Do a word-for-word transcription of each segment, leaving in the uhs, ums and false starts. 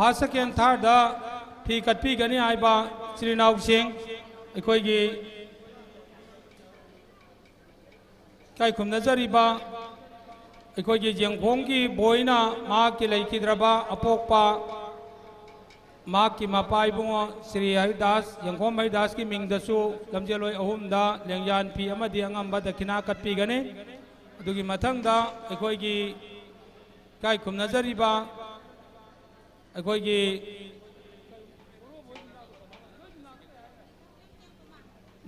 First, ꯁꯦꯀꯦꯟ, third ꯐꯤ ꯀꯠꯄꯤꯒꯅꯤ ꯍꯥꯏꯕ ꯏꯆꯤꯜ ꯏꯅꯥꯎꯁꯤꯡ, ꯑꯩꯈꯣꯏꯒꯤ ꯏꯀꯥꯏ ꯈꯨꯝꯅꯖꯔꯤꯕ ꯑꯩꯈꯣꯏꯒꯤ ꯌꯦꯡꯈꯣꯝꯒꯤ ꯕꯣꯏꯅ ꯃꯍꯥꯛꯀꯤ ꯂꯩꯈꯤꯗ꯭ꯔꯕ ꯑꯄꯣꯛꯄ ꯃꯍꯥꯛꯀꯤ ꯃꯄꯥ ꯏꯕꯨꯡꯉꯣ ꯁ꯭ꯔꯤ ꯍꯔꯤꯗꯥꯁ, ꯌꯦꯡꯈꯣꯝ ꯍꯔꯤꯗꯥꯁꯀꯤ ꯃꯤꯡꯗꯁꯨ ꯂꯝꯖꯦꯜꯂꯣꯏ ꯑꯍꯨꯝꯗ ꯂꯦꯡꯌꯥꯟ ꯐꯤ ꯑꯃꯗꯤ ꯑꯉꯝꯕ ꯗꯈꯤꯅꯥ ꯀꯠꯄꯤꯒꯅꯤ꯫ ꯑꯗꯨꯒꯤ ꯃꯊꯪꯗ ꯑꯩꯈꯣꯏꯒꯤ ꯏꯀꯥꯏ ꯈꯨꯝꯅꯖꯔꯤꯕ ꯑꯩꯈꯣꯏꯒꯤ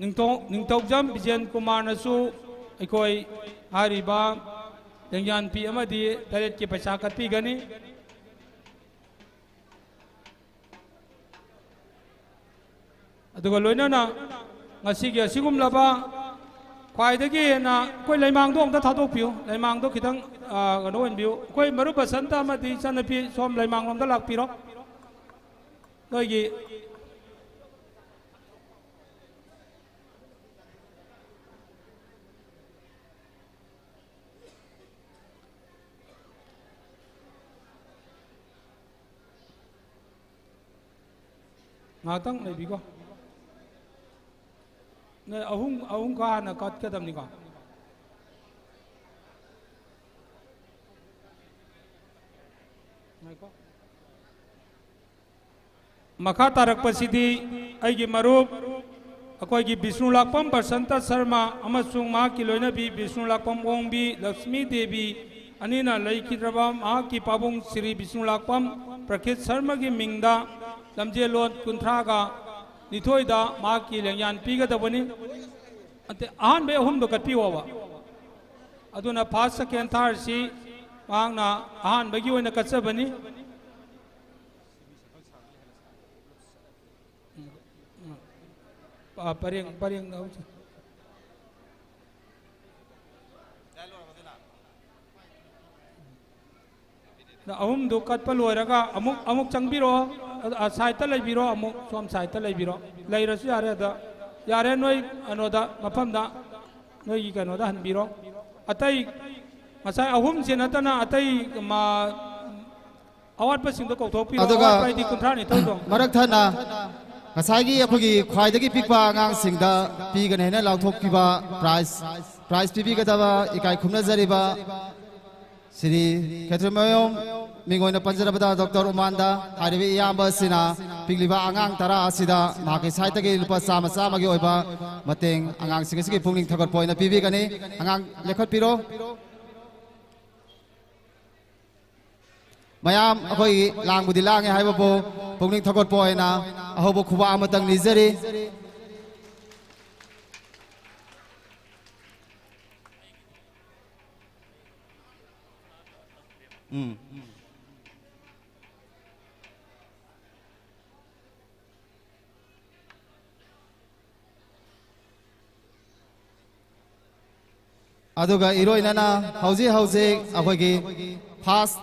ꯅꯤꯡꯊꯧ-, ꯅꯤꯡꯊꯧꯖꯝ ꯕꯤꯖꯦꯟ ꯀꯨꯃꯥꯔꯅꯁꯨ ꯑꯩꯈꯣꯏ ꯍꯥꯏꯔꯤꯕ ꯂꯦꯡꯌꯥꯟ ꯐꯤ ꯑꯃꯗꯤ ꯇꯔꯦꯠꯀꯤ ꯄꯩꯁꯥ ꯀꯠꯄꯤꯒꯅꯤ꯫ ꯑꯗꯨꯒ ꯂꯣꯏꯅꯅ ꯉꯁꯤꯒꯤ ꯑꯁꯤꯒꯨꯝꯂꯕ ꯈ꯭ꯋꯥꯏꯗꯒꯤ ꯍꯦꯟꯅ ꯑꯩꯈꯣꯏ ꯂꯩꯃꯥꯡꯗꯣ ꯑꯝꯇ ꯊꯥꯗꯣꯛꯄꯤꯌꯨ, ꯂꯩꯃꯥꯡꯗꯣ ꯈꯤꯇꯪ, ꯑ, ꯀꯩꯅꯣ ꯑꯣꯏꯍꯟꯕꯤꯌꯨ꯫ ꯑꯩꯈꯣꯏ ꯃꯔꯨꯞ ꯕꯁꯟꯇ ꯑꯃꯗꯤ ꯏꯆꯟꯅꯨꯄꯤ ꯁꯣꯝ ꯂꯩꯃꯥꯡꯂꯣꯝꯗ ꯂꯥꯛꯄꯤꯔꯣ꯫ ꯅꯣꯏꯒꯤ ꯉꯥꯏꯍꯥꯛꯇꯪ ꯂꯩꯕꯤꯀꯣ꯫ ꯅꯣꯏ ꯑꯍꯨꯝ, ꯑꯍꯨꯝ ꯈꯛ ꯍꯥꯟꯅ ꯀꯠꯀꯗꯕꯅꯤꯀꯣ꯫ ꯉꯥꯏꯈꯣ꯫ ꯃꯈꯥ ꯇꯥꯔꯛꯄꯁꯤꯗꯤ ꯑꯩꯒꯤ ꯃꯔꯨꯞ ꯑꯩꯈꯣꯏꯒꯤ ꯕꯤꯁꯅꯨ ꯂꯥꯛꯄꯝ ꯕꯁꯟꯇ ꯁꯔꯃ ꯑꯃꯁꯨꯡ ꯃꯍꯥꯛꯀꯤ ꯂꯣꯏꯅꯕꯤ ꯕꯤꯁꯅꯨ ꯂꯥꯛꯄꯝ ꯑꯣꯡꯕꯤ ꯂꯛꯁꯃꯤ ꯗꯦꯕꯤ ꯑꯅꯤꯅ ꯂꯩꯈꯤꯗ꯭ꯔꯕ ꯃꯍꯥꯛꯀꯤ ꯄꯥꯕꯨꯡ ꯁ꯭ꯔꯤ ꯕꯤꯁꯅꯨ ꯂꯥꯛꯄꯝ ꯄ꯭ꯔꯈꯤꯠ ꯁꯔꯃꯒꯤ ꯃꯤꯡꯗ ꯂꯝꯖꯦꯜꯂꯣꯟ ꯀꯨꯟꯊ꯭ꯔꯥꯒ ꯅꯤꯊꯣꯏꯗ ꯃꯍꯥꯛꯀꯤ ꯂꯦꯡꯌꯥꯟ ꯄꯤꯒꯗꯕꯅꯤ꯫ ꯑꯇꯩ ꯑꯍꯥꯟꯕꯩ ꯑꯍꯨꯝꯗꯣ ꯀꯠꯄꯤꯌꯣꯕ꯫ ꯑꯗꯨꯅ ꯐꯥꯔꯁ, ꯁꯦꯀꯦꯟ, ꯊꯥꯔꯠꯁꯤ ꯃꯍꯥꯛꯅ ꯑꯍꯥꯟꯕꯒꯤ ꯑꯣꯏꯅ ꯀꯠꯆꯕꯅꯤ꯫ ꯎꯝ, ꯎꯝ꯫ ꯑ, ꯄꯔꯦꯡ, ꯄꯔꯦꯡꯗ ꯍꯧꯁꯤ꯫ ꯑꯗ ꯑꯍꯨꯝꯗꯨ ꯀꯠꯄ ꯂꯣꯏꯔꯒ ꯑꯃꯨꯛ, ꯑꯃꯨꯛ ꯆꯪꯕꯤꯔꯛꯑꯣ꯫ ꯑ, ꯑ, ꯁꯥꯏꯠꯇ ꯂꯩꯕꯤꯔꯣ, ꯑꯃꯨꯛ ꯁꯣꯝ ꯁꯥꯏꯠꯇ ꯂꯩꯕꯤꯔꯣ꯫ ꯂꯩꯔꯁꯨ ꯌꯥꯔꯦ ꯑꯗ꯫ ꯌꯥꯔꯦ, ꯅꯣꯏ ꯀꯩꯅꯣꯗ, ꯃꯐꯝꯗ, ꯅꯣꯏꯒꯤ ꯀꯩꯅꯣꯗ ꯍꯟꯕꯤꯔꯣ꯫ ꯑꯇꯩ ꯉꯁꯥꯏ ꯑꯍꯨꯝꯁꯤ ꯅꯠꯇꯅ ꯑꯇꯩ ꯃ-, ꯑꯋꯥꯠꯄꯁꯤꯡꯗꯣ ꯀꯧꯊꯣꯛꯄꯤꯔꯣ꯫ ꯑꯗꯨꯒ ꯑꯋꯥꯠꯄ ꯍꯥꯏꯗꯤ ꯀꯨꯟꯊ꯭ꯔꯥꯅꯤꯊꯣꯏꯗꯣ꯫ ꯃꯔꯛ ꯊꯠꯅ ꯉꯁꯥꯏꯒꯤ ꯑꯩꯈꯣꯏꯒꯤ ꯈ꯭ꯋꯥꯏꯗꯒꯤ ꯄꯤꯛꯄ ꯑꯉꯥꯡꯁꯤꯡꯗ ꯄꯤꯒꯅꯤ ꯍꯥꯏꯅ ꯂꯥꯎꯊꯣꯛꯈꯤꯕ ꯄ꯭ꯔꯥꯏꯖ, ꯄ꯭ꯔꯥꯏꯖ ꯄꯤꯕꯤꯒꯗꯕ ꯏꯀꯥꯏ ꯈꯨꯝꯅꯖꯔꯤꯕ ꯁ꯭ꯔꯤ ꯈꯦꯇ꯭ꯔꯤꯃꯌꯨꯝ, ꯃꯤꯡ ꯑꯣꯏꯅ ꯄꯟꯖꯔꯕꯗ ꯗꯣꯛꯇꯔ ꯎꯃꯥꯟꯗ ꯍꯥꯏꯔꯤꯕ ꯏꯌꯥꯝꯕ ꯑꯁꯤꯅ ꯄꯤꯛꯂꯤꯕ ꯑꯉꯥꯡ ꯇꯔꯥ ꯑꯁꯤꯗ ꯃꯍꯥꯛꯀꯤ ꯁꯥꯏꯠꯇꯒꯤ ꯂꯨꯄꯥ ꯆꯥꯝꯃ ꯆꯥꯝꯃꯒꯤ ꯑꯣꯏꯕ ꯃꯇꯦꯡ ꯑꯉꯥꯡꯁꯤꯡ ꯑꯁꯤꯒꯤ ꯄꯨꯛꯅꯤꯡ ꯊꯧꯒꯠꯄ ꯑꯣꯏꯅ ꯄꯤꯕꯤꯒꯅꯤ꯫ ꯑꯉꯥꯡ ꯂꯦꯞꯈꯠꯄꯤꯔꯣ꯫ ꯃꯌꯥꯝ ꯑꯩꯈꯣꯏꯒꯤ ꯂꯥꯡꯕꯨꯗꯤ ꯂꯥꯡꯉꯦ ꯍꯥꯏꯕꯕꯨ ꯄꯨꯛꯅꯤꯡ ꯊꯧꯒꯠꯄ ꯑꯣꯏꯅ ꯑꯍꯧꯕ ꯈꯨꯕꯥꯛ ꯑꯃꯇꯪ ꯅꯤꯖꯔꯤ꯫ ꯎꯝ꯫ ꯑꯗꯨꯒ ꯏꯔꯣꯏꯅꯅ ꯍꯧꯖꯤꯛ ꯍꯧꯖꯤꯛ ꯑꯩꯈꯣꯏꯒꯤ ꯐꯥꯔꯁ,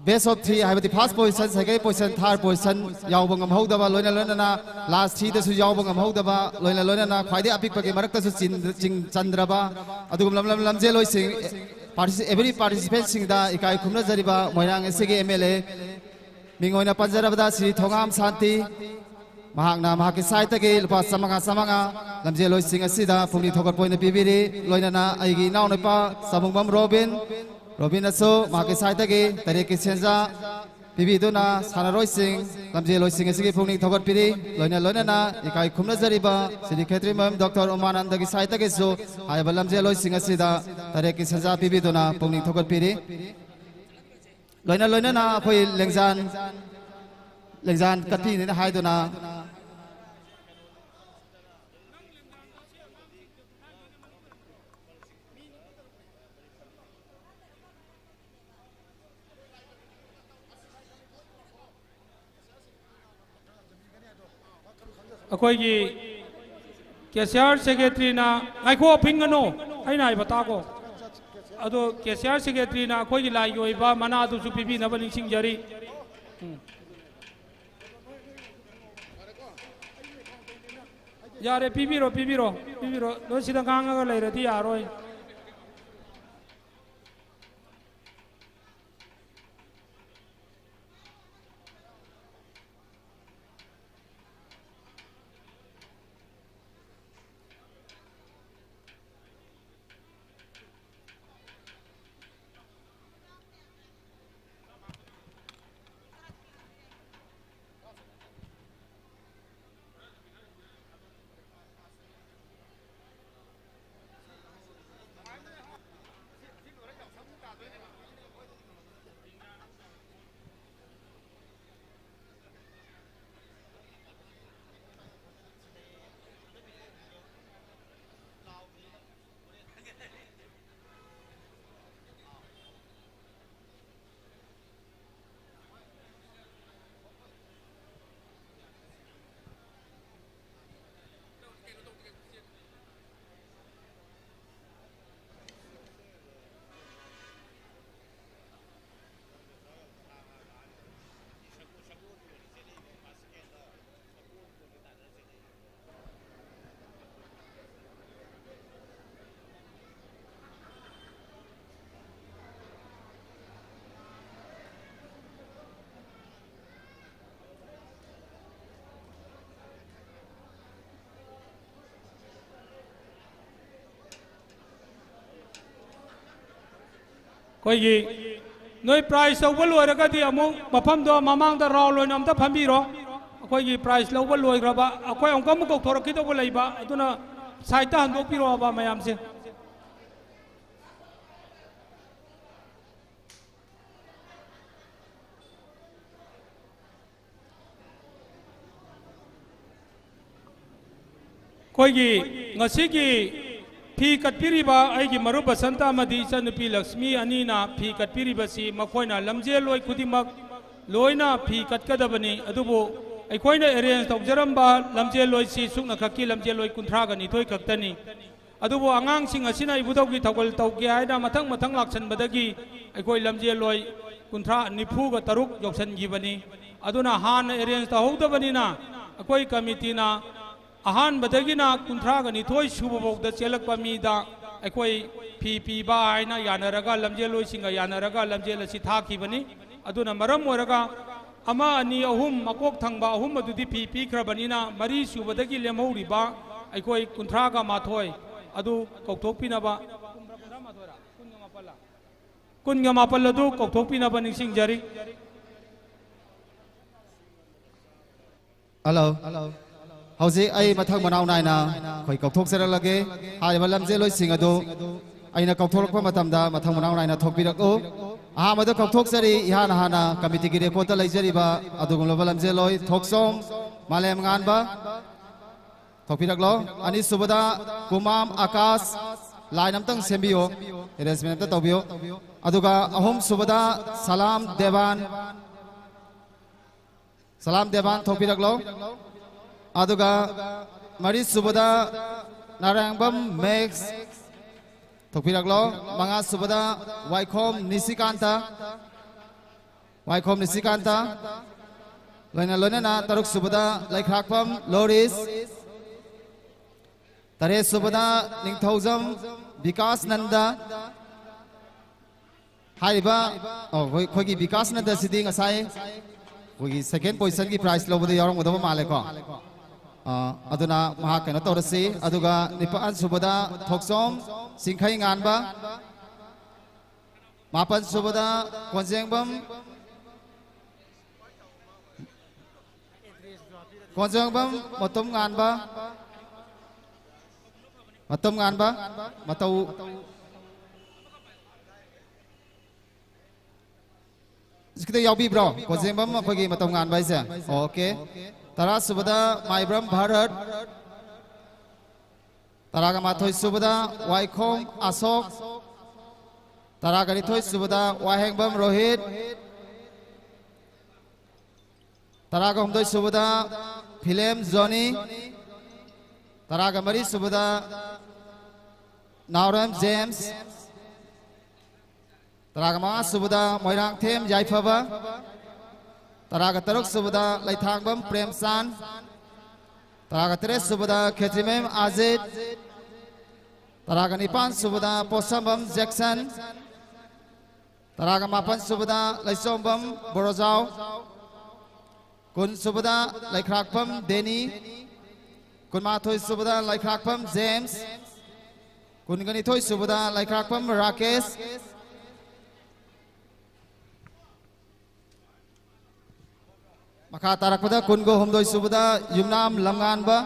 ꯕꯦꯁ ꯑꯣꯐ ꯊ꯭ꯔꯤ, ꯍꯥꯏꯕꯗꯤ ꯐꯥꯔꯁ ꯄꯣꯖꯤꯁꯟ, ꯁꯦꯀꯦꯟ ꯄꯣꯖꯤꯁꯟ, ꯊꯥꯔꯠ ꯄꯣꯖꯤꯁꯟ ꯌꯥꯎꯕ ꯉꯝꯍꯧꯗꯕ, ꯂꯣꯏꯅ ꯂꯣꯏꯅꯅ ꯂꯥꯁ ꯊ꯭ꯔꯤꯗꯁꯨ ꯌꯥꯎꯕ ꯉꯝꯍꯧꯗꯕ, ꯂꯣꯏꯅ ꯂꯣꯏꯅꯅ ꯈ꯭ꯋꯥꯏꯗꯒꯤ ꯑꯄꯤꯛꯄꯒꯤ ꯃꯔꯛꯇꯁꯨ ꯆꯤꯟ-, ꯆꯤꯡ ꯆꯟꯗ꯭ꯔꯕ, ꯑꯗꯨꯒꯨꯝꯂꯕ ꯂꯝꯖꯦꯜꯂꯣꯏꯁꯤꯡ, ꯑꯦ, ꯄꯥꯔꯇꯤꯁꯤ-, ꯑꯦꯚ꯭ꯔꯤ ꯄꯥꯔꯇꯤꯁꯤꯄꯦꯟꯁꯤꯡꯗ ꯏꯀꯥꯏ ꯈꯨꯝꯅꯖꯔꯤꯕ ꯃꯣꯏꯔꯥꯡ ꯑꯦꯁ ꯁꯤꯒꯤ ꯑꯦꯝ ꯑꯦꯜ ꯑꯦ, ꯃꯤꯡ ꯑꯣꯏꯅ ꯄꯟꯖꯔꯕꯗ ꯁ꯭ꯔꯤ ꯊꯣꯉꯥꯝ ꯁꯥꯟꯇꯤ, ꯃꯍꯥꯛꯅ ꯃꯍꯥꯛꯀꯤ ꯁꯥꯏꯠꯇꯒꯤ ꯂꯨꯄꯥ ꯆꯥꯃꯉꯥ ꯆꯥꯃꯉꯥ ꯂꯝꯖꯦꯜꯂꯣꯏꯁꯤꯡ ꯑꯁꯤꯗ ꯄꯨꯛꯅꯤꯡ ꯊꯧꯒꯠꯄ ꯑꯣꯏꯅ ꯄꯤꯕꯤꯔꯤ꯫ ꯂꯣꯏꯅꯅ ꯑꯩꯒꯤ ꯏꯅꯥꯎꯅꯨꯄꯥ ꯆꯥꯃꯨꯡꯕꯝ ꯔꯣꯕꯤꯟ, ꯔꯣꯕꯤꯟꯅꯁꯨ ꯃꯍꯥꯛꯀꯤ ꯁꯥꯏꯠꯇꯒꯤ ꯇꯔꯦꯠꯀꯤ ꯁꯦꯟꯖꯥ ꯄꯤꯕꯤꯗꯨꯅ ꯁꯥꯟꯅꯔꯣꯏꯁꯤꯡ, ꯂꯝꯖꯦꯜꯂꯣꯏꯁꯤꯡ ꯑꯁꯤꯒꯤ ꯄꯨꯛꯅꯤꯡ ꯊꯧꯒꯠꯄꯤꯔꯤ꯫ ꯂꯣꯏꯅ ꯂꯣꯏꯅꯅ ꯏꯀꯥꯏ ꯈꯨꯝꯅꯖꯔꯤꯕ ꯁ꯭ꯔꯤ ꯈꯦꯇ꯭ꯔꯤꯃꯌꯨꯝ ꯗꯣꯛꯇꯔ ꯎꯃꯥꯅꯟꯗꯒꯤ ꯁꯥꯏꯠꯇꯒꯤꯁꯨ ꯍꯥꯏꯔꯤꯕ ꯂꯝꯖꯦꯜꯂꯣꯏꯁꯤꯡ ꯑꯁꯤꯗ ꯇꯔꯦꯠꯀꯤ ꯁꯦꯟꯖꯥ ꯄꯤꯕꯤꯗꯨꯅ ꯄꯨꯛꯅꯤꯡ ꯊꯧꯒꯠꯄꯤꯔꯤ꯫ ꯂꯣꯏꯅ ꯂꯣꯏꯅꯅ ꯑꯩꯈꯣꯏ ꯂꯦꯡꯖꯥꯟ, ꯂꯦꯡꯖꯥꯟ ꯀꯠꯄꯤꯅꯦꯅ ꯍꯥꯏꯗꯨꯅ ꯑꯩꯈꯣꯏꯒꯤ ꯀꯦꯁꯤꯌꯥꯔ ꯁꯦꯀ꯭ꯔꯦꯇꯔꯤꯅ, ꯉꯥꯏꯈꯣ, ꯐꯤꯡꯒꯅꯨ, ꯑꯩꯅ ꯍꯥꯏꯕ ꯇꯥꯀꯣ꯫ ꯑꯗꯣ ꯀꯦꯁꯤꯌꯥꯔ ꯁꯦꯀ꯭ꯔꯦꯇꯔꯤꯅ ꯑꯩꯈꯣꯏꯒꯤ ꯂꯥꯏꯒꯤ ꯑꯣꯏꯕ ꯃꯅꯥꯗꯨꯁꯨ ꯄꯤꯕꯤꯅꯕ ꯅꯤꯡꯁꯤꯡꯖꯔꯤ꯫ ꯎꯝ꯫ ꯌꯥꯔꯦ, ꯄꯤꯕꯤꯔꯣ, ꯄꯤꯕꯤꯔꯣ, ꯄꯤꯕꯤꯔꯣ꯫ ꯅꯣꯏ ꯁꯤꯗ ꯉꯥꯡꯉꯒ ꯂꯩꯔꯗꯤ ꯌꯥꯔꯣꯏ꯫ ꯑꯩꯈꯣꯏꯒꯤ ꯅꯣꯏ prize ꯂꯧꯕ ꯂꯣꯏꯔꯒꯗꯤ ꯑꯃꯨꯛ ꯃꯐꯝꯗꯣ ꯃꯃꯥꯡꯗ round ꯑꯣꯏꯅ ꯑꯝꯇ ꯐꯝꯕꯤꯔꯣ꯫ ꯑꯩꯈꯣꯏꯒꯤ prize ꯂꯧꯕ ꯂꯣꯏꯈ꯭ꯔꯕ, ꯑꯩꯈꯣꯏ ꯑꯃꯨꯛꯀ ꯑꯃꯨꯛ ꯀꯧꯊꯣꯔꯛꯈꯤꯗꯧꯕ ꯂꯩꯕ, ꯑꯗꯨꯅ side ꯍꯟꯗꯣꯛꯄꯤꯔꯛꯑꯣꯕ ꯃꯌꯥꯝꯁꯦ꯫ ꯑꯩꯈꯣꯏꯒꯤ ꯉꯁꯤꯒꯤ ꯐꯤ ꯀꯠꯄꯤꯔꯤꯕ ꯑꯩꯒꯤ ꯃꯔꯨꯞ ꯕꯁꯟꯇ ꯑꯃꯗꯤ ꯏꯆꯟꯅꯨꯄꯤ ꯂꯛꯁꯃꯤ ꯑꯅꯤꯅ ꯐꯤ ꯀꯠꯄꯤꯔꯤꯕꯁꯤ ꯃꯈꯣꯏꯅ ꯂꯝꯖꯦꯜꯂꯣꯏ ꯈꯨꯗꯤꯡꯃꯛ ꯂꯣꯏꯅ ꯐꯤ ꯀꯠꯀꯗꯕꯅꯤ꯫ ꯑꯗꯨꯕꯨ ꯑꯩꯈꯣꯏꯅ arrange ꯇꯧꯖꯔꯝꯕ ꯂꯝꯖꯦꯜꯂꯣꯏꯁꯤ ꯁꯨꯞꯅꯈꯛꯀꯤ ꯂꯝꯖꯦꯜꯂꯣꯏ ꯀꯨꯟꯊ꯭ꯔꯥꯒ ꯅꯤꯊꯣꯏ ꯈꯛꯇꯅꯤ꯫ ꯑꯗꯨꯕꯨ ꯑꯉꯥꯡꯁꯤꯡ ꯑꯁꯤꯅ ꯏꯕꯨꯙꯧꯒꯤ ꯊꯧꯒꯜ ꯇꯧꯒꯦ ꯍꯥꯏꯅ ꯃꯊꯪ ꯃꯊꯪ ꯂꯥꯛꯁꯟꯕꯗꯒꯤ ꯑꯩꯈꯣꯏ ꯂꯝꯖꯦꯜꯂꯣꯏ ꯀꯨꯟꯊ꯭ꯔꯥ ꯅꯤꯐꯨꯒ ꯇꯔꯨꯛ ꯌꯧꯁꯟꯈꯤꯕꯅꯤ꯫ ꯑꯗꯨꯅ ꯍꯥꯟꯅ arrange ꯇꯧꯍꯧꯗꯕꯅꯤꯅ ꯑꯩꯈꯣꯏ committeeꯅ ꯑꯍꯥꯟꯕꯗꯒꯤꯅ ꯀꯨꯟꯊ꯭ꯔꯥꯒ ꯅꯤꯊꯣꯏ ꯁꯨꯕ ꯐꯥꯎꯗ ꯆꯦꯜꯂꯛꯄ ꯃꯤꯗ ꯑꯩꯈꯣꯏ ꯐꯤ ꯄꯤꯕ ꯍꯥꯏꯅ ꯌꯥꯅꯔꯒ ꯂꯝꯖꯦꯜꯂꯣꯏꯁꯤꯡꯒ ꯌꯥꯅꯔꯒ ꯂꯝꯖꯦꯜ ꯑꯁꯤ ꯊꯥꯈꯤꯕꯅꯤ꯫ ꯑꯗꯨꯅ ꯃꯔꯝ ꯑꯣꯏꯔꯒ ꯑꯃ, ꯑꯅꯤ, ꯑꯍꯨꯝ ꯃꯀꯣꯛ ꯊꯪꯕ ꯑꯍꯨꯝ ꯑꯗꯨꯗꯤ ꯐꯤ ꯄꯤꯈ꯭ꯔꯕꯅꯤꯅ ꯃꯔꯤ ꯁꯨꯕꯗꯒꯤ ꯂꯦꯝꯍꯧꯔꯤꯕ ꯑꯩꯈꯣꯏ ꯀꯨꯟꯊ꯭ꯔꯥꯒ ꯃꯥꯊꯣꯏ ꯑꯗꯨ ꯀꯧꯊꯣꯛꯄꯤꯅꯕ, ꯀꯨꯟꯒ ꯃꯥꯄꯜ ꯑꯗꯨ ꯀꯧꯊꯣꯛꯄꯤꯅꯕ ꯅꯤꯡꯁꯤꯡꯖꯔꯤ꯫ Hello꯫ ꯍꯧꯖꯤꯛ ꯑꯩ ꯃꯊꯪ ꯃꯅꯥꯎ ꯅꯥꯏꯅ ꯑꯩꯈꯣꯏ ꯀꯧꯊꯣꯛꯆꯔꯛꯂꯒꯦ꯫ ꯍꯥꯏꯔꯤꯕ ꯂꯝꯖꯦꯜꯂꯣꯏꯁꯤꯡ ꯑꯗꯨ ꯑꯩꯅ ꯀꯧꯊꯣꯔꯛꯄ ꯃꯇꯝꯗ ꯃꯊꯪ ꯃꯅꯥꯎ ꯅꯥꯏꯅ ꯊꯣꯛꯄꯤꯔꯛꯎ꯫ ꯑꯍꯥꯟꯕꯗ ꯀꯧꯊꯣꯛꯆꯔꯤ, ꯏꯍꯥꯟ ꯍꯥꯟꯅ committeeꯒꯤ recordꯇ ꯂꯩꯖꯔꯤꯕ ꯑꯗꯨꯒꯨꯝꯂꯕ ꯂꯝꯖꯦꯜꯂꯣꯏ ꯊꯣꯛꯆꯣꯝ ꯃꯥꯂꯦꯝꯉꯥꯟꯕ꯫ ꯊꯣꯛꯄꯤꯔꯛꯂꯣ꯫ ꯑꯅꯤꯁꯨꯕꯗ ꯀꯨꯃꯥꯝ ꯑꯀꯥꯁ, line ꯑꯝꯇꯪ ꯁꯦꯝꯕꯤꯌꯣ, arrangement ꯑꯝꯇ ꯇꯧꯕꯤꯌꯣ꯫ ꯑꯗꯨꯒ ꯑꯍꯨꯝꯁꯨꯕꯗ ꯁꯂꯥꯝ ꯗꯦꯕꯥꯟ, ꯁꯂꯥꯝ ꯗꯦꯕꯥꯟ ꯊꯣꯛꯄꯤꯔꯛꯂꯣ꯫ ꯑꯗꯨꯒ ꯃꯔꯤꯁꯨꯕꯗ ꯅꯥꯔꯥꯌꯪꯕꯝ ꯃꯦꯛꯁ ꯊꯣꯛꯄꯤꯔꯛꯂꯣ꯫ ꯃꯉꯥꯁꯨꯕꯗ ꯋꯥꯏꯈꯣꯝ ꯅꯤꯁꯤꯀꯥꯟꯇ, ꯋꯥꯏꯈꯣꯝ ꯅꯤꯁꯤꯀꯥꯟꯇ꯫ ꯂꯣꯏꯅ ꯂꯣꯏꯅꯅ ꯇꯔꯨꯛꯁꯨꯕꯗ ꯂꯩꯈ꯭ꯔꯥꯛꯄꯝ ꯂꯣꯔꯤꯁ, ꯇꯔꯦꯠꯁꯨꯕꯗ ꯅꯤꯡꯊꯧꯖꯝ ꯕꯤꯀꯥꯁ ꯅꯟꯗ꯫ ꯍꯥꯏꯔꯤꯕ, ꯑꯣ, ꯑꯩꯈꯣꯏ, ꯑꯩꯈꯣꯏꯒꯤ ꯕꯤꯀꯥꯁ ꯅꯟꯗꯁꯤꯗꯤ ꯉꯁꯥꯏ ꯑꯩꯈꯣꯏꯒꯤ second positionꯒꯤ prize ꯂꯧꯕꯗ ꯌꯥꯎꯔꯝꯒꯗꯕ ꯃꯥꯜꯂꯦꯀꯣ꯫ ꯑ, ꯑꯗꯨꯅ ꯃꯍꯥꯛ ꯀꯩꯅꯣ ꯇꯧꯔꯁꯤ꯫ ꯑꯗꯨꯒ ꯅꯤꯄꯥꯟ ꯁꯨꯕꯗ ꯊꯣꯛꯆꯣꯝ ꯆꯤꯡꯈꯩ ꯉꯥꯟꯕ, ꯃꯥꯄꯟ ꯁꯨꯕꯗ ꯀꯣꯟꯖꯦꯡꯕꯝ, ꯀꯣꯟꯖꯦꯡꯕꯝ ꯃꯇꯨꯝ ꯉꯥꯟꯕ, ꯃꯇꯨꯝ ꯉꯥꯟꯕ, ꯃꯇꯧ꯫ ꯈꯤꯇ ꯌꯥꯎꯕꯤꯕ꯭ꯔꯣ? ꯀꯣꯟꯖꯦꯡꯕꯝ ꯑꯩꯈꯣꯏꯒꯤ ꯃꯇꯧ ꯉꯥꯟꯕ ꯍꯥꯏꯁꯦ꯫ ꯑꯣꯀꯦ꯫ ꯇꯔꯥ ꯁꯨꯕꯗ ꯃꯥꯏꯕ꯭ꯔꯝ ꯚꯥꯔꯠ꯫ ꯇꯔꯥꯒ ꯃꯥꯊꯣꯏ ꯁꯨꯕꯗ ꯋꯥꯏꯈꯣꯝ ꯑꯁꯣꯛ꯫ ꯇꯔꯥꯒ ꯅꯤꯊꯣꯏ ꯁꯨꯕꯗ ꯋꯥꯍꯦꯡꯕꯝ ꯔꯣꯍꯤꯠ꯫ ꯇꯔꯥꯒ ꯍꯨꯝꯗꯣꯏ ꯁꯨꯕꯗ ꯐꯤꯂꯦꯝ ꯖꯣꯅꯤ꯫ ꯇꯔꯥꯒ ꯃꯔꯤ ꯁꯨꯕꯗ ꯅꯥꯎꯔꯦꯝ ꯖꯦꯝꯁ꯫ ꯇꯔꯥꯒ ꯃꯉꯥ ꯁꯨꯕꯗ ꯃꯣꯏꯔꯥꯡꯊꯦꯝ ꯌꯥꯏꯐꯕ꯫ ꯇꯔꯥꯒ ꯇꯔꯨꯛ ꯁꯨꯕꯗ ꯂꯩꯊꯥꯡꯕꯝ ꯄ꯭ꯔꯦꯝꯆꯥꯟ꯫ ꯇꯔꯥꯒ ꯇꯔꯦꯠ ꯁꯨꯕꯗ ꯈꯦꯇ꯭ꯔꯤꯃꯌꯨꯝ ꯑꯖꯤꯠ꯫ ꯇꯔꯥꯒ ꯅꯤꯄꯥꯟ ꯁꯨꯕꯗ ꯄꯣꯠꯁꯝꯕꯝ ꯖꯦꯛꯁꯟ꯫ ꯇꯔꯥꯒ ꯃꯥꯄꯟ ꯁꯨꯕꯗ ꯂꯩꯆꯣꯝꯕꯝ ꯕꯣꯔꯣꯖꯥꯎ꯫ ꯀꯨꯟ ꯁꯨꯕꯗ ꯂꯩꯈ꯭ꯔꯥꯛꯄꯝ ꯗꯦꯅꯤ꯫ ꯀꯨꯟꯃꯥꯊꯣꯏ ꯁꯨꯕꯗ ꯂꯩꯈ꯭ꯔꯥꯛꯄꯝ ꯖꯦꯝꯁ꯫ ꯀꯨꯟꯒ ꯅꯤꯊꯣꯏ ꯁꯨꯕꯗ ꯂꯩꯈ꯭ꯔꯥꯛꯄꯝ ꯔꯥꯀꯦꯁ꯫ ꯃꯈꯥ ꯇꯥꯔꯛꯄꯗ ꯀꯨꯟꯒ ꯍꯨꯝꯗꯣꯏ ꯁꯨꯕꯗ ꯌꯨꯝꯅꯥꯝ ꯂꯝꯉꯥꯟꯕ꯫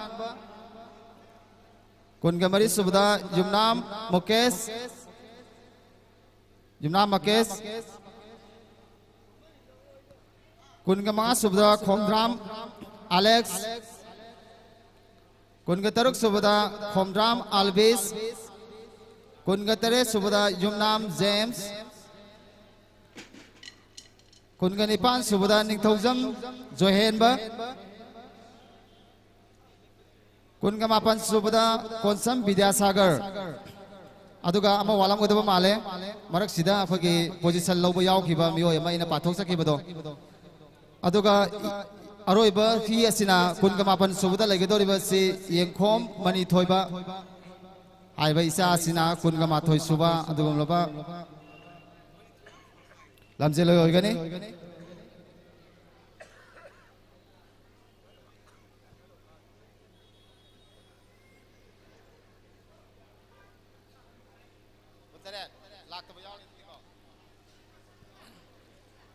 ꯀꯨꯟꯒ ꯃꯔꯤ ꯁꯨꯕꯗ ꯌꯨꯝꯅꯥꯝ ꯃꯨꯀꯦꯁ꯫ ꯌꯨꯝꯅꯥꯝ ꯃꯨꯀꯦꯁ꯫ ꯀꯨꯟꯒ ꯃꯉꯥ ꯁꯨꯕꯗ ꯈꯣꯝꯗ꯭ꯔꯥꯝ ꯑꯂꯦꯛꯁ꯫ ꯀꯨꯟꯒ ꯇꯔꯨꯛ ꯁꯨꯕꯗ ꯈꯣꯝꯗ꯭ꯔꯥꯝ ꯑꯜꯕꯤꯁ꯫ ꯀꯨꯟꯒ ꯇꯔꯦꯠ ꯁꯨꯕꯗ ꯌꯨꯝꯅꯥꯝ ꯖꯦꯝꯁ꯫ ꯀꯨꯟꯒ ꯅꯤꯄꯥꯟ ꯁꯨꯕꯗ ꯅꯤꯡꯊꯧꯖꯝ ꯖꯣꯍꯦꯟꯕ꯫ ꯀꯨꯟꯒ ꯃꯥꯄꯟ ꯁꯨꯕꯗ ꯀꯣꯟꯁꯝ ꯕꯤꯗ꯭ꯌꯥꯁꯥꯒꯔ꯫ ꯑꯗꯨꯒ ꯑꯃ ꯋꯥꯠꯂꯝꯒꯗꯕ ꯃꯥꯜꯂꯦ꯫ ꯃꯔꯛꯁꯤꯗ ꯑꯩꯈꯣꯏꯒꯤ ꯄꯣꯖꯤꯁꯟ ꯂꯧꯕ ꯌꯥꯎꯈꯤꯕ ꯃꯤꯑꯣꯏ ꯑꯃ ꯑꯩꯅ ꯄꯥꯊꯣꯛꯆꯈꯤꯕꯗꯣ꯫ ꯑꯗꯨꯒ ꯑꯔꯣꯏꯕ ꯍꯤ ꯑꯁꯤꯅ ꯀꯨꯟꯒ ꯃꯥꯄꯟ ꯁꯨꯕꯗ ꯂꯩꯒꯗꯧꯔꯤꯕꯁꯤ ꯌꯦꯡꯈꯣꯝ ꯃꯅꯤꯊꯣꯏꯕ ꯍꯥꯏꯕ ꯏꯆꯥ ꯑꯁꯤꯅ ꯀꯨꯟꯒ ꯃꯥꯊꯣꯏ ꯁꯨꯕ ꯑꯗꯨꯒꯨꯝꯂꯕ ꯂꯝꯖꯦꯜꯂꯣꯏ ꯑꯣꯏꯒꯅꯤ꯫ ꯀꯨꯟꯇꯔꯦꯠ ꯂꯥꯛꯇꯕ ꯌꯥꯎꯔꯤꯁꯤꯀꯣ꯫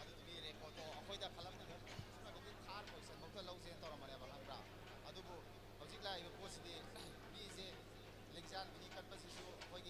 ꯑꯗꯨꯗꯨꯒꯤ ꯔꯦꯀꯣꯔꯠꯇꯣ ꯑꯩꯈꯣꯏꯗ ꯈꯜꯂꯝꯕꯗ ꯁꯨꯞꯅꯒꯤꯗꯤ ꯊꯥꯔ ꯄꯣꯖꯤꯁꯟꯐꯧꯗ ꯂꯧꯁꯦꯅ ꯇꯧꯔꯝꯕꯅꯦꯕ, ꯈꯪꯕ꯭ꯔꯥ? ꯑꯗꯨꯕꯨ ꯍꯧꯖꯤꯛ ꯂꯥꯛꯏꯕ ꯄꯣꯠꯁꯤꯗꯤ ꯃꯤꯁꯦ ꯂꯦꯡꯖꯥꯟ ꯃꯤꯅꯤ ꯀꯠꯄꯁꯤꯁꯨ ꯑꯩꯈꯣꯏ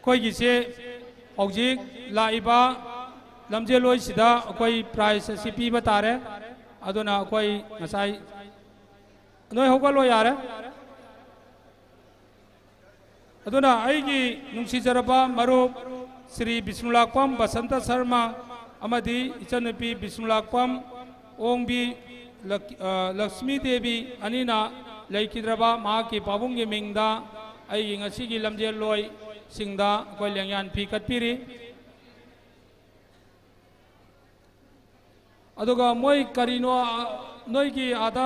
ꯑꯩꯈꯣꯏꯒꯤꯁꯦ ꯍꯧꯖꯤꯛ ꯂꯥꯛꯏꯕ ꯂꯝꯖꯦꯜꯂꯣꯏꯁꯤꯗ ꯑꯩꯈꯣꯏ prize ꯑꯁꯤ ꯄꯤꯕ ꯇꯥꯔꯦ꯫ ꯑꯗꯨꯅ ꯑꯩꯈꯣꯏ ꯉꯁꯥꯏ ꯅꯣꯏ ꯍꯧꯒꯠꯂꯣ ꯌꯥꯔꯦ꯫ ꯑꯗꯨꯅ ꯑꯩꯒꯤ ꯅꯨꯡꯁꯤꯖꯔꯕ ꯃꯔꯨꯞ ꯁ꯭ꯔꯤ ꯕꯤꯁꯅꯨꯂꯥꯛꯄꯝ ꯕꯁꯟꯇ ꯁꯔꯃ ꯑꯃꯗꯤ ꯏꯆꯟꯅꯨꯄꯤ ꯕꯤꯁꯅꯨꯂꯥꯛꯄꯝ ꯑꯣꯡꯕꯤ ꯂꯛ-, ꯑ, ꯂꯛꯁꯃꯤ ꯗꯦꯕꯤ ꯑꯅꯤꯅ ꯂꯩꯈꯤꯗ꯭ꯔꯕ ꯃꯍꯥꯛꯀꯤ ꯄꯥꯕꯨꯡꯒꯤ ꯃꯤꯡꯗ ꯑꯩꯒꯤ ꯉꯁꯤꯒꯤ ꯂꯝꯖꯦꯜꯂꯣꯏꯁꯤꯡꯗ ꯑꯩꯈꯣꯏ ꯂꯦꯡꯌꯥꯟ ꯐꯤ ꯀꯠꯄꯤꯔꯤ꯫ ꯑꯗꯨꯒ ꯃꯣꯏ ꯀꯔꯤꯅꯣ, ꯑ, ꯅꯣꯏꯒꯤ ꯑꯥꯗ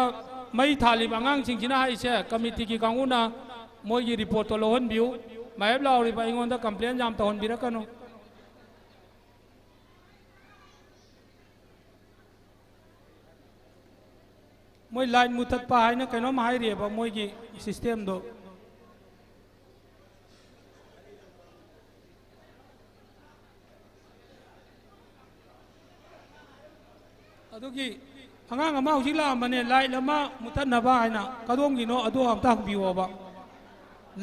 ꯃꯩ ꯊꯥꯜꯂꯤꯕ ꯑꯉꯥꯡꯁꯤꯡꯁꯤꯅ ꯍꯥꯏꯁꯦ, ꯀꯃꯤꯇꯤꯒꯤ ꯀꯥꯡꯕꯨꯅ ꯃꯣꯏꯒꯤ ꯔꯤꯄꯣꯔꯠꯇꯣ ꯂꯧꯍꯟꯕꯤꯌꯨ꯫ ꯃꯥꯌꯦꯞ ꯂꯥꯎꯔꯤꯕ ꯑꯩꯉꯣꯟꯗ ꯀꯝꯄ꯭ꯂꯦꯟ ꯌꯥꯝ ꯇꯧꯍꯟꯕꯤꯔꯛꯀꯅꯨ꯫ ꯃꯣꯏ ꯂꯥꯏꯠ ꯃꯨꯊꯠꯄ ꯍꯥꯏꯅ ꯀꯩꯅꯣꯝ ꯍꯥꯏꯔꯤꯑꯕ ꯃꯣꯏꯒꯤ ꯁꯤꯁꯇꯦꯝꯗꯣ꯫ ꯑꯗꯨꯒꯤ ꯑꯉꯥꯡ ꯑꯃ ꯍꯧꯖꯤꯛ ꯂꯥꯛꯑꯝꯕꯅꯦ, ꯂꯥꯏꯠ ꯑꯃ ꯃꯨꯊꯠꯅꯕ ꯍꯥꯏꯅ꯫ ꯀꯗꯣꯝꯒꯤꯅꯣ ꯑꯗꯨ ꯑꯝꯇ ꯍꯪꯕꯤꯌꯣꯕ꯫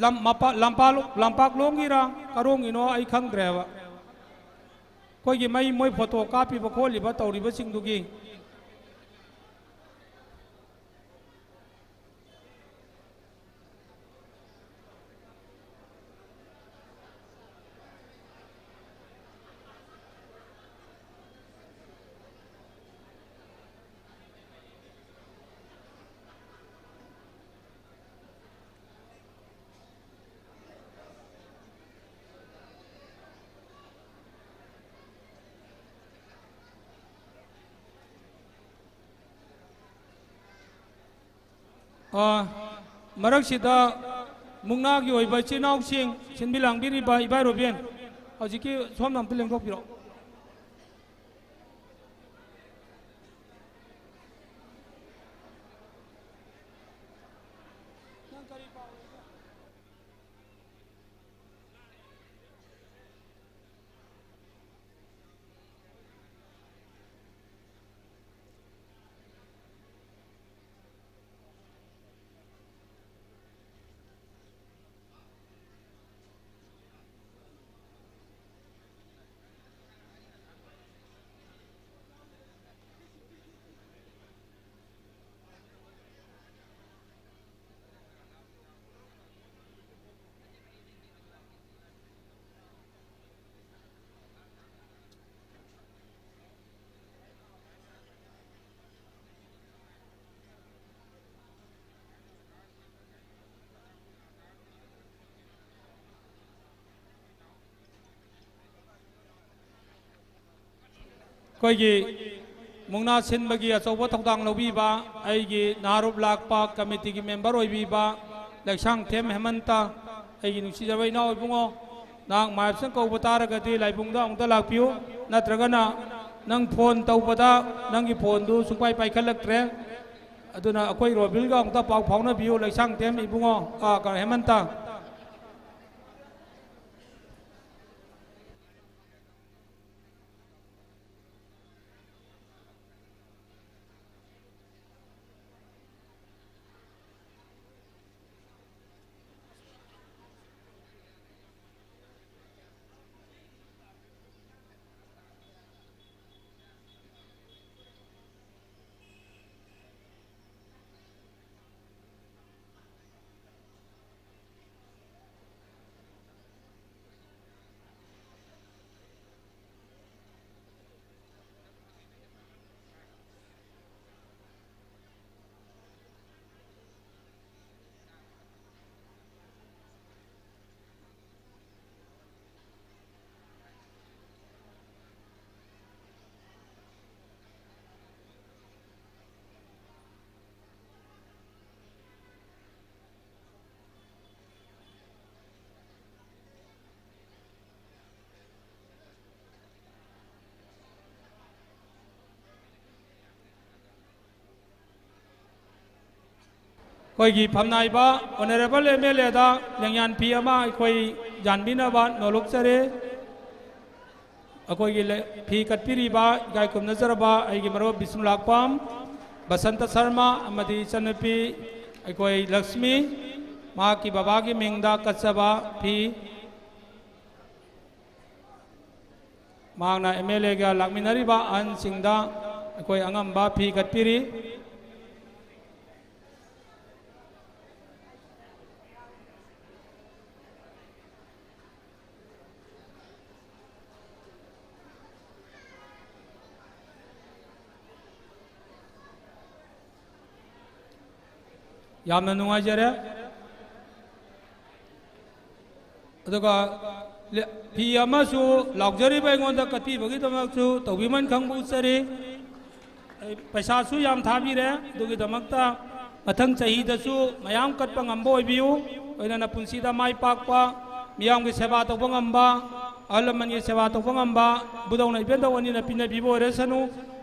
ꯂꯝ-, ꯃꯄꯥ-, ꯂꯝꯄꯥꯛ-, ꯂꯝꯄꯥꯛꯂꯣꯝꯒꯤꯔ ꯀꯔꯣꯝꯒꯤꯅꯣ ꯑꯩ ꯈꯪꯗ꯭ꯔꯦꯕ꯫ ꯑꯩꯈꯣꯏꯒꯤ ꯃꯩ, ꯃꯣꯏ ꯐꯣꯇꯣ ꯀꯥꯞꯄꯤꯕ ꯈꯣꯠꯂꯤꯕ ꯇꯧꯔꯤꯕꯁꯤꯡꯗꯨꯒꯤ꯫ ꯑ, ꯃꯔꯛꯁꯤꯗ ꯃꯨꯛꯅꯥꯒꯤ ꯑꯣꯏꯕ ꯏꯆꯤꯜ ꯏꯅꯥꯎꯁꯤꯡ ꯁꯤꯟꯕꯤ ꯂꯥꯡꯕꯤꯔꯤꯕ ꯏꯕꯥꯏ ꯔꯣꯕꯤꯟ, ꯍꯧꯖꯤꯛꯀꯤ ꯁꯣꯝꯗ ꯑꯝꯇ ꯂꯦꯡꯊꯣꯛꯄꯤꯔꯛꯑꯣ꯫ ꯑꯩꯈꯣꯏꯒꯤ ꯃꯨꯛꯅꯥ ꯁꯤꯟꯕꯒꯤ ꯑꯆꯧꯕ ꯊꯧꯗꯥꯡ ꯂꯧꯕꯤꯕ ꯑꯩꯒꯤ ꯅꯍꯥꯔꯣꯞ ꯂꯥꯛꯄ ꯀꯃꯤꯇꯤꯒꯤ ꯃꯦꯝꯕꯔ ꯑꯣꯏꯕꯤꯕ ꯂꯩꯁꯥꯡꯊꯦꯝ ꯍꯦꯃꯟꯇ, ꯑꯩꯒꯤ ꯅꯨꯡꯁꯤꯖꯕ ꯏꯅꯥꯎ ꯏꯕꯨꯡꯉꯣ, ꯅꯍꯥꯛ ꯃꯥꯏꯕꯁꯪ ꯀꯧꯕ ꯇꯥꯔꯒꯗꯤ ꯂꯥꯏꯕꯨꯡꯗ ꯑꯃꯨꯛꯇ ꯂꯥꯛꯄꯤꯌꯨ, ꯅꯠꯇ꯭ꯔꯒꯅ ꯅꯪ ꯐꯣꯟ ꯇꯧꯕꯗ ꯅꯪꯒꯤ ꯐꯣꯟꯗꯨ ꯁꯨꯡꯄꯥꯏ ꯄꯥꯏꯈꯠꯂꯛꯇ꯭ꯔꯦ, ꯑꯗꯨꯅ ꯑꯩꯈꯣꯏ ꯔꯣꯕꯤꯜꯒ ꯑꯃꯨꯛꯇ ꯄꯥꯎ ꯐꯥꯎꯅꯕꯤꯌꯨ, ꯂꯩꯁꯥꯡꯊꯦꯝ ꯏꯕꯨꯡꯉꯣ, ꯑ, ꯀ-, ꯍꯦꯃꯟꯇ꯫ ꯑꯩꯈꯣꯏꯒꯤ ꯐꯝꯅꯥꯏꯕ ꯑꯣꯅꯔꯦꯕꯜ ꯑꯦꯝ ꯑꯦꯜ ꯑꯦꯗ ꯂꯦꯡꯌꯥꯟ ꯐꯤ ꯑꯃ ꯑꯩꯈꯣꯏ ꯌꯥꯟꯕꯤꯅꯕ ꯅꯣꯂꯨꯛꯆꯔꯤ꯫ ꯑꯩꯈꯣꯏꯒꯤ ꯂꯦ-, ꯐꯤ ꯀꯠꯄꯤꯔꯤꯕ ꯏꯀꯥꯏ ꯈꯨꯝꯅꯖꯔꯕ ꯑꯩꯒꯤ ꯃꯔꯨꯞ ꯕꯤꯁꯅꯨ ꯂꯥꯛꯄꯝ, ꯕꯁꯟꯇ ꯁꯔꯃ ꯑꯃꯗꯤ ꯏꯆꯟꯅꯨꯄꯤ ꯑꯩꯈꯣꯏ ꯂꯛꯁꯃꯤ, ꯃꯍꯥꯛꯀꯤ ꯕꯕꯥꯒꯤ ꯃꯤꯡꯗ ꯀꯠꯆꯕ ꯐꯤ꯫ ꯃꯍꯥꯛꯅ ꯑꯦꯝ ꯑꯦꯜ ꯑꯦꯒ ꯂꯥꯛꯃꯤꯟꯅꯔꯤꯕ ꯑꯍꯟꯁꯤꯡꯗ ꯑꯩꯈꯣꯏ ꯑꯉꯝꯕ ꯐꯤ ꯀꯠꯄꯤꯔꯤ꯫ ꯌꯥꯝꯅ ꯅꯨꯡꯉꯥꯏꯖꯔꯦ꯫ ꯑꯗꯨꯒ ꯂꯦ-, ꯐꯤ ꯑꯃꯁꯨ ꯂꯥꯎꯖꯔꯤꯕ ꯑꯩꯉꯣꯟꯗ ꯀꯠꯄꯤꯕꯒꯤꯗꯃꯛꯁꯨ ꯇꯧꯕꯤꯃꯟ ꯈꯪꯕ ꯎꯠꯆꯔꯤ꯫ ꯑꯩ ꯄꯩꯁꯥꯁꯨ ꯌꯥꯝ ꯊꯥꯕꯤꯔꯦ꯫ ꯑꯗꯨꯒꯤꯗꯃꯛꯇ ꯃꯊꯪ ꯆꯍꯤꯗꯁꯨ ꯃꯌꯥꯝ ꯀꯠꯄ ꯉꯝꯕ ꯑꯣꯏꯕꯤꯌꯨ꯫ ꯂꯣꯏꯅꯅ ꯄꯨꯟꯁꯤꯗ ꯃꯥꯏ ꯄꯥꯛꯄ, ꯃꯤꯌꯥꯝꯒꯤ ꯁꯦꯕꯥ ꯇꯧꯕ ꯉꯝꯕ, ꯑꯍꯜ ꯂꯃꯟꯒꯤ ꯁꯦꯕꯥ ꯇꯧꯕ ꯉꯝꯕ ꯏꯕꯨꯙꯧꯅ ꯏꯕꯦꯟꯗꯧ ꯑꯅꯤꯅ ꯄꯤꯅꯕꯤꯕ ꯑꯣꯏꯔꯁꯅꯨ꯫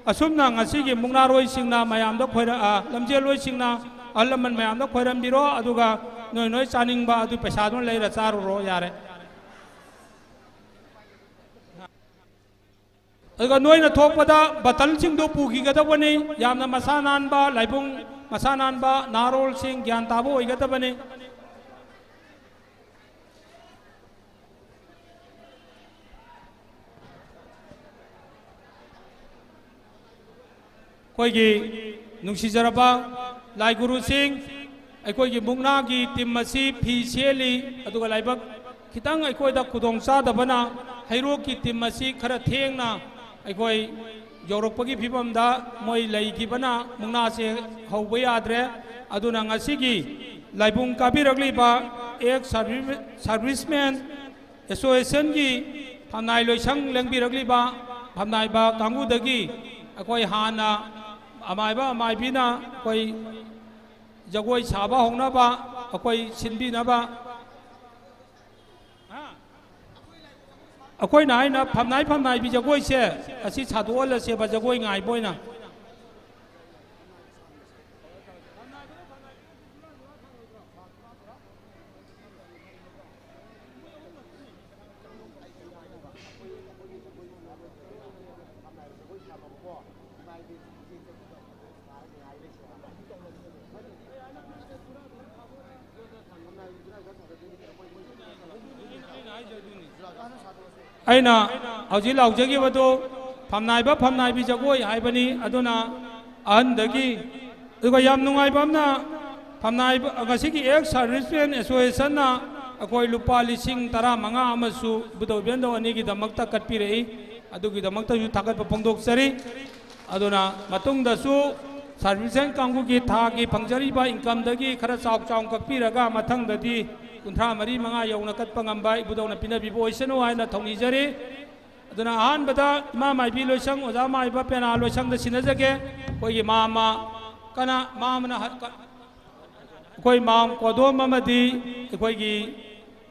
ꯑꯁꯨꯝꯅ ꯉꯁꯤꯒꯤ ꯃꯨꯛꯅꯥꯔꯣꯏꯁꯤꯡꯅ ꯃꯌꯥꯝꯗ ꯈꯣꯏꯔ-, ꯑ, ꯂꯝꯖꯦꯜꯂꯣꯏꯁꯤꯡꯅ ꯑꯍꯜ ꯂꯃꯟ ꯃꯌꯥꯝꯗ ꯈꯣꯏꯔꯝꯕꯤꯔꯣ, ꯑꯗꯨꯒ ꯅꯣꯏ ꯅꯣꯏ ꯆꯥꯅꯤꯡꯕ ꯑꯗꯨ ꯄꯩꯁꯥꯗꯨꯅ ꯂꯩꯔ ꯆꯥꯔꯨꯔꯣ, ꯌꯥꯔꯦ꯫ ꯑꯗꯨꯒ ꯅꯣꯏꯅ ꯊꯣꯛꯄꯗ ꯕꯇꯜꯁꯤꯡꯗꯨ ꯄꯨꯈꯤꯒꯗꯧꯕꯅꯤ꯫ ꯌꯥꯝꯅ ꯃꯁꯥ ꯅꯥꯟꯕ, ꯂꯥꯏꯕꯨꯡ ꯃꯁꯥ ꯅꯥꯟꯕ, ꯅꯍꯥꯔꯣꯜꯁꯤꯡ ꯒ꯭ꯌꯥꯟ ꯇꯥꯕ ꯑꯣꯏꯒꯗꯕꯅꯤ꯫ ꯑꯩꯈꯣꯏꯒꯤ ꯅꯨꯡꯁꯤꯖꯔꯕ ꯂꯥꯏ ꯒꯨꯔꯨꯁꯤꯡ, ꯑꯩꯈꯣꯏꯒꯤ ꯃꯨꯛꯅꯥꯒꯤ ꯇꯤꯝ ꯑꯁꯤ ꯐꯤ ꯁꯦꯠꯂꯤ, ꯑꯗꯨꯒ ꯂꯥꯏꯕꯛ ꯈꯤꯇꯪ ꯑꯩꯈꯣꯏꯗ ꯈꯨꯗꯣꯡ ꯆꯥꯗꯕꯅ ꯍꯩꯔꯣꯛꯀꯤ ꯇꯤꯝ ꯑꯁꯤ ꯈꯔ ꯊꯦꯡꯅ ꯑꯩꯈꯣꯏ ꯌꯧꯔꯛꯄꯒꯤ ꯐꯤꯕꯝꯗ ꯃꯣꯏ ꯂꯩꯈꯤꯕꯅ ꯃꯨꯛꯅꯥꯁꯦ ꯍꯧꯕ ꯌꯥꯗ꯭ꯔꯦ꯫ ꯑꯗꯨꯅ ꯉꯁꯤꯒꯤ ꯂꯥꯏꯕꯨꯡ ꯀꯥꯕꯤꯔꯛꯂꯤꯕ ꯑꯦꯛꯁ ꯁꯥꯔꯚꯤꯁꯃꯦꯟ ꯑꯦꯁꯣꯁꯤꯌꯦꯁꯟꯒꯤ ꯐꯝꯅꯥꯏ ꯂꯣꯏꯁꯪ ꯂꯦꯡꯕꯤꯔꯛꯂꯤꯕ ꯐꯝꯅꯥꯏꯕ ꯀꯥꯡꯕꯨꯗꯒꯤ ꯑꯩꯈꯣꯏ ꯍꯥꯟꯅ ꯑꯃꯥꯏꯕ ꯑꯃꯥꯏꯕꯤꯅ ꯑꯩꯈꯣꯏ ꯖꯒꯣꯏ ꯁꯥꯕ ꯍꯧꯅꯕ ꯑꯩꯈꯣꯏ ꯁꯤꯟꯕꯤꯅꯕ, ꯑꯩꯈꯣꯏꯅ ꯍꯥꯏꯅ ꯐꯝꯅꯥꯏ ꯐꯝꯅꯥꯏꯕꯤ ꯖꯒꯣꯏꯁꯦ ꯑꯁꯤ ꯁꯥꯗꯣꯛꯍꯜꯂꯁꯦꯕ, ꯖꯒꯣꯏ ꯉꯥꯏꯕ ꯑꯣꯏꯅ꯫ ꯑꯩꯅ ꯍꯧꯖꯤꯛ ꯂꯥꯎꯖꯈꯤꯕꯗꯨ ꯐꯝꯅꯥꯏꯕ ꯐꯝꯅꯥꯏꯕꯤ ꯖꯒꯣꯏ ꯍꯥꯏꯕꯅꯤ꯫ ꯑꯗꯨꯅ ꯑꯍꯟꯗꯒꯤ, ꯑꯗꯨꯒ ꯌꯥꯝ ꯅꯨꯡꯉꯥꯏꯕ ꯑꯃꯅ, ꯐꯝꯅꯥꯏꯕ, ꯉꯁꯤꯒꯤ ꯑꯦꯛꯁ ꯁꯥꯔꯚꯤꯁꯃꯦꯟ ꯑꯦꯁꯣꯁꯤꯌꯦꯁꯟꯅ ꯑꯩꯈꯣꯏ ꯂꯨꯄꯥ ꯂꯤꯁꯤꯡ ꯇꯔꯥꯃꯉꯥ ꯑꯃꯁꯨ ꯏꯕꯨꯙꯧ ꯏꯕꯦꯟꯗꯧ ꯑꯅꯤꯒꯤꯗꯃꯛꯇ ꯀꯠꯄꯤꯔꯛꯏ꯫ ꯑꯗꯨꯒꯤꯗꯃꯛꯇꯁꯨ ꯊꯥꯒꯠꯄ ꯐꯣꯡꯗꯣꯛꯆꯔꯤ꯫ ꯑꯗꯨꯅ ꯃꯇꯨꯡꯗꯁꯨ ꯁꯥꯔꯚꯤꯁꯃꯦꯟ ꯀꯥꯡꯕꯨꯒꯤ ꯊꯥꯒꯤ ꯐꯪꯖꯔꯤꯕ ꯏꯟꯀꯝꯗꯒꯤ ꯈꯔ ꯆꯥꯎ ꯆꯥꯎꯅ ꯀꯛꯄꯤꯔꯒ ꯃꯊꯪꯗꯗꯤ ꯀꯨꯟꯊ꯭ꯔꯥ ꯃꯔꯤ ꯃꯉꯥ ꯌꯧꯅ ꯀꯠꯄ ꯉꯝꯕ ꯏꯕꯨꯙꯧꯅ ꯄꯤꯅꯕꯤꯕ ꯑꯣꯏꯁꯅꯨ ꯍꯥꯏꯅ ꯊꯧꯅꯤꯖꯔꯤ꯫ ꯑꯗꯨꯅ ꯑꯍꯥꯟꯕꯗ ꯏꯃꯥ ꯃꯥꯏꯕꯤ ꯂꯣꯏꯁꯪ, ꯑꯣꯖꯥ ꯃꯥꯏꯕ ꯄꯦꯅꯥ ꯂꯣꯏꯁꯪꯗ ꯁꯤꯟꯅꯖꯒꯦ꯫ ꯑꯩꯈꯣꯏꯒꯤ ꯃꯥꯝꯃ ꯀꯅꯥ, ꯃꯥꯝꯃꯅ ꯍ-, ꯀ-, ꯑꯩꯈꯣꯏ ꯃꯥꯝ ꯀꯣꯗꯣꯝ ꯑꯃꯗꯤ ꯑꯩꯈꯣꯏꯒꯤ,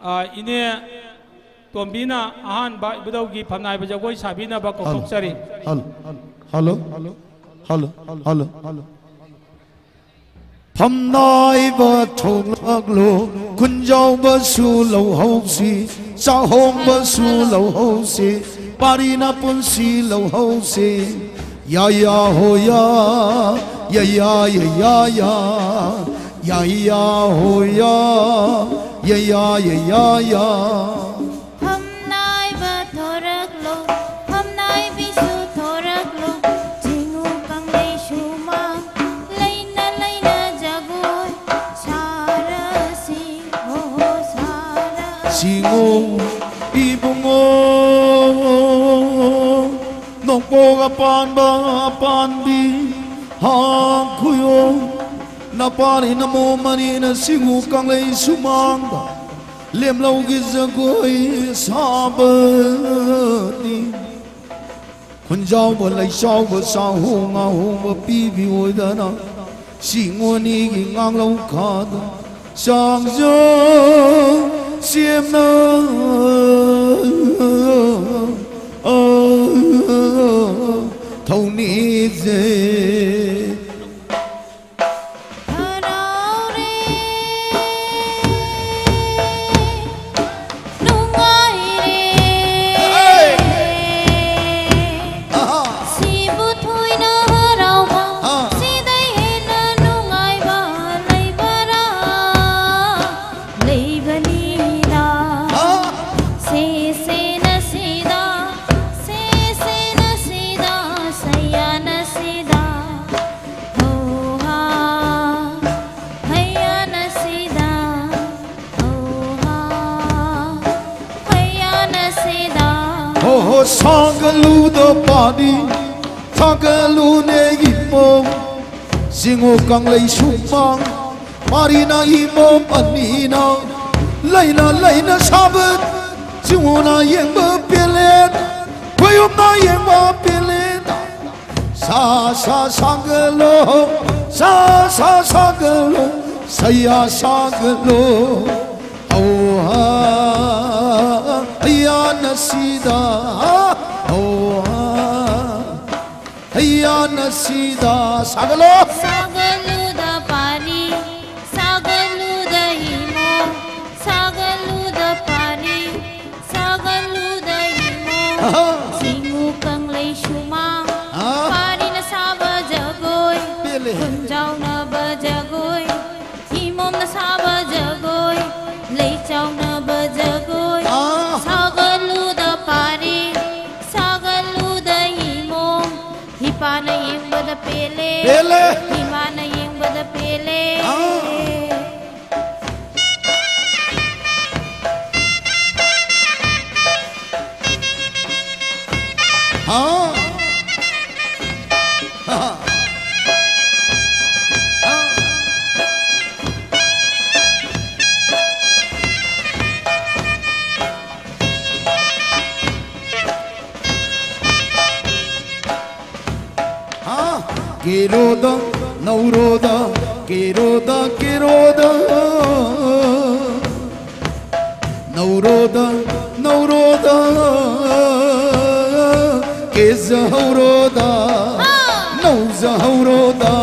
ꯑ, ꯏꯅꯦ ꯇꯣꯝꯕꯤꯅ ꯑꯍꯥꯟꯕ ꯏꯕꯨꯙꯧꯒꯤ ꯐꯝꯅꯥꯏꯕ ꯖꯒꯣꯏ ꯁꯥꯕꯤꯅꯕ ꯀꯧꯊꯣꯛꯆꯔꯤ꯫ ꯍꯜꯂꯣ, ꯍꯜꯂꯣ, ꯍꯜꯂꯣ, ꯍꯜꯂꯣ, ꯍꯜꯂꯣ, ꯍꯜꯂꯣ꯫ ꯐꯝꯅꯥꯏꯕ ꯊꯣꯛꯂꯛꯂꯣ, ꯈꯨꯟꯖꯥꯎꯕꯁꯨ ꯂꯧꯍꯧꯁꯤ, ꯆꯥꯍꯣꯡꯕꯁꯨ ꯂꯧꯍꯧꯁꯤ, ꯄꯥꯔꯤꯅ ꯄꯨꯟꯁꯤ ꯂꯧꯍꯧꯁꯤ꯫ ꯌꯥ ꯌꯥ ꯍꯣ ꯌꯥ, ꯌꯥ ꯌꯥ ꯌꯥ ꯌꯥ ꯌꯥ, ꯌꯥ ꯌꯥ ꯍꯣ ꯌꯥ, ꯌꯥ ꯌꯥ ꯌꯥ ꯌꯥ ꯌꯥ꯫ ꯐꯝꯅꯥꯏꯕ ꯊꯣꯔꯛꯂꯣ, ꯐꯝꯅꯥꯏꯕꯤꯁꯨ ꯊꯣꯔꯛꯂꯣ, ꯆꯤꯡꯉꯨ ꯀꯪꯂꯩ ꯁꯨꯃꯥꯡ, ꯂꯩꯅ ꯂꯩꯅ ꯖꯒꯣꯏ ꯁꯥꯔꯁꯤ, ꯍꯣ ꯍꯣ ꯁꯥꯔꯁꯤ꯫ ꯁꯤꯡꯉꯨ ꯏꯕꯨꯡꯉꯣ, ꯅꯣꯡꯄꯣꯛ ꯑꯄꯥꯟꯕ ꯑꯄꯥꯟꯕꯤ ꯍꯥꯡꯈꯨꯌꯣ, ꯅꯄꯥꯅꯤ ꯅꯃꯣꯝ ꯑꯅꯤꯅ ꯁꯤꯡꯉꯨ ꯀꯪꯂꯩ ꯁꯨꯃꯥꯡꯗ ꯂꯦꯝꯂꯧꯒꯤ ꯖꯒꯣꯏ ꯁꯥꯕꯅꯤ꯫ ꯈꯨꯟꯖꯥꯎꯕ ꯂꯩꯆꯥꯎꯕ ꯆꯥꯍꯣꯡ ꯉꯥꯍꯣꯡꯕ ꯄꯤꯕꯤ ꯑꯣꯏꯗꯅ, ꯁꯤꯡꯉꯨ ꯑꯅꯤꯒꯤ ꯉꯥꯡꯂꯧ ꯈꯥꯗ ꯆꯥꯡꯖ ꯁꯦꯝꯅ ꯊꯧꯅꯤꯖꯩ꯫ ꯍꯔꯥꯎꯔꯦ, ꯅꯨꯡꯉꯥꯏꯔꯦ꯫ ꯁꯤꯕꯨ ꯊꯣꯏꯅ ꯍꯔꯥꯎꯕ, ꯁꯤꯗꯩ ꯍꯦꯟꯅ ꯅꯨꯡꯉꯥꯏꯕ ꯂꯩꯕꯔꯥ? ꯂꯩꯕꯅꯤꯗ꯫ ꯁꯦ ꯁꯦꯅ ꯁꯤꯗ, ꯁꯦ ꯁꯦꯅ ꯁꯤꯗ, ꯁꯩꯌꯥꯅ ꯁꯤꯗ꯫ ꯍꯣ ꯍꯥ, ꯍꯩꯌꯥꯅ ꯁꯤꯗ꯫ ꯍꯣ ꯍꯥ, ꯍꯩꯌꯥꯅ ꯁꯤꯗ꯫ ꯍꯣ ꯍꯣ ꯁꯥꯒꯠꯂꯨꯗ ꯄꯥꯅꯤ, ꯊꯥꯒꯠꯂꯨꯅꯦ ꯏꯃꯣꯝ꯫ ꯁꯤꯡꯉꯨ ꯀꯪꯂꯩ ꯁꯨꯃꯥꯡ, ꯄꯥꯔꯤꯅ ꯏꯃꯣꯝ ꯑꯅꯤꯅ ꯂꯩꯅ ꯂꯩꯅ ꯁꯥꯕ, ꯆꯤꯡꯉꯨꯅ ꯌꯦꯡꯕ ꯄꯦꯜꯂꯦ, ꯈꯣꯏꯌꯨꯝꯅ ꯌꯦꯡꯕ ꯄꯦꯜꯂꯦ꯫ ꯁꯥ ꯁꯥ ꯁꯥꯒꯠꯂꯣ, ꯁꯥ ꯁꯥ ꯁꯥꯒꯠꯂꯣ, ꯁꯌꯥ ꯁꯥꯒꯠꯂꯣ꯫ ꯍꯧ ꯍꯥ, ꯍꯩꯌꯥꯅ ꯁꯤꯗ, ꯍꯧ ꯍꯥ, ꯍꯩꯌꯥꯅ ꯁꯤꯗ꯫ ꯁꯥꯒꯠꯂꯣ꯫ ꯁꯥꯒꯠꯂꯨꯗ ꯄꯥꯅꯤ, ꯁꯥꯒꯠꯂꯨꯗ ꯏꯃꯣ, ꯁꯥꯒꯠꯂꯨꯗ ꯄꯥꯅꯤ, ꯁꯥꯒꯠꯂꯨꯗ ꯏꯃꯣ꯫ ꯑꯍꯥ꯫ ꯆꯤꯡꯉꯨ ꯀꯪꯂꯩ ꯁꯨꯃꯥꯡ, ꯑꯥ꯫ ꯄꯥꯅꯤꯅ ꯁꯥꯕ ꯖꯒꯣꯏ, ꯄꯦꯜꯂꯦ꯫ ꯈꯨꯟꯖꯥꯎꯅꯕ ꯖꯒꯣꯏ, ꯏꯃꯣꯝꯅ ꯁꯥꯕ ꯖꯒꯣꯏ, ꯂꯩ ꯆꯥꯎꯅꯕ ꯖꯒꯣꯏ꯫ ꯑꯥ꯫ ꯁꯥꯒꯠꯂꯨꯗ ꯄꯥꯔꯤ, ꯁꯥꯒꯠꯂꯨꯗ ꯏꯃꯣꯝ꯫ ꯏꯄꯥꯅ ꯌꯦꯡꯕꯗ ꯄꯦꯜꯂꯦ꯫ ꯄꯦꯜꯂꯦ꯫ ꯏꯃꯥꯅ ꯌꯦꯡꯕꯗ ꯄꯦꯜꯂꯦ꯫ ꯑꯥ꯫ ꯍꯥ? ꯍꯥ? ꯍꯥ? ꯀꯦꯔꯣꯗ, ꯅꯧꯔꯣꯗ, ꯀꯦꯔꯣꯗ, ꯀꯦꯔꯣꯗ꯫ ꯅꯧꯔꯣꯗ, ꯅꯧꯔꯣꯗ, ꯀꯦꯖꯍꯧꯔꯣꯗ, ꯍꯥ! ꯅꯧꯖꯍꯧꯔꯣꯗ꯫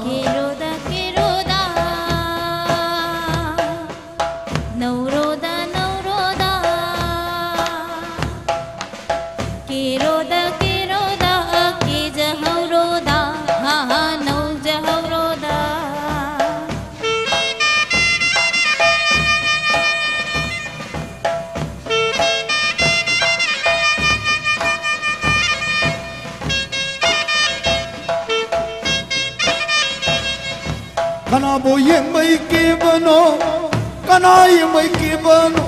ꯀꯦꯔꯣꯗ, ꯀꯦꯔꯣꯗ, ꯅꯧꯔꯣꯗ, ꯅꯧꯔꯣꯗ꯫ ꯀꯦꯔꯣꯗ, ꯀꯦꯔꯣꯗ, ꯀꯦꯖꯍꯧꯔꯣꯗ, ꯍꯥ, ꯍꯥ, ꯅꯧꯖꯍꯧꯔꯣꯗ꯫ ꯀꯅꯥꯕꯨ ꯌꯦꯡꯕꯩ ꯀꯦꯕꯅꯣ? ꯀꯅꯥ ꯌꯦꯡꯕꯩ ꯀꯦꯕꯅꯣ?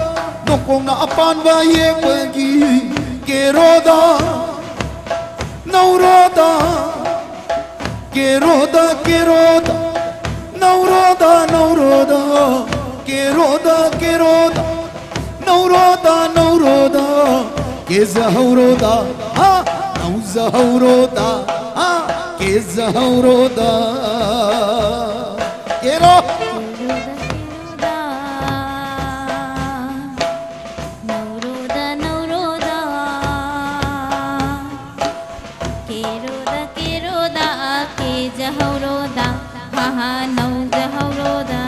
ꯅꯀꯣꯡꯅ ꯑꯄꯥꯟꯕ ꯌꯦꯡꯕꯒꯤ ꯀꯦꯔꯣꯗ, ꯅꯧꯔꯣꯗ, ꯀꯦꯔꯣꯗ, ꯀꯦꯔꯣꯗ, ꯅꯧꯔꯣꯗ, ꯅꯧꯔꯣꯗ, ꯀꯦꯔꯣꯗ, ꯀꯦꯔꯣꯗ, ꯅꯧꯔꯣꯗ, ꯅꯧꯔꯣꯗ, ꯀꯦꯖꯍꯧꯔꯣꯗ, ꯍꯥ, ꯅꯧꯖꯍꯧꯔꯣꯗ, ꯍꯥ, ꯀꯦꯖꯍꯧꯔꯣꯗ꯫ ꯀꯦꯔꯣ꯫ ꯅꯧꯔꯣꯗ, ꯅꯧꯔꯣꯗ, ꯀꯦꯔꯣꯗ, ꯀꯦꯔꯣꯗ, ꯀꯦꯖꯍꯧꯔꯣꯗ, ꯍꯥ ꯍꯥ, ꯅꯧꯖꯍꯧꯔꯣꯗ꯫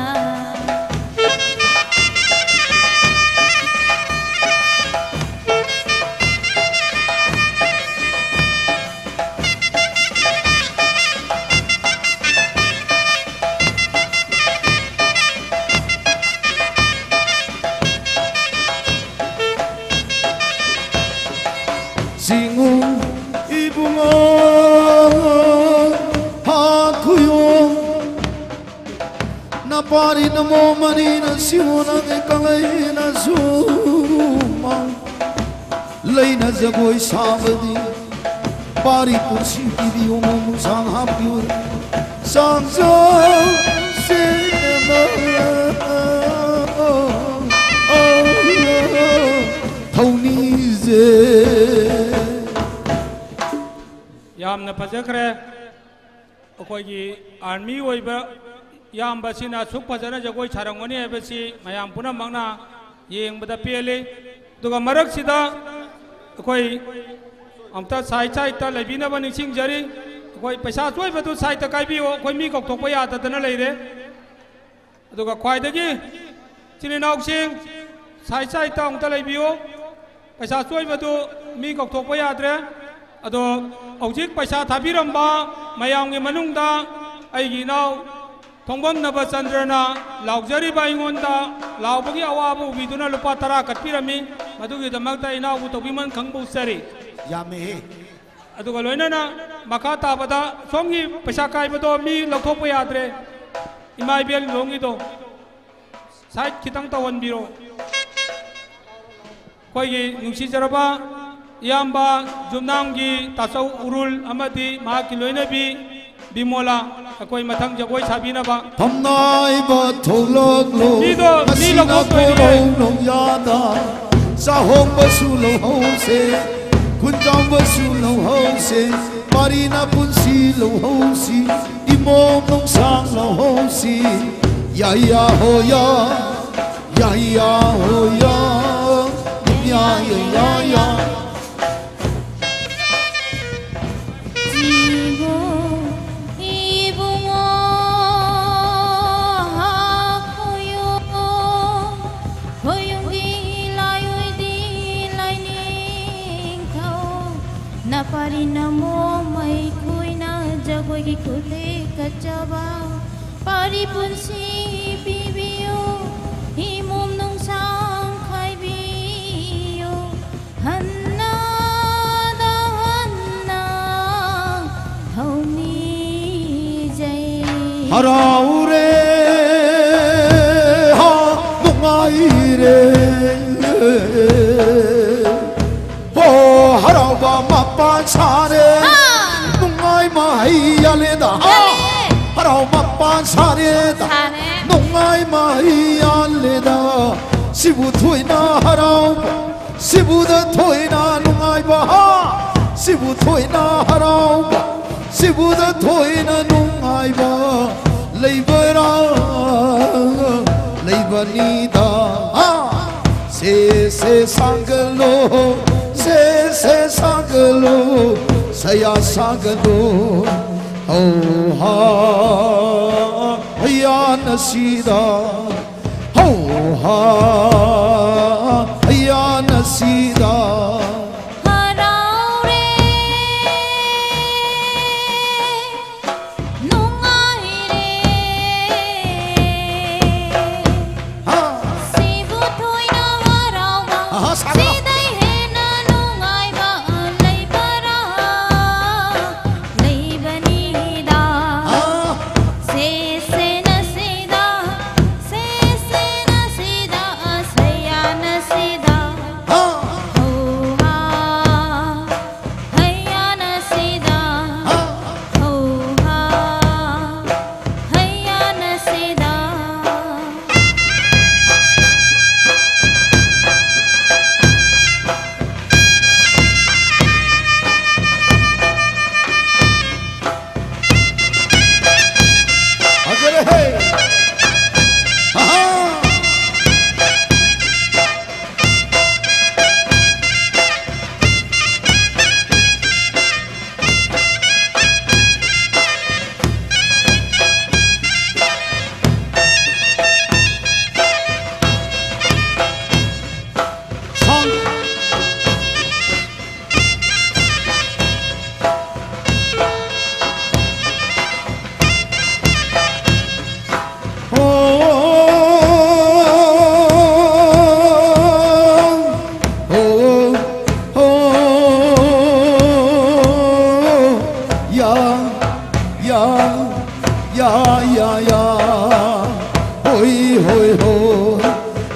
ꯁꯤꯡꯉꯨ ꯏꯕꯨꯡꯉꯣ, ꯍꯥ ꯈꯨꯌꯣ, ꯅꯄꯥꯔꯤ ꯅꯃꯣ ꯃꯅꯤꯅ ꯁꯤꯌꯣ ꯅꯪꯒꯤ ꯀꯪꯂꯩꯅ ꯁꯨꯃꯥꯡ ꯂꯩꯅ ꯖꯒꯣꯏ ꯁꯥꯕꯗꯤ ꯄꯥꯔꯤ ꯄꯨꯟꯁꯤ ꯄꯤꯕꯤꯌꯨ ꯅꯣꯡꯃ ꯁꯥꯡ ꯍꯥꯞꯄꯤꯌꯨ ꯁꯥꯡꯖꯧ ꯁꯦꯝꯕ ꯊꯧꯅꯤꯖꯦ꯫ ꯌꯥꯝꯅ ꯐꯖꯈ꯭ꯔꯦ꯫ ꯑꯩꯈꯣꯏꯒꯤ ꯑꯥꯔꯃꯤ ꯑꯣꯏꯕ ꯏꯌꯥꯝꯕꯁꯤꯅ ꯑꯁꯨꯛ ꯐꯖꯅ ꯖꯒꯣꯏ ꯁꯥꯔꯝꯒꯅꯤ ꯍꯥꯏꯕꯁꯤ ꯃꯌꯥꯝ ꯄꯨꯝꯅꯃꯛꯅ ꯌꯦꯡꯕꯗ ꯄꯦꯜꯂꯤ꯫ ꯑꯗꯨꯒ ꯃꯔꯛꯁꯤꯗ ꯑꯩꯈꯣꯏ ꯑꯝꯇ ꯁꯥꯏꯠ ꯁꯥꯏꯠꯇ ꯂꯩꯕꯤꯅꯕ ꯅꯤꯡꯁꯤꯡꯖꯔꯤ꯫ ꯑꯩꯈꯣꯏ ꯄꯩꯁꯥ ꯑꯆꯣꯏꯕꯗꯨ ꯁꯥꯏꯠꯇ ꯀꯥꯏꯕꯤꯌꯨ, ꯑꯩꯈꯣꯏ ꯃꯤ ꯀꯧꯊꯣꯛꯄ ꯌꯥꯗꯗꯅ ꯂꯩꯔꯦ꯫ ꯑꯗꯨꯒ ꯈ꯭ꯋꯥꯏꯗꯒꯤ ꯏꯆꯤꯜ ꯏꯅꯥꯎꯁꯤꯡ ꯁꯥꯏꯠ ꯁꯥꯏꯠꯇ ꯑꯃꯨꯛꯇ ꯂꯩꯕꯤꯌꯨ꯫ ꯄꯩꯁꯥ ꯑꯆꯣꯏꯕꯗꯨ ꯃꯤ ꯀꯧꯊꯣꯛꯄ ꯌꯥꯗ꯭ꯔꯦ꯫ ꯑꯗꯣ ꯍꯧꯖꯤꯛ ꯄꯩꯁꯥ ꯊꯥꯕꯤꯔꯝꯕ ꯃꯌꯥꯝꯒꯤ ꯃꯅꯨꯡꯗ ꯑꯩꯒꯤ ꯏꯅꯥꯎ ꯊꯣꯡꯕꯝꯅꯕ ꯆꯟꯗ꯭ꯔꯅ ꯂꯥꯎꯖꯔꯤꯕ ꯑꯩꯉꯣꯟꯗ ꯂꯥꯎꯕꯒꯤ ꯑꯋꯥꯕ ꯎꯕꯤꯗꯨꯅ ꯂꯨꯄꯥ ꯇꯔꯥ ꯀꯠꯄꯤꯔꯝꯃꯤ꯫ ꯃꯗꯨꯒꯤꯗꯃꯛꯇ ꯏꯅꯥꯎꯕꯨ ꯇꯧꯕꯤꯃꯜ ꯈꯪꯕ ꯎꯠꯆꯔꯤ꯫ ꯌꯥꯝꯃꯦꯍꯦ꯫ ꯑꯗꯨꯒ ꯂꯣꯏꯅꯅ ꯃꯈꯥ ꯇꯥꯕꯗ ꯁꯣꯝꯒꯤ ꯄꯩꯁꯥ ꯀꯥꯏꯕꯗꯣ ꯃꯤ ꯂꯧꯊꯣꯛꯄ ꯌꯥꯗ꯭ꯔꯦ꯫ ꯏꯃꯥ ꯏꯕꯦꯜ ꯂꯣꯡꯒꯤꯗꯣ ꯁꯥꯏꯠ ꯈꯤꯇꯪ ꯇꯧꯍꯟꯕꯤꯔꯣ꯫ ꯑꯩꯈꯣꯏꯒꯤ ꯅꯨꯡꯁꯤꯖꯔꯕ ꯏꯌꯥꯝꯕ ꯖꯨꯝꯅꯥꯝꯒꯤ ꯇꯥꯆꯧ ꯎꯔꯨꯜ ꯑꯃꯗꯤ ꯃꯍꯥꯛꯀꯤ ꯂꯣꯏꯅꯕꯤ ꯕꯤꯃꯣꯂꯥ, ꯑꯩꯈꯣꯏ ꯃꯊꯪ ꯖꯒꯣꯏ ꯁꯥꯕꯤꯅꯕ꯫ ꯐꯝꯅꯥꯏꯕ ꯊꯣꯛꯂꯛꯂꯣ ꯃꯤꯗꯣ, ꯃꯤ ꯉꯁꯤꯅ ꯂꯧꯊꯣꯛꯇꯣꯏꯅꯦ꯫ ꯀꯣꯔꯧ ꯅꯣꯡꯌꯥꯗ꯫ ꯆꯥꯍꯣꯡꯕꯁꯨ ꯂꯧꯍꯧꯁꯦ, ꯈꯨꯟꯖꯥꯎꯕꯁꯨ ꯂꯧꯍꯧꯁꯦ, ꯄꯥꯔꯤꯅ ꯄꯨꯟꯁꯤ ꯂꯧꯍꯧꯁꯤ, ꯏꯃꯣꯝ ꯅꯨꯡꯁꯥꯡ ꯂꯧꯍꯧꯁꯤ꯫ ꯌꯥ ꯌꯥ ꯍꯣ ꯌꯥ, ꯌꯥ ꯌꯥ ꯍꯣ ꯌꯥ, ꯌꯥ ꯌꯥ ꯌꯥ ꯌꯥ꯫ ꯖꯤꯕꯣ ꯏꯕꯨꯡꯉꯣ ꯍꯥꯈꯣꯌꯣ, ꯈꯣꯌꯨꯝꯒꯤ ꯂꯥꯏꯑꯣꯏꯗꯤ ꯂꯥꯏꯅꯤꯡꯊꯧ, ꯅꯄꯥꯔꯤ ꯅꯃꯣ ꯃꯩꯈꯣꯏꯅ ꯖꯒꯣꯏꯒꯤ ꯈꯨꯠꯂꯦꯛ ꯀꯠꯆꯕ꯫ ꯄꯥꯔꯤ ꯄꯨꯟꯁꯤ ꯄꯤꯕꯤꯌꯨ, ꯏꯃꯣꯝ ꯅꯨꯡꯁꯥꯡ ꯈꯥꯏꯕꯤꯌꯨ, ꯍꯟꯅꯗ ꯍꯟꯅ ꯊꯧꯅꯤꯖꯩ꯫ ꯍꯔꯥꯎꯔꯦ ꯍꯥ ꯅꯨꯡꯉꯥꯏꯔꯦ꯫ ꯍꯣ ꯍꯔꯥꯎꯕ ꯃꯄꯥꯟ ꯁꯥꯔꯦ꯫ ꯍꯥ! ꯅꯨꯡꯉꯥꯏ ꯃꯍꯩ ꯌꯥꯜꯂꯦꯗ꯫ ꯍꯥ! ꯌꯥꯜꯂꯦ! ꯍꯔꯥꯎ ꯃꯄꯥꯟ ꯁꯥꯔꯦꯗ꯫ ꯁꯥꯔꯦ! ꯅꯨꯡꯉꯥꯏ ꯃꯍꯩ ꯌꯥꯜꯂꯦꯗ꯫ ꯁꯤꯕꯨ ꯊꯣꯏꯅ ꯍꯔꯥꯎꯕ, ꯁꯤꯕꯨꯗ ꯊꯣꯏꯅ ꯅꯨꯡꯉꯥꯏꯕ꯫ ꯍꯥ! ꯁꯤꯕꯨ ꯊꯣꯏꯅ ꯍꯔꯥꯎꯕ, ꯁꯤꯕꯨꯗ ꯊꯣꯏꯅ ꯅꯨꯡꯉꯥꯏꯕ ꯂꯩꯕꯔꯥ? ꯂꯩꯕꯅꯤꯗ꯫ ꯍꯥ! ꯁꯦ ꯁꯦ ꯁꯥꯒꯠꯂꯣ, ꯁꯦ ꯁꯦ ꯁꯥꯒꯠꯂꯣ, ꯁꯌꯥ ꯁꯥꯒꯠꯂꯣ꯫ ꯍꯧ ꯍꯥ ꯍꯌꯥꯅ ꯁꯤꯗ, ꯍꯧ ꯍꯥ ꯍꯌꯥꯅ ꯁꯤꯗ꯫ ꯍꯔꯥꯎꯔꯦ, ꯅꯨꯡꯉꯥꯏꯔꯦ꯫ ꯍꯥ! ꯁꯤꯕꯨ ꯊꯣꯏꯅ ꯍꯔꯥꯎꯕ, ꯑꯍꯥ, ꯁꯥꯒꯠꯂꯣ꯫ ꯁꯤꯗꯩ ꯍꯦꯟꯅ ꯅꯨꯡꯉꯥꯏꯕ ꯂꯩꯕꯔꯥ? ꯂꯩꯕꯅꯤꯗ꯫ ꯑꯥ! ꯁꯦ ꯁꯦꯅ ꯁꯤꯗ, ꯁꯦ ꯁꯦꯅ ꯁꯤꯗ, ꯁꯌꯥ ꯌꯥ, ꯌꯥ, ꯌꯥ꯫ ꯍꯣꯏ, ꯍꯣꯏ, ꯍꯣꯏ꯫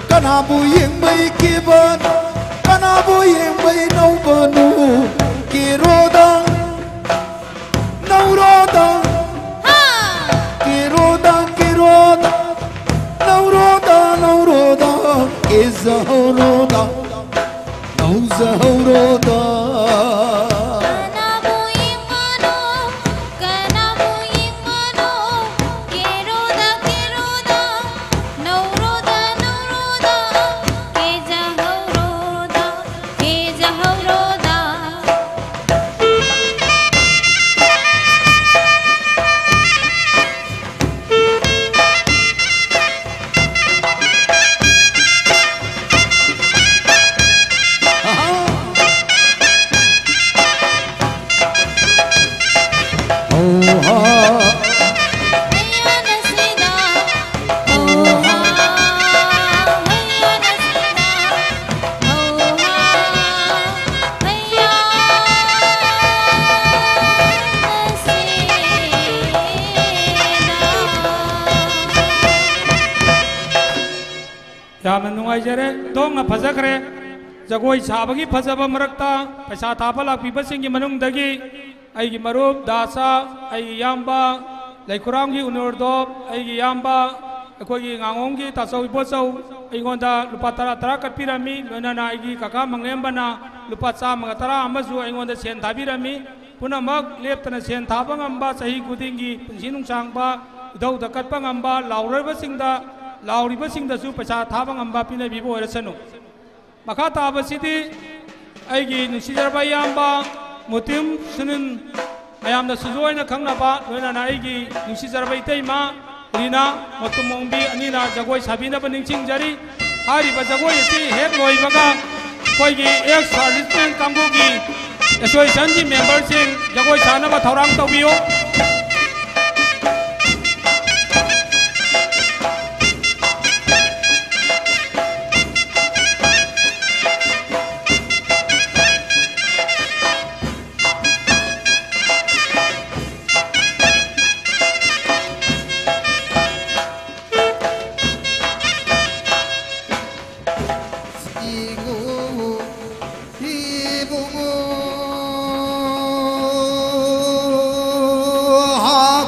ꯀꯅꯥꯕꯨ ꯌꯦꯡꯕꯩ ꯀꯤꯕꯅꯣ? ꯀꯅꯥꯕꯨ ꯌꯦꯡꯕꯩ ꯅꯧꯕꯅꯣ? ꯀꯤꯔꯣꯗ, ꯅꯧꯔꯣꯗ꯫ ꯍꯥ! ꯀꯤꯔꯣꯗ, ꯀꯤꯔꯣꯗ꯫ ꯅꯧꯔꯣꯗ, ꯅꯧꯔꯣꯗ꯫ ꯀꯤꯖꯍꯧꯔꯣꯗ꯫ ꯅꯧꯖꯍꯧꯔꯣꯗ꯫ ꯀꯅꯥꯕꯨ ꯌꯦꯡꯕꯅꯣ? ꯀꯅꯥꯕꯨ ꯌꯦꯡꯕꯅꯣ? ꯀꯦꯔꯣꯗ, ꯀꯦꯔꯣꯗ, ꯅꯧꯔꯣꯗ, ꯅꯧꯔꯣꯗ, ꯀꯦꯖꯍꯧꯔꯣꯗ, ꯀꯦꯖꯍꯧꯔꯣꯗ꯫ ꯌꯥꯝꯅ ꯅꯨꯡꯉꯥꯏꯖꯔꯦ꯫ ꯊꯣꯡꯅ ꯐꯖꯈ꯭ꯔꯦ꯫ ꯖꯒꯣꯏ ꯁꯥꯕꯒꯤ ꯐꯖꯕ ꯃꯔꯛꯇ ꯄꯩꯁꯥ ꯊꯥꯕ ꯂꯥꯛꯄꯤꯕꯁꯤꯡꯒꯤ ꯃꯅꯨꯡꯗꯒꯤ ꯑꯩꯒꯤ ꯃꯔꯨꯞ ꯗꯥꯁꯥ, ꯑꯩꯒꯤ ꯏꯌꯥꯝꯕ ꯂꯩꯈꯨꯔꯥꯝꯒꯤ ꯎꯅꯣꯔꯗꯣꯞ, ꯑꯩꯒꯤ ꯏꯌꯥꯝꯕ ꯑꯩꯈꯣꯏꯒꯤ ꯉꯥꯉꯣꯝꯒꯤ ꯇꯥꯆꯧ ꯏꯕꯣꯆꯧ ꯑꯩꯉꯣꯟꯗ ꯂꯨꯄꯥ ꯇꯔꯥ ꯇꯔꯥ ꯀꯠꯄꯤꯔꯝꯃꯤ꯫ ꯂꯣꯏꯅꯅ ꯑꯩꯒꯤ ꯀꯀꯥ ꯃꯪꯂꯦꯝꯕꯅ ꯂꯨꯄꯥ ꯆꯥꯝꯃꯒ ꯇꯔꯥ ꯑꯃꯁꯨ ꯑꯩꯉꯣꯟꯗ ꯁꯦꯟ ꯊꯥꯕꯤꯔꯝꯃꯤ꯫ ꯄꯨꯝꯅꯃꯛ ꯂꯦꯞꯇꯅ ꯁꯦꯟ ꯊꯥꯕ ꯉꯝꯕ, ꯆꯍꯤ ꯈꯨꯗꯤꯡꯒꯤ ꯄꯨꯟꯁꯤ ꯅꯨꯡꯁꯥꯡꯕ, ꯏꯙꯧꯗ ꯀꯠꯄ ꯉꯝꯕ, ꯂꯥꯎꯔꯕꯁꯤꯡꯗ, ꯂꯥꯎꯔꯤꯕꯁꯤꯡꯗꯁꯨ ꯄꯩꯁꯥ ꯊꯥꯕ ꯉꯝꯕ ꯄꯤꯅꯕꯤꯕ ꯑꯣꯏꯔꯁꯅꯨ꯫ ꯃꯈꯥ ꯇꯥꯕꯁꯤꯗꯤ ꯑꯩꯒꯤ ꯅꯨꯡꯁꯤꯖꯔꯕ ꯏꯌꯥꯝꯕ ꯃꯨꯇꯤꯝ ꯁꯨꯅꯤꯟ, ꯃꯌꯥꯝꯅ ꯁꯨꯖꯨ ꯑꯣꯏꯅ ꯈꯪꯅꯕ, ꯂꯣꯏꯅꯅ ꯑꯩꯒꯤ ꯅꯨꯡꯁꯤꯖꯔꯕ ꯏꯇꯩꯃ ꯔꯤꯅꯥ ꯃꯇꯨꯝ ꯑꯣꯡꯕꯤ ꯑꯅꯤꯅ ꯖꯒꯣꯏ ꯁꯥꯕꯤꯅꯕ ꯅꯤꯡꯁꯤꯡꯖꯔꯤ꯫ ꯍꯥꯏꯔꯤꯕ ꯖꯒꯣꯏ ꯑꯁꯤ ꯍꯦꯛ ꯂꯣꯏꯕꯒ ꯑꯩꯈꯣꯏꯒꯤ ꯑꯦꯛꯁ ꯁꯥꯔꯚꯤꯁꯃꯦꯟ ꯀꯥꯡꯕꯨꯒꯤ ꯑꯦꯁꯣꯁꯤꯌꯦꯁꯟꯒꯤ ꯃꯦꯝꯕꯔꯁꯤꯡ ꯖꯒꯣꯏ ꯁꯥꯅꯕ ꯊꯧꯔꯥꯡ ꯇꯧꯕꯤꯌꯨ꯫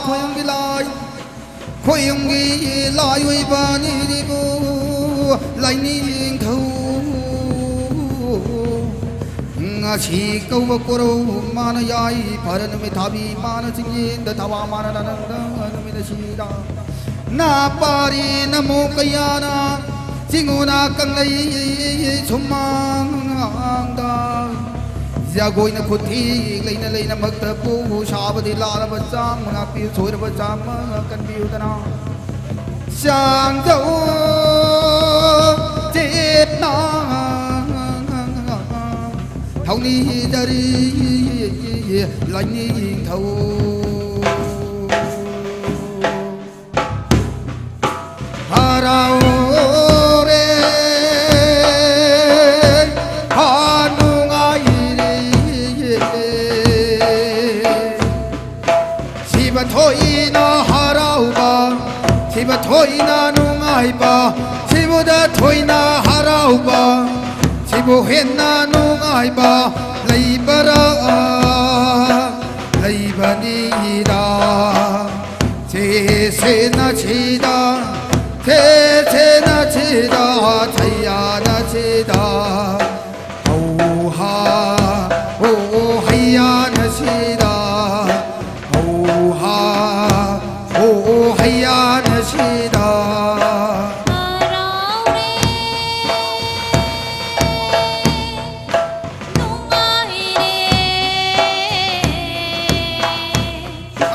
ꯈꯣꯏꯌꯨꯝꯒꯤ ꯂꯥꯏ, ꯈꯣꯏꯌꯨꯝꯒꯤ ꯂꯥꯏ ꯑꯣꯏꯕ ꯅꯤꯔꯤꯕꯨ ꯂꯥꯏꯅꯤꯡꯊꯧ꯫ ꯉꯁꯤ ꯀꯧꯕ ꯀꯣꯔꯧ ꯃꯥꯅ ꯌꯥꯏ, ꯐꯔ ꯅꯨꯃꯤꯠ ꯊꯥꯕꯤ ꯃꯥꯅ ꯆꯤꯡꯌꯦꯟꯗ ꯊꯋꯥ ꯃꯥꯅ ꯂꯥꯅꯪꯗ ꯅꯨꯃꯤꯠ ꯑꯁꯤꯗ ꯅꯥꯄꯥꯔꯤ ꯅꯃꯣ ꯀꯌꯥꯅ ꯆꯤꯡꯉꯨꯅ ꯀꯪꯂꯩ ꯁꯨꯃꯥꯡꯗ ꯖꯒꯣꯏꯅ ꯈꯨꯠꯊꯦꯛ ꯂꯩꯅ ꯂꯩꯅꯃꯛꯇ ꯄꯨ ꯁꯥꯕꯗꯤ ꯂꯥꯔꯕ ꯆꯥꯝ ꯉꯥꯛꯄꯤꯌꯨ, ꯁꯣꯏꯔꯕ ꯆꯥꯝꯃ ꯀꯟꯕꯤꯌꯨꯗꯅ꯫ ꯆꯥꯡꯖꯧ ꯆꯦꯠꯅ ꯊꯧꯅꯤꯖꯔꯤ ꯂꯥꯏꯅꯤꯡꯊꯧ꯫ ꯍꯔꯥꯎꯔꯦ, ꯍꯥ ꯅꯨꯡꯉꯥꯏꯔꯦ꯫ ꯁꯤꯕ ꯊꯣꯏꯅ ꯍꯔꯥꯎꯕ, ꯁꯤꯕ ꯊꯣꯏꯅ ꯅꯨꯡꯉꯥꯏꯕ, ꯁꯤꯕꯗ ꯊꯣꯏꯅ ꯍꯔꯥꯎꯕ, ꯁꯤꯕꯨ ꯍꯦꯟꯅ ꯅꯨꯡꯉꯥꯏꯕ ꯂꯩꯕꯔꯥ? ꯂꯩꯕꯅꯤꯗ꯫ ꯁꯦ ꯁꯦꯅ ꯁꯤꯗ, ꯁꯦ ꯁꯦꯅ ꯁꯤꯗ, ꯁꯩꯌꯥꯅ ꯁꯤꯗ꯫ ꯍꯧ ꯍꯥ ꯍꯣ ꯍꯩꯌꯥꯅ ꯁꯤꯗ꯫ ꯍꯧ ꯍꯥ ꯍꯣ ꯍꯩꯌꯥꯅ ꯁꯤꯗ꯫ ꯍꯔꯥꯎꯔꯦ, ꯅꯨꯡꯉꯥꯏꯔꯦ꯫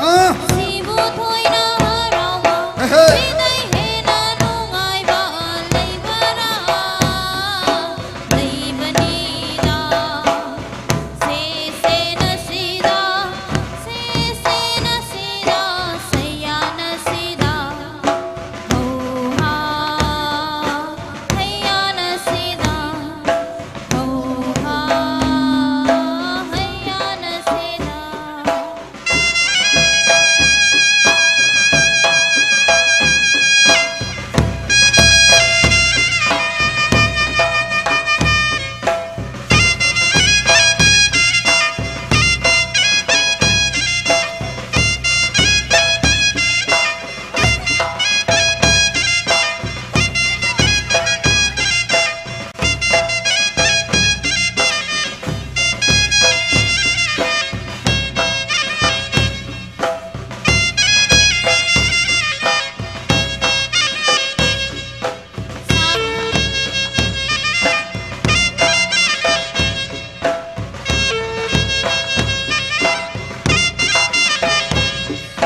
ꯑꯥ꯫ ꯁꯤꯕꯨ ꯊꯣꯏꯅ ꯍꯔꯥꯎꯕ, ꯑꯍꯦ꯫ ꯁꯤꯗꯩ ꯍꯦꯟꯅ ꯅꯨꯡꯉꯥꯏꯕ ꯂꯩꯕ꯭ꯔꯥ?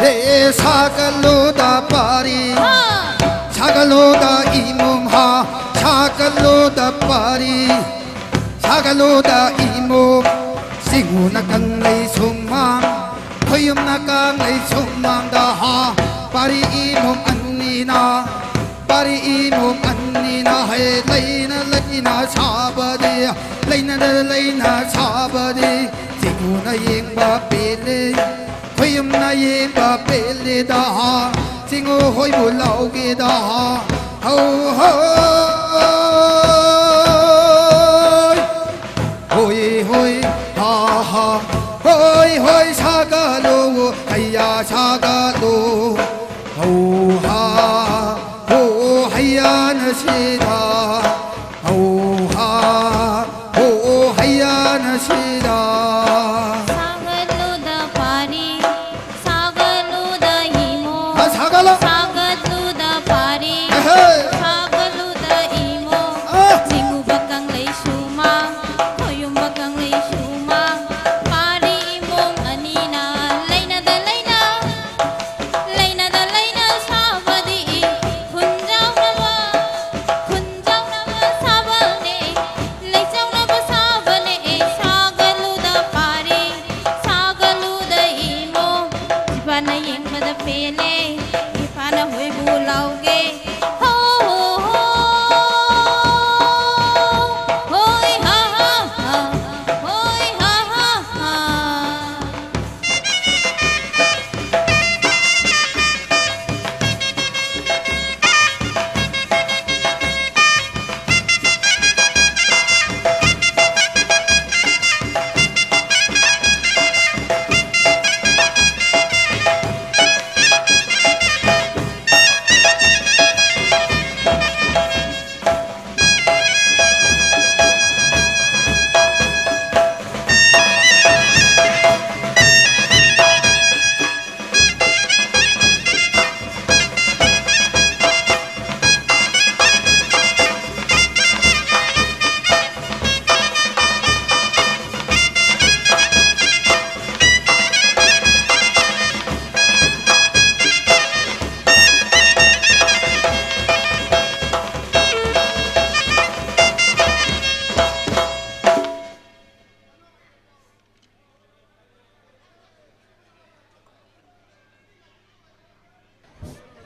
ꯑꯦ, ꯁꯥꯒꯠꯂꯨꯗ ꯄꯥꯔꯤ, ꯁꯥꯒꯠꯂꯨꯗ ꯏꯃꯣꯝ ꯍꯥ, ꯁꯥꯒꯠꯂꯨꯗ ꯄꯥꯔꯤ, ꯁꯥꯒꯠꯂꯨꯗ ꯏꯃꯣꯝ꯫ ꯆꯤꯡꯉꯨꯅ ꯀꯪꯂꯩ ꯁꯨꯃꯥꯡ, ꯈꯣꯌꯨꯝꯅ ꯀꯪꯂꯩ ꯁꯨꯃꯥꯡꯗ ꯍꯥ, ꯄꯥꯔꯤ ꯏꯃꯣꯝ ꯑꯅꯤꯅ, ꯄꯥꯔꯤ ꯏꯃꯣꯝ ꯑꯅꯤꯅ ꯍꯦ, ꯂꯩꯅ ꯂꯩꯅ ꯁꯥꯕꯗꯤ, ꯂꯩꯅꯗ ꯂꯩꯅ ꯁꯥꯕꯗꯤ, ꯆꯤꯡꯉꯨꯅ ꯌꯦꯡꯕ ꯄꯦꯜꯂꯤ꯫ ꯈꯨꯌꯨꯝꯅ ꯌꯦꯡꯕ ꯄꯦꯜꯂꯤꯗ, ꯆꯤꯡꯉꯨ ꯍꯣꯏꯕꯨ ꯂꯧꯒꯦꯗ꯫ ꯍꯧ ꯍꯣꯏ, ꯍꯣꯏ ꯍꯣꯏ, ꯍꯥ ꯍꯥ, ꯍꯣꯏ ꯍꯣꯏ ꯁꯥꯒꯠꯂꯨ, ꯍꯩꯌꯥ ꯁꯥꯒꯠꯂꯨ꯫ ꯍꯧ ꯍꯥ, ꯍꯣ ꯍꯩꯌꯥ ꯅꯁꯤꯗ꯫ ꯍꯧ ꯍꯥ, ꯍꯣ ꯍꯩꯌꯥ ꯅꯁꯤꯗ꯫ ꯁꯥꯒꯠꯂꯨꯗ ꯄꯥꯔꯤ, ꯁꯥꯒꯠꯂꯨꯗ ꯏꯃꯣ꯫ ꯑ, ꯁꯥꯒꯠꯂꯣ꯫ ꯁꯥꯒꯠꯂꯨꯗ ꯄꯥꯔꯤ, ꯑꯍꯦ꯫ ꯁꯥꯒꯠꯂꯨꯗ ꯏꯃꯣ꯫ ꯑ꯫ ꯆꯤꯡꯉꯨꯕ ꯀꯪꯂꯩ ꯁꯨꯃꯥꯡ, ꯈꯣꯌꯨꯝꯕ ꯀꯪꯂꯩ ꯁꯨꯃꯥꯡ꯫ ꯄꯥꯔꯤ ꯏꯃꯣꯝ ꯑꯅꯤꯅ ꯂꯩꯅꯗ ꯂꯩꯅ, ꯂꯩꯅꯗ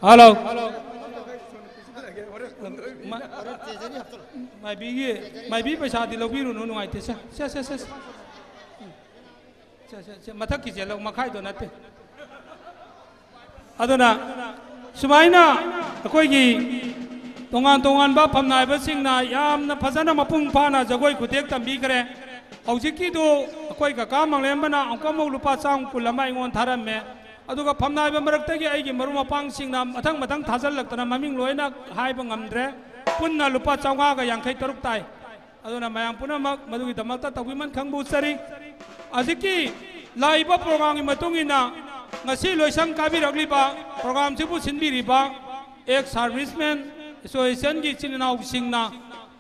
ꯍꯜꯂꯣ꯫ ꯃꯥ-, ꯃꯥꯏꯕꯤꯒꯤ, ꯃꯥꯏꯕꯤ ꯄꯩꯁꯥꯗꯤ ꯂꯧꯕꯤꯔꯨꯅꯨ, ꯅꯨꯡꯉꯥꯏꯇꯦ꯫ ꯁꯦ, ꯁꯦ, ꯁꯦ, ꯁꯦ꯫ ꯁꯦ, ꯁꯦ, ꯁꯦ, ꯃꯊꯛꯀꯤꯁꯦ ꯂꯧ, ꯃꯈꯥꯏꯗꯣ ꯅꯠꯇꯦ꯫ ꯑꯗꯨꯅ ꯁꯨꯃꯥꯏꯅ ꯑꯩꯈꯣꯏꯒꯤ ꯇꯣꯉꯥꯟ ꯇꯣꯉꯥꯟꯕ ꯐꯝꯅꯥꯏꯕꯁꯤꯡꯅ ꯌꯥꯝꯅ ꯐꯖꯅ ꯃꯄꯨꯡ ꯐꯥꯅ ꯖꯒꯣꯏ ꯈꯨꯊꯦꯛ ꯇꯝꯕꯤꯈ꯭ꯔꯦ꯫ ꯍꯧꯖꯤꯛꯀꯤꯗꯨ ꯑꯩꯈꯣꯏ ꯀꯀꯥ ꯃꯪꯂꯦꯝꯕꯅ ꯑꯃꯨꯛꯀ ꯑꯃꯨꯛ ꯂꯨꯄꯥ ꯆꯥꯝꯃ ꯀꯨꯟ ꯑꯃ ꯑꯩꯉꯣꯟꯗ ꯊꯥꯔꯝꯃꯦ꯫ ꯑꯗꯨꯒ ꯐꯝꯅꯥꯏꯕ ꯃꯔꯛꯇꯒꯤ ꯑꯩꯒꯤ ꯃꯔꯨꯞ ꯃꯄꯥꯡꯁꯤꯡꯅ ꯃꯊꯪ ꯃꯊꯪ ꯊꯥꯖꯤꯜꯂꯛꯇꯅ ꯃꯃꯤꯡ ꯂꯣꯏꯅ ꯍꯥꯏꯕ ꯉꯝꯗ꯭ꯔꯦ꯫ ꯄꯨꯟꯅ ꯂꯨꯄꯥ ꯆꯥꯝꯃꯉꯥꯒ ꯌꯥꯡꯈꯩ ꯇꯔꯨꯛ ꯇꯥꯏ꯫ ꯑꯗꯨꯅ ꯃꯌꯥꯝ ꯄꯨꯝꯅꯃꯛ ꯃꯗꯨꯒꯤꯗꯃꯛꯇ ꯇꯧꯕꯤꯃꯟ ꯈꯪꯕꯨ ꯆꯔꯤ꯫ ꯍꯧꯖꯤꯛꯀꯤ ꯂꯥꯛꯏꯕ ꯄ꯭ꯔꯣꯒ꯭ꯔꯥꯝꯒꯤ ꯃꯇꯨꯡ ꯏꯟꯅ ꯉꯁꯤ ꯂꯣꯏꯁꯪ ꯀꯥꯕꯤꯔꯛꯂꯤꯕ ꯄ꯭ꯔꯣꯒ꯭ꯔꯥꯝꯁꯤꯕꯨ ꯁꯤꯟꯕꯤꯔꯤꯕ ꯑꯦꯛꯁ ꯁꯥꯔꯚꯤꯁꯃꯦꯟ ꯑꯦꯁꯣꯁꯤꯌꯦꯁꯟꯒꯤ ꯏꯆꯤꯟ ꯏꯅꯥꯎꯁꯤꯡꯅ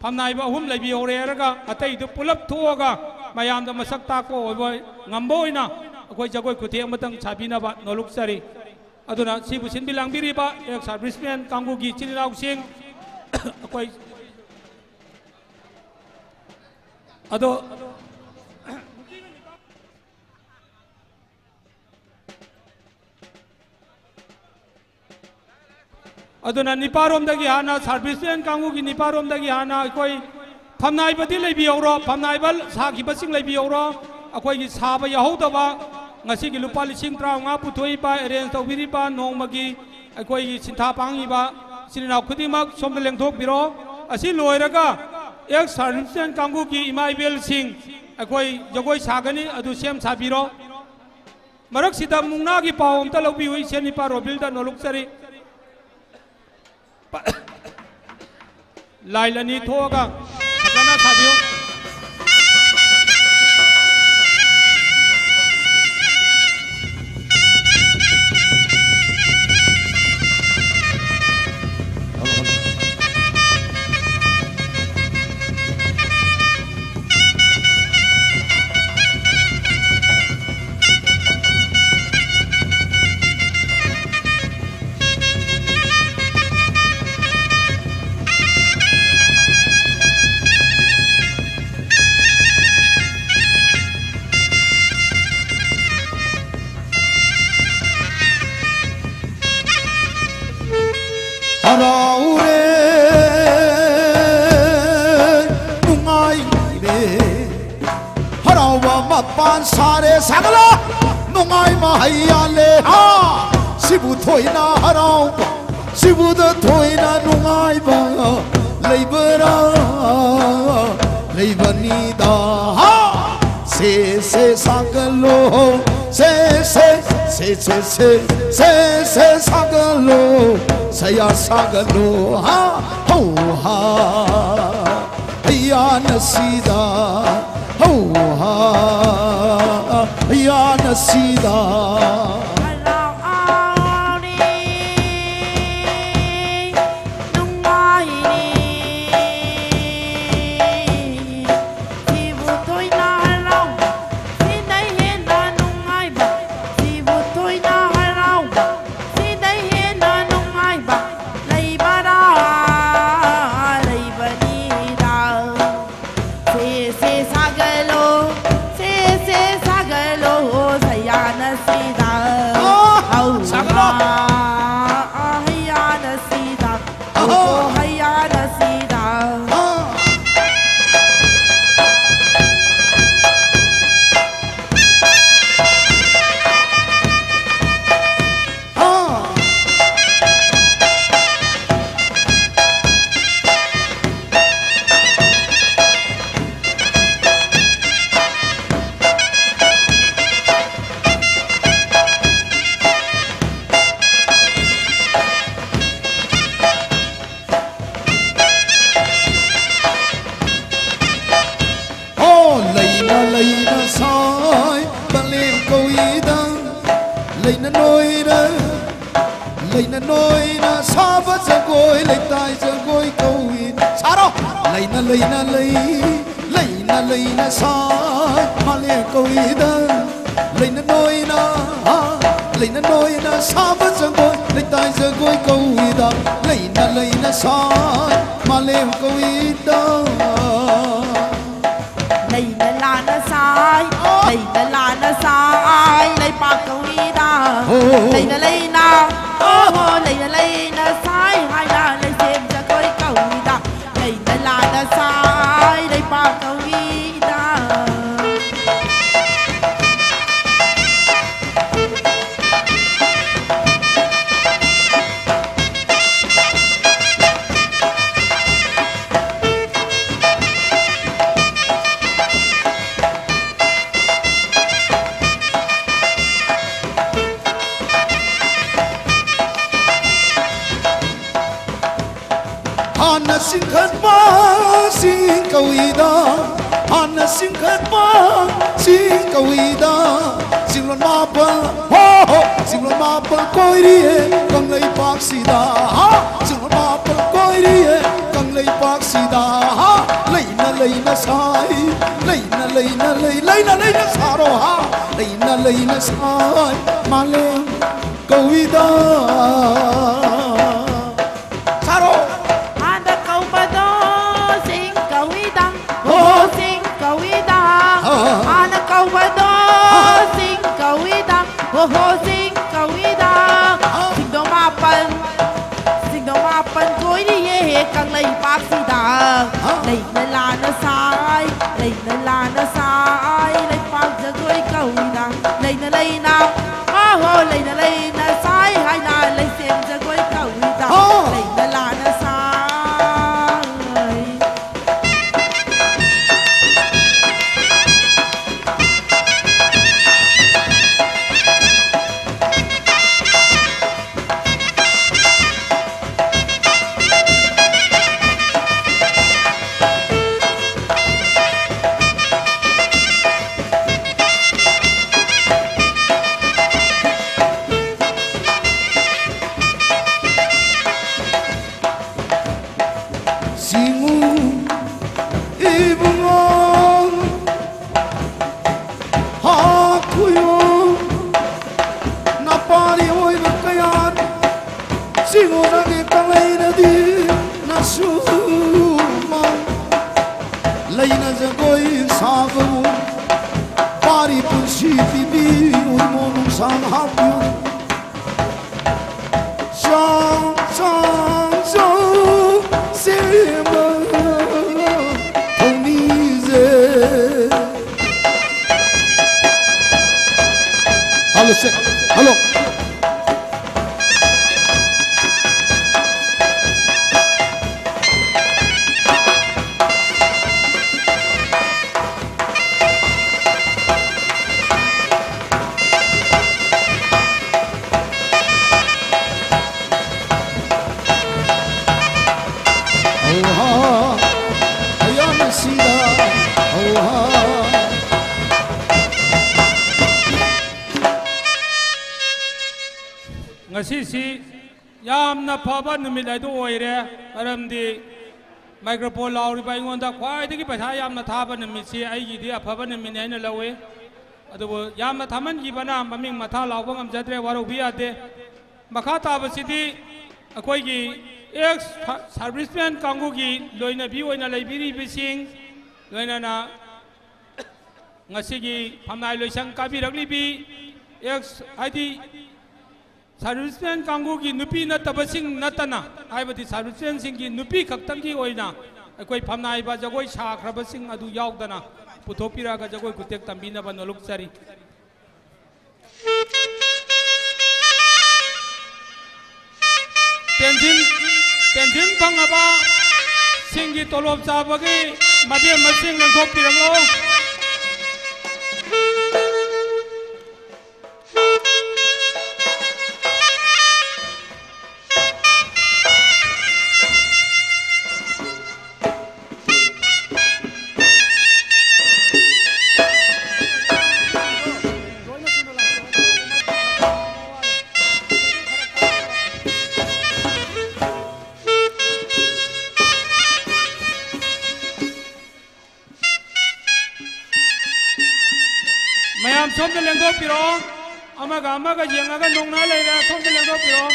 ꯐꯝꯅꯥꯏꯕ ꯑꯍꯨꯝ ꯂꯩꯕꯤꯍꯧꯔꯦ ꯍꯥꯏꯔꯒ ꯑꯇꯩꯗꯨ ꯄꯨꯂꯞ ꯊꯣꯛꯑꯒ ꯃꯌꯥꯝꯗ ꯃꯁꯛ ꯇꯥꯛꯄ ꯑꯣꯏꯕ ꯉꯝꯕ ꯑꯣꯏꯅ ꯑꯩꯈꯣꯏ ꯖꯒꯣꯏ ꯈꯨꯊꯦꯛ ꯑꯃꯇꯪ ꯁꯥꯕꯤꯅꯕ ꯅꯣꯂꯨꯛꯆꯔꯤ꯫ ꯑꯗꯨꯅ ꯁꯤꯕꯨ ꯁꯤꯟꯕꯤ ꯂꯥꯡꯕꯤꯔꯤꯕ ꯑꯦꯛꯁ ꯁꯥꯔꯚꯤꯁꯃꯦꯟ ꯀꯥꯡꯕꯨꯒꯤ ꯏꯆꯤꯟ ꯏꯅꯥꯎꯁꯤꯡ ꯑꯩꯈꯣꯏ ꯑꯗꯣ ꯑꯗꯨꯅ ꯅꯤꯄꯥꯔꯣꯝꯗꯒꯤ ꯍꯥꯟꯅ, ꯁꯥꯔꯚꯤꯁꯃꯦꯟ ꯀꯥꯡꯕꯨꯒꯤ ꯅꯤꯄꯥꯔꯣꯝꯗꯒꯤ ꯍꯥꯟꯅ ꯑꯩꯈꯣꯏ ꯐꯝꯅꯥꯏꯕꯗꯤ ꯂꯩꯕꯤꯍꯧꯔꯣ, ꯐꯝꯅꯥꯏꯕ ꯁꯥꯈꯤꯕꯁꯤꯡ ꯂꯩꯕꯤꯍꯧꯔꯣ꯫ ꯑꯩꯈꯣꯏꯒꯤ ꯁꯥꯕ ꯌꯥꯍꯧꯗꯕ, ꯉꯁꯤꯒꯤ ꯂꯨꯄꯥ ꯂꯤꯁꯤꯡ ꯇꯔꯥꯃꯉꯥ ꯄꯨꯊꯣꯛꯏꯕ, ꯑꯦꯔꯦꯟꯖ ꯇꯧꯕꯤꯔꯤꯕ, ꯅꯣꯡꯃꯒꯤ ꯑꯩꯈꯣꯏꯒꯤ ꯁꯤꯟꯊꯥ ꯄꯥꯡꯉꯤꯕ ꯏꯆꯤꯟ ꯏꯅꯥꯎ ꯈꯨꯗꯤꯡꯃꯛ ꯁꯣꯝꯗ ꯂꯦꯡꯊꯣꯛꯄꯤꯔꯣ꯫ ꯑꯁꯤ ꯂꯣꯏꯔꯒ ꯑꯦꯛꯁ ꯁꯥꯔꯚꯤꯁꯃꯦꯟ ꯀꯥꯡꯕꯨꯒꯤ ꯏꯃꯥ ꯏꯕꯦꯜꯁꯤꯡ ꯑꯩꯈꯣꯏ ꯖꯒꯣꯏ ꯁꯥꯒꯅꯤ, ꯑꯗꯨ ꯁꯦꯝ ꯁꯥꯕꯤꯔꯣ꯫ ꯃꯔꯛꯁꯤꯗ ꯃꯨꯛꯅꯥꯒꯤ ꯄꯥꯎ ꯑꯝꯇ ꯂꯧꯕꯤꯌꯨ, ꯏꯆꯦ ꯅꯤꯄꯥ ꯔꯣꯕꯤꯜꯗ ꯅꯣꯂꯨꯛꯆꯔꯤ꯫ ꯄ-, ꯂꯥꯏꯟ ꯑꯅꯤ ꯊꯣꯛꯑꯒ ꯐꯖꯅ ꯁꯥꯕꯤꯌꯨ꯫ ꯍꯔꯥꯎꯔꯦ, ꯅꯨꯡꯉꯥꯏꯔꯦ, ꯍꯔꯥꯎꯕ ꯃꯄꯥꯟ ꯁꯥꯔꯦ꯫ ꯁꯥꯒꯠꯂꯣ꯫ ꯅꯨꯡꯉꯥꯏ ꯃꯍꯩ ꯌꯥꯜꯂꯦ꯫ ꯍꯥ! ꯁꯤꯕꯨ ꯊꯣꯏꯅ ꯍꯔꯥꯎꯕ, ꯁꯤꯕꯨꯗ ꯊꯣꯏꯅ ꯅꯨꯡꯉꯥꯏꯕ ꯂꯩꯕ꯭ꯔꯥ? ꯂꯩꯕꯅꯤꯗ꯫ ꯍꯥ! ꯁꯦ ꯁꯦ ꯁꯥꯒꯠꯂꯣ꯫ ꯁꯦ ꯁꯦ ꯁꯦ ꯁꯦ ꯁꯦ ꯁꯦ ꯁꯦ ꯁꯥꯒꯠꯂꯣ꯫ ꯁꯌꯥ ꯁꯥꯒꯠꯂꯣ꯫ ꯍꯥ! ꯍꯧ ꯍꯥ꯫ ꯍꯩꯌꯥꯅ ꯁꯤꯗ꯫ ꯍꯧ ꯍꯥ꯫ ꯍꯩꯌꯥꯅ ꯁꯤꯗ꯫ ꯍꯔꯥꯎꯔꯦ, ꯅꯨꯡꯉꯥꯏꯔꯦ, ꯁꯤꯕꯨ ꯊꯣꯏꯅ ꯍꯔꯥꯎꯕ, ꯁꯤꯗꯩ ꯍꯦꯟꯅ ꯅꯨꯡꯉꯥꯏꯕ, ꯁꯤꯕꯨ ꯊꯣꯏꯅ ꯍꯔꯥꯎꯕ, ꯁꯤꯗꯩ ꯍꯦꯟꯅ ꯅꯨꯡꯉꯥꯏꯕ ꯂꯩꯕꯔꯥ? ꯂꯩꯕꯅꯤꯗ꯫ ꯁꯦ ꯁꯦ ꯁꯥꯒꯠꯂꯣ, ꯁꯦ ꯁꯦ ꯁꯥꯒꯠꯂꯣ, ꯁꯌꯥꯅ ꯁꯤꯗ꯫ ꯑꯥ! ꯍꯧ ꯁꯥꯒꯠꯂꯣ꯫ ꯍꯥ, ꯍꯩꯌꯥꯅ ꯁꯤꯗ꯫ ꯑꯍꯣ꯫ ꯑꯣ, ꯍꯩꯌꯥꯅ ꯁꯤꯗ꯫ ꯑꯥ꯫ ꯑꯥ꯫ ꯍꯣ, ꯂꯩꯅ ꯂꯩꯅ ꯁꯥꯏ ꯃꯥꯂꯦꯝ ꯀꯧꯏꯗ, ꯂꯩꯅ ꯅꯣꯏꯅ, ꯂꯩꯅ ꯅꯣꯏꯅ ꯁꯥꯕ ꯖꯒꯣꯏ ꯂꯩꯇꯥꯏ ꯖꯒꯣꯏ ꯀꯧꯏ꯫ ꯁꯥꯔꯣ! ꯂꯩꯅ ꯂꯩꯅ ꯂꯩ, ꯂꯩꯅ ꯂꯩꯅ ꯁꯥꯏ ꯃꯥꯂꯦꯝ ꯀꯧꯏꯗ, ꯂꯩꯅ ꯅꯣꯏꯅ, ꯍꯥ, ꯂꯩꯅ ꯅꯣꯏꯅ ꯁꯥꯕ ꯖꯒꯣꯏ ꯂꯩꯇꯥꯏ ꯖꯒꯣꯏ ꯀꯧꯏꯗ, ꯂꯩꯅ ꯂꯩꯅ ꯁꯥꯏ ꯃꯥꯂꯦꯝ ꯀꯧꯏꯗ꯫ ꯂꯩꯅ ꯂꯥꯅ ꯁꯥꯏ, ꯑꯣ꯫ ꯂꯩꯅ ꯂꯥꯅ ꯁꯥꯏ ꯂꯩꯄꯥꯛ ꯀꯧꯏꯗ꯫ ꯑꯣ꯫ ꯂꯩꯅ ꯂꯩꯅ, ꯑꯣ꯫ ꯑꯣ, ꯂꯩꯅ ꯂꯩꯅ ꯁꯥꯏ ꯍꯥꯏ ꯆꯤꯡꯈꯠꯄ ꯆꯤꯡ ꯀꯧꯏꯗ, ꯍꯥꯟꯅ ꯆꯤꯡꯈꯠꯄ ꯆꯤꯡ ꯀꯧꯏꯗ, ꯆꯤꯡꯂꯣꯟ ꯃꯥꯄꯜ, ꯍꯣ ꯍꯣ, ꯆꯤꯡꯂꯣꯟ ꯃꯥꯄꯜ ꯀꯣꯏꯔꯤꯌꯦ ꯀꯪꯂꯩꯄꯥꯛꯁꯤꯗ, ꯍꯥ, ꯆꯤꯡꯂꯣꯟ ꯃꯥꯄꯜ ꯀꯣꯏꯔꯤꯌꯦ ꯀꯪꯂꯩꯄꯥꯛꯁꯤꯗ, ꯍꯥ, ꯂꯩꯅ ꯂꯩꯅ ꯁꯥꯏ, ꯂꯩꯅ ꯂꯩꯅ ꯂꯩ, ꯂꯩꯅ ꯂꯩꯅ ꯁꯥꯔꯣ, ꯍꯥ, ꯂꯩꯅ ꯂꯩꯅ ꯁꯥꯏ, ꯃꯥꯂꯦꯝ ꯀꯧꯏꯗ꯫ ꯁꯥꯔꯣ꯫ ꯍꯥꯟꯅ ꯀꯧꯕꯗꯣ ꯆꯤꯡ ꯀꯧꯏꯗ, ꯍꯣ꯫ ꯍꯣ, ꯆꯤꯡ ꯀꯧꯏꯗ꯫ ꯍꯣ꯫ ꯍꯥꯟꯅ ꯀꯧꯕꯗꯣ ꯍꯣ꯫ ꯆꯤꯡ ꯀꯧꯏꯗ, ꯍꯣ, ꯍꯣ, ꯆꯤꯡ ꯀꯧꯏꯗ꯫ ꯍꯣ꯫ ꯆꯤꯡꯗꯣ ꯃꯥꯄꯜ, ꯆꯤꯡꯗꯣ ꯃꯥꯄꯜ ꯀꯣꯏꯔꯤꯌꯦ ꯀꯪꯂꯩꯄꯥꯛꯁꯤꯗ꯫ ꯍꯣ꯫ ꯂꯩꯅ ꯂꯥꯅ ꯁꯥꯏ, ꯂꯩꯅ ꯂꯥꯅ ꯁꯥꯏ, ꯂꯩꯄꯥꯛ ꯖꯒꯣꯏ ꯀꯧꯏꯗ꯫ ꯂꯩꯅ ꯂꯩꯅ, ꯑꯍꯣ, ꯂꯩꯅ ꯂꯩꯅ ꯁꯥꯏ ꯍꯥꯏꯅ ꯂꯩꯁꯦꯝ ꯖꯒꯣꯏ ꯀꯧꯏꯗ꯫ ꯍꯣ꯫ ꯂꯩꯅ ꯂꯥꯅ ꯁꯥꯏ꯫ ꯁꯤꯡꯉꯨ ꯏꯕꯨꯡꯉꯣ, ꯍꯥ ꯈꯨꯌꯣ, ꯅꯄꯥꯔꯤ ꯑꯣꯏꯕ ꯀꯌꯥꯅ ꯁꯤꯡꯉꯨ ꯅꯪꯒꯤ ꯀꯪꯂꯩꯅꯗꯤ ꯅꯁꯨꯃ ꯂꯩꯅ ꯖꯒꯣꯏ ꯁꯥꯕꯕꯨ ꯄꯥꯔꯤ ꯄꯨꯟꯁꯤ ꯄꯤꯕꯤꯌꯨ, ꯏꯃꯣ ꯅꯨꯡꯁꯥꯡ ꯍꯥꯞꯄꯤꯌꯨ꯫ ꯆꯥꯎ, ꯆꯥꯎ, ꯆꯥꯎ, ꯁꯦꯝꯕ ꯊꯧꯃꯤꯁꯦ꯫ ꯍꯜꯂꯣ, ꯁꯦ, ꯍꯜꯂꯣ꯫ ꯉꯁꯤꯁꯤ ꯌꯥꯝꯅ ꯐꯕ ꯅꯨꯃꯤꯠ ꯍꯥꯏꯗꯨ ꯑꯣꯏꯔꯦ꯫ ꯃꯔꯝꯗꯤ ꯃꯥꯏꯀ꯭ꯔꯣꯐꯣꯟ ꯂꯥꯎꯔꯤꯕ ꯑꯩꯉꯣꯟꯗ ꯈ꯭ꯋꯥꯏꯗꯒꯤ ꯄꯩꯁꯥ ꯌꯥꯝꯅ ꯊꯥꯕ ꯅꯨꯃꯤꯠꯁꯤ ꯑꯩꯒꯤꯗꯤ ꯑꯐꯕ ꯅꯨꯃꯤꯠꯅꯤ ꯍꯥꯏꯅ ꯂꯧꯏ꯫ ꯑꯗꯨꯕꯨ ꯌꯥꯝꯅ ꯊꯥꯃꯟꯈꯤꯕꯅ ꯃꯃꯤꯡ ꯃꯊꯥ ꯂꯥꯎꯕ ꯉꯝꯖꯗ꯭ꯔꯦ, ꯋꯥꯔꯧꯕꯤ ꯌꯥꯗꯦ꯫ ꯃꯈꯥ ꯇꯥꯕꯁꯤꯗꯤ ꯑꯩꯈꯣꯏꯒꯤ ꯑꯦꯛꯁ ꯁꯥꯔꯚꯤꯁꯃꯦꯟ ꯀꯥꯡꯕꯨꯒꯤ ꯂꯣꯏꯅꯕꯤ ꯑꯣꯏꯅ ꯂꯩꯕꯤꯔꯤꯕꯁꯤꯡ, ꯂꯣꯏꯅꯅ ꯉꯁꯤꯒꯤ ꯐꯝꯅꯥꯏ ꯂꯣꯏꯁꯪ ꯀꯥꯕꯤꯔꯛꯂꯤꯕꯤ ꯑꯦꯛꯁ, ꯍꯥꯏꯗꯤ ꯁꯥꯔꯚꯤꯁꯃꯦꯟ ꯀꯥꯡꯕꯨꯒꯤ ꯅꯨꯄꯤ ꯅꯠꯇꯕꯁꯤꯡ ꯅꯠꯇꯅ, ꯍꯥꯏꯕꯗꯤ ꯁꯥꯔꯚꯤꯁꯃꯦꯟꯁꯤꯡꯒꯤ ꯅꯨꯄꯤ ꯈꯛꯇꯪꯒꯤ ꯑꯣꯏꯅ ꯑꯩꯈꯣꯏ ꯐꯝꯅꯥꯏꯕ ꯖꯒꯣꯏ ꯁꯥꯈ꯭ꯔꯕꯁꯤꯡ ꯑꯗꯨ ꯌꯥꯎꯗꯅ ꯄꯨꯊꯣꯛꯄꯤꯔꯛꯑꯒ ꯖꯒꯣꯏ ꯈꯨꯠꯊꯦꯛ ꯇꯝꯕꯤꯅꯕ ꯅꯣꯂꯨꯛꯆꯔꯤ꯫ ꯄꯦꯟꯁꯤꯟ, ꯄꯦꯟꯁꯤꯟ ꯐꯪꯉꯕ ꯁꯤꯡꯒꯤ ꯇꯣꯂꯣꯞ ꯆꯥꯕꯒꯤ ꯃꯇꯦꯡ ꯃꯁꯤꯡ ꯂꯦꯡꯊꯣꯛꯄꯤꯔꯛꯂꯣ꯫ ꯃꯌꯥꯝ ꯁꯣꯝꯗ ꯂꯦꯡꯊꯣꯛꯄꯤꯔꯛꯑꯣ꯫ ꯑꯃꯒ ꯑꯃꯒ ꯌꯦꯡꯉꯒ ꯅꯣꯡꯅ ꯂꯩꯔꯦ꯫ ꯁꯣꯝꯗ ꯂꯦꯡꯊꯣꯛꯄꯤꯔꯛꯑꯣ꯫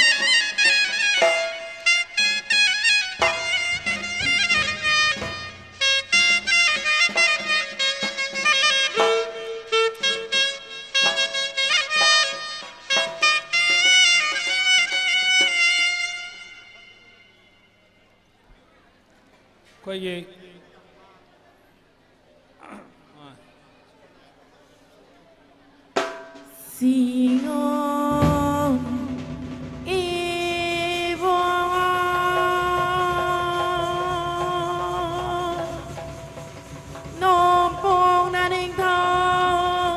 ꯑꯩꯈꯣꯏꯒꯤ ꯁꯤꯌꯣ ꯏꯕꯣ ꯅꯣꯡꯄꯣꯛꯅ ꯅꯤꯡꯊꯧ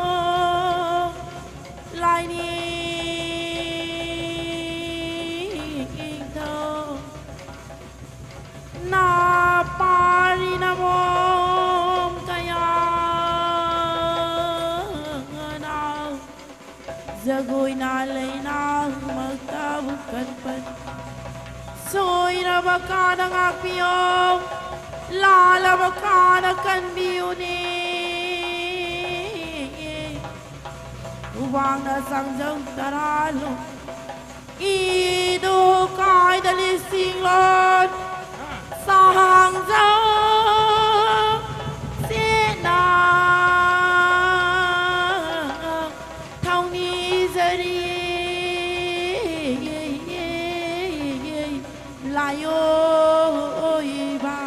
ꯂꯥꯏꯅꯤꯡꯊꯧ ꯅꯥꯄꯥꯔꯤꯅ ꯃꯣꯝ ꯀꯌꯥꯅ ꯖꯒꯣꯏꯅ ꯂꯩꯅꯥ ꯍꯨꯃꯛꯇꯕꯨ ꯀꯟꯕ꯫ ꯁꯣꯏꯔꯕ ꯀꯥꯗ ꯉꯥꯛꯄꯤꯌꯣ, ꯂꯥꯜꯂꯕ ꯀꯥꯗ ꯀꯟꯕꯤꯌꯨꯅꯦ꯫ ꯎꯕꯥꯡꯅ ꯆꯥꯡꯖꯧ ꯇꯔꯥ ꯂꯣ, ꯏꯗꯨ ꯀꯥꯏꯗ ꯂꯤꯁꯤꯡꯂꯣꯟ ꯁꯥꯡꯖꯧ ꯆꯦꯠꯅ ꯊꯧꯅꯤꯖꯔꯤ ꯂꯥꯏꯑꯣꯏꯕ꯫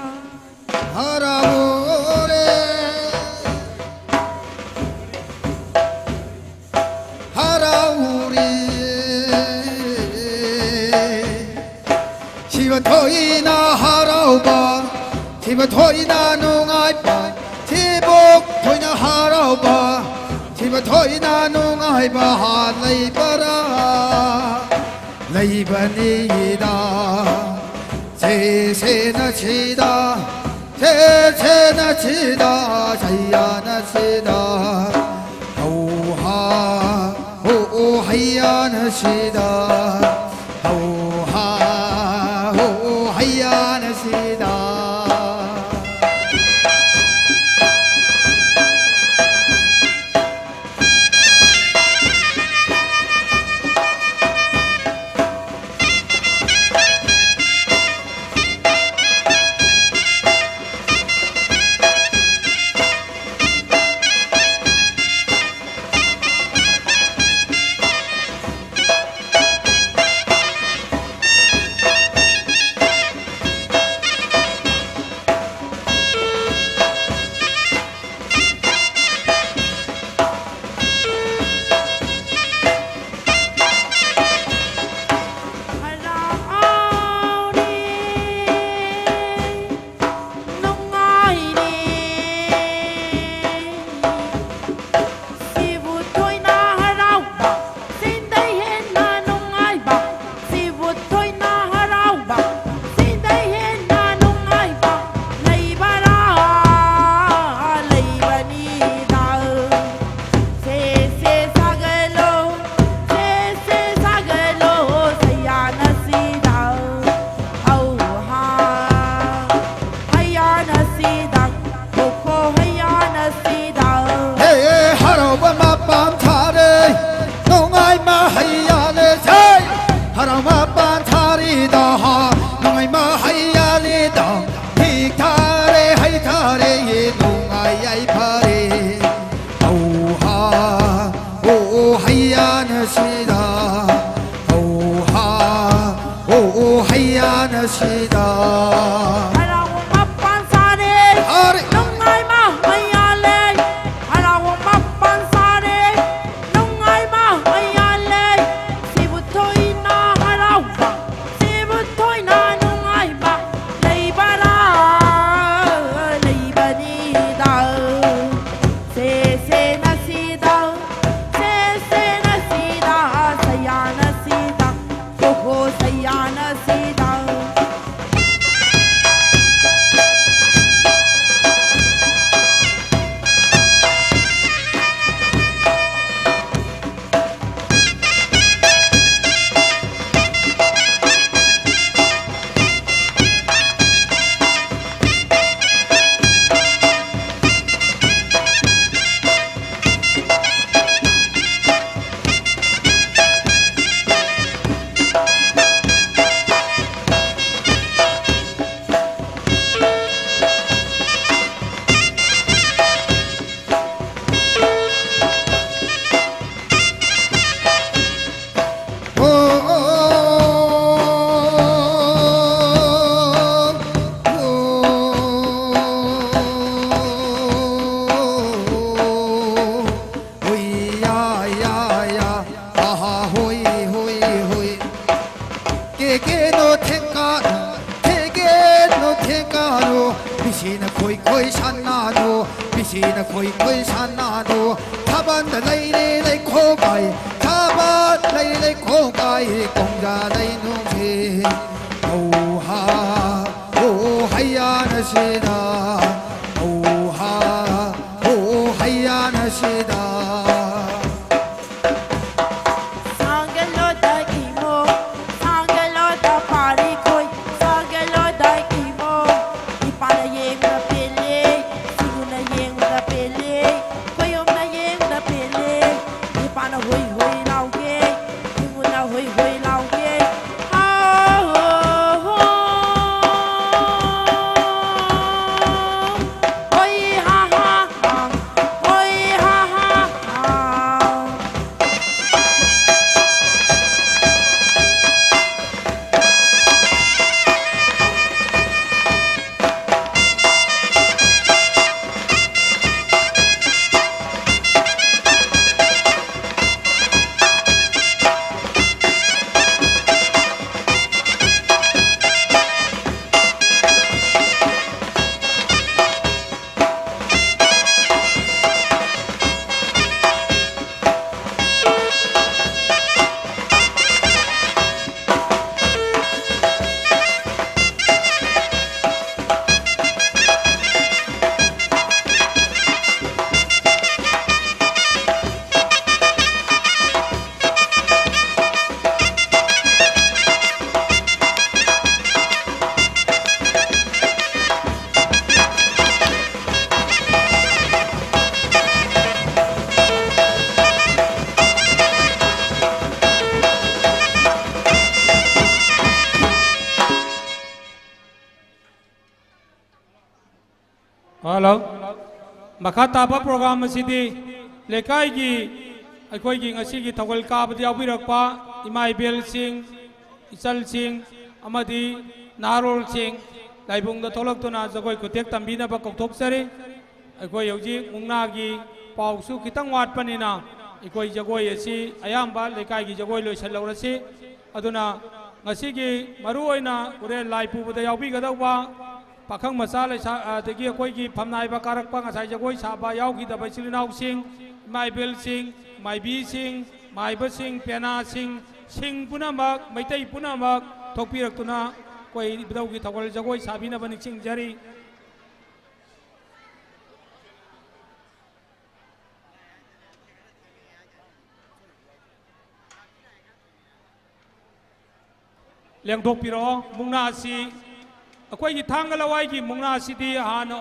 ꯍꯔꯥꯎꯔꯦ, ꯍꯔꯥꯎꯔꯦ꯫ ꯁꯤꯕ ꯊꯣꯏꯅ ꯍꯔꯥꯎꯕ, ꯁꯤꯕ ꯊꯣꯏꯅ ꯅꯨꯡꯉꯥꯏꯕ, ꯁꯤꯕꯣꯛ ꯊꯣꯏꯅ ꯍꯔꯥꯎꯕ, ꯁꯤꯕ ꯊꯣꯏꯅ ꯅꯨꯡꯉꯥꯏꯕ ꯂꯩꯕꯔꯥ? ꯂꯩꯕꯅꯤꯗ, ꯁꯦ ꯁꯦꯅ ꯁꯤꯗ, ꯁꯦ ꯁꯦꯅ ꯁꯤꯗ, ꯁꯩꯌꯥꯅ ꯁꯤꯗ, ꯍꯧ ꯍꯥ, ꯍꯣ ꯍꯩꯌꯥꯅ ꯁꯤꯗ, ꯍꯧ ꯍꯥ, ꯍꯣ ꯍꯩꯌꯥꯅ ꯁꯤꯗ꯫ ꯁꯤꯗ, ꯍꯧ ꯍꯥ, ꯑꯣ ꯑꯣ ꯍꯩꯌꯥꯅ ꯁꯤꯗ꯫ ꯍꯔꯥꯎ ꯃꯄꯥꯟ ꯁꯥꯔꯦ, ꯑꯔꯦ꯫ ꯅꯨꯡꯉꯥꯏꯕ ꯃꯌꯥꯜꯂꯦ꯫ ꯍꯔꯥꯎ ꯃꯄꯥꯟ ꯁꯥꯔꯦ, ꯅꯨꯡꯉꯥꯏꯕ ꯃꯌꯥꯜꯂꯦ꯫ ꯁꯤꯕꯨ ꯊꯣꯏꯅ ꯍꯔꯥꯎꯕ, ꯁꯤꯕꯨ ꯊꯣꯏꯅ ꯅꯨꯡꯉꯥꯏꯕ ꯂꯩꯕꯔꯥ? ꯂꯩꯕꯅꯤꯗ꯫ ꯁꯦ ꯁꯦ ꯅꯁꯤꯗ, ꯁꯦ ꯁꯦ ꯅꯁꯤꯗ, ꯁꯌꯥ ꯅꯁꯤꯗ, ꯍꯣ ꯍꯣ ꯁꯌꯥ ꯅꯁꯤꯗ꯫ ꯀꯦ ꯀꯦꯅꯣ ꯊꯦꯡꯀꯥꯅꯣ, ꯊꯦꯡꯀꯦꯅꯣ ꯊꯦꯡꯀꯥꯅꯣ, ꯕꯤꯁꯤꯅ ꯈꯣꯏ ꯈꯣꯏ ꯁꯥꯟꯅꯅꯣ, ꯕꯤꯁꯤꯅ ꯈꯣꯏ ꯈꯣꯏ ꯁꯥꯟꯅꯅꯣ, ꯊꯥꯕꯜꯗ ꯂꯩꯔꯦ ꯂꯩꯈꯣꯒꯥꯏ, ꯊꯥꯕꯜ ꯂꯩ ꯂꯩꯈꯣꯒꯥꯏ, ꯀꯣꯡꯖꯥ ꯂꯩꯅꯨꯡꯁꯤ꯫ ꯍꯧ ꯍꯥ, ꯍꯣ ꯍꯩꯌꯥꯅ ꯁꯤꯗ, ꯍꯧ ꯍꯥ, ꯍꯣ ꯍꯩꯌꯥꯅ ꯁꯤꯗ꯫ ꯁꯥꯡꯒꯂꯣꯗ ꯏꯃꯣ, ꯁꯥꯡꯒꯂꯣꯗ ꯄꯥꯔꯤꯈꯣꯏ, ꯁꯥꯡꯒꯂꯣꯗ ꯏꯃꯣ꯫ ꯏꯄꯥꯅ ꯌꯦꯡꯕ ꯄꯦꯜꯂꯦ, ꯁꯤꯒꯨꯅ ꯌꯦꯡꯕ ꯄꯦꯜꯂꯦ, ꯈꯣꯌꯣꯝꯅ ꯌꯦꯡꯕ ꯄꯦꯜꯂꯦ꯫ ꯏꯄꯥꯅ ꯍꯣꯏ ꯍꯣꯏ ꯍꯜꯂꯣ꯫ ꯃꯈꯥ ꯇꯥꯕ ꯄ꯭ꯔꯣꯒ꯭ꯔꯥꯝ ꯑꯁꯤꯗꯤ ꯂꯩꯀꯥꯏꯒꯤ ꯑꯩꯈꯣꯏꯒꯤ ꯉꯁꯤꯒꯤ ꯊꯧꯒꯜ ꯀꯥꯕꯗ ꯌꯥꯎꯕꯤꯔꯛꯄ ꯏꯃꯥ ꯏꯕꯦꯜꯁꯤꯡ, ꯏꯆꯜꯁꯤꯡ ꯑꯃꯗꯤ ꯅꯍꯥꯔꯣꯜꯁꯤꯡ ꯂꯥꯏꯕꯨꯡꯗ ꯊꯣꯛꯂꯛꯇꯨꯅ ꯖꯒꯣꯏ ꯈꯨꯠꯊꯦꯛ ꯇꯝꯕꯤꯅꯕ ꯀꯧꯊꯣꯛꯆꯔꯤ꯫ ꯑꯩꯈꯣꯏ ꯍꯧꯖꯤꯛ ꯃꯨꯛꯅꯥꯒꯤ ꯄꯥꯎꯁꯨ ꯈꯤꯇꯪ ꯋꯥꯠꯄꯅꯤꯅ ꯑꯩꯈꯣꯏ ꯖꯒꯣꯏ ꯑꯁꯤ ꯑꯌꯥꯝꯕ ꯂꯩꯀꯥꯏꯒꯤ ꯖꯒꯣꯏ ꯂꯣꯏꯁꯤꯜꯍꯧꯔꯁꯤ꯫ ꯑꯗꯨꯅ ꯉꯁꯤꯒꯤ ꯃꯔꯨꯑꯣꯏꯅ ꯍꯣꯔꯦꯟ ꯂꯥꯏ ꯄꯨꯕꯗ ꯌꯥꯎꯕꯤꯒꯗꯧꯕ ꯄꯥꯈꯪ ꯃꯆꯥ ꯂꯩꯁꯥ, ꯑꯗꯒꯤ ꯑꯩꯈꯣꯏꯒꯤ ꯐꯝꯅꯥꯏꯕ ꯀꯥꯔꯛꯄ ꯉꯁꯥꯏ ꯖꯒꯣꯏ ꯁꯥꯕ ꯌꯥꯎꯈꯤꯗꯕ ꯏꯆꯤꯜ ꯏꯅꯥꯎꯁꯤꯡ, ꯏꯃꯥ ꯏꯕꯦꯜꯁꯤꯡ, ꯃꯥꯏꯕꯤꯁꯤꯡ, ꯃꯥꯏꯕꯁꯤꯡ, ꯄꯦꯅꯥꯁꯤꯡ, ꯁꯤꯡ ꯄꯨꯝꯅꯃꯛ, ꯃꯩꯇꯩ ꯄꯨꯝꯅꯃꯛ ꯊꯣꯛꯄꯤꯔꯛꯇꯨꯅ ꯑꯩꯈꯣꯏ ꯏꯕꯨꯙꯧꯒꯤ ꯊꯧꯒꯜ ꯖꯒꯣꯏ ꯁꯥꯕꯤꯅꯕ ꯅꯤꯡꯁꯤꯡꯖꯔꯤ꯫ ꯂꯦꯡꯊꯣꯛꯄꯤꯔꯛꯑꯣ꯫ ꯃꯨꯛꯅꯥ ꯑꯁꯤ, ꯑꯩꯈꯣꯏꯒꯤ ꯊꯥꯡꯒ ꯂꯋꯥꯏꯒꯤ ꯃꯨꯛꯅꯥ ꯑꯁꯤꯗꯤ ꯍꯥꯟꯅ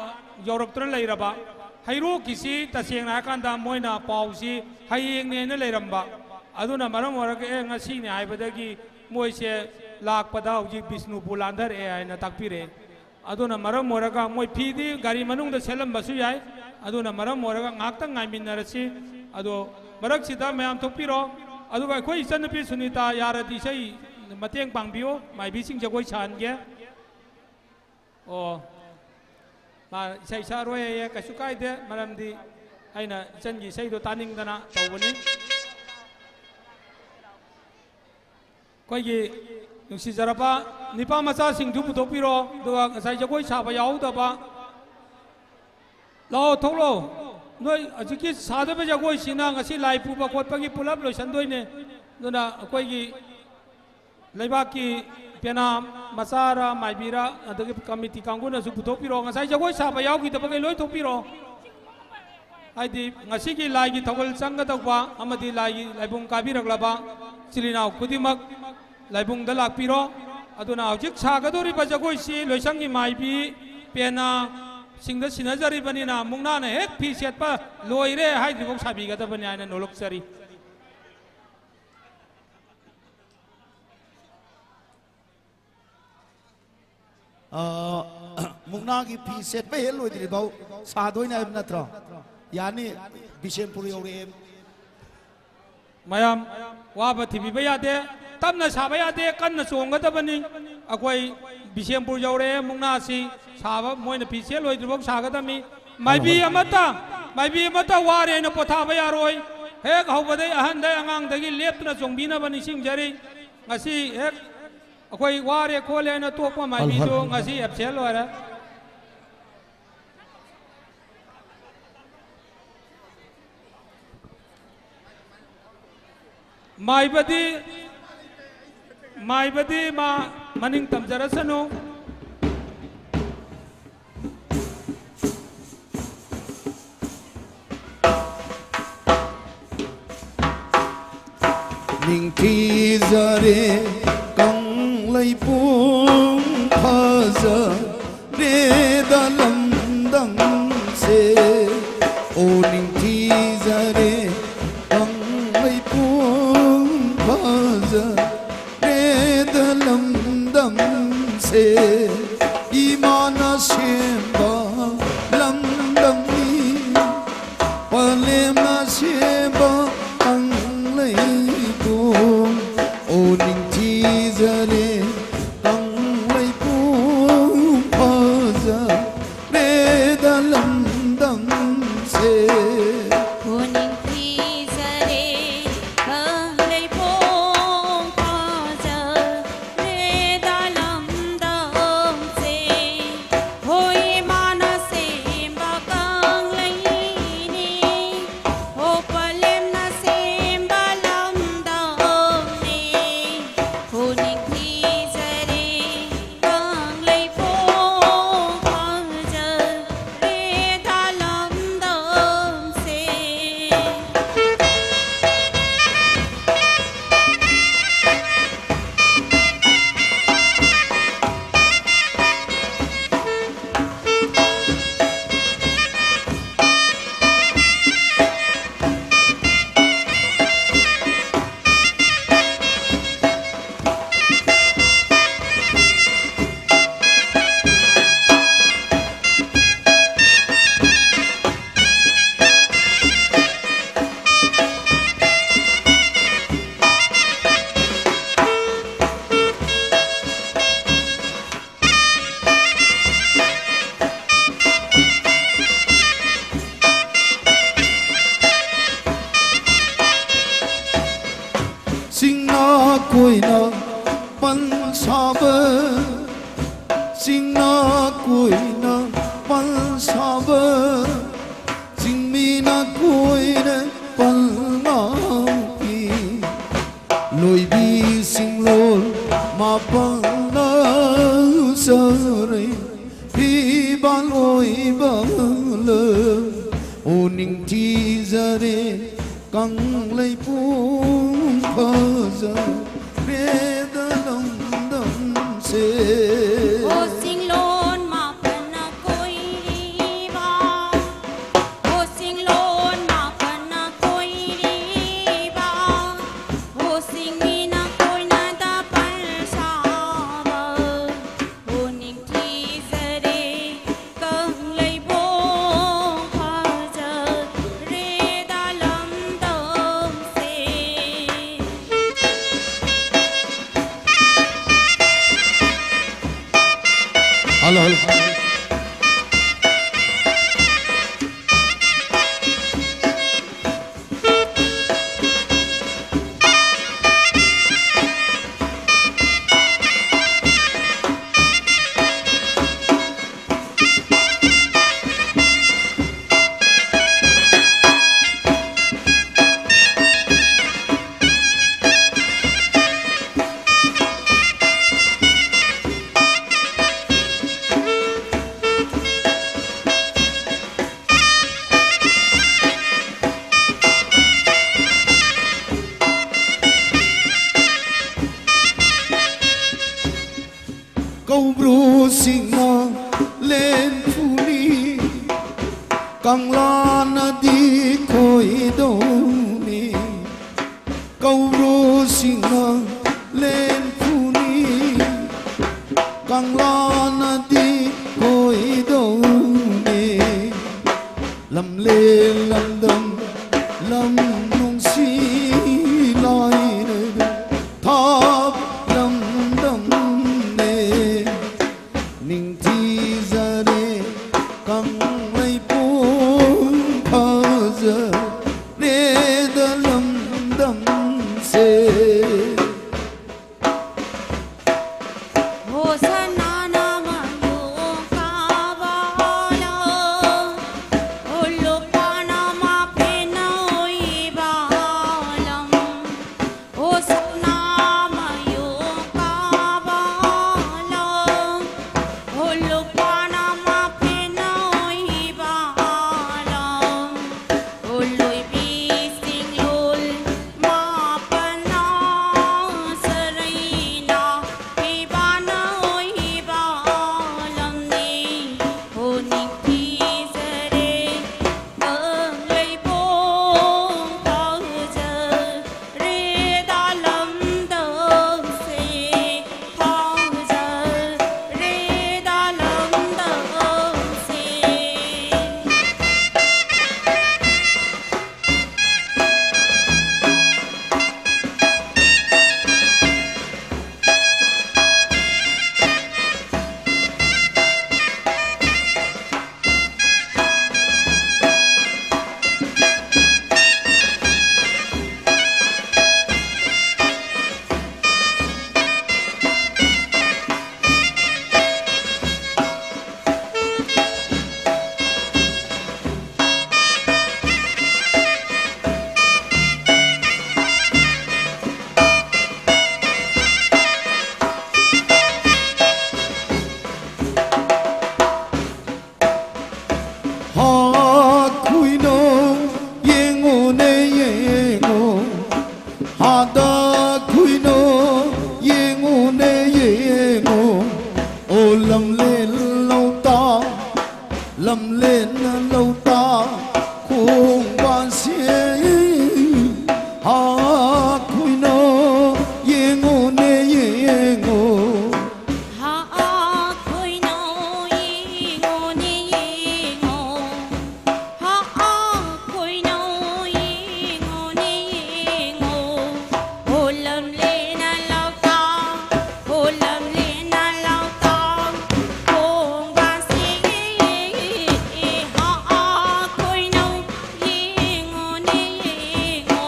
ꯌꯧꯔꯛꯇꯨꯅ ꯂꯩꯔꯕ, ꯍꯩꯔꯣꯛꯀꯤꯁꯤ ꯇꯁꯦꯡꯅ ꯍꯥꯏꯔꯀꯥꯟꯗ ꯃꯣꯏꯅ ꯄꯥꯎꯁꯤ ꯍꯌꯦꯡꯅꯦꯅ ꯂꯩꯔꯝꯕ, ꯑꯗꯨꯅ ꯃꯔꯝ ꯑꯣꯏꯔꯒ ꯑꯦ ꯉꯁꯤꯅꯦ ꯍꯥꯏꯕꯗꯒꯤ ꯃꯣꯏꯁꯦ ꯂꯥꯛꯄꯗ ꯍꯧꯖꯤꯛ ꯕꯤꯁꯅꯨꯄꯨꯔ ꯂꯥꯟꯊꯔꯛꯑꯦ ꯍꯥꯏꯅ ꯇꯥꯛꯄꯤꯔꯛꯑꯦ꯫ ꯑꯗꯨꯅ ꯃꯔꯝ ꯑꯣꯏꯔꯒ ꯃꯣꯏ ꯐꯤꯗꯤ ꯒꯥꯔꯤ ꯃꯅꯨꯡꯗ ꯁꯦꯠꯂꯝꯕꯁꯨ ꯌꯥꯏ꯫ ꯑꯗꯨꯅ ꯃꯔꯝ ꯑꯣꯏꯔꯒ ꯉꯥꯏꯍꯥꯛꯇꯪ ꯉꯥꯏꯃꯤꯟꯅꯔꯁꯤ꯫ ꯑꯗꯣ ꯃꯔꯛꯁꯤꯗ ꯃꯌꯥꯝ ꯊꯣꯛꯄꯤꯔꯣ꯫ ꯑꯗꯨꯒ ꯑꯩꯈꯣꯏ ꯏꯆꯟꯅꯨꯄꯤ ꯁꯨꯅꯤꯇꯥ ꯌꯥꯔꯗꯤ ꯏꯁꯩ ꯃꯇꯦꯡ ꯄꯥꯡꯕꯤꯌꯨ, ꯃꯥꯏꯕꯤꯁꯤꯡ ꯖꯒꯣꯏ ꯁꯥꯍꯟꯒꯦ꯫ ꯑꯣ, ꯃꯥ ꯏꯁꯩ ꯁꯛꯑꯔꯣꯏ ꯍꯥꯏꯌꯦ, ꯀꯩꯁꯨ ꯀꯥꯏꯗꯦ, ꯃꯔꯝꯗꯤ ꯑꯩꯅ ꯏꯆꯟꯒꯤ ꯏꯁꯩꯗꯣ ꯇꯥꯅꯤꯡꯗꯅ ꯇꯧꯕꯅꯤ꯫ ꯑꯩꯈꯣꯏꯒꯤ ꯅꯨꯡꯁꯤꯖꯔꯕ ꯅꯤꯄꯥ ꯃꯆꯥꯁꯤꯡꯁꯨ ꯄꯨꯊꯣꯛꯄꯤꯔꯣ, ꯑꯗꯨꯒ ꯉꯁꯥꯏ ꯖꯒꯣꯏ ꯁꯥꯕ ꯌꯥꯎꯍꯧꯗꯕ, ꯂꯥꯛꯑꯣ, ꯊꯣꯛꯂꯛꯑꯣ꯫ ꯅꯣꯏ ꯍꯧꯖꯤꯛꯀꯤ ꯁꯥꯗꯕ ꯖꯒꯣꯏꯁꯤꯅ ꯉꯁꯤ ꯂꯥꯏ ꯄꯨꯕ ꯈꯣꯠꯄꯒꯤ ꯄꯨꯂꯞ ꯂꯣꯏꯁꯟꯗꯣꯏꯅꯦ꯫ ꯑꯗꯨꯅ ꯑꯩꯈꯣꯏꯒꯤ ꯂꯩꯕꯥꯛꯀꯤ ꯄꯦꯅꯥ ꯃꯆꯥꯔ ꯃꯥꯏꯕꯤꯔ, ꯑꯗꯒꯤ ꯀꯃꯤꯇꯤ ꯀꯥꯡꯕꯨꯅꯁꯨ ꯄꯨꯊꯣꯛꯄꯤꯔꯣ꯫ ꯉꯁꯥꯏ ꯖꯒꯣꯏ ꯁꯥꯕ ꯌꯥꯎꯈꯤꯗꯕꯈꯩ ꯂꯣꯏ ꯊꯣꯛꯄꯤꯔꯣ꯫ ꯍꯥꯏꯗꯤ ꯉꯁꯤꯒꯤ ꯂꯥꯏꯒꯤ ꯊꯧꯒꯜ ꯆꯪꯒꯗꯧꯕ ꯑꯃꯗꯤ ꯂꯥꯏꯒꯤ ꯂꯥꯏꯕꯨꯡ ꯀꯥꯕꯤꯔꯛꯂꯕ ꯏꯆꯤꯜ ꯏꯅꯥꯎ ꯈꯨꯗꯤꯡꯃꯛ ꯂꯥꯏꯕꯨꯡꯗ ꯂꯥꯛꯄꯤꯔꯣ꯫ ꯑꯗꯨꯅ ꯍꯧꯖꯤꯛ ꯁꯥꯒꯗꯧꯔꯤꯕ ꯖꯒꯣꯏꯁꯤ ꯂꯣꯏꯁꯪꯒꯤ ꯃꯥꯏꯕꯤ ꯄꯦꯅꯥꯁꯤꯡꯗ ꯁꯤꯟꯅꯖꯔꯤꯕꯅꯤꯅ, ꯃꯨꯛꯅꯥꯅ ꯍꯦꯛ ꯐꯤ ꯁꯦꯠꯄ ꯂꯣꯏꯔꯦ ꯍꯥꯏꯗ꯭ꯔꯤꯐꯥꯎ ꯁꯥꯕꯤꯒꯗꯕꯅꯤ ꯍꯥꯏꯅ ꯅꯣꯂꯨꯛꯆꯔꯤ꯫ ꯑ, ꯃꯨꯛꯅꯥꯒꯤ ꯐꯤ ꯁꯦꯠꯄ ꯍꯦꯛ ꯂꯣꯏꯗ꯭ꯔꯤꯐꯥꯎ ꯁꯥꯗꯣꯏꯅꯦ ꯍꯥꯏꯕ ꯅꯠꯇ꯭ꯔꯣ? ꯌꯥꯅꯤ, ꯕꯤꯁꯦꯝꯄꯨꯔ ꯌꯧꯔꯛꯑꯦ꯫ ꯃꯌꯥꯝ ꯋꯥꯕ ꯊꯤꯕꯤꯕ ꯌꯥꯗꯦ꯫ ꯇꯞꯅ ꯁꯥꯕ ꯌꯥꯗꯦ, ꯀꯟꯅ ꯆꯣꯡꯒꯗꯕꯅꯤ꯫ ꯑꯩꯈꯣꯏ ꯕꯤꯁꯦꯝꯄꯨꯔ ꯌꯧꯔꯛꯑꯦ, ꯃꯨꯛꯅꯥꯁꯤ ꯁꯥꯕ ꯃꯣꯏꯅ ꯐꯤ ꯁꯦꯠ ꯂꯣꯏꯗ꯭ꯔꯤꯐꯥꯎ ꯁꯥꯒꯗꯕꯅꯤ꯫ ꯃꯥꯏꯕꯤ ꯑꯃꯠꯇ, ꯃꯥꯏꯕꯤ ꯑꯃꯠꯇ ꯋꯥꯔꯦ ꯍꯥꯏꯅ ꯄꯣꯊꯥꯕ ꯌꯥꯔꯣꯏ꯫ ꯍꯦꯛ ꯍꯧꯕꯗꯩ ꯑꯍꯟꯗꯩ ꯑꯉꯥꯡꯗꯒꯤ ꯂꯦꯞꯇꯅ ꯆꯣꯡꯕꯤꯅꯕ ꯅꯤꯡꯁꯤꯡꯖꯔꯤ꯫ ꯉꯁꯤ ꯍꯦꯛ ꯑꯩꯈꯣꯏ ꯋꯥꯔꯦ ꯈꯣꯠꯂꯦ ꯍꯥꯏꯅ ꯇꯣꯛꯄ ꯃꯥꯏꯕꯤꯗꯨ ꯉꯁꯤ ꯑꯦꯞꯁꯦꯟ ꯑꯣꯏꯔꯦ꯫ ꯃꯥꯏꯕꯗꯤ, ꯃꯥꯏꯕꯗꯤ ꯃꯥ ꯃꯅꯤꯡ ꯇꯝꯖꯔꯁꯅꯨ꯫ ꯅꯤꯡꯊꯤꯖꯔꯦ ꯀꯪꯂꯩꯄꯨꯡ ꯐꯖꯔꯦꯗ ꯂꯝꯗꯝꯁꯦ꯫ ꯑꯣ ꯅꯤꯡꯊꯤꯖꯔꯦ ꯀꯪꯂꯩꯄꯨꯡ ꯐꯖꯔꯦꯗ ꯂꯝꯗꯝꯁꯦ꯫ ꯏꯃꯥꯅ ꯁꯦꯝꯕ ꯂꯝꯗꯝꯅꯤ ꯄꯂꯦꯝꯅ ꯁꯦꯝꯕ ꯀꯪꯂꯩꯄꯨꯡ꯫ ꯑꯣ ꯅꯤꯡꯊꯤꯖꯔꯦ ꯀꯪꯂꯩꯄꯨꯡ ꯐꯖꯔꯦꯗ ꯂꯝꯗꯝꯁꯦ꯫ ꯄꯨꯛꯅꯤꯡ ꯊꯤꯖꯔꯦ ꯀꯪꯂꯩꯄꯣꯡ ꯀꯣꯏꯅ ꯄꯟ ꯁꯥꯕ, ꯆꯤꯡꯅ ꯀꯣꯏꯅ ꯄꯟ ꯁꯥꯕ, ꯆꯤꯡꯃꯤꯅ ꯀꯣꯏꯅ ꯄꯟ ꯉꯥꯛꯄꯤ꯫ ꯂꯣꯏꯕꯤ ꯁꯤꯡꯂꯣꯟ ꯃꯥꯄꯟꯅ ꯆꯔꯩ ꯐꯤꯕꯥꯜ ꯑꯣꯏꯕ ꯂꯝ꯫ ꯑꯣ ꯅꯤꯡꯊꯤꯖꯔꯦ ꯀꯪꯂꯩꯄꯨꯡ ꯐꯖꯔꯦꯗ ꯂꯝꯗꯝꯁꯦ꯫ ꯑꯣ ꯆꯤꯡꯂꯣꯟ ꯃꯥꯄꯟꯅ ꯀꯣꯏꯔꯤꯕ, ꯑꯣ ꯆꯤꯡꯂꯣꯟ ꯃꯥꯄꯟꯅ ꯀꯣꯏꯔꯤꯕ, ꯑꯣ ꯆꯤꯡꯃꯤꯅ ꯀꯣꯏꯅꯗ ꯄꯜ ꯁꯥꯕ, ꯑꯣ ꯅꯤꯡꯊꯤꯖꯔꯦ ꯀꯪꯂꯩꯕꯣꯡ ꯐꯖꯔꯦꯗ ꯂꯝꯗꯝꯁꯦ꯫ Hello, hello. ꯀꯧꯕ꯭ꯔꯨꯁꯤꯡꯅ ꯂꯦꯟ ꯐꯨꯅꯤ, ꯀꯪꯂꯥꯅꯗꯤ ꯈꯣꯏꯗꯧꯅꯤ꯫ ꯀꯧꯕ꯭ꯔꯨꯁꯤꯡꯅ ꯂꯦꯟ ꯐꯨꯅꯤ, ꯀꯪꯂꯥꯅꯗꯤ ꯈꯣꯏꯗꯧꯅꯤ꯫ ꯂꯝꯂꯦꯟ ꯂꯝꯗꯝ ꯂꯝ ꯅꯨꯡꯁꯤ ꯂꯥꯏꯔꯕ ꯊꯥꯞ ꯂꯝꯗꯝꯅꯦ꯫ ꯅꯤꯡꯊꯤꯖꯔꯦ ꯀꯪꯂꯩꯄꯨꯡ ꯐꯖꯔꯦꯗ ꯂꯝꯗꯝꯁꯦ꯫ ꯑꯥꯗ ꯈꯨꯏꯅꯣ ꯌꯦꯡꯉꯨꯅꯦ ꯌꯦꯡꯉꯣ, ꯑꯣ ꯂꯝꯂꯦꯟ ꯂꯧꯇꯥꯛ, ꯂꯝꯂꯦꯟ ꯂꯧꯇꯥꯛ ꯈꯣꯡꯕꯥꯟꯁꯦ꯫ ꯑꯥ ꯈꯨꯏꯅꯣ ꯌꯦꯡꯉꯨꯅꯦ ꯌꯦꯡꯉꯣ, ꯍꯥ, ꯑꯥ ꯈꯨꯏꯅꯣ ꯌꯦꯡꯉꯣꯅꯦ ꯌꯦꯡꯉꯣ꯫ ꯍꯥ, ꯑꯥ ꯈꯨꯏꯅꯣ ꯌꯦꯡꯉꯣꯅꯦ ꯌꯦꯡꯉꯣ꯫ ꯍꯣ ꯂꯝꯂꯦꯟꯅ ꯂꯧꯇꯥꯛ, ꯍꯣ ꯂꯝꯂꯦꯟꯅ ꯂꯧꯇꯥꯛ ꯈꯣꯡꯕꯥꯟꯁꯦ꯫ ꯍꯥ, ꯑꯥ ꯈꯨꯏꯅꯣ ꯌꯦꯡꯉꯣꯅꯦ ꯌꯦꯡꯉꯣ꯫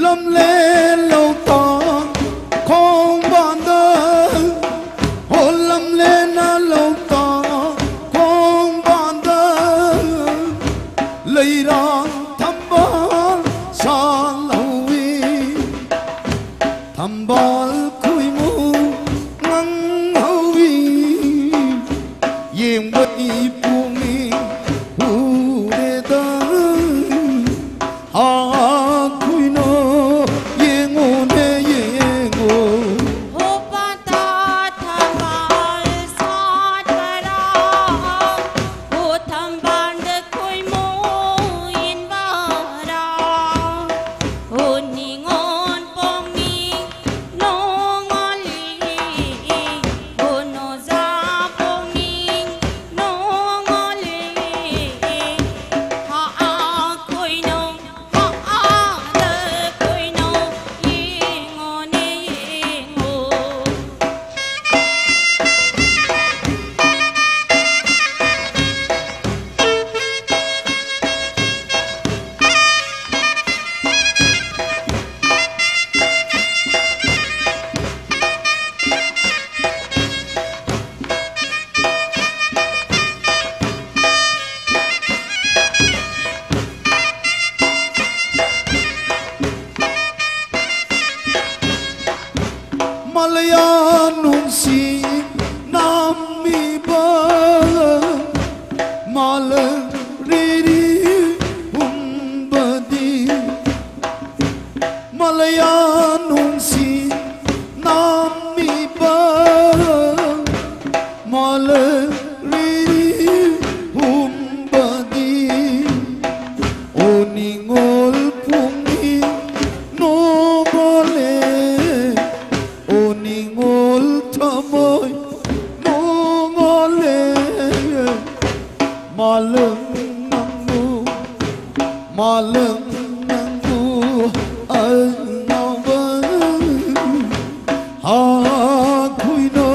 ꯂꯝꯂꯦꯟ ꯂꯧꯇꯥꯛ ꯈꯣꯡꯕꯥꯟꯗ, ꯍꯣ ꯂꯝꯂꯦꯟꯅ ꯂꯧꯇꯥꯛ ꯈꯣꯡꯕꯥꯟꯗ, ꯂꯩꯔꯥꯡ ꯊꯝꯕꯥꯜ ꯁꯥꯠꯍꯧꯋꯤ꯫ ꯊꯝꯕꯥꯜ ꯈꯨꯏꯃꯨ ꯉꯪꯍꯧꯋꯤ, ꯌꯦꯡꯕꯩ ꯄꯨꯛꯅꯤꯡ ꯍꯨꯔꯦꯗ꯫ ꯑꯥ ꯈꯨꯏꯅꯣ ꯌꯦꯡꯉꯨꯅꯦ ꯌꯦꯡꯉꯣ꯫ ꯍꯣ ꯄꯥꯟꯇ ꯊꯝꯕꯥꯜ ꯁꯥꯠꯄꯔꯥ, ꯍꯣ ꯊꯝꯕꯥꯜꯗ ꯈꯨꯏꯃꯨ ꯏꯟꯕꯔꯥ, ꯍꯣ ꯅꯤꯉꯣꯜ ꯄꯣꯛꯅꯤꯡ ꯅꯣꯡꯉꯥꯜꯂꯤ, ꯍꯣ ꯅꯣꯖꯥ ꯄꯣꯛꯅꯤꯡ ꯅꯣꯡꯉꯥꯜꯂꯤ꯫ ꯃꯥꯂꯪ ꯂꯤꯔꯤ ꯍꯨꯝꯕꯗꯤ, ꯑꯣ ꯅꯤꯡꯉꯣꯜ ꯄꯨꯛꯅꯤꯡ ꯅꯣꯡꯉꯥꯜꯂꯦ, ꯑꯣ ꯅꯤꯡꯉꯣꯜ ꯊꯃꯣꯏ ꯅꯣꯡꯉꯥꯜꯂꯦ, ꯃꯥꯂꯪ ꯅꯪꯕꯨ, ꯃꯥꯂꯪ ꯅꯪꯕꯨ ꯑꯉꯥꯎꯕ ꯍꯥꯈꯣꯏꯅ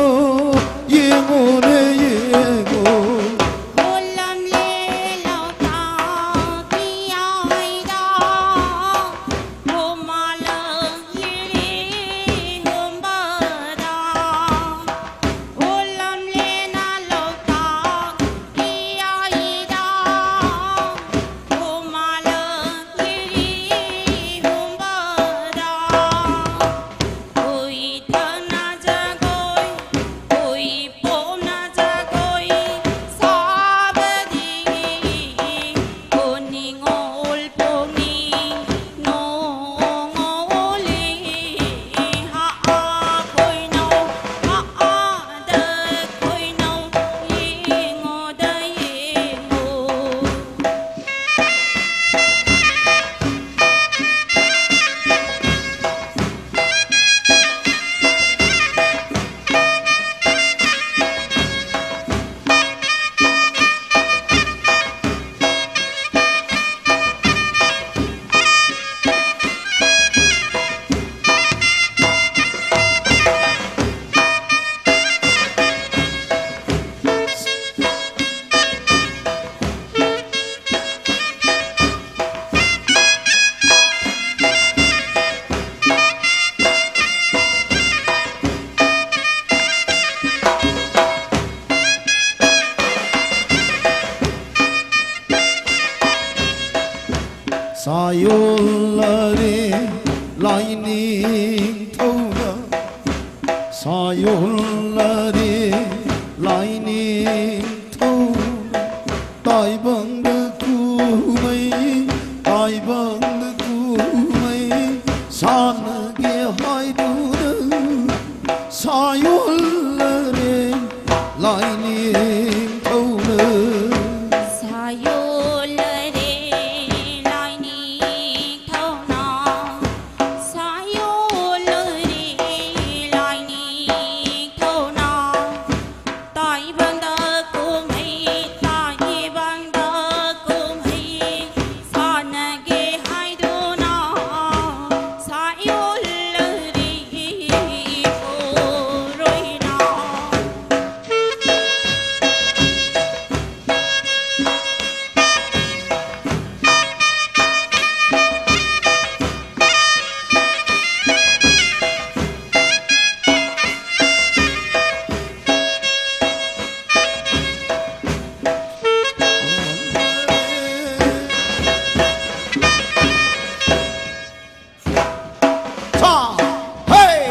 ꯌꯦꯡꯉꯣꯅꯦ ꯌꯦꯡꯉꯣ꯫ ꯑꯣꯜꯂꯝꯂꯦ ꯂꯣꯛꯇꯥꯛꯀꯤ ꯏꯌꯥꯏꯗ, ꯀꯣꯃꯥꯂꯪ ꯏꯔꯤ ꯍꯨꯝꯕꯗ꯫ ꯑꯣꯜꯂꯝꯂꯦꯅ ꯂꯣꯛꯇꯥꯛ ꯏꯌꯥꯏꯗ, ꯀꯣꯃꯥꯂꯪ ꯏꯔꯤ ꯍꯨꯝꯕꯗ꯫ ꯎꯏ ꯊꯅ ꯖꯒꯣꯏ, ꯎꯏ ꯄꯣꯝꯅ ꯖꯒꯣꯏ ꯁꯥꯕꯗꯤ, ꯑꯣ ꯅꯤꯡꯉꯣꯜ ꯄꯨꯛꯅꯤꯡ ꯅꯣꯡꯉꯣꯜꯂꯤ꯫ ꯍꯥ ꯑꯥ ꯈꯣꯏꯅꯧ, ꯍꯥ ꯑꯥꯗ ꯈꯣꯏꯅꯧ, ꯌꯦꯡꯉꯣꯗ ꯌꯦꯡꯉꯣ꯫ ꯁꯥꯌꯣꯜꯂꯔꯦ ꯂꯥꯏꯅꯤꯡꯊꯧꯅ, ꯁꯥꯌꯣꯜꯂꯔꯦ ꯂꯥꯏꯅꯤꯡꯊꯧꯅ, ꯇꯥꯏꯕꯪꯗ ꯀꯨꯝꯍꯩ, ꯇꯥꯏꯕꯪꯗ ꯀꯨꯝꯍꯩ ꯁꯥꯟꯅꯒꯦ ꯍꯥꯏꯗꯨꯅ ꯁꯥꯌꯣꯜꯂꯔꯦ꯫ ꯅꯤꯡꯊꯧꯅ ꯁꯥꯌꯣꯜꯂꯔꯦ ꯂꯥꯏꯅꯤꯡꯊꯧꯅ, ꯁꯥꯌꯣꯜꯂꯔꯦ ꯂꯥꯏꯅꯤꯡꯊꯧꯅ꯫ ꯇꯥꯏꯕꯪꯗ ꯀꯨꯝꯍꯩ, ꯇꯥꯏꯕꯪꯗ ꯀꯨꯝꯍꯩ ꯁꯥꯟꯅꯒꯦ ꯍꯥꯏꯗꯨꯅ ꯁꯥꯏꯑꯣꯜꯂꯔꯤ ꯄꯨꯔꯣꯏꯅ꯫ ꯍꯥ! ꯍꯦ!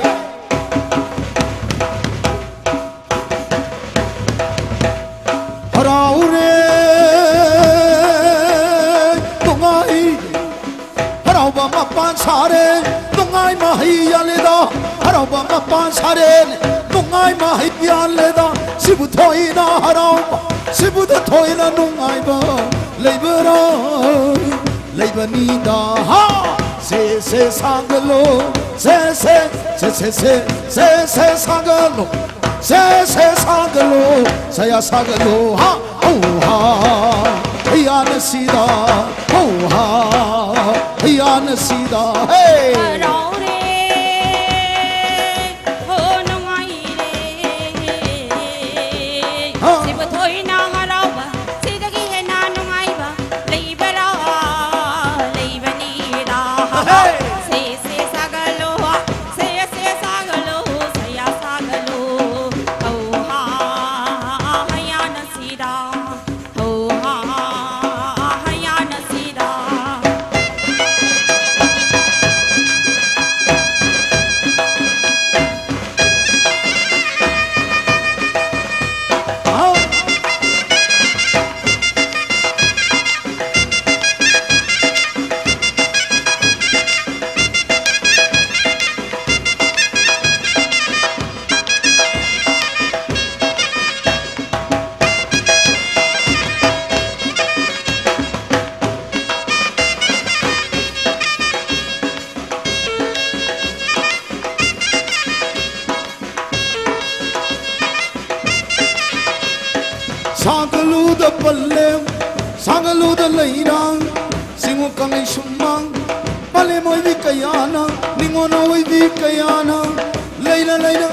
ꯍꯔꯥꯎꯔꯦ, ꯅꯨꯡꯉꯥꯏ, ꯍꯔꯥꯎꯕ ꯃꯄꯥꯟ ꯁꯥꯔꯦ, ꯅꯨꯡꯉꯥꯏ ꯃꯍꯩ ꯌꯥꯜꯂꯦꯗ, ꯍꯔꯥꯎꯕ ꯃꯄꯥꯟ ꯁꯥꯔꯦ, ꯅꯨꯡꯉꯥꯏ ꯃꯍꯩ ꯌꯥꯜꯂꯦꯗ, ꯁꯤꯕꯨ ꯊꯣꯏꯅ ꯍꯔꯥꯎꯕ, ꯁꯤꯕꯨꯗ ꯊꯣꯏꯅ ꯅꯨꯡꯉꯥꯏꯕ ꯂꯩꯕꯔꯥ? ꯂꯩꯕꯅꯤꯗ, ꯍꯥ! ꯁꯦ, ꯁꯦ, ꯁꯥꯒꯠꯂꯣ, ꯁꯦ, ꯁꯦ, ꯁꯦ, ꯁꯦ, ꯁꯦ, ꯁꯦ, ꯁꯦ, ꯁꯥꯒꯠꯂꯣ, ꯁꯦ, ꯁꯦ, ꯁꯥꯒꯠꯂꯣ, ꯁꯌꯥ ꯁꯥꯒꯠꯂꯣ, ꯍꯥ! ꯍꯧ ꯍꯥ! ꯍꯩꯌꯥꯅ ꯁꯤꯗ, ꯍꯧ ꯍꯥ! ꯍꯩꯌꯥꯅ ꯁꯤꯗ, ꯍꯦ! ꯍꯔꯥꯎꯔꯦ, ꯍꯣ ꯅꯨꯡꯉꯥꯏꯔꯦ, ꯍꯥ! ꯁꯤꯕꯨ ꯊꯣꯏꯅ ꯍꯔꯥꯎꯕ, ꯁꯤꯗꯒꯤ ꯍꯦꯟꯅ ꯅꯨꯡꯉꯥꯏꯕ ꯂꯩꯕꯔꯥ, ꯂꯩꯕꯅꯤꯗ꯫ ꯍꯦ! ꯁꯦ ꯁꯦ ꯁꯥꯒꯠꯂꯣ, ꯁꯦ ꯁꯦ ꯁꯥꯒꯠꯂꯣ, ꯁꯌꯥ ꯁꯥꯒꯠꯂꯣ, ꯍꯧ ꯍꯥ, ꯍꯌꯥꯅ ꯁꯤꯗ, ꯍꯧ ꯍꯥ, ꯍꯌꯥꯅ ꯁꯤꯗ꯫ ꯍꯥꯎ! ꯁꯥꯒꯠꯂꯨꯗ ꯄꯜꯂꯦꯝ, ꯁꯥꯒꯠꯂꯨꯗ ꯂꯩꯔꯥꯡ, ꯁꯤꯡꯉꯨ ꯀꯪꯂꯩ ꯁꯨꯝꯃꯥꯡ, ꯄꯂꯦꯝ ꯑꯣꯏꯕꯤ ꯀꯌꯥꯅ, ꯅꯤꯉꯣꯜ ꯑꯣꯏꯕꯤ ꯀꯌꯥꯅ, ꯂꯩꯅ ꯂꯩꯅ,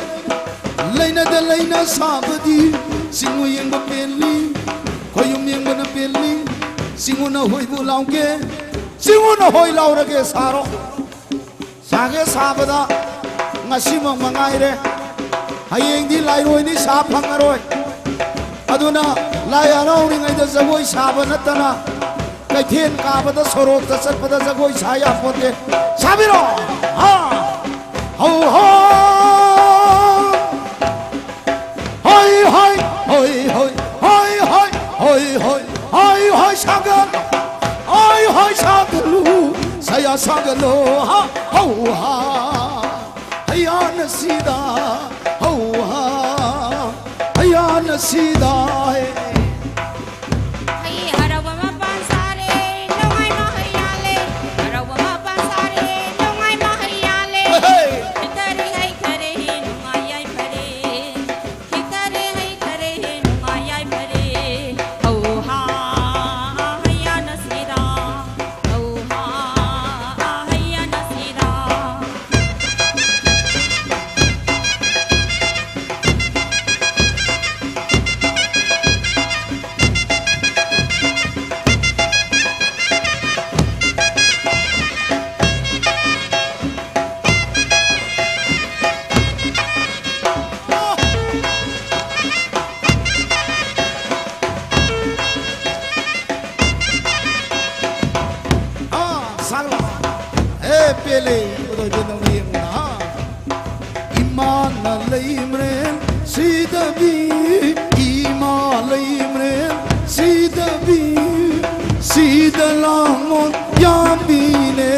ꯂꯩꯅꯗ ꯂꯩꯅ ꯁꯥꯕꯗꯤ, ꯁꯤꯡꯉꯨ ꯌꯦꯡꯕ ꯄꯦꯜꯂꯤ, ꯈꯣꯏꯌꯨꯝ ꯌꯦꯡꯕꯅ ꯄꯦꯜꯂꯤ, ꯁꯤꯡꯉꯨꯅ ꯍꯣꯏꯕꯨ ꯂꯥꯎꯒꯦ, ꯁꯤꯡꯉꯨꯅ ꯍꯣꯏ ꯂꯥꯎꯔꯒꯦ ꯁꯥꯔꯣ꯫ ꯁꯥꯒꯦ ꯁꯥꯕꯗ ꯉꯁꯤꯃꯛ ꯃꯉꯥꯏꯔꯦ꯫ ꯍꯌꯦꯡꯗꯤ ꯂꯥꯏꯔꯣꯏꯅꯤ, ꯁꯥ ꯐꯪꯉꯔꯣꯏ꯫ ꯑꯗꯨꯅ ꯂꯥꯏ ꯍꯔꯥꯎꯔꯤꯉꯩꯗ ꯖꯒꯣꯏ ꯁꯥꯕ ꯅꯠꯇꯅ ꯀꯩꯊꯦꯜ ꯀꯥꯕꯗ, ꯁꯣꯔꯣꯛꯇ ꯆꯠꯄꯗ ꯖꯒꯣꯏ ꯁꯥ ꯌꯥꯄꯣꯠꯇꯦ꯫ ꯁꯥꯕꯤꯔꯣ! ꯍꯥ! ꯍꯧ ꯍꯥ! ꯍꯣꯏ ꯍꯣꯏ ꯍꯣꯏ ꯍꯣꯏ ꯍꯣꯏ ꯍꯣꯏ ꯍꯣꯏ ꯍꯣꯏ ꯍꯣꯏ ꯍꯣꯏ ꯍꯣꯏ ꯁꯥꯒꯠ ꯍꯣꯏ ꯍꯣꯏ ꯁꯥꯒꯠꯂꯨ ꯁꯌꯥ ꯁꯥꯒꯠꯂꯣ ꯍꯥ ꯍꯧ ꯍꯥ ꯍꯌꯥꯅ ꯁꯤꯗ ꯍꯧ ꯍꯥ ꯍꯌꯥꯅ ꯁꯤꯗ ꯍꯦ꯫ ꯍꯩ ꯍꯔꯥꯎꯕ ꯃꯄꯥꯟ ꯁꯥꯔꯦ, ꯅꯨꯡꯉꯥꯏꯕ ꯍꯩ ꯌꯥꯜꯂꯦ꯫ ꯍꯔꯥꯎꯕ ꯃꯄꯥꯟ ꯁꯥꯔꯦ, ꯅꯨꯡꯉꯥꯏꯕ ꯍꯩ ꯌꯥꯜꯂꯦ꯫ ꯍꯦ, ꯍꯦ꯫ ꯍꯩꯊꯔꯦ, ꯍꯩꯊꯔꯦ, ꯅꯨꯡꯉꯥꯏ ꯌꯥꯏꯐꯔꯦ꯫ ꯍꯩꯊꯔꯦ, ꯍꯩꯊꯔꯦ, ꯅꯨꯡꯉꯥꯏ ꯌꯥꯏꯐꯔꯦ꯫ ꯍꯧ ꯍꯥ, ꯍꯩꯌꯥꯅ ꯁꯤꯔꯥ꯫ ꯍꯧ ꯍꯥ, ꯍꯩꯌꯥꯅ ꯁꯤꯔꯥ꯫ ꯑꯥ, ꯁꯥꯡꯂꯣ꯫ ꯑꯦ, ꯄꯦꯂꯦ, ꯎꯗꯣꯏꯗꯦ ꯅꯣꯡꯃ ꯌꯦꯡꯉꯨꯅ, ꯍꯥ꯫ ꯏꯃꯥꯅ ꯂꯩꯃꯔꯦꯟ ꯁꯤꯗꯕꯤ, ꯏꯃꯥ ꯂꯩꯃꯔꯦꯟ ꯁꯤꯗꯕꯤ, ꯁꯤꯗ ꯂꯥꯡꯉꯣꯟ ꯌꯥꯝꯕꯤꯅꯦ꯫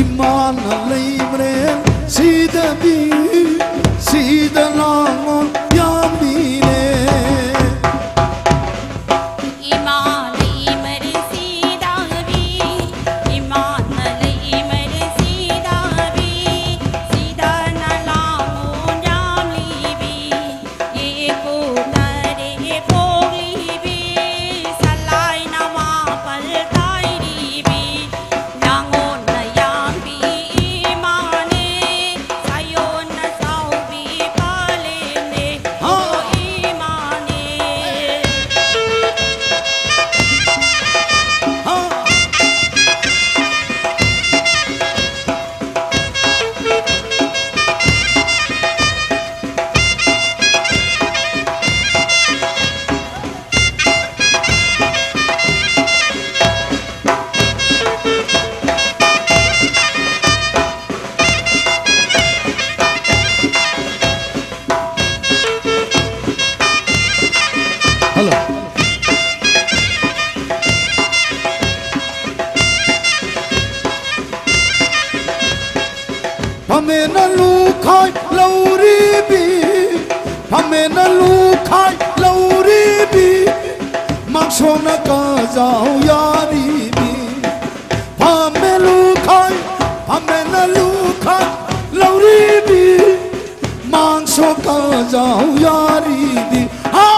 ꯏꯃꯥꯅ ꯂꯩꯃꯔꯦꯟ ꯁꯤꯗꯕꯤ, ꯁꯤꯗ ꯂꯥꯡꯉꯣꯟ ꯌꯥꯝꯕꯤꯅꯦ꯫ ꯏꯃꯥ ꯂꯩꯃꯔꯦꯟ ꯁꯤꯗꯕꯤ, ꯏꯃꯥꯅ ꯂꯩꯃꯔꯦꯟ ꯁꯤꯗꯕꯤ, ꯂꯧꯔꯤꯕꯤ, ꯃꯥꯡꯁꯣꯛꯅ ꯀꯖꯥꯎ ꯌꯥꯔꯤꯕꯤ, ꯐꯝꯃꯦ ꯂꯨꯈꯥꯏ, ꯐꯝꯃꯦꯅ ꯂꯨꯈꯥꯏ, ꯂꯧꯔꯤꯕꯤ, ꯃꯥꯡꯁꯣꯛ ꯀꯖꯥꯎ ꯌꯥꯔꯤꯕꯤ, ꯍꯥ!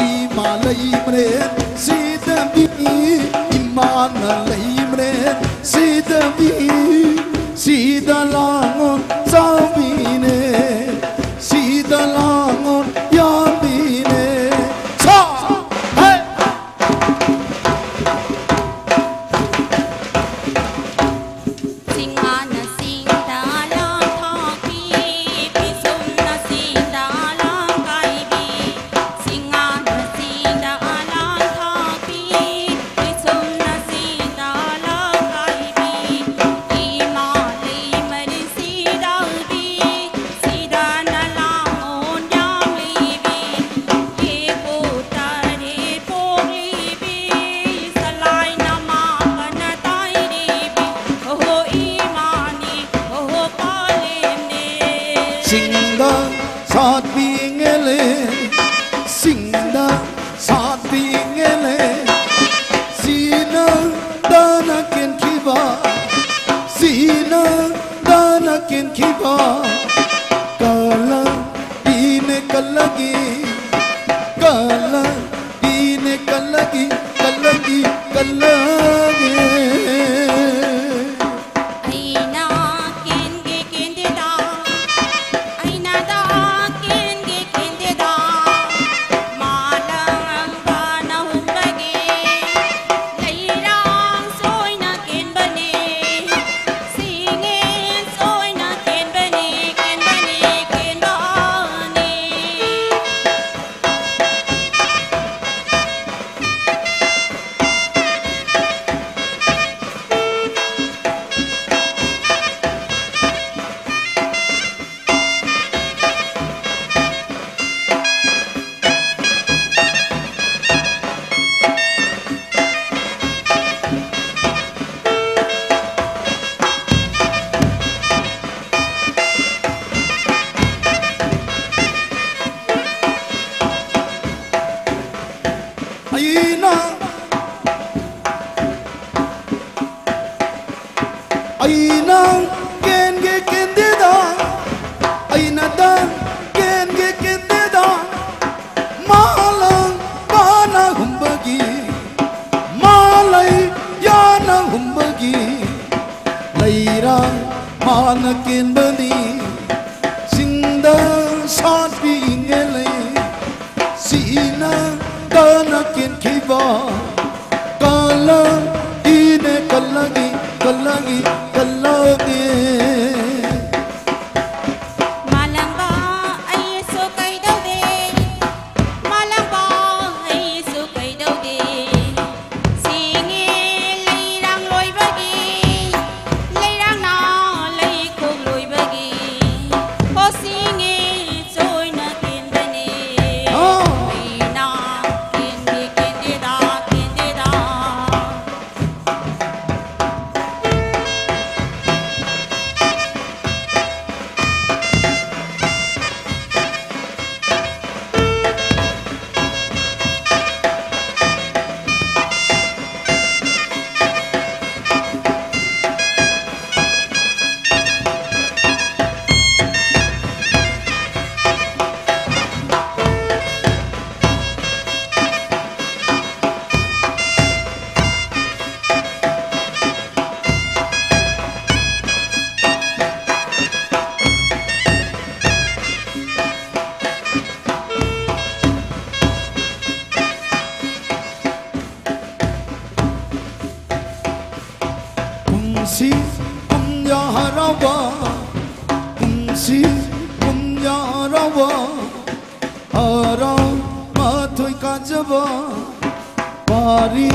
ꯏꯃꯥ ꯂꯩꯃꯔꯦꯟ ꯁꯤꯗꯕꯤ, ꯏꯃꯥꯅ ꯂꯩꯃꯔꯦꯟ ꯁꯤꯗꯕꯤ, ꯁꯤꯗ ꯂꯥꯡꯉꯣ ꯆꯥꯎꯕꯤꯅꯦ, ꯁꯤꯗ ꯂꯥꯡꯉꯣ ꯌꯥꯝꯕꯤꯅꯦ꯫ ꯁꯥ! ꯍꯦ! ꯁꯤꯡꯉꯥꯅ ꯁꯤꯡꯗ ꯂꯥꯡ ꯊꯥꯛꯄꯤ, ꯄꯤꯁꯨꯝꯅ ꯁꯤꯡꯗ ꯂꯥꯡ ꯀꯥꯏꯕꯤ꯫ ꯁꯤꯡꯉꯥꯅ ꯁꯤꯡꯗ ꯂꯥꯡ ꯊꯥꯛꯄꯤ, ꯄꯤꯁꯨꯝꯅ ꯁꯤꯡꯗ ꯂꯥꯡ ꯀꯥꯏꯕꯤ꯫ ꯏꯃꯥ ꯂꯩꯃꯔꯦꯟ ꯁꯤꯗꯧꯕꯤ, ꯁꯤꯗꯅ ꯂꯥꯡꯉꯣꯟ ꯌꯥꯝ ꯂꯩꯕꯤ꯫ ꯌꯦꯛꯄꯨ ꯇꯔꯦꯠ ꯄꯣꯛꯂꯤꯕꯤ, ꯁꯂꯥꯏꯅ ꯃꯥꯄꯟꯅ ꯇꯥꯏꯔꯤꯕꯤ꯫ ꯑꯣꯍꯣ ꯏꯃꯥꯅꯤ, ꯑꯣꯍꯣ ꯄꯥꯂꯦꯝꯅꯦ꯫ ꯁꯤꯡꯗ ꯁꯥꯠꯄꯤꯉꯦꯂꯦ, ꯁꯤꯡꯗ ꯁꯥꯠꯄꯤꯉꯦꯂꯦ꯫ ꯁꯤꯅ ꯗꯅ ꯀꯦꯟꯈꯤꯕ, ꯁꯤꯅ ꯗꯅ ꯀꯦꯟꯈꯤꯕ꯫ ꯀꯂ ꯏꯅꯦ ꯀꯂꯒꯤ, ꯀꯂ ꯏꯅꯦ ꯀꯂꯒꯤ, ꯀꯂꯒꯤ, ꯀꯂꯒꯤ꯫ ꯑꯩꯅ ꯀꯦꯟꯒꯦ ꯀꯦꯟꯗꯦꯗ, ꯑꯩꯅꯗ ꯀꯦꯟꯒꯦ ꯀꯦꯟꯗꯦꯗ, ꯃꯥꯂꯪꯕꯅ ꯍꯨꯝꯕꯒꯤ ꯂꯩꯔꯥꯡ ꯁꯣꯏꯅ ꯀꯦꯟꯕꯅꯤ, ꯁꯤꯡꯉꯦꯟ ꯁꯣꯏꯅ ꯀꯦꯟꯕꯅꯤ, ꯀꯦꯟꯕꯅꯤ, ꯀꯦꯟꯕꯅꯤ꯫ ꯑꯩꯅ, ꯑꯩꯅ ꯀꯦꯟꯒꯦ ꯀꯦꯟꯗꯦꯗ, ꯑꯩꯅ ꯗ ꯀꯦꯟꯒꯦ ꯀꯦꯟꯗꯦꯗ, ꯃꯥꯂꯪ ꯄꯥꯅ ꯍꯨꯝꯕꯒꯤ, ꯃꯥꯂꯩ ꯌꯥꯅ ꯍꯨꯝꯕꯒꯤ, ꯂꯩꯔꯥꯡ ꯃꯥꯅ ꯀꯦꯟꯕꯅꯤ, ꯆꯤꯡꯗ ꯁꯥꯠꯄꯤ ꯏꯉꯦ ꯂꯩ꯫ ꯁꯤꯅ ꯀꯅ ꯀꯦꯟꯈꯤꯕ ꯀꯜꯂ ꯏꯅꯦ ꯀꯜꯂꯒꯤ ꯀꯜꯂꯒꯤ ꯀꯜꯂꯒꯦ꯫ ꯃꯥꯂꯪꯕ ꯑꯩꯁꯨ ꯀꯩꯗꯧꯗꯦ, ꯃꯥꯂꯪꯕ ꯑꯩꯁꯨ ꯀꯩꯗꯧꯗꯦ꯫ ꯁꯤꯡꯉꯦ ꯂꯩꯔꯥꯡ ꯂꯣꯏꯕꯒꯤ, ꯂꯩꯔꯥꯡꯅ ꯂꯩꯈꯣꯛ ꯂꯣꯏꯕꯒꯤ꯫ ꯍꯣ ꯁꯤꯡꯉꯦ ꯆꯣꯏꯅ ꯀꯦꯟꯕꯅꯦ꯫ ꯑꯥ꯫ ꯑꯩꯅ ꯀꯦꯟꯗꯦ ꯀꯦꯟꯗꯦꯗ ꯀꯦꯟꯗꯦꯗ꯫ ꯀꯨꯝꯁꯤ ꯀꯨꯝꯌꯥ ꯍꯔꯥꯎꯕ, ꯀꯨꯝꯁꯤ ꯀꯨꯝꯌꯥ ꯍꯔꯥꯎꯕ, ꯍꯔꯥꯎ ꯃꯊꯣꯏ ꯀꯥꯖꯕ, ꯄꯥꯔꯤ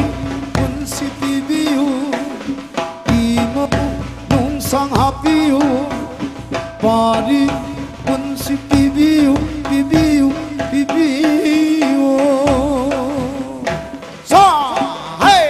ꯄꯨꯟꯁꯤ ꯄꯤꯕꯤꯌꯨ, ꯏꯃꯧ ꯅꯨꯡꯁꯥꯡ ꯍꯥꯞꯄꯤꯌꯨ, ꯄꯥꯔꯤ ꯄꯨꯟꯁꯤ ꯄꯤꯕꯤꯌꯨ, ꯄꯤꯕꯤꯌꯨ, ꯄꯤꯕꯤꯌꯨ꯫ ꯁꯥ ꯍꯦ!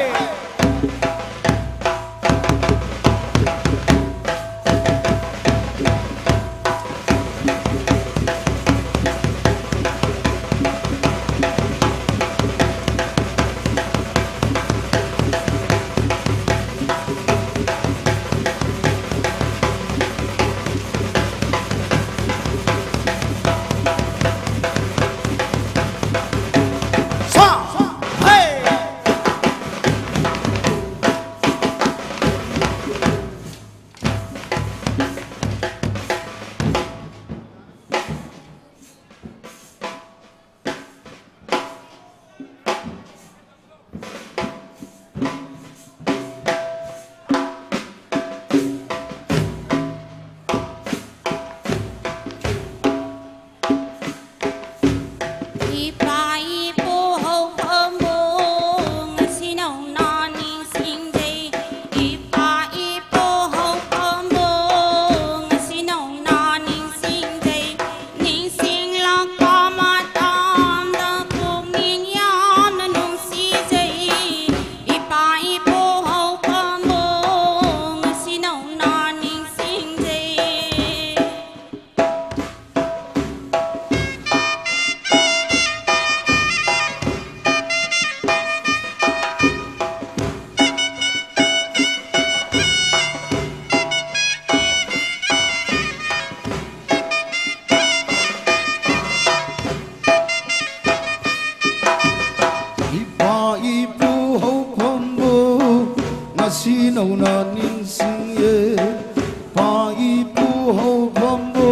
ꯉꯁꯤ ꯅꯧꯅ ꯅꯤꯡꯁꯤꯡꯉꯦ, ꯏꯄꯥ ꯏꯄꯨ ꯍꯧꯐꯝꯕꯨ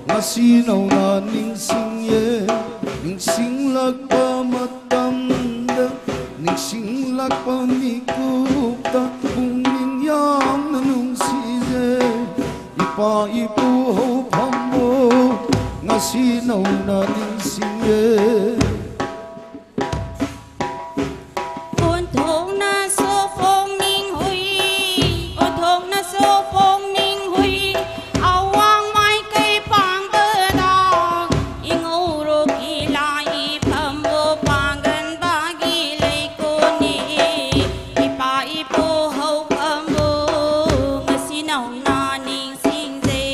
ꯉꯁꯤ ꯅꯧꯅ ꯅꯤꯡꯁꯤꯡꯉꯦ꯫ ꯅꯤꯡꯁꯤꯡꯂꯛꯄ ꯃꯇꯝꯗ, ꯅꯤꯡꯁꯤꯡꯂꯛꯄ ꯃꯤꯀꯨꯞꯇ ꯄꯨꯛꯅꯤꯡ ꯌꯥꯝꯅ ꯅꯨꯡꯁꯤꯖꯩ꯫ ꯏꯄꯥ ꯏꯄꯨ ꯍꯧꯐꯝꯕꯨ ꯉꯁꯤ ꯅꯧꯅ ꯅꯤꯡꯁꯤꯡꯉꯦ꯫ ꯑꯣꯟꯊꯣꯛꯅꯁꯨ ꯄꯨꯛꯅꯤꯡ ꯍꯨꯏ, ꯑꯣꯟꯊꯣꯛꯅꯁꯨ ꯄꯨꯛꯅꯤꯡ ꯍꯨꯏ, ꯑꯋꯥꯡ ꯃꯥꯏꯀꯩ ꯄꯥꯡꯕꯗ ꯏꯉꯧꯔꯣꯛꯀꯤ ꯂꯥꯏꯐꯝꯕꯨ ꯄꯥꯡꯒꯟꯕꯒꯤ ꯂꯩꯀꯣꯜꯅꯤ꯫ ꯏꯄꯥ ꯏꯄꯨ ꯍꯧꯐꯝꯕꯨ ꯉꯁꯤ ꯅꯧꯅ ꯅꯤꯡꯁꯤꯡꯖꯩ꯫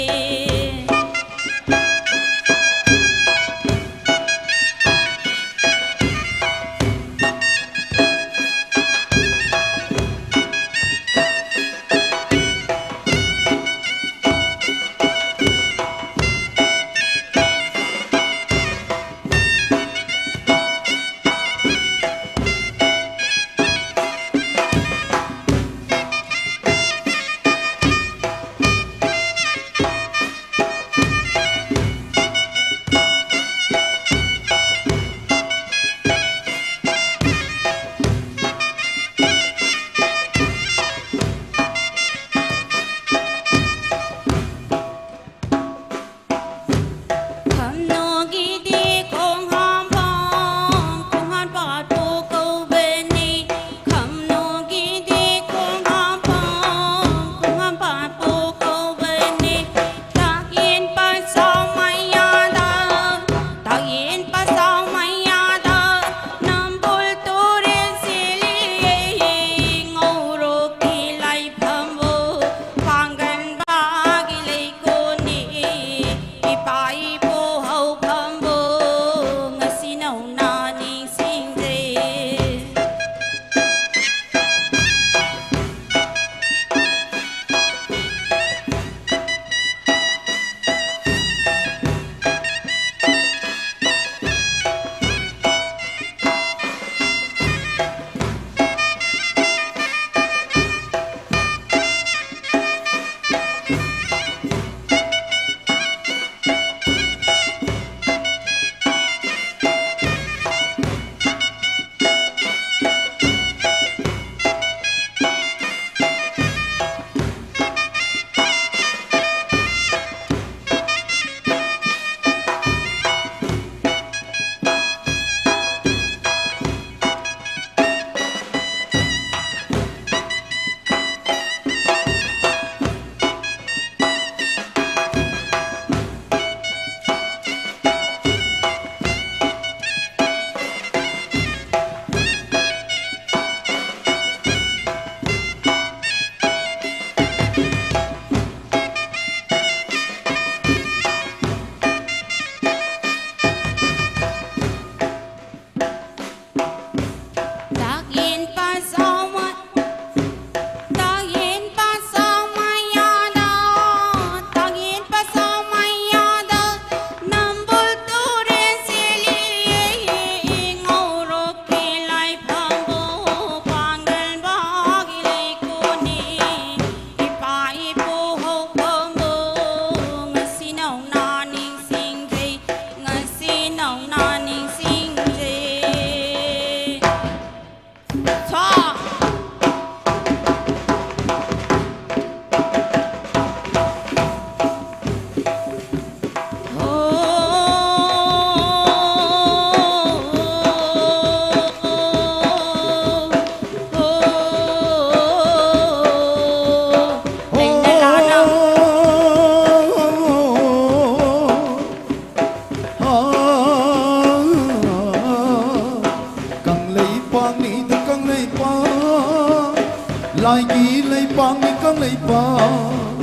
ꯂꯥꯏꯒꯤ ꯂꯩꯄꯥꯛꯅꯤ ꯀꯪꯂꯩꯄꯥꯛ,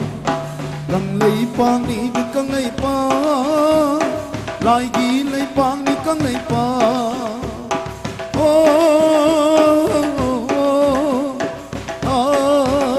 ꯀꯪꯂꯩꯄꯥꯛꯅꯤ ꯀꯪꯂꯩꯄꯥꯛ, ꯂꯥꯏꯒꯤ ꯂꯩꯄꯥꯛꯅꯤ ꯀꯪꯂꯩꯄꯥꯛ꯫ ꯑꯣ, ꯑꯣ, ꯑꯣ, ꯑꯣ꯫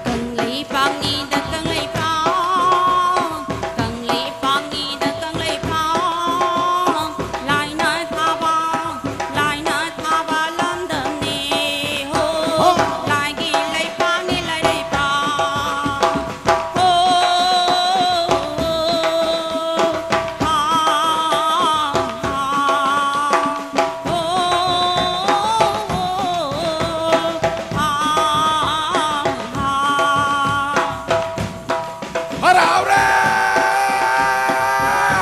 ꯀꯪꯂꯩꯄꯥꯛꯅꯤꯗ ꯀꯪꯂꯩꯄꯥꯛ, ꯀꯪꯂꯩꯄꯥꯛꯅꯤꯗ ꯀꯪꯂꯩꯄꯥꯛ, ꯂꯥꯏꯅ ꯊꯥꯕ, ꯂꯥꯏꯅ ꯊꯥꯕ ꯂꯝꯗꯝꯅꯤ ꯍꯣ, ꯍꯣ꯫ ꯂꯥꯏꯒꯤ ꯂꯩꯄꯥꯛꯅꯤ ꯂꯥꯏꯔꯩꯄꯥꯛ꯫ ꯍꯔꯥꯎꯔꯦ!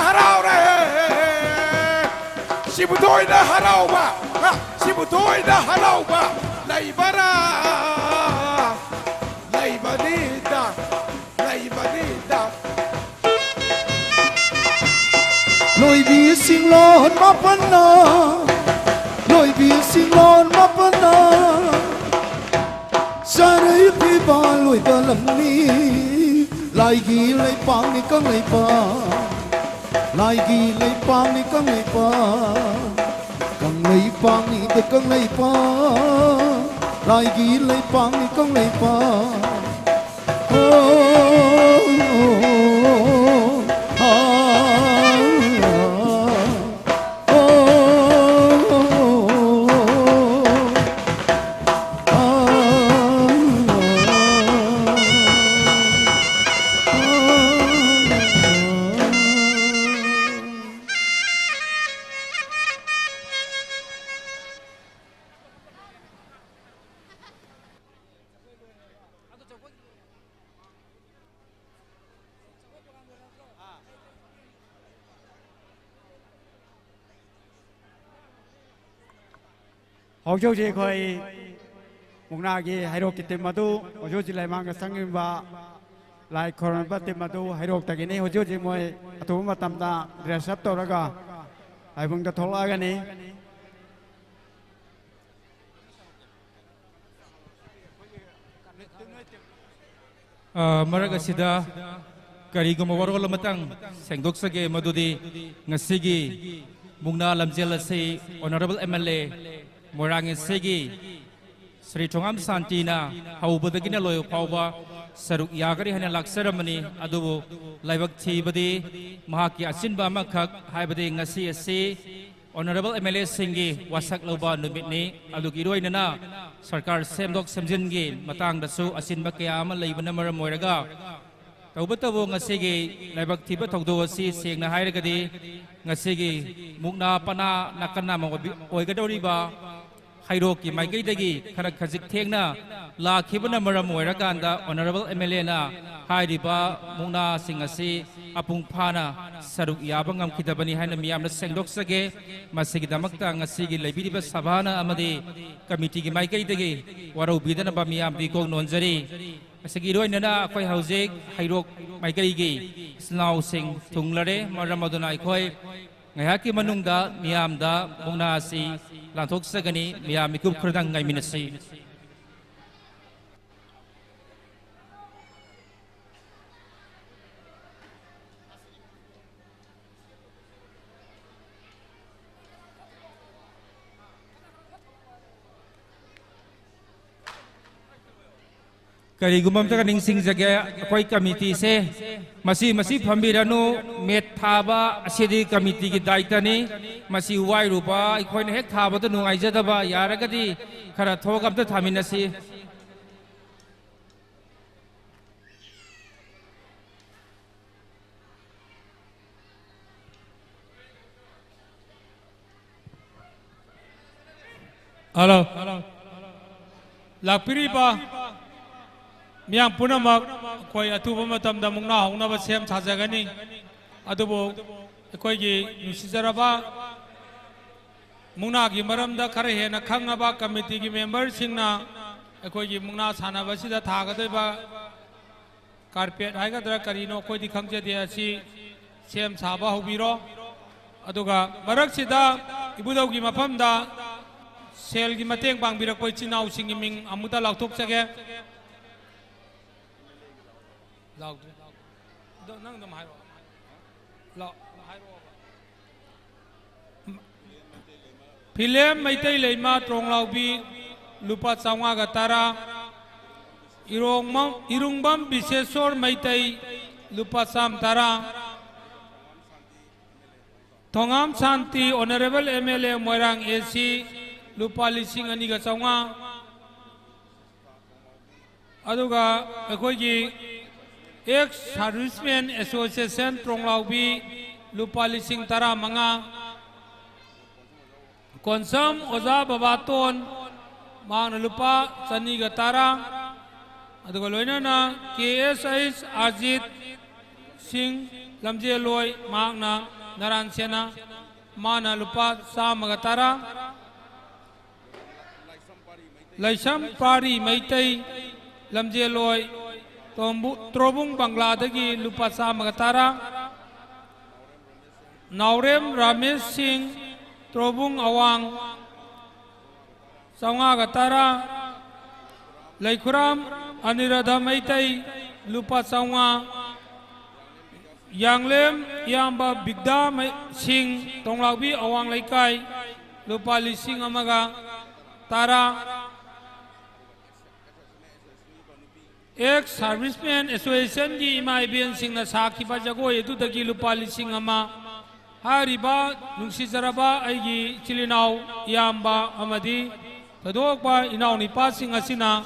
ꯍꯔꯥꯎꯔꯦ! ꯁꯤꯕꯨ ꯊꯣꯏꯅ ꯍꯔꯥꯎꯕ, ꯍꯥ? ꯁꯤꯕꯨ ꯊꯣꯏꯅ ꯍꯔꯥꯎꯕ ꯂꯩꯕꯔꯥ? ꯂꯩꯕꯅꯤꯗ, ꯂꯩꯕꯅꯤꯗ꯫ ꯂꯣꯏꯕꯤ ꯁꯤꯡꯂꯣꯟ ꯃꯥꯄꯟꯅ, ꯂꯣꯏꯕꯤ ꯁꯤꯡꯂꯣꯟ ꯃꯥꯄꯟꯅ, ꯆꯔꯩ ꯄꯤꯕ ꯂꯣꯏꯕ ꯂꯝꯅꯤ, ꯂꯥꯏꯒꯤ ꯂꯩꯄꯥꯛꯅꯤ ꯀꯪꯂꯩꯄꯥꯛ꯫ ꯂꯥꯏꯒꯤ ꯂꯩꯄꯥꯛꯅꯤ ꯀꯪꯂꯩꯄꯥꯛ, ꯀꯪꯂꯩꯄꯥꯛꯅꯤꯗ ꯀꯪꯂꯩꯄꯥꯛ, ꯂꯥꯏꯒꯤ ꯂꯩꯄꯥꯛꯅꯤ ꯀꯪꯂꯩꯄꯥꯛ꯫ ꯑꯣ, ꯑꯥ, ꯑꯣ, ꯑꯥ, ꯍꯧꯖꯤꯛ ꯍꯧꯖꯤꯛ ꯑꯩꯈꯣꯏ ꯃꯨꯛꯅꯥꯒꯤ ꯍꯩꯔꯣꯛꯀꯤ ꯇꯤꯝ ꯑꯗꯨ ꯍꯧꯖꯤꯛ ꯍꯧꯖꯤꯛ ꯂꯩꯃꯥꯡꯗ ꯆꯪꯉꯤꯕ ꯂꯥꯏ ꯈꯣꯏꯔꯝꯕ ꯇꯤꯝ ꯑꯗꯨ ꯍꯩꯔꯣꯛꯇꯒꯤꯅꯤ꯫ ꯍꯧꯖꯤꯛ ꯍꯧꯖꯤꯛ ꯃꯣꯏ ꯑꯊꯨꯕ ꯃꯇꯝꯗ ꯗ꯭ꯔꯦꯁ ꯑꯞ ꯇꯧꯔꯒ ꯂꯥꯏꯕꯨꯡꯗ ꯊꯣꯛꯂꯛꯑꯒꯅꯤ꯫ ꯑ, ꯃꯔꯛ ꯑꯁꯤꯗ ꯀꯔꯤꯒꯨꯝꯕ ꯋꯥꯔꯣꯜ ꯑꯃꯇꯪ ꯁꯦꯡꯗꯣꯛꯆꯒꯦ, ꯃꯗꯨꯗꯤ ꯉꯁꯤꯒꯤ ꯃꯨꯛꯅꯥ ꯂꯝꯖꯦꯜ ꯑꯁꯤ ꯑꯣꯅꯔꯦꯕꯜ ꯑꯦꯝ ꯑꯦꯜ ꯑꯦ ꯃꯣꯏꯔꯥꯡ ꯑꯦꯁ ꯑꯦꯒꯤ ꯁ꯭ꯔꯤ ꯊꯣꯉꯥꯝ ꯁꯥꯟꯇꯤꯅ ꯍꯧꯕꯗꯒꯤꯅ ꯂꯣꯏꯕ ꯐꯥꯎꯕ ꯁꯔꯨꯛ ꯌꯥꯒꯅꯤ ꯍꯥꯏꯅ ꯂꯥꯛꯆꯔꯝꯕꯅꯤ꯫ ꯑꯗꯨꯕꯨ ꯂꯥꯏꯕꯛ ꯊꯤꯕꯗꯤ ꯃꯍꯥꯛꯀꯤ ꯑꯁꯤꯟꯕ ꯑꯃꯈꯛ, ꯍꯥꯏꯕꯗꯤ ꯉꯁꯤ ꯑꯁꯤ ꯑꯣꯅꯔꯦꯕꯜ ꯑꯦꯝ ꯑꯦꯜ ꯑꯦꯁꯤꯡꯒꯤ ꯋꯥꯁꯛ ꯂꯧꯕ ꯅꯨꯃꯤꯠꯅꯤ꯫ ꯑꯗꯨꯒ ꯏꯔꯣꯏꯅꯅ ꯁꯔꯀꯥꯔ ꯁꯦꯝꯗꯣꯛ ꯁꯦꯝꯖꯤꯟꯒꯤ ꯃꯇꯥꯡꯗꯁꯨ ꯑꯁꯤꯟꯕ ꯀꯌꯥ ꯑꯃ ꯂꯩꯕꯅ ꯃꯔꯝ ꯑꯣꯏꯔꯒ, ꯇꯧꯕꯇꯕꯨ ꯉꯁꯤꯒꯤ ꯂꯥꯏꯕꯛ ꯊꯤꯕ ꯊꯧꯗꯣꯛ ꯑꯁꯤ ꯁꯦꯡꯅ ꯍꯥꯏꯔꯒꯗꯤ ꯉꯁꯤꯒꯤ ꯃꯨꯛꯅꯥ ꯄꯅꯥ ꯅꯥꯀꯟ ꯅꯥꯝꯃ ꯑꯣꯏꯕꯤ-, ꯑꯣꯏꯒꯗꯧꯔꯤꯕ ꯍꯩꯔꯣꯛꯀꯤ ꯃꯥꯏꯀꯩꯗꯒꯤ ꯈꯔ ꯈꯖꯤꯛ ꯊꯦꯡꯅ ꯂꯥꯛꯈꯤꯕꯅ ꯃꯔꯝ ꯑꯣꯏꯔꯀꯥꯟꯗ ꯑꯣꯅꯔꯦꯕꯜ ꯑꯦꯝ ꯑꯦꯜ ꯑꯦꯅ ꯍꯥꯏꯔꯤꯕ ꯃꯨꯛꯅꯥꯁꯤꯡ ꯑꯁꯤ ꯃꯄꯨꯡ ꯐꯥꯅ ꯁꯔꯨꯛ ꯌꯥꯕ ꯉꯝꯈꯤꯗꯕꯅꯤ ꯍꯥꯏꯅ ꯃꯤꯌꯥꯝꯗ ꯁꯦꯡꯗꯣꯛꯆꯒꯦ꯫ ꯃꯁꯤꯒꯤꯗꯃꯛꯇ ꯉꯁꯤꯒꯤ ꯂꯩꯕꯤꯔꯤꯕ ꯁꯚꯥꯅ ꯑꯃꯗꯤ ꯀꯃꯤꯇꯤꯒꯤ ꯃꯥꯏꯀꯩꯗꯒꯤ ꯋꯥꯔꯧꯕꯤꯗꯅꯕ ꯃꯤꯌꯥꯝꯗ ꯏꯀꯣꯛ ꯅꯣꯟꯖꯔꯤ꯫ ꯃꯁꯤꯒꯤ ꯏꯔꯣꯏꯅꯅ ꯑꯩꯈꯣꯏ ꯍꯧꯖꯤꯛ ꯍꯩꯔꯣꯛ ꯃꯥꯏꯀꯩꯒꯤ ꯏꯆꯤꯜ ꯏꯅꯥꯎꯁꯤꯡ ꯊꯨꯡꯂꯔꯦ꯫ ꯃꯔꯝ ꯑꯗꯨꯅ ꯑꯩꯈꯣꯏ ꯉꯥꯏꯍꯥꯛꯀꯤ ꯃꯅꯨꯡꯗ ꯃꯤꯌꯥꯝꯗ ꯃꯨꯛꯅꯥ ꯑꯁꯤ ꯂꯥꯟꯊꯣꯛꯆꯒꯅꯤ꯫ ꯃꯤꯌꯥꯝ ꯃꯤꯀꯨꯞ ꯈꯔꯗꯪ ꯉꯥꯏꯃꯤꯟꯅꯁꯤ꯫ ꯀꯔꯤꯒꯨꯝꯕ ꯑꯝꯇꯒ ꯅꯤꯡꯁꯤꯡꯖꯒꯦ, ꯑꯩꯈꯣꯏ ꯀꯃꯤꯇꯤꯁꯦ ꯃꯁꯤ, ꯃꯁꯤ ꯐꯝꯕꯤꯔꯅꯨ, ꯃꯦꯠ ꯊꯥꯕ ꯑꯁꯤꯗꯤ ꯀꯃꯤꯇꯤꯒꯤ ꯗꯥꯏꯇꯅꯤ꯫ ꯃꯁꯤ ꯋꯥꯏꯔꯨꯕ ꯑꯩꯈꯣꯏꯅ ꯍꯦꯛ ꯊꯥꯕꯗ ꯅꯨꯡꯉꯥꯏꯖꯗꯕ ꯌꯥꯔꯒꯗꯤ ꯈꯔ ꯊꯣꯛꯑꯒ ꯑꯝꯇ ꯊꯥꯃꯤꯟꯅꯁꯤ꯫ ꯍꯜꯂꯣ꯫ ꯂꯥꯛꯄꯤꯔꯤꯕ ꯃꯤꯌꯥꯝ ꯄꯨꯝꯅꯃꯛ, ꯑꯩꯈꯣꯏ ꯑꯊꯨꯕ ꯃꯇꯝꯗ ꯃꯨꯛꯅꯥ ꯍꯧꯅꯕ ꯁꯦꯝ ꯁꯥꯖꯒꯅꯤ꯫ ꯑꯗꯨꯕꯨ ꯑꯩꯈꯣꯏꯒꯤ ꯅꯨꯡꯁꯤꯖꯔꯕ ꯃꯨꯛꯅꯥꯒꯤ ꯃꯔꯝꯗ ꯈꯔ ꯍꯦꯟꯅ ꯈꯪꯉꯕ ꯀꯃꯤꯇꯤꯒꯤ ꯃꯦꯝꯕꯔꯁꯤꯡꯅ ꯑꯩꯈꯣꯏꯒꯤ ꯃꯨꯛꯅꯥ ꯁꯥꯟꯅꯕꯁꯤꯗ ꯊꯥꯒꯗꯣꯏꯕ ꯀꯥꯔꯄꯦꯠ ꯍꯥꯏꯒꯗ꯭ꯔꯥ ꯀꯔꯤꯅꯣ, ꯑꯩꯈꯣꯏꯗꯤ ꯈꯪꯖꯗꯦ, ꯑꯁꯤ ꯁꯦꯝ ꯁꯥꯕ ꯍꯧꯕꯤꯔꯣ꯫ ꯑꯗꯨꯒ ꯃꯔꯛꯁꯤꯗ ꯏꯕꯨꯙꯧꯒꯤ ꯃꯐꯝꯗ ꯁꯦꯜꯒꯤ ꯃꯇꯦꯡ ꯄꯥꯡꯕꯤꯔꯛꯄ ꯏꯆꯤꯟ ꯏꯅꯥꯎꯁꯤꯡꯒꯤ ꯃꯤꯡ ꯑꯃꯨꯛꯇ ꯂꯥꯎꯊꯣꯛꯆꯒꯦ꯫ ꯂꯥꯎꯗ꯭ꯔꯦ꯫ ꯑꯗꯣ ꯅꯪ ꯑꯗꯨꯝ ꯍꯥꯏꯔꯛꯑꯣ꯫ ꯂꯥꯎ-, ꯍꯥꯏꯔꯛꯑꯣꯕ꯫ ꯐꯤꯂꯦꯝ ꯃꯩꯇꯩ ꯂꯩꯃ ꯇ꯭ꯔꯣꯡꯂꯥꯎꯕꯤ, ꯂꯨꯄꯥ ꯆꯥꯝꯃꯉꯥꯒ ꯇꯔꯥ꯫ ꯏꯔꯣꯡꯃ-, ꯏꯔꯨꯡꯕꯝ ꯕꯤꯁꯦꯁꯣꯔ ꯃꯩꯇꯩ, ꯂꯨꯄꯥ ꯆꯥꯝꯃ ꯇꯔꯥ꯫ ꯊꯣꯉꯥꯝ ꯁꯥꯟꯇꯤ, ꯑꯣꯅꯔꯦꯕꯜ ꯑꯦꯝ ꯑꯦꯜ ꯑꯦ ꯃꯣꯏꯔꯥꯡ ꯑꯦ ꯁꯤ, ꯂꯨꯄꯥ ꯂꯤꯁꯤꯡ ꯑꯅꯤꯒ ꯆꯥꯝꯃꯉꯥ꯫ ꯑꯗꯨꯒ ꯑꯩꯈꯣꯏꯒꯤ ꯑꯦꯛꯁ ꯁꯥꯔꯚꯤꯁꯃꯦꯟ ꯑꯦꯁꯣꯁꯤꯌꯦꯁꯟ ꯇ꯭ꯔꯣꯡꯂꯥꯎꯕꯤ, ꯂꯨꯄꯥ ꯂꯤꯁꯤꯡ ꯇꯔꯥꯃꯉꯥ꯫ ꯀꯣꯟꯁꯝ ꯑꯣꯖꯥ ꯕꯕꯥꯇꯣꯟ, ꯃꯍꯥꯛꯅ ꯂꯨꯄꯥ ꯆꯅꯤꯒ ꯇꯔꯥ꯫ ꯑꯗꯨꯒ ꯂꯣꯏꯅꯅ ꯀꯦ ꯑꯦꯁ ꯑꯩꯆ ꯑꯖꯤꯠ ꯁꯤꯡ ꯂꯝꯖꯦꯜꯂꯣꯏ, ꯃꯍꯥꯛꯅ ꯅꯔꯥꯟ ꯁꯦꯅꯥ, ꯃꯥꯅ ꯂꯨꯄꯥ ꯆꯥꯝꯃꯒ ꯇꯔꯥ꯫ ꯂꯩꯁꯝ ꯄꯥꯔꯤ ꯃꯩꯇꯩ, ꯂꯝꯖꯦꯜꯂꯣꯏ, ꯇꯣꯝꯕꯨ-, ꯇ꯭ꯔꯣꯕꯨꯡ ꯕꯪꯒ꯭ꯂꯥꯗꯒꯤ ꯂꯨꯄꯥ ꯆꯥꯝꯃꯒ ꯇꯔꯥ꯫ ꯅꯥꯎꯔꯦꯝ ꯔꯥꯃꯦꯁ ꯁꯤꯡ, ꯇ꯭ꯔꯣꯕꯨꯡ ꯑꯋꯥꯡ, ꯆꯥꯝꯃꯉꯥꯒ ꯇꯔꯥ꯫ ꯂꯩꯈꯨꯔꯥꯝ ꯑꯅꯤꯔꯙ ꯃꯩꯇꯩ, ꯂꯨꯄꯥ ꯆꯥꯝꯃꯉꯥ꯫ ꯌꯥꯡꯂꯦꯝ ꯏꯌꯥꯝꯕ ꯕꯤꯒꯗꯥ ꯃꯩ-, ꯁꯤꯡ, ꯇꯣꯡꯂꯥꯎꯕꯤ ꯑꯋꯥꯡ ꯂꯩꯀꯥꯏ, ꯂꯨꯄꯥ ꯂꯤꯁꯤꯡ ꯑꯃꯒ ꯇꯔꯥ꯫ ꯑꯦꯛꯁ ꯁꯥꯔꯚꯤꯁꯃꯦꯟ ꯑꯦꯁꯣꯁꯤꯌꯦꯁꯟꯒꯤ ꯏꯃꯥ ꯏꯕꯦꯟꯁꯤꯡꯅ ꯁꯥꯈꯤꯕ ꯖꯒꯣꯏ ꯑꯗꯨꯗꯒꯤ ꯂꯨꯄꯥ ꯂꯤꯁꯤꯡ ꯑꯃ꯫ ꯍꯥꯏꯔꯤꯕ ꯅꯨꯡꯁꯤꯖꯔꯕ ꯑꯩꯒꯤ ꯏꯆꯤꯜ ꯏꯅꯥꯎ, ꯏꯌꯥꯝꯕ ꯑꯃꯗꯤ ꯊꯣꯏꯗꯣꯛꯄ ꯏꯅꯥꯎ ꯅꯨꯄꯥꯁꯤꯡ ꯑꯁꯤꯅ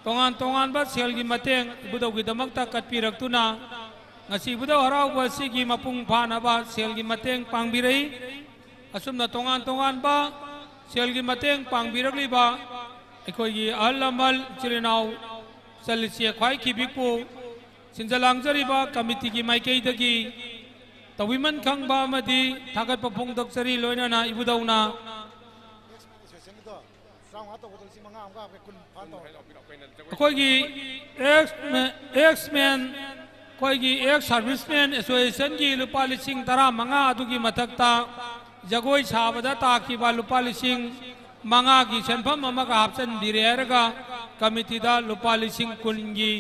ꯇꯣꯉꯥꯟ ꯇꯣꯉꯥꯟꯕ ꯁꯦꯜꯒꯤ ꯃꯇꯦꯡ ꯏꯕꯨꯙꯧꯒꯤꯗꯃꯛꯇ ꯀꯠꯄꯤꯔꯛꯇꯨꯅ ꯉꯁꯤ ꯏꯕꯨꯙꯧ ꯍꯔꯥꯎꯕ ꯑꯁꯤꯒꯤ ꯃꯄꯨꯡ ꯐꯥꯅꯕ ꯁꯦꯜꯒꯤ ꯃꯇꯦꯡ ꯄꯥꯡꯕꯤꯔꯛꯏ꯫ ꯑꯁꯨꯝꯅ ꯇꯣꯉꯥꯟ ꯇꯣꯉꯥꯟꯕ ꯁꯦꯜꯒꯤ ꯃꯇꯦꯡ ꯄꯥꯡꯕꯤꯔꯛꯂꯤꯕ ꯑꯩꯈꯣꯏꯒꯤ ꯑꯍꯜ ꯂꯃꯟ, ꯏꯆꯤꯜ ꯏꯅꯥꯎ, ꯏꯆꯜ ꯏꯆꯦ ꯈ꯭ꯋꯥꯏ ꯈꯤꯕꯤꯛꯄꯨ ꯁꯤꯟꯖ ꯂꯥꯡꯖꯔꯤꯕ ꯀꯃꯤꯇꯤꯒꯤ ꯃꯥꯏꯀꯩꯗꯒꯤ ꯇꯧꯕꯤꯃꯟ ꯈꯪꯕ ꯑꯃꯗꯤ ꯊꯥꯒꯠꯄ ꯐꯣꯡꯗꯣꯛꯆꯔꯤ꯫ ꯂꯣꯏꯅꯅ ꯏꯕꯨꯙꯧꯅ ꯇꯔꯥꯃꯉꯥ ꯇꯧꯕꯗꯣ ꯂꯤꯁꯤꯡ ꯃꯉꯥ ꯑꯃꯒ ꯍꯥꯞꯀꯦ, ꯀꯨꯟ ꯐꯥꯅ ꯇꯧꯔꯦ꯫ ꯑꯩꯈꯣꯏꯒꯤ ꯑꯦꯛꯁ ꯑꯦꯛꯁ ꯃꯦꯟ, ꯑꯩꯈꯣꯏꯒꯤ ꯑꯦꯛꯁ ꯁꯥꯔꯚꯤꯁꯃꯦꯟ ꯑꯦꯁꯣꯁꯤꯌꯦꯁꯟꯒꯤ ꯂꯨꯄꯥ ꯂꯤꯁꯤꯡ ꯇꯔꯥꯃꯉꯥ ꯑꯗꯨꯒꯤ ꯃꯊꯛꯇ ꯖꯒꯣꯏ ꯁꯥꯕꯗ ꯇꯥꯈꯤꯕ ꯂꯨꯄꯥ ꯂꯤꯁꯤꯡ ꯃꯉꯥꯒꯤ ꯁꯦꯟꯐꯝ ꯑꯃꯒ ꯍꯥꯞꯆꯤꯟꯕꯤꯔꯦ ꯍꯥꯏꯔꯒ ꯀꯃꯤꯇꯤꯗ ꯂꯨꯄꯥ ꯂꯤꯁꯤꯡ ꯀꯨꯟꯒꯤ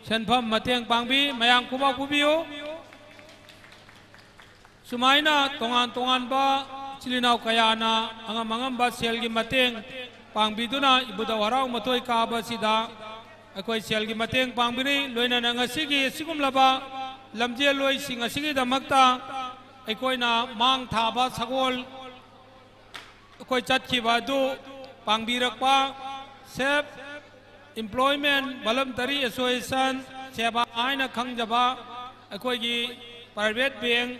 ꯁꯦꯟꯐꯝ ꯃꯇꯦꯡ ꯄꯥꯡꯕꯤ꯫ ꯃꯌꯥꯝ ꯈꯨꯕꯥꯛ ꯈꯨꯕꯤꯌꯨ꯫ ꯁꯨꯃꯥꯏꯅ ꯇꯣꯉꯥꯟ ꯇꯣꯉꯥꯟꯕ ꯏꯆꯤꯜ ꯏꯅꯥꯎ ꯀꯌꯥꯅ ꯑꯉꯝ ꯑꯉꯝꯕ ꯁꯦꯜꯒꯤ ꯃꯇꯦꯡ ꯄꯥꯡꯕꯤꯗꯨꯅ ꯏꯕꯨꯙꯧ ꯍꯔꯥꯎ ꯃꯊꯣꯏ ꯀꯥꯕ ꯑꯁꯤꯗ ꯑꯩꯈꯣꯏ ꯁꯦꯜꯒꯤ ꯃꯇꯦꯡ ꯄꯥꯡꯕꯤꯔꯤ꯫ ꯂꯣꯏꯅꯅ ꯉꯁꯤꯒꯤ ꯑꯁꯤꯒꯨꯝꯂꯕ ꯂꯝꯖꯦꯜꯂꯣꯏꯁꯤꯡ ꯑꯁꯤꯒꯤꯗꯃꯛꯇ ꯑꯩꯈꯣꯏꯅ ꯃꯥꯡ ꯊꯥꯕ ꯁꯒꯣꯜ ꯑꯩꯈꯣꯏ ꯆꯠꯈꯤꯕ ꯑꯗꯨ ꯄꯥꯡꯕꯤꯔꯛꯄ, ꯁꯦꯞ ꯑꯦꯝꯄ꯭ꯂꯣꯏꯃꯦꯟ ꯚꯣꯂꯨꯟꯇꯔꯤ ꯑꯦꯁꯣꯁꯤꯌꯦꯁꯟ, ꯁꯦꯕꯥ ꯍꯥꯏꯅ ꯈꯪꯖꯕ ꯑꯩꯈꯣꯏꯒꯤ ꯄ꯭ꯔꯥꯏꯚꯦꯠ ꯕꯦꯡ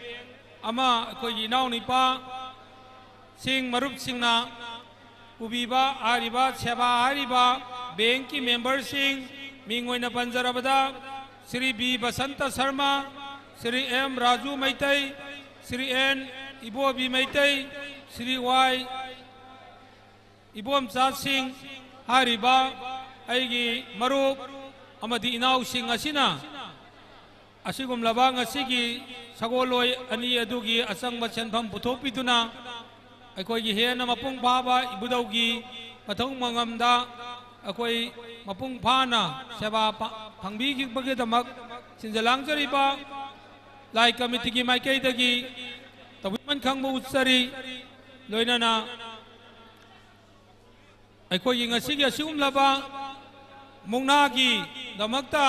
ꯑꯃ, ꯑꯩꯈꯣꯏꯒꯤ ꯏꯅꯥꯎꯅꯨꯄꯥꯁꯤꯡ, ꯃꯔꯨꯞꯁꯤꯡꯅ ꯄꯨꯕꯤꯕ ꯍꯥꯏꯔꯤꯕ ꯁꯦꯕꯥ ꯍꯥꯏꯔꯤꯕ ꯕꯦꯡꯀꯤ ꯃꯦꯝꯕꯔꯁꯤꯡ, ꯃꯤꯡ ꯑꯣꯏꯅ ꯄꯟꯖꯔꯕꯗ Shri B Basanta Sharma, Shri M Raju Meitei, Shri N Ibobi Meitei, Shri Y Ibomcha Singh ꯍꯥꯏꯔꯤꯕ ꯑꯩꯒꯤ ꯃꯔꯨꯞ ꯑꯃꯗꯤ ꯏꯅꯥꯎꯁꯤꯡ ꯑꯁꯤꯅ ꯑꯁꯤꯒꯨꯝꯂꯕ ꯉꯁꯤꯒꯤ ꯁꯒꯣꯜꯂꯣꯏ ꯑꯅꯤ ꯑꯗꯨꯒꯤ ꯑꯆꯪꯕ ꯁꯦꯟꯐꯝ ꯄꯨꯊꯣꯛꯄꯤꯗꯨꯅ ꯑꯩꯈꯣꯏꯒꯤ ꯍꯦꯟꯅ ꯃꯄꯨꯡ ꯐꯥꯕ ꯏꯕꯨꯙꯧꯒꯤ ꯃꯊꯧ ꯃꯉꯝꯗ ꯑꯩꯈꯣꯏ ꯃꯄꯨꯡ ꯐꯥꯅ ꯁꯦꯕꯥ ꯄ-, ꯐꯪꯕꯤꯈꯤꯕꯒꯤꯗꯃꯛ ꯁꯤꯟꯖ ꯂꯥꯡꯖꯔꯤꯕ ꯂꯥꯏ ꯀꯃꯤꯇꯤꯒꯤ ꯃꯥꯏꯀꯩꯗꯒꯤ ꯇꯧꯕꯤꯃꯟ ꯈꯪꯕ ꯎꯠꯆꯔꯤ꯫ ꯂꯣꯏꯅꯅ ꯑꯩꯈꯣꯏꯒꯤ ꯉꯁꯤꯒꯤ ꯑꯁꯤꯒꯨꯝꯂꯕ ꯃꯨꯛꯅꯥꯒꯤꯗꯃꯛꯇ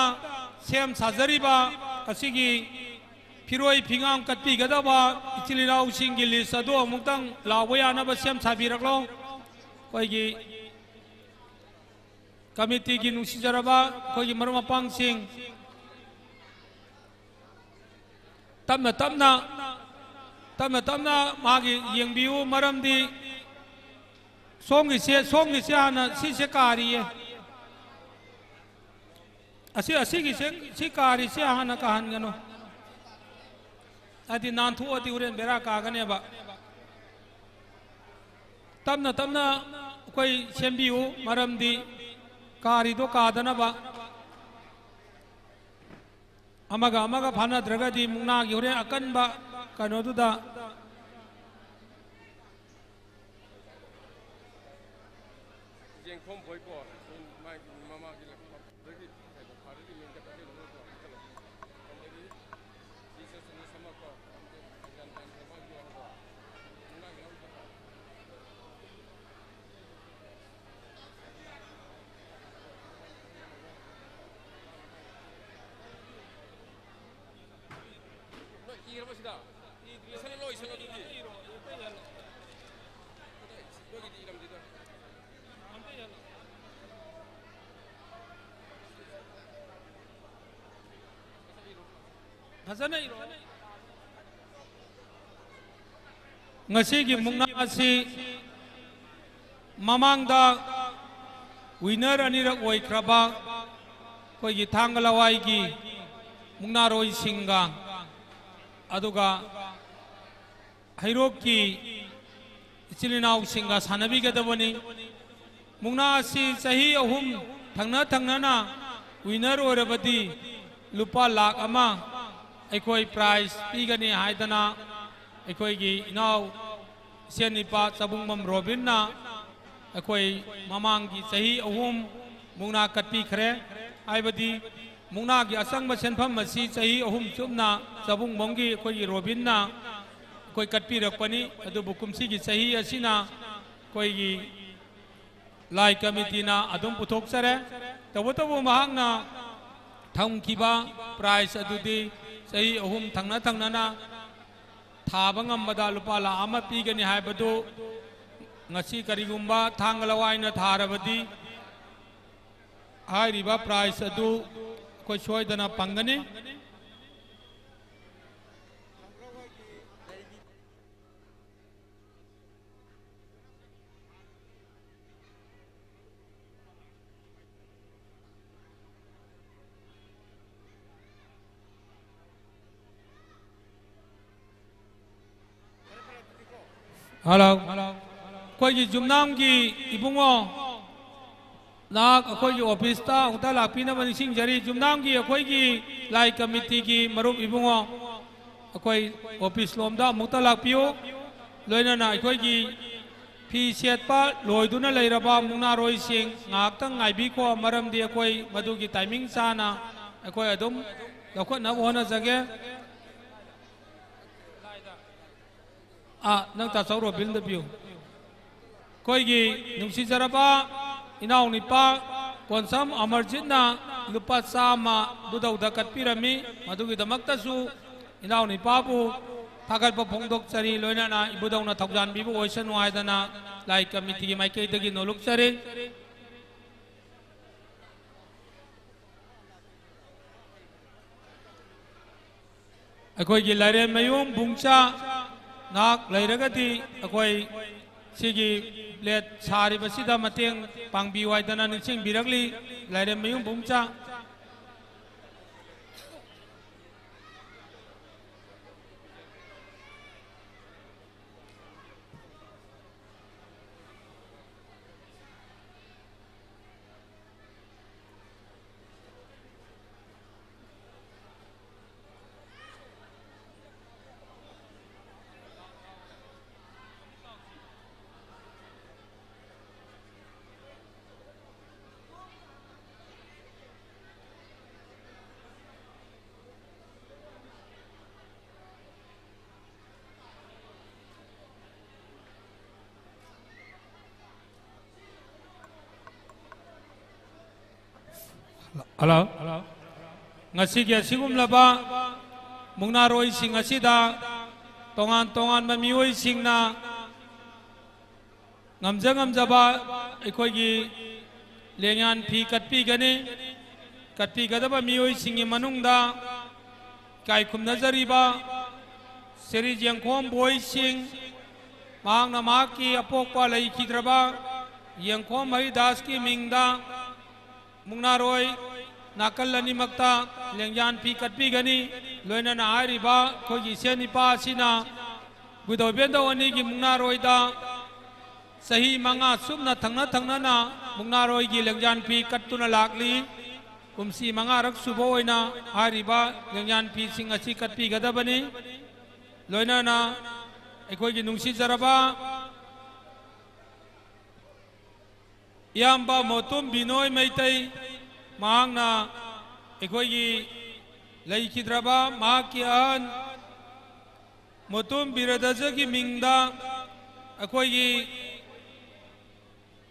ꯁꯦꯝ ꯁꯥꯖꯔꯤꯕ ꯑꯁꯤꯒꯤ ꯐꯤꯔꯣꯏ ꯐꯤꯉꯥꯝ ꯀꯠꯄꯤꯒꯗꯕ ꯏꯆꯤꯜ ꯏꯅꯥꯎꯁꯤꯡꯒꯤ ꯂꯤꯁ ꯑꯗꯨ ꯑꯃꯨꯛꯇꯪ ꯂꯥꯎꯕ ꯌꯥꯅꯕ ꯁꯦꯝ ꯁꯥꯕꯤꯔꯛꯂꯣ꯫ ꯑꯩꯈꯣꯏꯒꯤ ꯀꯃꯤꯇꯤꯒꯤ ꯅꯨꯡꯁꯤꯖꯔꯕ ꯑꯩꯈꯣꯏꯒꯤ ꯃꯔꯨꯞ ꯃꯄꯥꯡꯁꯤꯡ, ꯇꯞꯅ ꯇꯞꯅ, ꯇꯞꯅ ꯇꯞꯅ ꯃꯥꯒꯤ ꯌꯦꯡꯕꯤꯌꯨ, ꯃꯔꯝꯗꯤ ꯁꯣꯝꯒꯤꯁꯦ, ꯁꯣꯝꯒꯤꯁꯦ ꯍꯥꯟꯅ ꯁꯤꯁꯦ ꯀꯥꯔꯤꯌꯦ꯫ ꯑꯁꯤ, ꯑꯁꯤꯒꯤꯁꯦ, ꯁꯤ ꯀꯥꯔꯤꯁꯦ ꯍꯥꯟꯅ ꯀꯥꯍꯟꯒꯅꯨ꯫ ꯍꯥꯏꯗꯤ ꯅꯥꯟꯊꯣꯛꯑꯗꯤ ꯍꯣꯔꯦꯟ ꯕꯦꯔꯥ ꯀꯥꯒꯅꯦꯕ꯫ ꯇꯞꯅ ꯇꯞꯅ ꯑꯩꯈꯣꯏ ꯁꯦꯝꯕꯤꯌꯨ, ꯃꯔꯝꯗꯤ ꯀꯥꯔꯤꯗꯣ ꯀꯥꯗꯅꯕ꯫ ꯑꯃꯒ ꯑꯃꯒ ꯐꯥꯅꯗ꯭ꯔꯒꯗꯤ ꯃꯨꯛꯅꯥꯒꯤ ꯍꯣꯔꯦꯟ ꯑꯀꯟꯕ ꯀꯩꯅꯣꯗꯨꯗ꯫ ꯌꯦꯡꯈꯣꯝ ꯕꯣꯏꯀꯣ, ꯃꯥꯒꯤ ꯃꯃꯥꯒꯤ ꯂꯩꯐꯝ꯫ ꯅꯣꯏ ꯏꯔꯕ ꯁꯤꯗ? ꯏꯁꯜꯂꯣ, ꯏꯁꯜꯂꯣ ꯑꯗꯨꯗꯤ꯫ ꯅꯣꯏꯒꯤꯗꯤ ꯏꯔꯝꯗꯦꯗ꯫ ꯐꯖꯅ ꯏꯔꯣ꯫ ꯉꯁꯤꯒꯤ ꯃꯨꯛꯅꯥ ꯑꯁꯤ ꯃꯃꯥꯡꯗ winner ꯑꯅꯤꯔꯛ ꯑꯣꯏꯈ꯭ꯔꯕ ꯑꯩꯈꯣꯏꯒꯤ ꯊꯥꯡꯒ ꯂꯋꯥꯏꯒꯤ ꯃꯨꯛꯅꯥꯔꯣꯏꯁꯤꯡꯒ, ꯑꯗꯨꯒ ꯍꯩꯔꯣꯛꯀꯤ ꯏꯆꯤꯜ ꯏꯅꯥꯎꯁꯤꯡꯒ ꯁꯥꯟꯅꯕꯤꯒꯗꯕꯅꯤ꯫ ꯃꯨꯛꯅꯥ ꯑꯁꯤ ꯆꯍꯤ ꯑꯍꯨꯝ ꯊꯪꯅ ꯊꯪꯅꯅ winner ꯑꯣꯏꯔꯕꯗꯤ ꯂꯨꯄꯥ ꯂꯥꯈ ꯑꯃ ꯑꯩꯈꯣꯏ prize ꯄꯤꯒꯅꯤ ꯍꯥꯏꯗꯅ ꯑꯩꯈꯣꯏꯒꯤ ꯏꯅꯥꯎ ꯏꯆꯦꯟ ꯅꯤꯄꯥ ꯆꯕꯨꯡꯕꯝ ꯔꯣꯕꯤꯟꯅ ꯑꯩꯈꯣꯏ ꯃꯃꯥꯡꯒꯤ ꯆꯍꯤ ꯑꯍꯨꯝ ꯃꯨꯛꯅꯥ ꯀꯠꯄꯤꯈ꯭ꯔꯦ꯫ ꯍꯥꯏꯕꯗꯤ ꯃꯨꯛꯅꯥꯒꯤ ꯑꯆꯪꯕ ꯁꯦꯟꯐꯝ ꯑꯁꯤ ꯆꯍꯤ ꯑꯍꯨꯝ ꯆꯨꯞꯅ ꯆꯕꯨꯡꯕꯝꯒꯤ ꯑꯩꯈꯣꯏꯒꯤ ꯔꯣꯕꯤꯟꯅ ꯑꯩꯈꯣꯏ ꯀꯠꯄꯤꯔꯛꯄꯅꯤ꯫ ꯑꯗꯨꯕꯨ ꯀꯨꯝꯁꯤꯒꯤ ꯆꯍꯤ ꯑꯁꯤꯅ ꯑꯩꯈꯣꯏꯒꯤ ꯂꯥꯏ ꯀꯃꯤꯇꯤꯅ ꯑꯗꯨꯝ ꯄꯨꯊꯣꯛꯆꯔꯦ꯫ ꯇꯧꯕꯇꯕꯨ ꯃꯍꯥꯛꯅ ꯊꯝꯈꯤꯕ prize ꯑꯗꯨꯗꯤ ꯆꯍꯤ ꯑꯍꯨꯝ ꯊꯪꯅ ꯊꯪꯅꯅ ꯊꯥꯕ ꯉꯝꯕꯗ ꯂꯨꯄꯥ ꯂꯥꯈ ꯑꯃ ꯄꯤꯒꯅꯤ ꯍꯥꯏꯕꯗꯨ ꯉꯁꯤ ꯀꯔꯤꯒꯨꯝꯕ ꯊꯥꯡꯒ ꯂꯋꯥꯏꯅ ꯊꯥꯔꯕꯗꯤ ꯍꯥꯏꯔꯤꯕ prize ꯑꯗꯨ ꯑꯩꯈꯣꯏ ꯁꯣꯏꯗꯅ ꯐꯪꯒꯅꯤ꯫ Hello. ꯑꯩꯈꯣꯏꯒꯤ ꯌꯨꯝꯅꯥꯝꯒꯤ ꯏꯕꯨꯡꯉꯣ ꯅꯍꯥꯛ ꯑꯩꯈꯣꯏꯒꯤ ꯑꯣꯐꯤꯁꯇ ꯑꯃꯨꯛꯇ ꯂꯥꯛꯄꯤꯅꯕ ꯅꯤꯡꯁꯤꯡꯖꯔꯤ꯫ ꯌꯨꯝꯅꯥꯝꯒꯤ ꯑꯩꯈꯣꯏꯒꯤ ꯂꯥꯏ ꯀꯃꯤꯇꯤꯒꯤ ꯃꯔꯨꯞ ꯏꯕꯨꯡꯉꯣ, ꯑꯩꯈꯣꯏ ꯑꯣꯐꯤꯁ ꯂꯣꯝꯗ ꯑꯃꯨꯛꯇ ꯂꯥꯛꯄꯤꯌꯨ꯫ ꯂꯣꯏꯅꯅ ꯑꯩꯈꯣꯏꯒꯤ ꯐꯤ ꯁꯦꯠꯄ ꯂꯣꯏꯗꯨꯅ ꯂꯩꯔꯕ ꯃꯨꯛꯅꯥꯔꯣꯏꯁꯤꯡ ꯉꯥꯏꯍꯥꯛꯇꯪ ꯉꯥꯏꯕꯤꯈꯣ, ꯃꯔꯝꯗꯤ ꯑꯩꯈꯣꯏ ꯃꯗꯨꯒꯤ ꯇꯥꯏꯃꯤꯡ ꯆꯥꯅ ꯑꯩꯈꯣꯏ ꯑꯗꯨꯝ ꯂꯧꯈꯠꯅꯕ ꯍꯣꯠꯅꯖꯒꯦ꯫ ꯑꯥ, ꯅꯪ ꯇꯥꯆꯧ ꯔꯣꯕꯤꯟꯗ ꯄꯤꯌꯨ꯫ ꯑꯩꯈꯣꯏꯒꯤ ꯅꯨꯡꯁꯤꯖꯔꯕ ꯏꯅꯥꯎꯅꯤꯄꯥ ꯀꯣꯟꯁꯝ ꯑꯃꯔꯖꯤꯠꯅ ꯂꯨꯄꯥ ꯆꯥꯝꯃ ꯏꯕꯨꯙꯧꯗ ꯀꯠꯄꯤꯔꯝꯃꯤ꯫ ꯃꯗꯨꯒꯤꯗꯃꯛꯇꯁꯨ ꯏꯅꯥꯎꯅꯤꯄꯥꯕꯨ ꯊꯥꯒꯠꯄ ꯐꯣꯡꯗꯣꯛꯆꯔꯤ, ꯂꯣꯏꯅꯅ ꯏꯕꯨꯙꯧꯅ ꯊꯧꯖꯥꯟꯕꯤꯕ ꯑꯣꯏꯁꯅꯨ ꯍꯥꯏꯗꯅ ꯂꯥꯏ ꯀꯃꯤꯇꯤꯒꯤ ꯃꯥꯏꯀꯩꯗꯒꯤ ꯅꯣꯜꯂꯨꯛꯆꯔꯤ꯫ ꯑꯩꯈꯣꯏꯒꯤ ꯂꯥꯏꯔꯦꯝꯃꯌꯨꯝ ꯕꯨꯡꯆꯥ ꯅꯍꯥꯛ ꯂꯩꯔꯒꯗꯤ ꯑꯩꯈꯣꯏ ꯁꯤꯒꯤ ꯄ꯭ꯂꯦꯠ ꯁꯥꯔꯤꯕꯁꯤꯗ ꯃꯇꯦꯡ ꯄꯥꯡꯕꯤꯌꯨ ꯍꯥꯏꯗꯅ ꯅꯤꯡꯁꯤꯡꯕꯤꯔꯛꯂꯤ꯫ ꯂꯥꯏꯔꯦꯝꯃꯌꯨꯝ ꯕꯨꯡꯆꯥ꯫ ꯍꯜꯂꯣ꯫ ꯉꯁꯤꯒꯤ ꯑꯁꯤꯒꯨꯝꯂꯕ ꯃꯨꯛꯅꯥꯔꯣꯏꯁꯤꯡ ꯑꯁꯤꯗ ꯇꯣꯉꯥꯟ ꯇꯣꯉꯥꯟꯕ ꯃꯤꯑꯣꯏꯁꯤꯡꯅ ꯉꯝꯖ ꯉꯝꯖꯕ ꯑꯩꯈꯣꯏꯒꯤ ꯂꯦꯡꯌꯥꯟ ꯐꯤ ꯀꯠꯄꯤꯒꯅꯤ꯫ ꯀꯠꯄꯤꯒꯗꯕ ꯃꯤꯑꯣꯏꯁꯤꯡꯒꯤ ꯃꯅꯨꯡꯗ ꯏꯀꯥꯏ ꯈꯨꯝꯅꯖꯔꯤꯕ ꯁ꯭ꯔꯤ ꯌꯦꯡꯈꯣꯝ ꯕꯣꯏꯁꯤꯡ, ꯃꯍꯥꯛꯅ ꯃꯍꯥꯛꯀꯤ ꯑꯄꯣꯛꯄ ꯂꯩꯈꯤꯗ꯭ꯔꯕ ꯌꯦꯡꯈꯣꯝ ꯍꯔꯤꯗꯥꯁꯀꯤ ꯃꯤꯡꯗ ꯃꯨꯛꯅꯥꯔꯣꯏ ꯅꯥꯀꯜ ꯑꯅꯤꯃꯛꯇ ꯂꯦꯡꯌꯥꯟ ꯐꯤ ꯀꯠꯄꯤꯒꯅꯤ꯫ ꯂꯣꯏꯅꯅ ꯍꯥꯏꯔꯤꯕ ꯑꯩꯈꯣꯏꯒꯤ ꯏꯆꯦ ꯅꯤꯄꯥ ꯑꯁꯤꯅ ꯏꯕꯨꯙꯧ ꯏꯕꯦꯟꯗꯧ ꯑꯅꯤꯒꯤ ꯃꯨꯛꯅꯥꯔꯣꯏꯗ ꯆꯍꯤ ꯃꯉꯥ ꯆꯨꯞꯅ ꯊꯪꯅ ꯊꯪꯅꯅ ꯃꯨꯛꯅꯥꯔꯣꯏꯒꯤ ꯂꯦꯡꯌꯥꯟ ꯐꯤ ꯀꯠꯇꯨꯅ ꯂꯥꯛꯂꯤ꯫ ꯀꯨꯝꯁꯤ ꯃꯉꯥꯔꯛ ꯁꯨꯕ ꯑꯣꯏꯅ ꯍꯥꯏꯔꯤꯕ ꯂꯦꯡꯌꯥꯟ ꯐꯤꯁꯤꯡ ꯑꯁꯤ ꯀꯠꯄꯤꯒꯗꯕꯅꯤ꯫ ꯂꯣꯏꯅꯅ ꯑꯩꯈꯣꯏꯒꯤ ꯅꯨꯡꯁꯤꯖꯔꯕ ꯏꯌꯥꯝꯕ ꯃꯣꯇꯨꯝ ꯕꯤꯅꯣꯏ ꯃꯩꯇꯩ, ꯃꯍꯥꯛꯅ ꯑꯩꯈꯣꯏꯒꯤ ꯂꯩꯈꯤꯗ꯭ꯔꯕ ꯃꯍꯥꯛꯀꯤ ꯑꯍꯟ ꯃꯣꯇꯨꯝ ꯕꯤꯔꯗꯖꯒꯤ ꯃꯤꯡꯗ ꯑꯩꯈꯣꯏꯒꯤ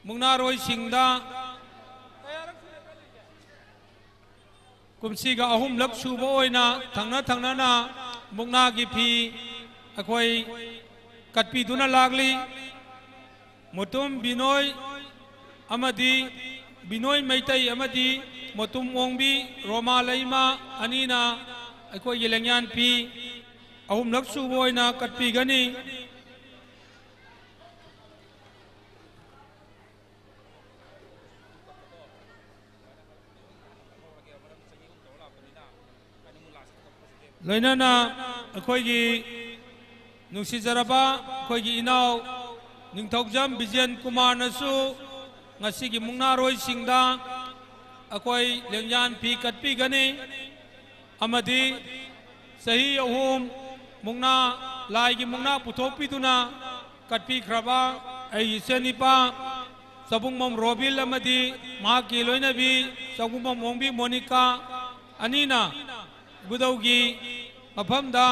ꯃꯨꯛꯅꯥꯔꯣꯏꯁꯤꯡꯗ ꯀꯨꯝꯁꯤꯒ ꯑꯍꯨꯝꯂꯛ ꯁꯨꯕ ꯑꯣꯏꯅ ꯊꯪꯅ ꯊꯪꯅꯅ ꯃꯨꯛꯅꯥꯒꯤ ꯐꯤ ꯑꯩꯈꯣꯏ ꯀꯠꯄꯤꯗꯨꯅ ꯂꯥꯛꯂꯤ꯫ ꯃꯣꯇꯨꯝ ꯕꯤꯅꯣꯏ ꯑꯃꯗꯤ ꯕꯤꯅꯣꯏ ꯃꯩꯇꯩ ꯑꯃꯗꯤ ꯃꯣꯇꯨꯝ ꯑꯣꯡꯕꯤ ꯔꯣꯃꯥ ꯂꯩꯃ ꯑꯅꯤꯅ ꯑꯩꯈꯣꯏꯒꯤ ꯂꯦꯡꯌꯥꯟ ꯐꯤ ꯑꯍꯨꯝꯂꯛ ꯁꯨꯕ ꯑꯣꯏꯅ ꯀꯠꯄꯤꯒꯅꯤ꯫ ꯂꯣꯏꯅꯅ ꯑꯩꯈꯣꯏꯒꯤ ꯅꯨꯡꯁꯤꯖꯔꯕ ꯑꯩꯈꯣꯏꯒꯤ ꯏꯅꯥꯎ ꯅꯤꯡꯊꯧꯖꯝ ꯕꯤꯖꯦꯟ ꯀꯨꯃꯥꯔꯅꯁꯨ ꯉꯁꯤꯒꯤ ꯃꯨꯛꯅꯥꯔꯣꯏꯁꯤꯡꯗ ꯑꯩꯈꯣꯏ ꯂꯦꯡꯌꯥꯟ ꯐꯤ ꯀꯠꯄꯤꯒꯅꯤ꯫ ꯑꯃꯗꯤ ꯆꯍꯤ ꯑꯍꯨꯝ ꯃꯨꯛꯅꯥ, ꯂꯥꯏꯒꯤ ꯃꯨꯛꯅꯥ ꯄꯨꯊꯣꯛꯄꯤꯗꯨꯅ ꯀꯠꯄꯤꯈ꯭ꯔꯕ ꯑꯩꯒꯤ ꯏꯆꯟ ꯏꯄꯥ ꯆꯕꯨꯡꯕꯝ ꯔꯣꯕꯤꯜ ꯑꯃꯗꯤ ꯃꯍꯥꯛꯀꯤ ꯂꯣꯏꯅꯕꯤ ꯆꯕꯨꯡꯕꯝ ꯑꯣꯡꯕꯤ ꯃꯣꯅꯤꯀꯥ ꯑꯅꯤꯅ ꯏꯕꯨꯙꯧꯒꯤ ꯃꯐꯝꯗ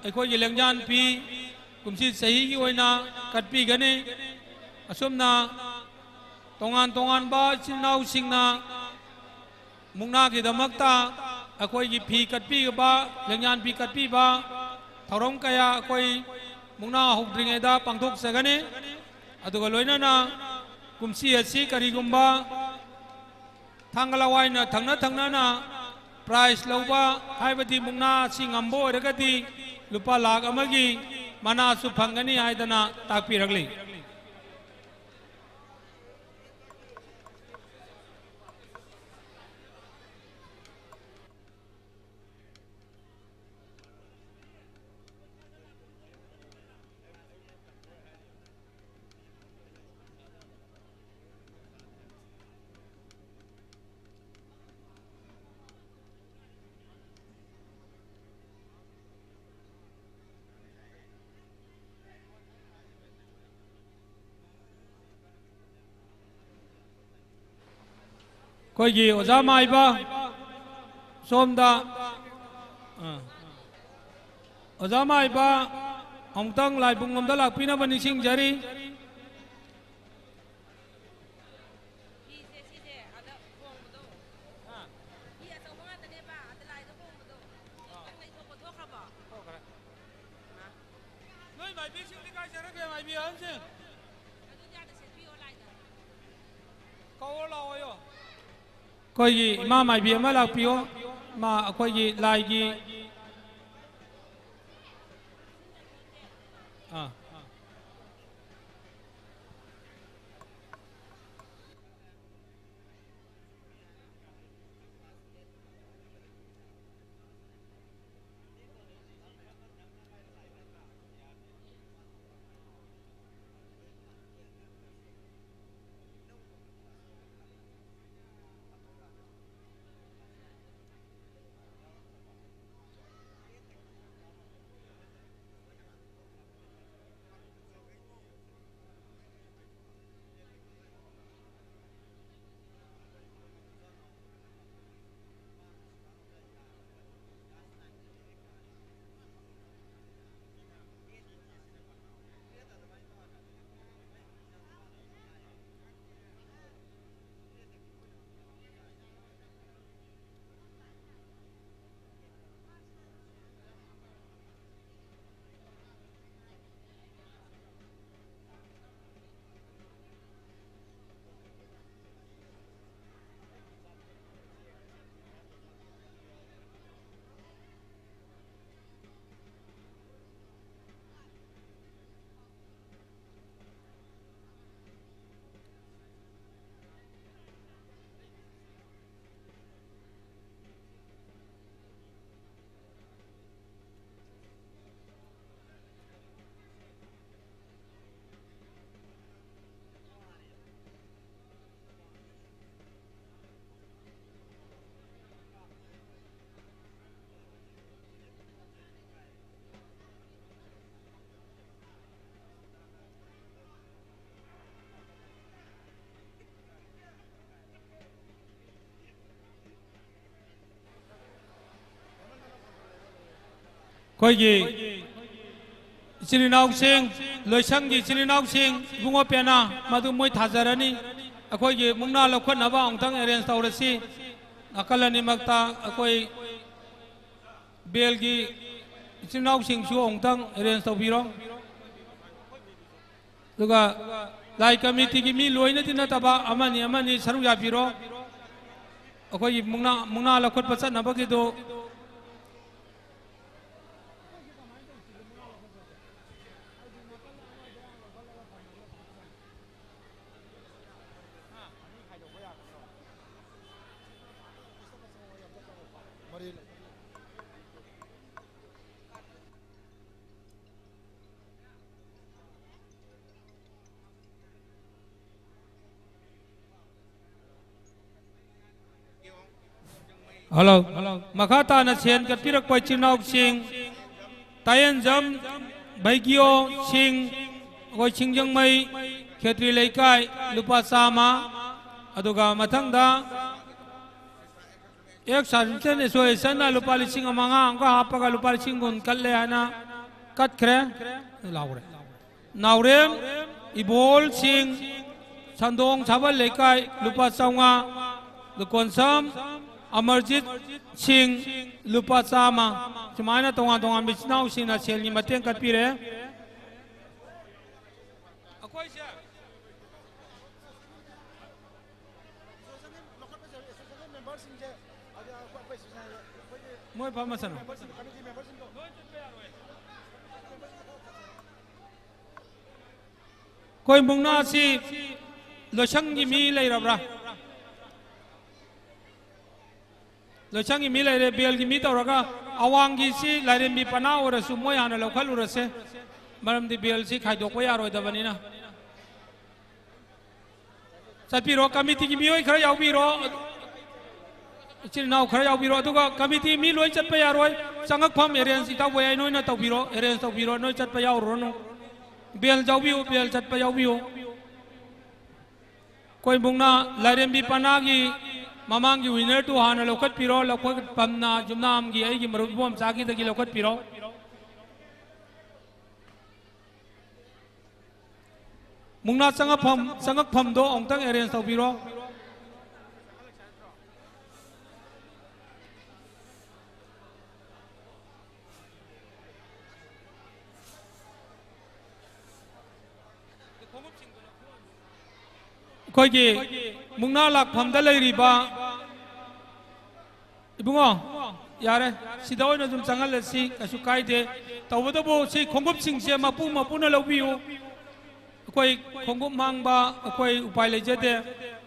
ꯑꯩꯈꯣꯏꯒꯤ ꯂꯦꯡꯌꯥꯟ ꯐꯤ ꯀꯨꯝꯁꯤ ꯆꯍꯤꯒꯤ ꯑꯣꯏꯅ ꯀꯠꯄꯤꯒꯅꯤ꯫ ꯑꯁꯨꯝꯅ ꯇꯣꯉꯥꯟ ꯇꯣꯉꯥꯟꯕ ꯏꯆꯤꯜ ꯏꯅꯥꯎꯁꯤꯡꯅ ꯃꯨꯛꯅꯥꯒꯤꯗꯃꯛꯇ ꯑꯩꯈꯣꯏꯒꯤ ꯐꯤ ꯀꯠꯄꯤꯕ, ꯂꯦꯡꯌꯥꯟ ꯐꯤ ꯀꯠꯄꯤꯕ ꯊꯧꯔꯝ ꯀꯌꯥ ꯑꯩꯈꯣꯏ ꯃꯨꯛꯅꯥ ꯍꯧꯗ꯭ꯔꯤꯉꯩꯗ ꯄꯥꯡꯊꯣꯛꯆꯒꯅꯤ꯫ ꯑꯗꯨꯒ ꯂꯣꯏꯅꯅ ꯀꯨꯝꯁꯤ ꯑꯁꯤ ꯀꯔꯤꯒꯨꯝꯕ ꯊꯥꯡꯒ ꯂꯋꯥꯏꯅ ꯊꯪꯅ ꯊꯪꯅꯅ prize ꯂꯧꯕ, ꯍꯥꯏꯕꯗꯤ ꯃꯨꯛꯅꯥ ꯑꯁꯤ ꯉꯝꯕ ꯑꯣꯏꯔꯒꯗꯤ ꯂꯨꯄꯥ ꯂꯥꯈ ꯑꯃꯒꯤ ꯃꯅꯥꯁꯨ ꯐꯪꯒꯅꯤ ꯍꯥꯏꯗꯅ ꯇꯥꯛꯄꯤꯔꯛꯂꯤ꯫ ꯑꯩꯈꯣꯏꯒꯤ ꯑꯣꯖꯥ ꯃꯥꯏꯕ ꯁꯣꯝꯗ, ꯑ, ꯑꯣꯖꯥ ꯃꯥꯏꯕ ꯑꯃꯨꯛꯇꯪ ꯂꯥꯏꯕꯨꯡ ꯂꯣꯝꯗ ꯂꯥꯛꯄꯤꯅꯕ ꯅꯤꯡꯁꯤꯡꯖꯔꯤ꯫ ꯅꯣꯏ ꯃꯥꯏꯕꯤꯁꯤꯡꯗꯤ ꯀꯥꯏ ꯆꯠꯈ꯭ꯔꯒꯦ, ꯃꯥꯏꯕꯤ ꯑꯍꯟꯁꯤꯡ? ꯀꯧꯔ ꯂꯥꯛꯑꯣꯌꯣ꯫ ꯑꯩꯈꯣꯏꯒꯤ ꯏꯃꯥ ꯃꯥꯏꯕꯤ ꯑꯃ ꯂꯥꯛꯄꯤꯌꯣ꯫ ꯃꯥ ꯑꯩꯈꯣꯏꯒꯤ ꯂꯥꯏꯒꯤ, ꯑꯥ꯫ ꯑꯩꯈꯣꯏꯒꯤ ꯏꯆꯤꯜ ꯏꯅꯥꯎꯁꯤꯡ, ꯂꯣꯏꯁꯪꯒꯤ ꯏꯆꯤꯜ ꯏꯅꯥꯎꯁꯤꯡ, ꯏꯕꯨꯡꯉꯣ ꯄꯦꯅꯥ, ꯃꯗꯨ ꯃꯣꯏ ꯊꯥꯖꯔꯅꯤ꯫ ꯑꯩꯈꯣꯏꯒꯤ ꯃꯨꯛꯅꯥ ꯂꯧꯈꯠꯅꯕ ꯑꯃꯨꯛꯇꯪ ꯑꯦꯔꯦꯟꯖ ꯇꯧꯔꯁꯤ꯫ ꯅꯥꯀꯜ ꯑꯅꯤꯃꯛꯇ ꯑꯩꯈꯣꯏ ꯕꯦꯜꯒꯤ ꯏꯆꯤꯜ ꯏꯅꯥꯎꯁꯤꯡꯁꯨ ꯑꯃꯨꯛꯇꯪ ꯑꯦꯔꯦꯟꯖ ꯇꯧꯕꯤꯔꯣ꯫ ꯑꯗꯨꯒ ꯂꯥꯏ ꯀꯃꯤꯇꯤꯒꯤ ꯃꯤ ꯂꯣꯏꯅꯗꯤ ꯅꯠꯇꯕ ꯑꯃꯅꯤ ꯑꯃꯅꯤ ꯁꯔꯨꯛ ꯌꯥꯕꯤꯔꯣ꯫ ꯑꯩꯈꯣꯏꯒꯤ ꯃꯨꯛꯅꯥ, ꯃꯨꯛꯅꯥ ꯂꯧꯈꯠꯄ ꯆꯠꯅꯕꯒꯤꯗꯨ ꯍꯜꯂꯣ꯫ ꯃꯈꯥ ꯇꯥꯅ ꯁꯦꯟ ꯀꯠꯄꯤꯔꯛꯄ ꯏꯆꯤꯜ ꯏꯅꯥꯎꯁꯤꯡ, ꯇꯥꯌꯦꯟꯖꯝ ꯕꯩꯒꯤꯌꯣ ꯁꯤꯡ, ꯑꯩꯈꯣꯏ ꯁꯤꯡꯖꯃꯩ ꯈꯦꯇ꯭ꯔꯤ ꯂꯩꯀꯥꯏ, ꯂꯨꯄꯥ ꯆꯥꯝꯃ꯫ ꯑꯗꯨꯒ ꯃꯊꯪꯗ ꯑꯦꯛꯁ ꯁꯥꯔꯚꯤꯁꯦꯁ ꯑꯦꯁꯣꯁꯤꯌꯦꯁꯟꯅ ꯂꯨꯄꯥ ꯂꯤꯁꯤꯡ ꯃꯉꯥ ꯑꯃꯒ ꯍꯥꯞꯄꯒ ꯂꯨꯄꯥ ꯂꯤꯁꯤꯡ ꯀꯨꯟ ꯀꯠꯂꯦ ꯍꯥꯏꯅ ꯀꯠꯈ꯭ꯔꯦ꯫ ꯂꯥꯎꯔꯦ꯫ ꯅꯥꯎꯔꯦꯝ ꯏꯕꯣꯜ ꯁꯤꯡ, ꯁꯟꯗꯣꯡ ꯁꯥꯕꯜ ꯂꯩꯀꯥꯏ, ꯂꯨꯄꯥ ꯆꯥꯝꯃꯉꯥ꯫ ꯂꯨꯀꯣꯟꯁꯝ ꯑꯃꯔꯖꯤꯠ ꯁꯤꯡ, ꯂꯨꯄꯥ ꯆꯥꯝꯃ꯫ ꯁꯨꯃꯥꯏꯅ ꯇꯣꯉꯥꯟ ꯇꯣꯉꯥꯟꯕ ꯏꯆꯤꯟ ꯏꯅꯥꯎꯁꯤꯡꯅ ꯁꯦꯜꯒꯤ ꯃꯇꯦꯡ ꯀꯠꯄꯤꯔꯦ꯫ ꯑꯩꯈꯣꯏꯁꯦ ꯃꯣꯏ ꯐꯝꯃꯁꯅꯨ꯫ ꯑꯩꯈꯣꯏ ꯃꯨꯛꯅꯥꯁꯤ ꯂꯣꯏꯁꯪꯒꯤ ꯃꯤ ꯂꯩꯔꯕ꯭ꯔꯥ? ꯂꯣꯏꯁꯪꯒꯤ ꯃꯤ ꯂꯩꯔꯦ, ꯕꯦꯜꯒꯤ ꯃꯤ ꯇꯧꯔꯒ ꯑꯋꯥꯡꯒꯤꯁꯤ ꯂꯥꯏꯔꯦꯝꯕꯤ ꯄꯅꯥ ꯑꯣꯏꯔꯁꯨ ꯃꯣꯏ ꯍꯥꯟꯅ ꯂꯧꯈꯠꯂꯨꯔꯁꯦ, ꯃꯔꯝꯗꯤ ꯕꯦꯜꯁꯤ ꯈꯥꯏꯗꯣꯛꯄ ꯌꯥꯔꯣꯏꯗꯕꯅꯤꯅ꯫ ꯆꯠꯄꯤꯔꯣ, ꯀꯃꯤꯇꯤꯒꯤ ꯃꯤꯑꯣꯏ ꯈꯔ ꯌꯥꯎꯕꯤꯔꯣ꯫ ꯏꯆꯤꯜ ꯏꯅꯥꯎ ꯈꯔ ꯌꯥꯎꯕꯤꯔꯣ, ꯑꯗꯨꯒ ꯀꯃꯤꯇꯤ ꯃꯤ ꯂꯣꯏ ꯆꯠꯄ ꯌꯥꯔꯣꯏ꯫ ꯆꯪꯉꯛꯐꯝ ꯑꯦꯔꯦꯟꯖ ꯏꯇꯥꯎ ꯕꯣꯌꯥꯏ ꯅꯣꯏꯅ ꯇꯧꯕꯤꯔꯣ, ꯑꯦꯔꯦꯟꯖ ꯇꯧꯕꯤꯔꯣ, ꯅꯣꯏ ꯆꯠꯄ ꯌꯥꯎꯔꯨꯔꯅꯨ꯫ ꯕꯦꯜ ꯌꯥꯎꯕꯤꯌꯨ, ꯕꯦꯜ ꯆꯠꯄ ꯌꯥꯎꯕꯤꯌꯨ꯫ ꯑꯩꯈꯣꯏ ꯃꯨꯛꯅꯥ ꯂꯥꯏꯔꯦꯝꯕꯤ ꯄꯅꯥꯒꯤ ꯃꯃꯥꯡꯒꯤ winner ꯇꯨ ꯍꯥꯟꯅ ꯂꯧꯈꯠꯄꯤꯔꯣ꯫ ꯂꯧꯈꯠꯐꯝꯅ ꯌꯨꯝꯅꯥꯝꯒꯤ ꯑꯩꯒꯤ ꯃꯔꯨꯞ ꯏꯕꯣꯝꯆꯥꯒꯤꯗꯒꯤ ꯂꯧꯈꯠꯄꯤꯔꯣ꯫ ꯃꯨꯛꯅꯥ ꯆꯪꯉꯛꯐꯝ, ꯆꯪꯉꯛꯐꯝꯗꯣ ꯑꯃꯨꯛꯇꯪ arrange ꯇꯧꯕꯤꯔꯣ꯫ ꯑꯩꯈꯣꯏꯒꯤ ꯃꯨꯛꯅꯥ ꯂꯥꯛꯐꯝꯗ ꯂꯩꯔꯤꯕ ꯏꯕꯨꯡꯉꯣ, ꯌꯥꯔꯦ, ꯁꯤꯗ ꯑꯣꯏꯅ ꯑꯗꯨꯝ ꯆꯪꯍꯜꯂꯁꯤ, ꯀꯩꯁꯨ ꯀꯥꯏꯗꯦ꯫ ꯇꯧꯕꯇꯕꯨ ꯁꯤ ꯈꯣꯡꯎꯞꯁꯤꯡꯁꯦ ꯃꯄꯨ ꯃꯄꯨꯅ ꯂꯧꯕꯤꯌꯨ꯫ ꯑꯩꯈꯣꯏ ꯈꯣꯡꯎꯞ ꯃꯥꯡꯕ ꯑꯩꯈꯣꯏ ꯎꯄꯥꯏ ꯂꯩꯖꯗꯦ꯫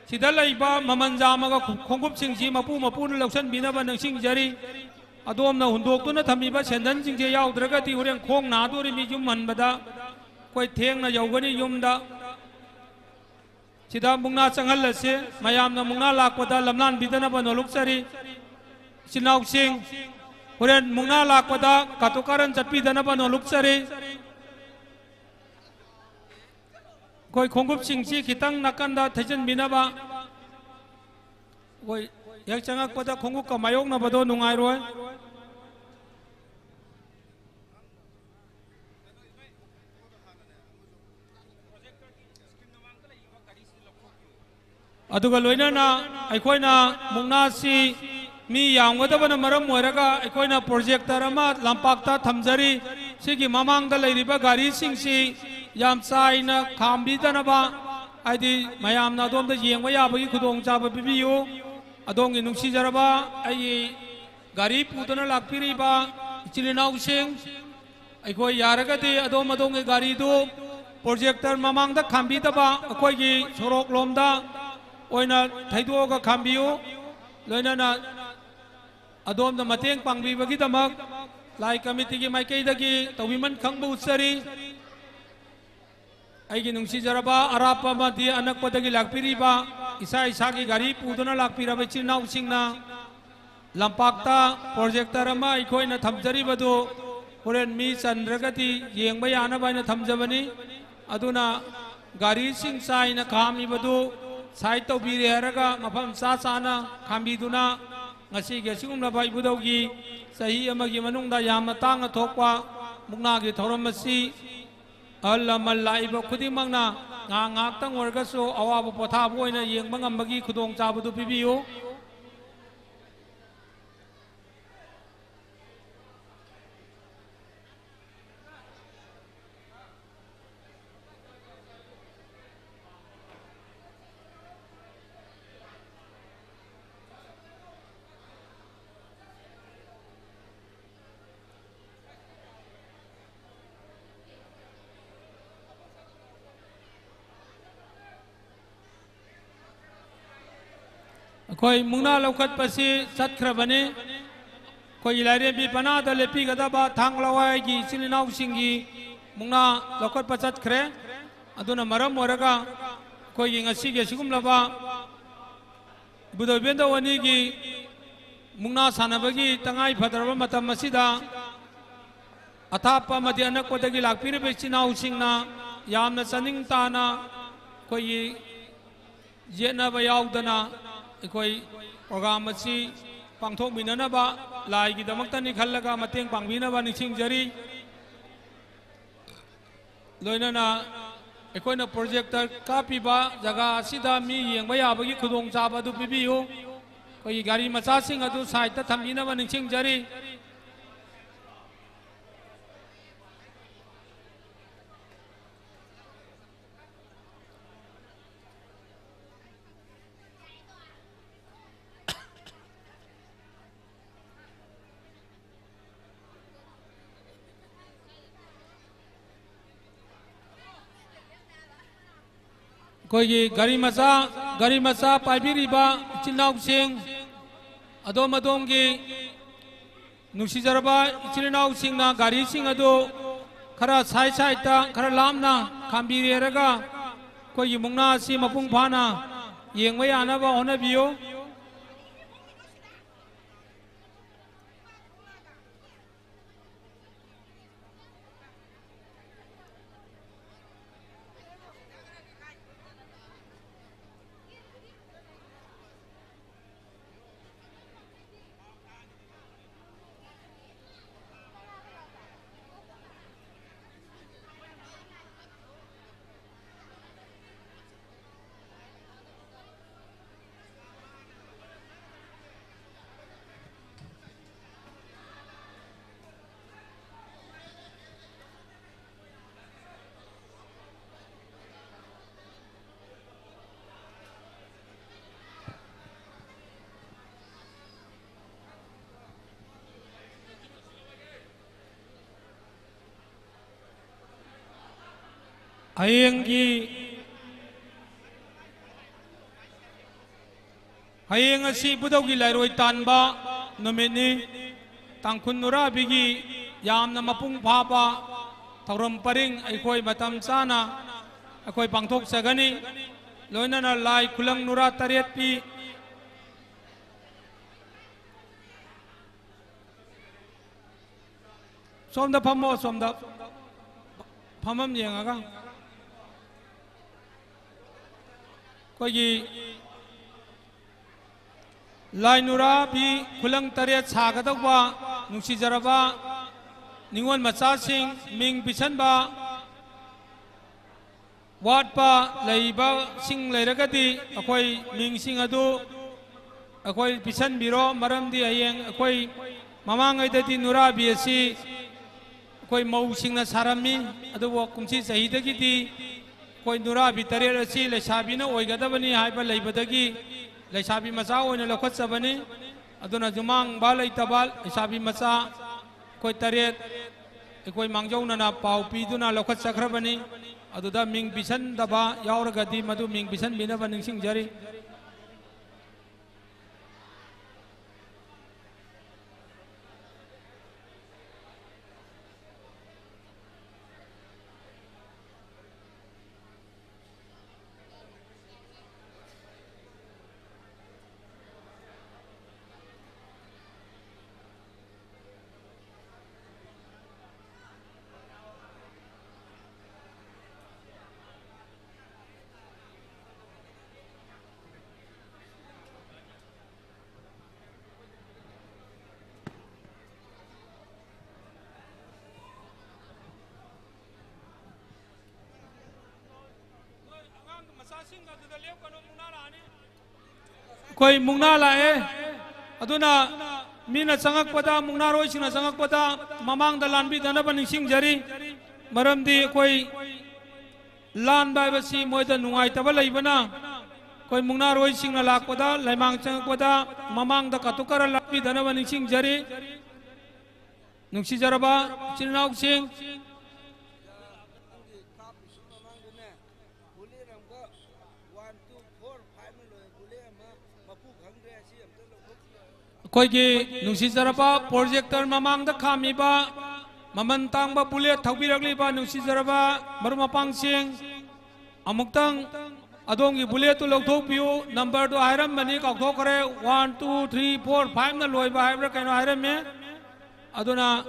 ꯁꯤꯗ ꯂꯩꯕ ꯃꯃꯜ ꯌꯥꯝꯃꯒ ꯈꯣꯡꯎꯞꯁꯤꯡꯁꯤ ꯃꯄꯨ ꯃꯄꯨꯅ ꯂꯧꯁꯤꯟꯕꯤꯅꯕ ꯅꯤꯡꯁꯤꯡꯖꯔꯤ꯫ ꯑꯗꯣꯝꯅ ꯍꯨꯟꯗꯣꯛꯇꯨꯅ ꯊꯝꯃꯤꯕ ꯁꯦꯟꯗꯟꯁꯤꯡꯁꯦ ꯌꯥꯎꯗ꯭ꯔꯒꯗꯤ ꯍꯣꯔꯦꯟ ꯈꯣꯡ ꯅꯥꯗꯣꯔꯤꯃꯤ ꯌꯨꯝ ꯍꯟꯕꯗ꯫ ꯑꯩꯈꯣꯏ ꯊꯦꯡꯅ ꯌꯧꯒꯅꯤ ꯌꯨꯝꯗ꯫ ꯁꯤꯗ ꯃꯨꯛꯅꯥ ꯆꯪꯍꯜꯂꯁꯤ꯫ ꯃꯌꯥꯝꯅ ꯃꯨꯛꯅꯥ ꯂꯥꯛꯄꯗ ꯂꯝꯂꯥꯟꯕꯤꯗꯅꯕ ꯅꯣꯂꯨꯛꯆꯔꯤ꯫ ꯏꯆꯤꯟ ꯏꯅꯥꯎꯁꯤꯡ, ꯍꯣꯔꯦꯟ ꯃꯨꯛꯅꯥ ꯂꯥꯛꯄꯗ ꯀꯥꯇꯨ ꯀꯥꯔꯟ ꯆꯠꯄꯤꯗꯅꯕ ꯅꯣꯂꯨꯛꯆꯔꯤ꯫ ꯑꯩꯈꯣꯏ ꯈꯣꯡꯎꯞꯁꯤꯡꯁꯤ ꯈꯤꯇꯪ ꯅꯥꯀꯟꯗ ꯊꯩꯖꯤꯟꯕꯤꯅꯕ꯫ ꯑꯩꯈꯣꯏ ꯍꯦꯛ ꯆꯪꯉꯛꯄꯗ ꯈꯣꯡꯎꯞꯀ ꯃꯥꯌꯣꯛꯅꯕꯗꯣ ꯅꯨꯡꯉꯥꯏꯔꯣꯏ꯫ ꯑꯗꯨꯒ ꯂꯣꯏꯅꯅ ꯑꯩꯈꯣꯏꯅ ꯃꯨꯛꯅꯥꯁꯤ ꯃꯤ ꯌꯥꯝꯒꯗꯕꯅ ꯃꯔꯝ ꯑꯣꯏꯔꯒ ꯑꯩꯈꯣꯏꯅ projector ꯑꯃ ꯂꯝꯄꯥꯛꯇ ꯊꯝꯖꯔꯤ꯫ ꯁꯤꯒꯤ ꯃꯃꯥꯡꯗ ꯂꯩꯔꯤꯕ ꯒꯥꯔꯤꯁꯤꯡꯁꯤ ꯌꯥꯝ ꯆꯥꯏꯅ ꯈꯥꯝꯕꯤꯗꯅꯕ, ꯍꯥꯏꯗꯤ ꯃꯌꯥꯝꯅ ꯑꯗꯣꯝꯗ ꯌꯦꯡꯕ ꯌꯥꯕꯒꯤ ꯈꯨꯗꯣꯡꯆꯥꯕ ꯄꯤꯕꯤꯌꯨ꯫ ꯑꯗꯣꯝꯒꯤ ꯅꯨꯡꯁꯤꯖꯔꯕ ꯑꯩꯒꯤ ꯒꯥꯔꯤ ꯄꯨꯗꯨꯅ ꯂꯥꯛꯄꯤꯔꯤꯕ ꯏꯆꯤꯜ ꯏꯅꯥꯎꯁꯤꯡ, ꯑꯩꯈꯣꯏ ꯌꯥꯔꯒꯗꯤ ꯑꯗꯣꯝ ꯑꯗꯣꯝꯒꯤ ꯒꯥꯔꯤꯗꯨ projector ꯃꯃꯥꯡꯗ ꯈꯥꯝꯕꯤꯗꯕ, ꯑꯩꯈꯣꯏꯒꯤ ꯁꯣꯔꯣꯛ ꯂꯣꯝꯗ ꯑꯣꯏꯅ ꯊꯩꯗꯣꯛꯑꯒ ꯈꯥꯝꯕꯤꯌꯨ꯫ ꯂꯣꯏꯅꯅ ꯑꯗꯣꯝꯅ ꯃꯇꯦꯡ ꯄꯥꯡꯕꯤꯕꯒꯤꯗꯃꯛ ꯂꯥꯏ committee ꯒꯤ ꯃꯥꯏꯀꯩꯗꯒꯤ ꯇꯧꯕꯤꯃꯟ ꯈꯪꯕ ꯎꯠꯆꯔꯤ꯫ ꯑꯩꯒꯤ ꯅꯨꯡꯁꯤꯖꯔꯕ ꯑꯔꯥꯞꯄ ꯑꯃꯗꯤ ꯑꯅꯛꯄꯗꯒꯤ ꯂꯥꯛꯄꯤꯔꯤꯕ ꯏꯁꯥ ꯏꯁꯥꯒꯤ ꯒꯥꯔꯤ ꯄꯨꯗꯨꯅ ꯂꯥꯛꯄꯤꯔꯕ ꯏꯆꯤꯜ ꯏꯅꯥꯎꯁꯤꯡꯅ ꯂꯝꯄꯥꯛꯇ projector ꯑꯃ ꯑꯩꯈꯣꯏꯅ ꯊꯝꯖꯔꯤꯕꯗꯨ ꯍꯣꯔꯦꯟ ꯃꯤ ꯆꯟꯗ꯭ꯔꯒꯗꯤ ꯌꯦꯡꯕ ꯌꯥꯅꯕ ꯍꯥꯏꯅ ꯊꯝꯖꯕꯅꯤ꯫ ꯑꯗꯨꯅ ꯒꯥꯔꯤꯁꯤꯡ ꯆꯥꯏꯅ ꯈꯥꯝꯃꯤꯕꯗꯨ ꯁꯥꯏꯠ ꯇꯧꯕꯤꯔꯦ ꯍꯥꯏꯔꯒ ꯃꯐꯝ ꯆꯥ ꯆꯥꯅ ꯈꯥꯝꯕꯤꯗꯨꯅ ꯉꯁꯤꯒꯤ ꯑꯁꯤꯒꯨꯝꯂꯕ ꯏꯕꯨꯙꯧꯒꯤ ꯆꯍꯤ ꯑꯃꯒꯤ ꯃꯅꯨꯡꯗ ꯌꯥꯝꯅ ꯇꯥꯡꯅ ꯊꯣꯛꯄ ꯃꯨꯛꯅꯥꯒꯤ ꯊꯧꯔꯝ ꯑꯁꯤ ꯑꯍꯜ ꯂꯃꯟ ꯂꯥꯛꯏꯕ ꯈꯨꯗꯤꯡꯃꯛꯅ ꯉꯥꯏꯍꯥꯛ ꯉꯥꯏꯍꯥꯛꯇꯪ ꯑꯣꯏꯔꯒꯁꯨ ꯑꯋꯥꯕ ꯄꯣꯊꯥꯕ ꯑꯣꯏꯅ ꯌꯦꯡꯕ ꯉꯝꯕꯒꯤ ꯈꯨꯗꯣꯡꯆꯥꯕꯗꯨ ꯄꯤꯕꯤꯌꯨ꯫ ꯑꯩꯈꯣꯏ ꯃꯨꯛꯅꯥ ꯂꯧꯈꯠꯄꯁꯤ ꯆꯠꯈ꯭ꯔꯕꯅꯤ꯫ ꯑꯩꯈꯣꯏꯒꯤ ꯂꯥꯏꯔꯦꯝꯕꯤ ꯄꯅꯥꯗ ꯂꯦꯞꯄꯤꯒꯗꯕ ꯊꯥꯡ ꯂꯋꯥꯏꯒꯤ ꯏꯆꯤꯜ ꯏꯅꯥꯎꯁꯤꯡꯒꯤ ꯃꯨꯛꯅꯥ ꯂꯧꯈꯠꯄ ꯆꯠꯈ꯭ꯔꯦ꯫ ꯑꯗꯨꯅ ꯃꯔꯝ ꯑꯣꯏꯔꯒ ꯑꯩꯈꯣꯏꯒꯤ ꯉꯁꯤꯒꯤ ꯑꯁꯤꯒꯨꯝꯂꯕ ꯏꯕꯨꯙꯧ ꯏꯕꯦꯟꯗꯧ ꯑꯅꯤꯒꯤ ꯃꯨꯛꯅꯥ ꯁꯥꯟꯅꯕꯒꯤ ꯇꯉꯥꯏ ꯐꯗ꯭ꯔꯕ ꯃꯇꯝ ꯑꯁꯤꯗ ꯑꯊꯥꯞꯄ ꯑꯃꯗꯤ ꯑꯅꯛꯄꯗꯒꯤ ꯂꯥꯛꯄꯤꯔꯤꯕ ꯏꯆꯤꯟ ꯏꯅꯥꯎꯁꯤꯡꯅ ꯌꯥꯝꯅ ꯆꯥꯅꯤꯡ ꯇꯥꯅ ꯑꯩꯈꯣꯏꯒꯤ ꯌꯦꯠꯅꯕ ꯌꯥꯎꯗꯅ ꯑꯩꯈꯣꯏ ꯄ꯭ꯔꯣꯒ꯭ꯔꯥꯝ ꯑꯁꯤ ꯄꯥꯡꯊꯣꯛꯃꯤꯟꯅꯅꯕ ꯂꯥꯏꯒꯤꯗꯃꯛꯇꯅꯤ ꯈꯜꯂꯒ ꯃꯇꯦꯡ ꯄꯥꯡꯕꯤꯅꯕ ꯅꯤꯡꯁꯤꯡꯖꯔꯤ꯫ ꯂꯣꯏꯅꯅ ꯑꯩꯈꯣꯏꯅ ꯄ꯭ꯔꯣꯖꯦꯛꯇꯔ ꯀꯥꯞꯄꯤꯕ ꯖꯒꯥ ꯑꯁꯤꯗ ꯃꯤ ꯌꯦꯡꯕ ꯌꯥꯕꯒꯤ ꯈꯨꯗꯣꯡꯆꯥꯕ ꯑꯗꯨ ꯄꯤꯕꯤꯌꯨ꯫ ꯑꯩꯈꯣꯏꯒꯤ ꯒꯥꯔꯤ ꯃꯆꯥꯁꯤꯡ ꯑꯗꯨ ꯁꯥꯏꯠꯇ ꯊꯝꯕꯤꯅꯕ ꯅꯤꯡꯁꯤꯡꯖꯔꯤ꯫ ꯑꯩꯈꯣꯏꯒꯤ ꯒꯥꯔꯤ ꯃꯆꯥ, ꯒꯥꯔꯤ ꯃꯆꯥ ꯄꯥꯏꯕꯤꯔꯤꯕ ꯏꯆꯤꯜ ꯏꯅꯥꯎꯁꯤꯡ, ꯑꯗꯣꯝ ꯑꯗꯣꯝꯒꯤ ꯅꯨꯡꯁꯤꯖꯔꯕ ꯏꯆꯤꯜ ꯏꯅꯥꯎꯁꯤꯡꯅ ꯒꯥꯔꯤꯁꯤꯡ ꯑꯗꯨ ꯈꯔ ꯁꯥꯏꯠ ꯁꯥꯏꯠꯇ ꯈꯔ ꯂꯥꯞꯅ ꯈꯥꯝꯕꯤꯔꯦꯔꯒ ꯑꯩꯈꯣꯏꯒꯤ ꯃꯨꯛꯅꯥ ꯑꯁꯤ ꯃꯄꯨꯡ ꯐꯥꯅ ꯌꯦꯡꯕ ꯌꯥꯅꯕ ꯍꯣꯠꯅꯕꯤꯌꯨ꯫ ꯍꯌꯦꯡꯒꯤ, ꯍꯌꯦꯡ ꯑꯁꯤ ꯏꯕꯨꯙꯧꯒꯤ ꯂꯥꯏꯔꯣꯏ ꯇꯥꯟꯕ ꯅꯨꯃꯤꯠꯅꯤ꯫ ꯇꯥꯡꯈꯨꯜ ꯅꯨꯔꯥꯕꯤꯒꯤ ꯌꯥꯝꯅ ꯃꯄꯨꯡ ꯐꯥꯕ ꯊꯧꯔꯝ ꯄꯔꯤꯡ ꯑꯩꯈꯣꯏ ꯃꯇꯝ ꯆꯥꯅ ꯑꯩꯈꯣꯏ ꯄꯥꯡꯊꯣꯛꯆꯒꯅꯤ꯫ ꯂꯣꯏꯅꯅ ꯂꯥꯏ ꯈꯨꯂꯪ ꯅꯨꯔꯥ ꯇꯔꯦꯠ ꯄꯤ꯫ ꯁꯣꯝꯗ ꯐꯝꯃꯣ, ꯁꯣꯝꯗ ꯐꯝꯐꯝ ꯌꯦꯡꯉꯒ꯫ ꯑꯩꯈꯣꯏꯒꯤ ꯂꯥꯏ ꯅꯨꯔꯥꯕꯤ ꯈꯨꯂꯪ ꯇꯔꯦꯠ ꯁꯥꯒꯗꯧꯕ ꯅꯨꯡꯁꯤꯖꯔꯕ ꯅꯤꯉꯣꯜ ꯃꯆꯥꯁꯤꯡ, ꯃꯤꯡ ꯄꯤꯁꯟꯕ ꯋꯥꯠꯄ ꯂꯩꯕꯁꯤꯡ ꯂꯩꯔꯒꯗꯤ ꯑꯩꯈꯣꯏ ꯃꯤꯡꯁꯤꯡ ꯑꯗꯨ ꯑꯩꯈꯣꯏ ꯄꯤꯁꯟꯕꯤꯔꯣ꯫ ꯃꯔꯝꯗꯤ ꯍꯌꯦꯡ ꯑꯩꯈꯣꯏ ꯃꯃꯥꯡꯉꯩꯗꯗꯤ ꯅꯨꯔꯥꯕꯤ ꯑꯁꯤ ꯑꯩꯈꯣꯏ ꯃꯧꯁꯤꯡꯅ ꯁꯥꯔꯝꯃꯤ, ꯑꯗꯨꯕꯨ ꯀꯨꯝꯁꯤ ꯆꯍꯤꯗꯒꯤꯗꯤ ꯑꯩꯈꯣꯏ ꯅꯨꯔꯥꯕꯤ ꯇꯔꯦꯠ ꯑꯁꯤ ꯂꯩꯁꯥꯕꯤꯅ ꯑꯣꯏꯒꯗꯕꯅꯤ ꯍꯥꯏꯕ ꯂꯩꯕꯗꯒꯤ ꯂꯩꯁꯥꯕꯤ ꯃꯆꯥ ꯑꯣꯏꯅ ꯂꯧꯈꯠꯆꯕꯅꯤ꯫ ꯑꯗꯨꯅ ꯌꯨꯝꯍꯥꯡꯕ ꯂꯩꯇꯕ ꯂꯩꯁꯥꯕꯤ ꯃꯆꯥ ꯑꯩꯈꯣꯏ ꯇꯔꯦꯠ ꯑꯩꯈꯣꯏ ꯃꯥꯡꯖꯧꯅꯅ ꯄꯥꯎ ꯄꯤꯗꯨꯅ ꯂꯧꯈꯠꯆꯈ꯭ꯔꯕꯅꯤ꯫ ꯑꯗꯨꯗ ꯃꯤꯡ ꯄꯤꯁꯟꯗꯕ ꯌꯥꯎꯔꯒꯗꯤ ꯃꯗꯨ ꯃꯤꯡ ꯄꯤꯁꯟꯕꯤꯅꯕ ꯅꯤꯡꯁꯤꯡꯖꯔꯤ꯫ ꯑꯩꯈꯣꯏ ꯃꯨꯛꯅꯥ ꯂꯥꯛꯑꯦ꯫ ꯑꯗꯨꯅ ꯃꯤꯅ ꯆꯪꯉꯛꯄꯗ, ꯃꯨꯛꯅꯥꯔꯣꯏꯁꯤꯡꯅ ꯆꯪꯉꯛꯄꯗ ꯃꯃꯥꯡꯗ ꯂꯥꯟꯕꯤꯗꯅꯕ ꯅꯤꯡꯁꯤꯡꯖꯔꯤ꯫ ꯃꯔꯝꯗꯤ ꯑꯩꯈꯣꯏ ꯂꯥꯟꯕ ꯍꯥꯏꯕꯁꯤ ꯃꯣꯏꯗ ꯅꯨꯡꯉꯥꯏꯇꯕ ꯂꯩꯕꯅ, ꯑꯩꯈꯣꯏ ꯃꯨꯛꯅꯥꯔꯣꯏꯁꯤꯡꯅ ꯂꯥꯛꯄꯗ, ꯂꯩꯃꯥꯡ ꯆꯪꯉꯛꯄꯗ ꯃꯃꯥꯡꯗ ꯀꯥꯇꯨꯛ ꯀꯥꯔꯟ ꯂꯥꯛꯄꯤꯗꯅꯕ ꯅꯤꯡꯁꯤꯡꯖꯔꯤ꯫ ꯅꯨꯡꯁꯤꯖꯔꯕ ꯏꯆꯤꯟ ꯏꯅꯥꯎꯁꯤꯡ, ꯑꯩꯈꯣꯏꯒꯤ ꯅꯨꯡꯁꯤꯖꯔꯕ projector ꯃꯃꯥꯡꯗ ꯈꯥꯝꯃꯤꯕ ꯃꯃꯜ ꯇꯥꯡꯕ bullet ꯊꯧꯕꯤꯔꯛꯂꯤꯕ ꯅꯨꯡꯁꯤꯖꯔꯕ ꯃꯔꯨꯞ ꯃꯄꯥꯡꯁꯤꯡ, ꯑꯃꯨꯛꯇꯪ ꯑꯗꯣꯝꯒꯤ bulletꯇꯨ ꯂꯧꯊꯣꯛꯄꯤꯌꯨ꯫ Numberꯗꯨ ꯍꯥꯏꯔꯝꯕꯅꯤ, ꯀꯥꯎꯊꯣꯛꯈ꯭ꯔꯦ꯫ One, two, three, four, fiveꯅ ꯂꯣꯏꯕ ꯍꯥꯏꯕ꯭ꯔꯥ ꯀꯩꯅꯣ ꯍꯥꯏꯔꯝꯃꯦ꯫ ꯑꯗꯨꯅ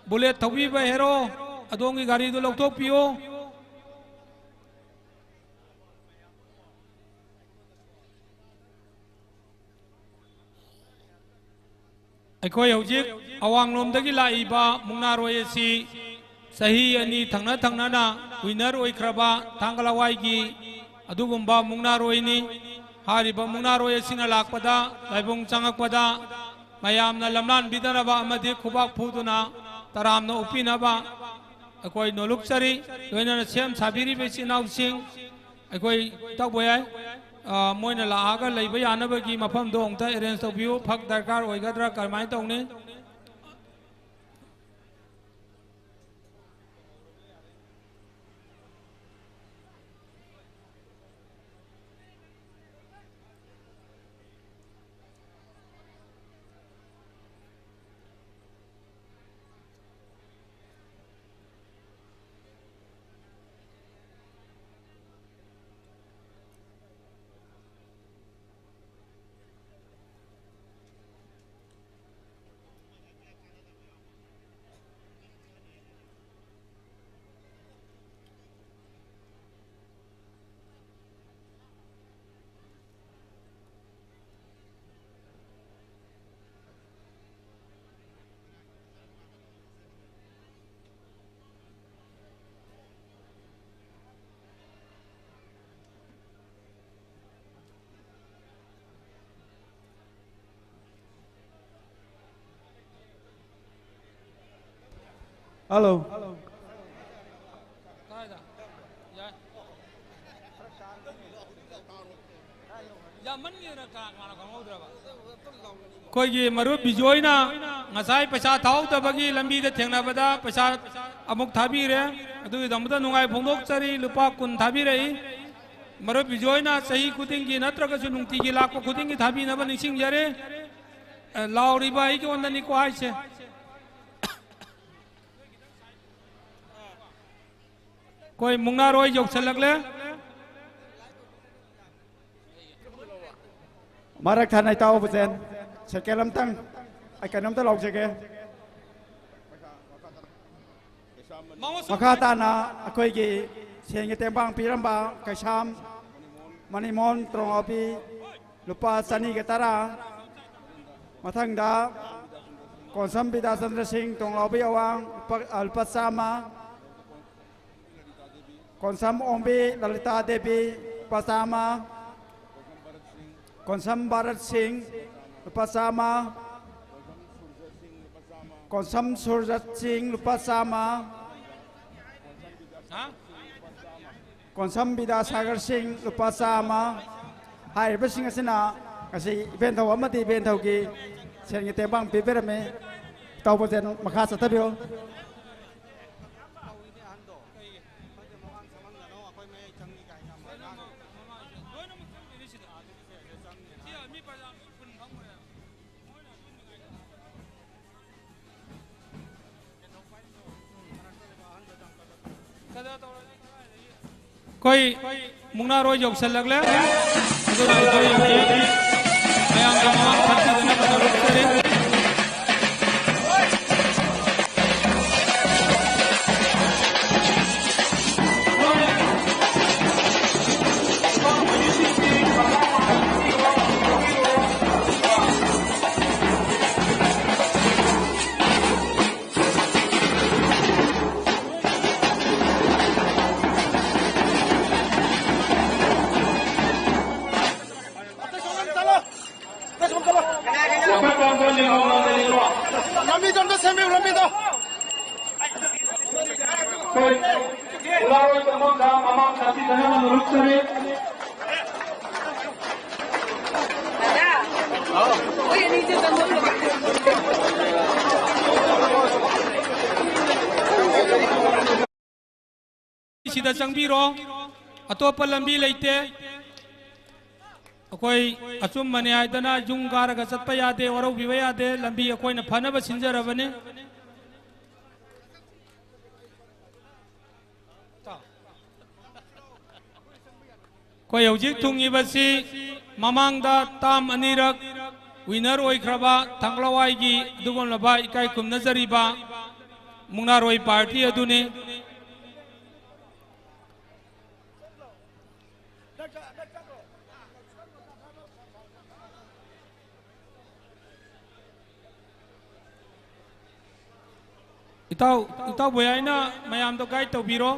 bullet ꯊꯧꯕꯤꯕ hero, ꯑꯗꯣꯝꯒꯤ ꯒꯥꯔꯤꯗꯨ ꯂꯧꯊꯣꯛꯄꯤꯌꯨ꯫ ꯑꯩꯈꯣꯏ ꯍꯧꯖꯤꯛ ꯑꯋꯥꯡꯂꯣꯝꯗꯒꯤ ꯂꯥꯛꯏꯕ ꯃꯨꯛꯅꯥꯔꯣꯏ ꯑꯁꯤ ꯆꯍꯤ ꯑꯅꯤ ꯊꯪꯅ ꯊꯪꯅꯅ winner ꯑꯣꯏꯈ꯭ꯔꯕ ꯊꯥꯡꯒ ꯂꯋꯥꯏꯒꯤ ꯑꯗꯨꯒꯨꯝꯕ ꯃꯨꯛꯅꯥꯔꯣꯏꯅꯤ꯫ ꯍꯥꯏꯔꯤꯕ ꯃꯨꯛꯅꯥꯔꯣꯏ ꯑꯁꯤꯅ ꯂꯥꯛꯄꯗ, ꯂꯥꯏꯕꯨꯡ ꯆꯪꯉꯛꯄꯗ ꯃꯌꯥꯝꯅ ꯂꯝꯂꯥꯟꯕꯤꯗꯅꯕ ꯑꯃꯗꯤ ꯈꯨꯕꯥꯛ ꯐꯨꯗꯨꯅ ꯇꯔꯥꯝꯅ ꯑꯣꯛꯄꯤꯅꯕ ꯑꯩꯈꯣꯏ ꯅꯣꯂꯨꯛꯆꯔꯤ꯫ ꯂꯣꯏꯅꯅ ꯁꯦꯝ ꯁꯥꯕꯤꯔꯤꯕ ꯏꯆꯤꯟ ꯏꯅꯥꯎꯁꯤꯡ, ꯑꯩꯈꯣꯏ ꯇꯧꯕ ꯌꯥꯏ꯫ ꯑ, ꯃꯣꯏꯅ ꯂꯥꯛꯑꯒ ꯂꯩꯕ ꯌꯥꯅꯕꯒꯤ ꯃꯐꯝꯗꯣ ꯑꯃꯨꯛꯇ arrange ꯇꯧꯕꯤꯌꯨ꯫ ꯐꯛ ꯗꯔꯀꯥꯔ ꯑꯣꯏꯒꯗ꯭ꯔꯥ? ꯀꯔꯝꯍꯥꯏꯅ ꯇꯧꯅꯤ? Hello. ꯑꯩꯈꯣꯏꯒꯤ ꯃꯔꯨꯞ ꯕꯤꯖꯣꯏꯅ ꯉꯁꯥꯏ ꯄꯩꯁꯥ ꯊꯥꯍꯧꯗꯕꯒꯤ ꯂꯝꯕꯤꯗ ꯊꯦꯡꯅꯕꯗ ꯄꯩꯁꯥ ꯑꯃꯨꯛ ꯊꯥꯕꯤꯔꯦ꯫ ꯑꯗꯨꯒꯤꯗꯃꯛꯇ ꯅꯨꯡꯉꯥꯏ ꯐꯣꯡꯗꯣꯛꯆꯔꯤ꯫ ꯂꯨꯄꯥ ꯀꯨꯟ ꯊꯥꯕꯤꯔꯛꯏ꯫ ꯃꯔꯨꯞ ꯕꯤꯖꯣꯏꯅ ꯆꯍꯤ ꯈꯨꯗꯤꯡꯒꯤ ꯅꯠꯇ꯭ꯔꯒꯁꯨ ꯅꯨꯡꯇꯤꯒꯤ ꯂꯥꯛꯄ ꯈꯨꯗꯤꯡꯒꯤ ꯊꯥꯕꯤꯅꯕ ꯅꯤꯡꯁꯤꯡꯖꯔꯤ꯫ ꯑꯦ, ꯂꯥꯎꯔꯤꯕ ꯑꯩꯉꯣꯟꯗꯅꯤꯀꯣ ꯍꯥꯏꯁꯦ꯫ ꯑꯩꯈꯣꯏ ꯃꯨꯛꯅꯥꯔꯣꯏ ꯌꯧꯁꯜꯂꯛꯂꯦ꯫ ꯃꯔꯛ ꯊꯠꯅ ꯏꯇꯥꯎ ꯕꯨꯆꯦꯟ, ꯁꯦꯀꯦꯟ ꯑꯝꯇꯪ ꯑꯩ ꯀꯩꯅꯣꯝꯇ ꯂꯥꯎꯖꯒꯦ꯫ ꯃꯈꯥ ꯇꯥꯅ ꯑꯩꯈꯣꯏꯒꯤ ꯁꯦꯟꯒꯤ ꯇꯦꯡꯕꯥꯡ ꯄꯤꯔꯝꯕ ꯀꯩꯁꯥꯝ ꯃꯅꯤꯃꯣꯍꯟ ꯇ꯭ꯔꯣꯉꯥꯎꯕꯤ, ꯂꯨꯄꯥ ꯆꯅꯤꯒ ꯇꯔꯥ꯫ ꯃꯊꯪꯗ ꯀꯣꯟꯁꯝ ꯕꯤꯗ꯭ꯌꯥꯆꯟꯗ꯭ꯔ ꯁꯤꯡ, ꯇꯣꯡꯂꯥꯎꯕꯤ ꯑꯋꯥꯡ, ꯂꯨꯄꯥ, ꯑ, ꯂꯨꯄꯥ ꯆꯥꯝꯃ꯫ ꯀꯣꯟꯁꯝ ꯑꯣꯡꯕꯤ ꯂꯂꯤꯇꯥ ꯗꯦꯕꯤ, ꯂꯨꯄꯥ ꯆꯥꯝꯃ꯫ ꯀꯣꯟꯁꯝ ꯚꯥꯔꯠ ꯁꯤꯡ, ꯂꯨꯄꯥ ꯆꯥꯝꯃ꯫ ꯀꯣꯟꯁꯝ ꯁꯨꯔꯖꯠ ꯁꯤꯡ, ꯂꯨꯄꯥ ꯆꯥꯝꯃ꯫ ꯍꯥ? ꯀꯣꯟꯁꯝ ꯕꯤꯗ꯭ꯌꯥꯁꯥꯒꯔ ꯁꯤꯡ, ꯂꯨꯄꯥ ꯆꯥꯝꯃ꯫ ꯍꯥꯏꯔꯤꯕꯁꯤꯡ ꯑꯁꯤꯅ ꯉꯁꯤ ꯏꯕꯦꯟꯊꯧ ꯑꯃꯗꯤ ꯏꯕꯦꯟꯊꯧꯒꯤ ꯁꯦꯟꯒꯤ ꯇꯦꯡꯕꯥꯡ ꯄꯤꯕꯤꯔꯝꯃꯤ꯫ ꯏꯇꯥꯎ ꯕꯨꯆꯦꯟ ꯃꯈꯥ ꯆꯠꯊꯕꯤꯌꯨ꯫ ꯑꯩꯈꯣꯏ ꯃꯨꯛꯅꯥꯔꯣꯏ ꯌꯧꯁꯜꯂꯛꯂꯦ꯫ ꯑꯗꯨꯅ ꯑꯩꯈꯣꯏ ꯍꯧꯖꯤꯛ ꯃꯌꯥꯝꯒꯤ ꯃꯃꯥꯡ ꯊꯛꯁꯤꯗꯅꯕ ꯇꯧꯔꯛꯆꯔꯤ꯫ ꯂꯝꯕꯤꯗꯣ ꯑꯝꯇ ꯁꯦꯝꯕꯤꯌꯨ, ꯂꯝꯕꯤꯗꯣ꯫ ꯑꯩꯈꯣꯏ ꯄꯨꯂꯥꯋꯥꯏ ꯀꯥꯡꯕꯨꯗ ꯃꯃꯥꯡ ꯊꯥꯕꯤꯗꯅꯕ ꯅꯣꯂꯨꯛꯆꯔꯤ꯫ ꯁꯤꯗ ꯆꯪꯕꯤꯔꯣ, ꯑꯇꯣꯞꯄ ꯂꯝꯕꯤ ꯂꯩꯇꯦ꯫ ꯑꯩꯈꯣꯏ ꯑꯆꯨꯝꯕꯅꯤ ꯍꯥꯏꯗꯅ ꯌꯨꯝ ꯀꯥꯔꯒ ꯆꯠꯄ ꯌꯥꯗꯦ, ꯋꯥꯔꯧꯕꯤꯕ ꯌꯥꯗꯦ, ꯂꯝꯕꯤ ꯑꯩꯈꯣꯏꯅ ꯐꯅꯕ ꯁꯤꯟꯖꯔꯕꯅꯤ꯫ ꯑꯩꯈꯣꯏ ꯍꯧꯖꯤꯛ ꯊꯨꯡꯉꯤꯕꯁꯤ ꯃꯃꯥꯡꯗ ꯇꯥꯝ ꯑꯅꯤꯔꯛ ꯋꯤꯅꯔ ꯑꯣꯏꯈ꯭ꯔꯕ ꯊꯥꯡꯒꯂꯋꯥꯏꯒꯤ ꯑꯗꯨꯒꯨꯝꯂꯕ ꯏꯀꯥꯏ ꯈꯨꯝꯅꯖꯔꯤꯕ ꯃꯨꯛꯅꯥꯔꯣꯏ ꯄꯥꯔꯇꯤ ꯑꯗꯨꯅꯤ꯫ ꯏꯇꯥꯎ, ꯏꯇꯥꯎ ꯕꯣꯌꯥꯏꯅ ꯃꯌꯥꯝꯗꯣ ꯒꯥꯏꯗ ꯇꯧꯕꯤꯔꯣ꯫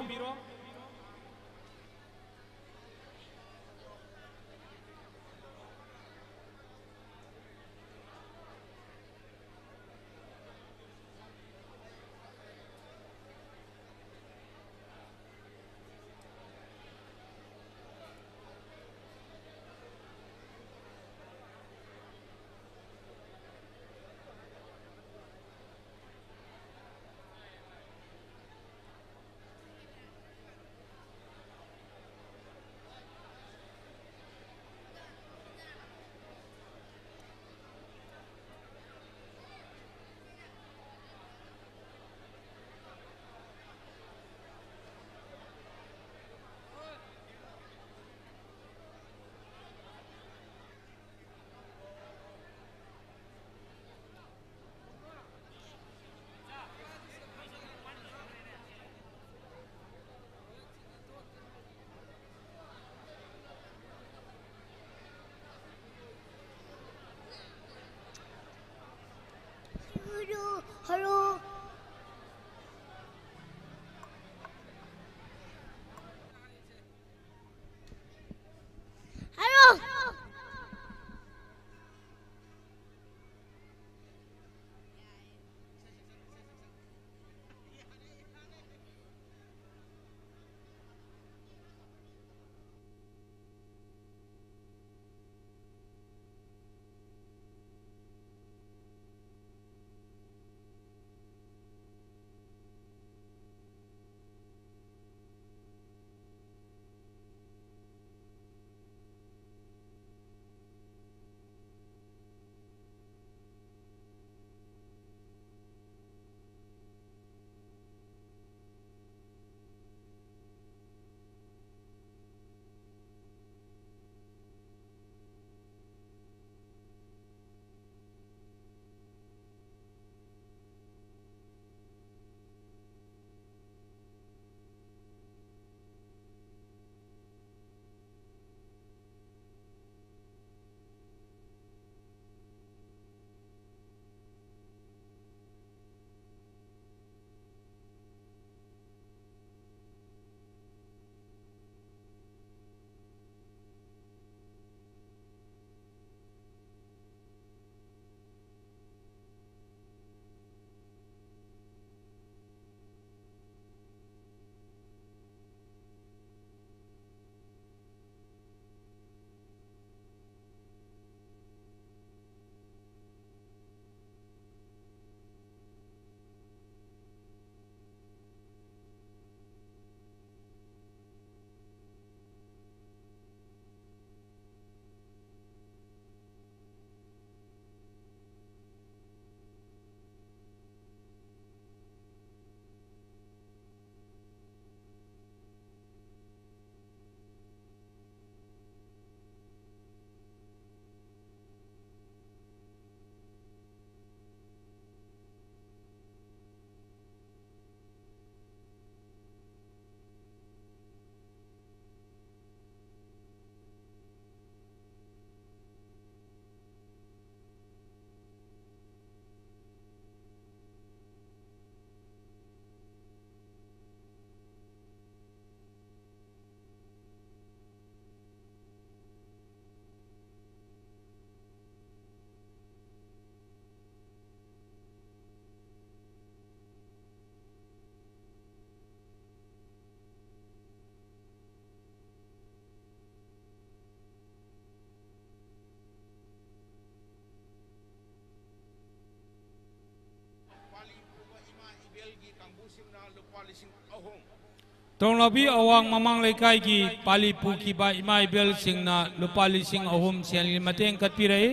ꯇꯣꯡꯂꯥꯎꯕꯤ ꯑꯋꯥꯡ ꯃꯃꯥꯡ ꯂꯩꯀꯥꯏꯒꯤ ꯄꯥꯂꯤ ꯄꯨꯈꯤꯕ ꯏꯃꯥ ꯏꯕꯦꯜꯁꯤꯡꯅ ꯂꯨꯄꯥ ꯂꯤꯁꯤꯡ ꯑꯍꯨꯝ ꯁꯦꯜꯒꯤ ꯃꯇꯦꯡ ꯀꯠꯄꯤꯔꯛꯏ꯫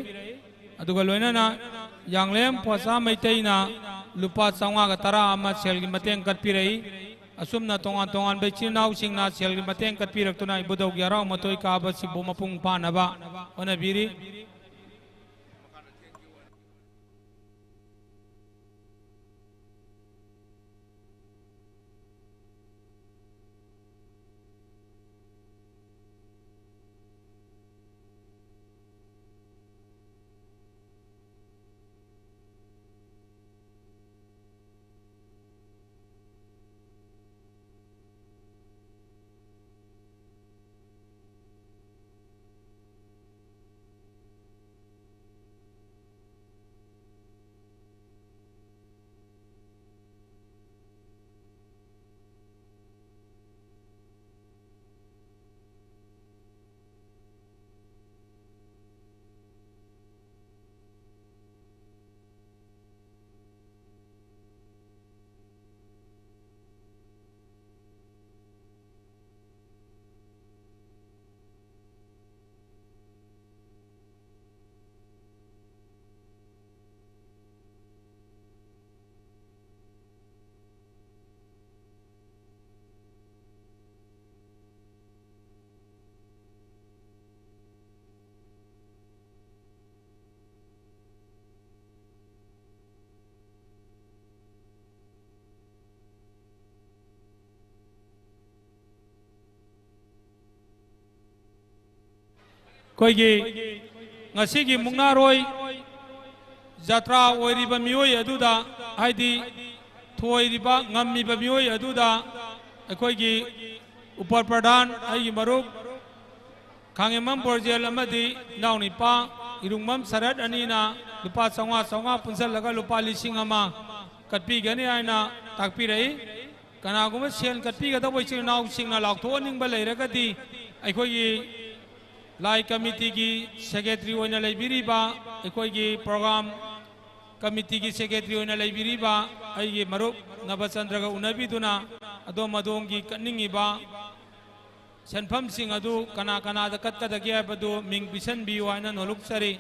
ꯑꯗꯨꯒ ꯂꯣꯏꯅꯅ ꯌꯥꯡꯂꯦꯝ ꯄꯣꯆꯥ ꯃꯩꯇꯩꯅ ꯂꯨꯄꯥ ꯆꯥꯝꯃꯉꯥꯒ ꯇꯔꯥ ꯑꯃ ꯁꯦꯜꯒꯤ ꯃꯇꯦꯡ ꯀꯠꯄꯤꯔꯛꯏ꯫ ꯑꯁꯨꯝꯅ ꯇꯣꯉꯥꯟ ꯇꯣꯉꯥꯟꯕ ꯏꯆꯤꯜ ꯏꯅꯥꯎꯁꯤꯡꯅ ꯁꯦꯜꯒꯤ ꯃꯇꯦꯡ ꯀꯠꯄꯤꯔꯛꯇꯨꯅ ꯏꯕꯨꯙꯧꯒꯤ ꯍꯔꯥꯎ ꯃꯇꯣꯏ ꯀꯥꯕ ꯑꯁꯤꯕꯨ ꯃꯄꯨꯡ ꯐꯥꯅꯕ ꯍꯣꯠꯅꯕꯤꯔꯤ꯫ ꯑꯩꯈꯣꯏꯒꯤ ꯉꯁꯤꯒꯤ ꯃꯨꯛꯅꯥꯔꯣꯏ ꯖꯇ꯭ꯔꯥ ꯑꯣꯏꯔꯤꯕ ꯃꯤꯑꯣꯏ ꯑꯗꯨꯗ, ꯍꯥꯏꯗꯤ ꯊꯣꯏꯔꯤꯕ, ꯉꯝꯃꯤꯕ ꯃꯤꯑꯣꯏ ꯑꯗꯨꯗ ꯑꯩꯈꯣꯏꯒꯤ ꯎꯄ ꯄ꯭ꯔꯙꯥꯟ, ꯑꯩꯒꯤ ꯃꯔꯨꯞ ꯈꯥꯉꯦꯝꯕꯝ ꯕꯣꯔꯖꯦꯜ ꯑꯃꯗꯤ ꯏꯅꯥꯎꯅꯤꯄꯥ ꯏꯔꯨꯡꯕꯝ ꯁꯔꯠ ꯑꯅꯤꯅ ꯂꯨꯄꯥ ꯆꯥꯝꯃꯉꯥ ꯆꯥꯝꯃꯉꯥ ꯄꯨꯟꯁꯤꯜꯂꯒ ꯂꯨꯄꯥ ꯂꯤꯁꯤꯡ ꯑꯃ ꯀꯠꯄꯤꯒꯅꯤ ꯍꯥꯏꯅ ꯇꯥꯛꯄꯤꯔꯛꯏ꯫ ꯀꯅꯥꯒꯨꯝꯕ ꯁꯦꯜ ꯀꯠꯄꯤꯒꯗꯧꯕ ꯏꯆꯤꯜ ꯏꯅꯥꯎꯁꯤꯡꯅ ꯂꯥꯎꯊꯣꯛꯍꯟꯅꯤꯡꯕ ꯂꯩꯔꯒꯗꯤ, ꯑꯩꯈꯣꯏꯒꯤ ꯂꯥꯏ ꯀꯃꯤꯇꯤꯒꯤ ꯁꯦꯀ꯭ꯔꯦꯇꯔꯤ ꯑꯣꯏꯅ ꯂꯩꯕꯤꯔꯤꯕ, ꯑꯩꯈꯣꯏꯒꯤ ꯄ꯭ꯔꯣꯒ꯭ꯔꯥꯝ ꯀꯃꯤꯇꯤꯒꯤ ꯁꯦꯀ꯭ꯔꯦꯇꯔꯤ ꯑꯣꯏꯅ ꯂꯩꯕꯤꯔꯤꯕ ꯑꯩꯒꯤ ꯃꯔꯨꯞ ꯅꯕꯆꯟꯗ꯭ꯔꯒ ꯎꯅꯕꯤꯗꯨꯅ ꯑꯗꯣꯝ ꯑꯗꯣꯝꯒꯤ ꯀꯠꯅꯤꯡꯉꯤꯕ ꯁꯦꯟꯐꯝꯁꯤꯡ ꯑꯗꯨ ꯀꯅꯥ ꯀꯅꯥꯗ ꯀꯠꯀꯗꯒꯦ ꯍꯥꯏꯕꯗꯨ ꯃꯤꯡ ꯄꯤꯁꯟꯕꯤꯌꯨ ꯍꯥꯏꯅ ꯅꯣꯜꯂꯨꯛꯆꯔꯤ꯫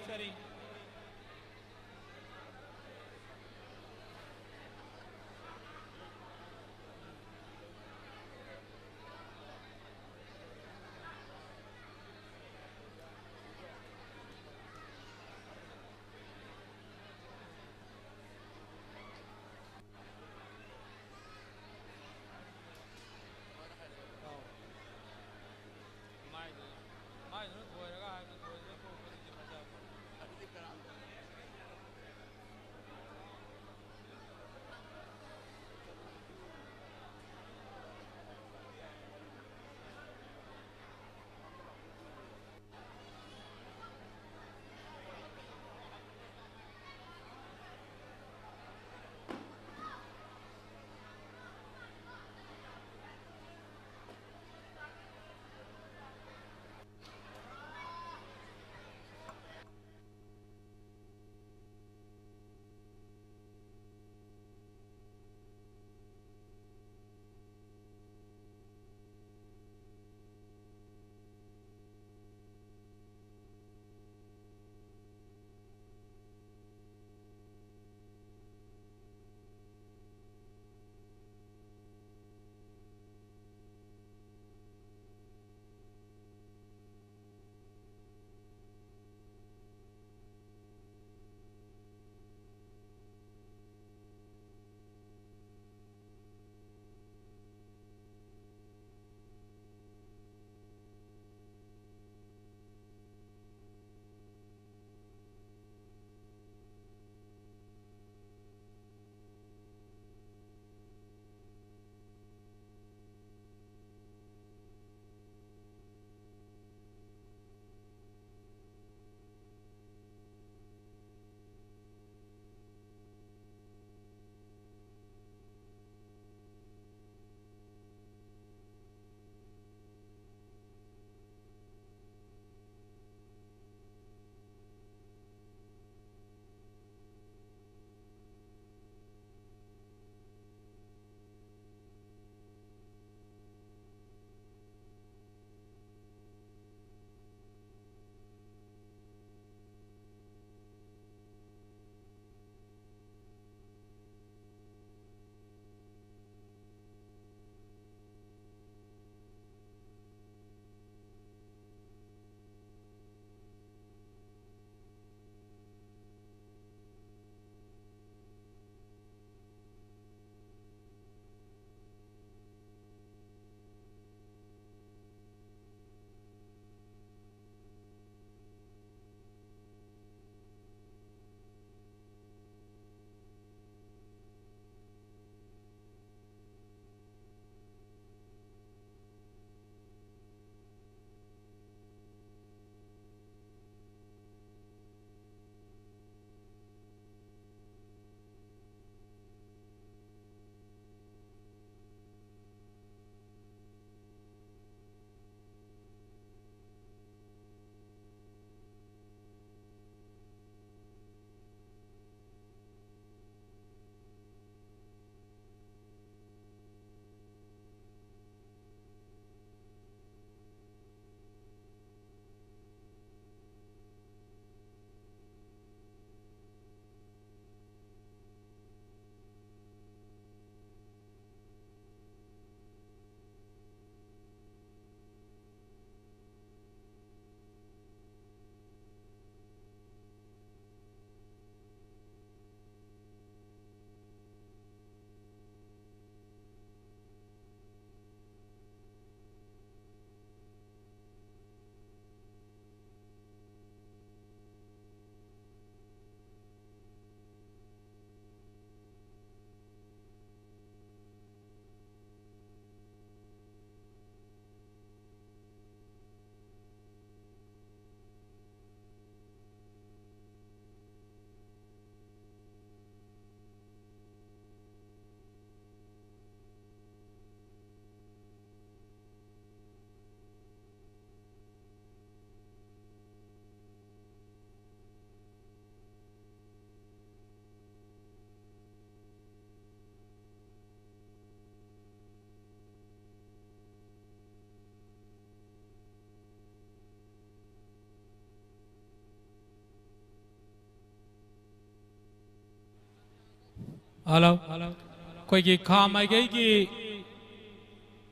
ꯍꯜꯂꯣ꯫ ꯑꯩꯈꯣꯏꯒꯤ ꯈꯥ ꯃꯥꯏꯀꯩꯒꯤ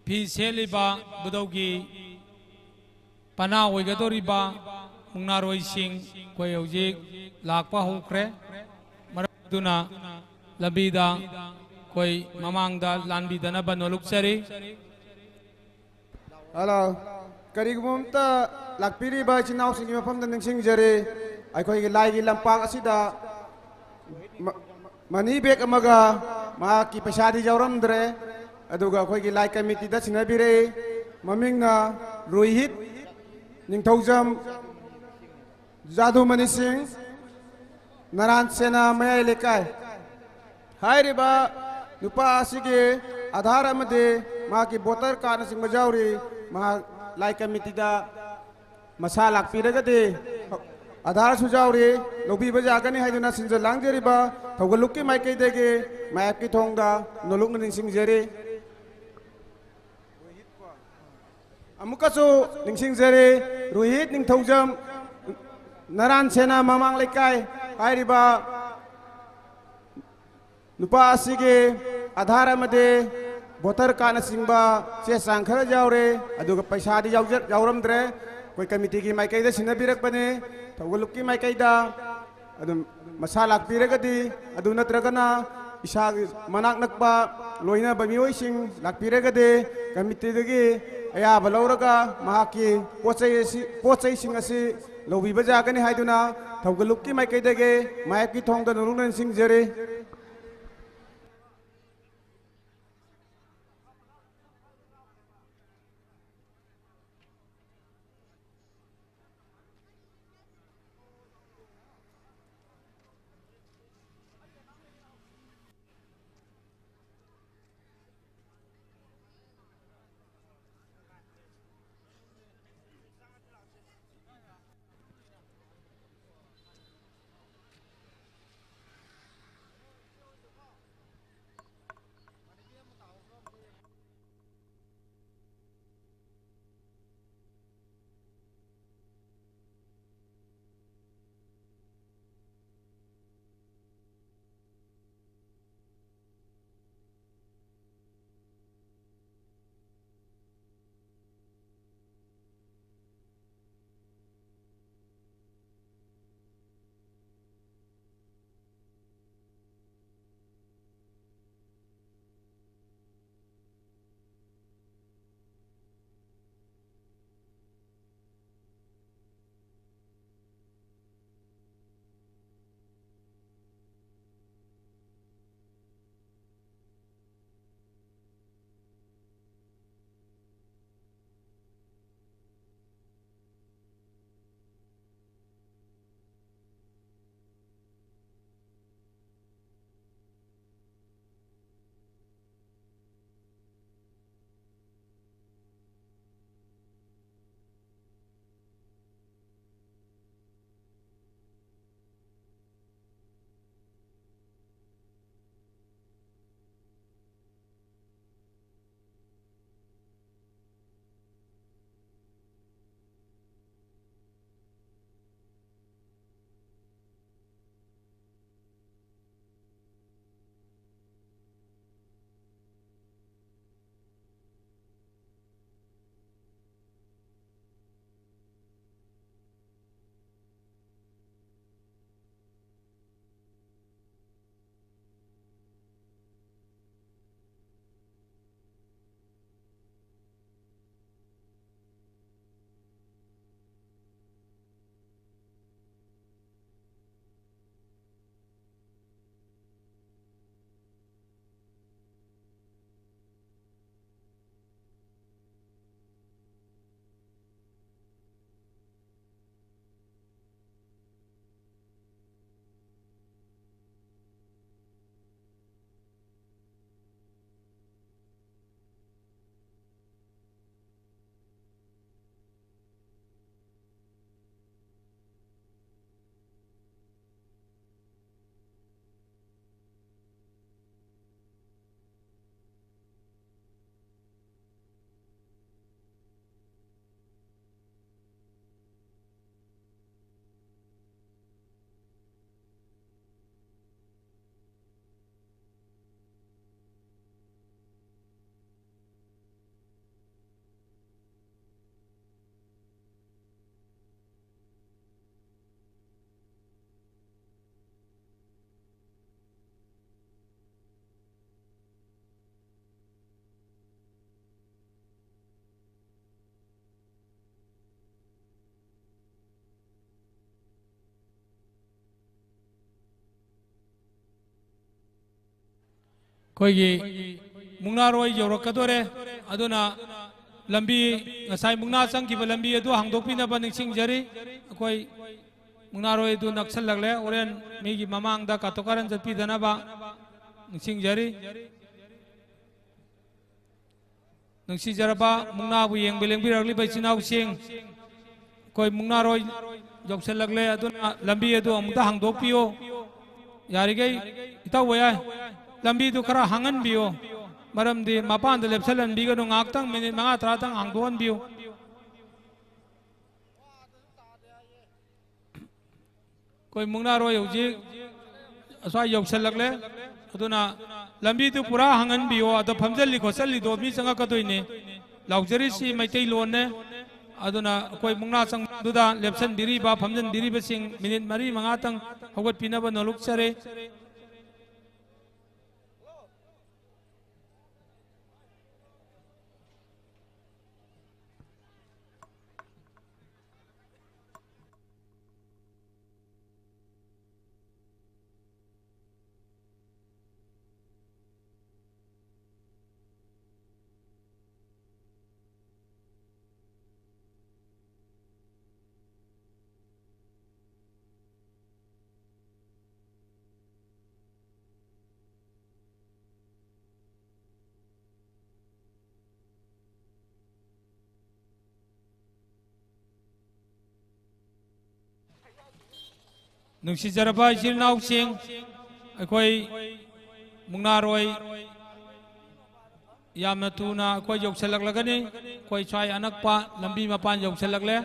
ꯐꯤ ꯁꯦꯠꯂꯤꯕ ꯕꯨꯙꯧꯒꯤ ꯄꯅꯥ ꯑꯣꯏꯒꯗꯧꯔꯤꯕ ꯃꯨꯛꯅꯥꯔꯣꯏꯁꯤꯡ ꯑꯩꯈꯣꯏ ꯍꯧꯖꯤꯛ ꯂꯥꯛꯄ ꯍꯧꯈ꯭ꯔꯦ꯫ ꯃꯔꯝ ꯑꯗꯨꯅ ꯂꯝꯕꯤꯗ ꯑꯩꯈꯣꯏ ꯃꯃꯥꯡꯗ ꯂꯥꯟꯕꯤꯗꯅꯕ ꯅꯣꯂꯨꯛꯆꯔꯤ꯫ ꯍꯜꯂꯣ꯫ ꯀꯔꯤꯒꯨꯝꯕ ꯑꯝꯇ ꯂꯥꯛꯄꯤꯔꯤꯕ ꯏꯆꯤꯟ ꯏꯅꯥꯎꯁꯤꯡꯒꯤ ꯃꯐꯝꯗ ꯅꯤꯡꯁꯤꯡꯖꯔꯤ, ꯑꯩꯈꯣꯏꯒꯤ ꯂꯥꯏꯒꯤ ꯂꯝꯄꯥꯛ ꯑꯁꯤꯗ ꯃ-, ꯃꯅꯤ ꯕꯦꯒ ꯑꯃꯒ ꯃꯍꯥꯛꯀꯤ ꯄꯩꯁꯥꯗꯤ ꯌꯥꯎꯔꯝꯗ꯭ꯔꯦ, ꯑꯗꯨꯒ ꯑꯩꯈꯣꯏꯒꯤ ꯂꯥꯏ ꯀꯃꯤꯇꯤꯗ ꯁꯤꯟꯅꯕꯤꯔꯛꯏ꯫ ꯃꯃꯤꯡꯅ ꯔꯣꯍꯤꯠ ꯅꯤꯡꯊꯧꯖꯝ, ꯖꯥꯗꯨꯃꯅꯤ ꯁꯤꯡ, ꯅꯔꯥꯟ ꯁꯦꯅꯥ ꯃꯌꯥꯏ ꯂꯩꯀꯥꯏ꯫ ꯍꯥꯏꯔꯤꯕ ꯅꯨꯄꯥ ꯑꯁꯤꯒꯤ ꯑꯙꯥꯔ ꯑꯃꯗꯤ ꯃꯍꯥꯛꯀꯤ ꯚꯣꯇꯔ ꯀꯥꯔꯗꯅꯆꯤꯡꯕ ꯌꯥꯎꯔꯤ꯫ ꯃꯍꯥꯛ ꯂꯥꯏ ꯀꯃꯤꯇꯤꯗ ꯃꯁꯥ ꯂꯥꯛꯄꯤꯔꯒꯗꯤ ꯑꯙꯥꯔꯁꯨ ꯌꯥꯎꯔꯤ, ꯂꯧꯕꯤꯕ ꯌꯥꯒꯅꯤ ꯍꯥꯏꯗꯨꯅ ꯁꯤꯟꯖ ꯂꯥꯡꯖꯔꯤꯕ ꯊꯧꯒꯜꯂꯨꯞꯀꯤ ꯃꯥꯏꯀꯩꯗꯒꯤ ꯃꯥꯌꯦꯞꯀꯤ ꯊꯣꯡꯗ ꯅꯣꯂꯨꯛꯅ ꯅꯤꯡꯁꯤꯡꯖꯔꯤ꯫ ꯑꯃꯨꯛꯀꯁꯨ ꯅꯤꯡꯁꯤꯡꯖꯔꯤ, ꯔꯣꯍꯤꯠ ꯅꯤꯡꯊꯧꯖꯝ, ꯅꯔꯥꯟ ꯁꯦꯅꯥ ꯃꯃꯥꯡ ꯂꯩꯀꯥꯏ ꯍꯥꯏꯔꯤꯕ ꯅꯨꯄꯥ ꯑꯁꯤꯒꯤ ꯑꯙꯥꯔ ꯑꯃꯗꯤ ꯚꯣꯇꯔ ꯀꯥꯔꯗꯅꯆꯤꯡꯕ ꯆꯦ ꯆꯥꯡ ꯈꯔ ꯌꯥꯎꯔꯦ, ꯑꯗꯨꯒ ꯄꯩꯁꯥꯗꯤ ꯌꯥꯎꯖ-, ꯌꯥꯎꯔꯝꯗ꯭ꯔꯦ꯫ ꯑꯩꯈꯣꯏ ꯀꯃꯤꯇꯤꯒꯤ ꯃꯥꯏꯀꯩꯗ ꯁꯤꯟꯅꯕꯤꯔꯛꯄꯅꯤ, ꯊꯧꯒꯜꯂꯨꯞꯀꯤ ꯃꯥꯏꯀꯩꯗ꯫ ꯑꯗꯨꯝ ꯃꯁꯥ ꯂꯥꯛꯄꯤꯔꯒꯗꯤ, ꯑꯗꯨ ꯅꯠꯇ꯭ꯔꯒꯅ ꯏꯁꯥꯒꯤ ꯃꯅꯥꯛ ꯅꯛꯄ ꯂꯣꯏꯅꯕ ꯃꯤꯑꯣꯏꯁꯤꯡ ꯂꯥꯛꯄꯤꯔꯒꯗꯤ, ꯀꯃꯤꯇꯤꯗꯒꯤ ꯑꯌꯥꯕ ꯂꯧꯔꯒ ꯃꯍꯥꯛꯀꯤ ꯄꯣꯠ ꯆꯩ ꯑꯁꯤ, ꯄꯣꯠ ꯆꯩꯁꯤꯡ ꯑꯁꯤ ꯂꯧꯕꯤꯕ ꯌꯥꯒꯅꯤ ꯍꯥꯏꯗꯨꯅ ꯊꯧꯒꯜꯂꯨꯞꯀꯤ ꯃꯥꯏꯀꯩꯗꯒꯤ ꯃꯥꯌꯦꯞꯀꯤ ꯊꯣꯡꯗ ꯅꯣꯂꯨꯛꯅ ꯅꯤꯡꯁꯤꯡꯖꯔꯤ꯫ ꯑꯩꯈꯣꯏꯒꯤ ꯃꯨꯛꯅꯥꯔꯣꯏ ꯌꯧꯔꯛꯀꯗꯣꯔꯦ꯫ ꯑꯗꯨꯅ ꯂꯝꯕꯤ, ꯉꯁꯥꯏ ꯃꯨꯛꯅꯥ ꯆꯪꯈꯤꯕ ꯂꯝꯕꯤ ꯑꯗꯨ ꯍꯥꯡꯗꯣꯛꯄꯤꯅꯕ ꯅꯤꯡꯁꯤꯡꯖꯔꯤ꯫ ꯑꯩꯈꯣꯏ ꯃꯨꯛꯅꯥꯔꯣꯏ ꯑꯗꯨ ꯅꯛꯁꯜꯂꯛꯂꯦ꯫ ꯍꯣꯔꯦꯟ ꯃꯤꯒꯤ ꯃꯃꯥꯡꯗ ꯀꯥꯇꯨ ꯀꯥꯔꯟ ꯆꯠꯄꯤꯗꯅꯕ ꯅꯤꯡꯁꯤꯡꯖꯔꯤ꯫ ꯅꯨꯡꯁꯤꯖꯔꯕ ꯃꯨꯛꯅꯥꯕꯨ ꯌꯦꯡꯕ ꯂꯦꯡꯕꯤꯔꯛꯂꯤꯕ ꯏꯆꯤꯟ ꯏꯅꯥꯎꯁꯤꯡ, ꯑꯩꯈꯣꯏ ꯃꯨꯛꯅꯥꯔꯣꯏ ꯌꯧꯁꯜꯂꯛꯂꯦ, ꯑꯗꯨꯅ ꯂꯝꯕꯤ ꯑꯗꯨ ꯑꯃꯨꯛꯇ ꯍꯥꯡꯗꯣꯛꯄꯤꯌꯨ꯫ ꯌꯥꯔꯤꯈꯩ ꯏꯇꯧꯕ ꯌꯥꯏ, ꯂꯝꯕꯤꯗꯨ ꯈꯔ ꯍꯥꯡꯍꯟꯕꯤꯌꯨ꯫ ꯃꯔꯝꯗꯤ ꯃꯄꯥꯟꯗ ꯂꯦꯞꯁꯜꯍꯟꯕꯤꯒꯅꯨ, ꯉꯥꯏꯍꯥꯛꯇꯪ ꯃꯤꯅꯤꯠ ꯃꯉꯥ ꯇꯔꯥꯇꯪ ꯍꯥꯡꯗꯣꯛꯍꯟꯕꯤꯌꯨ꯫ ꯑꯩꯈꯣꯏ ꯃꯨꯛꯅꯥꯔꯣꯏ ꯍꯧꯖꯤꯛ ꯑꯁ꯭ꯋꯥꯏ ꯌꯧꯁꯜꯂꯛꯂꯦ꯫ ꯑꯗꯨꯅ ꯂꯝꯕꯤꯗꯨ ꯄꯨꯔꯥ ꯍꯥꯡꯍꯟꯕꯤꯌꯣ꯫ ꯑꯗꯣ ꯐꯝꯖꯜꯂꯤ ꯈꯣꯠꯆꯜꯂꯤꯗꯣ ꯃꯤ ꯆꯪꯉꯛꯀꯗꯣꯏꯅꯦ꯫ ꯂꯥꯎꯖꯔꯤꯁꯤ ꯃꯩꯇꯩꯂꯣꯟꯅꯦ꯫ ꯑꯗꯨꯅ ꯑꯩꯈꯣꯏ ꯃꯨꯛꯅꯥ ꯆꯪꯐꯝꯗꯨꯗ ꯂꯦꯞꯁꯟꯕꯤꯔꯤꯕ, ꯐꯝꯖꯟꯕꯤꯔꯤꯕꯁꯤꯡ ꯃꯤꯅꯤꯠ ꯃꯔꯤ ꯃꯉꯥꯇꯪ ꯍꯧꯒꯠꯄꯤꯅꯕ ꯅꯣꯂꯨꯛꯆꯔꯤ꯫ ꯅꯨꯡꯁꯤꯖꯔꯕ ꯏꯆꯤꯜ ꯏꯅꯥꯎꯁꯤꯡ, ꯑꯩꯈꯣꯏ ꯃꯨꯛꯅꯥꯔꯣꯏ ꯌꯥꯝꯅ ꯊꯨꯅ ꯑꯩꯈꯣꯏ ꯌꯧꯁꯤꯜꯂꯛꯂꯒꯅꯤ꯫ ꯑꯩꯈꯣꯏ ꯁ꯭ꯋꯥꯏ ꯑꯅꯛꯄ ꯂꯝꯕꯤ ꯃꯄꯥꯟ ꯌꯧꯁꯤꯜꯂꯛꯂꯦ꯫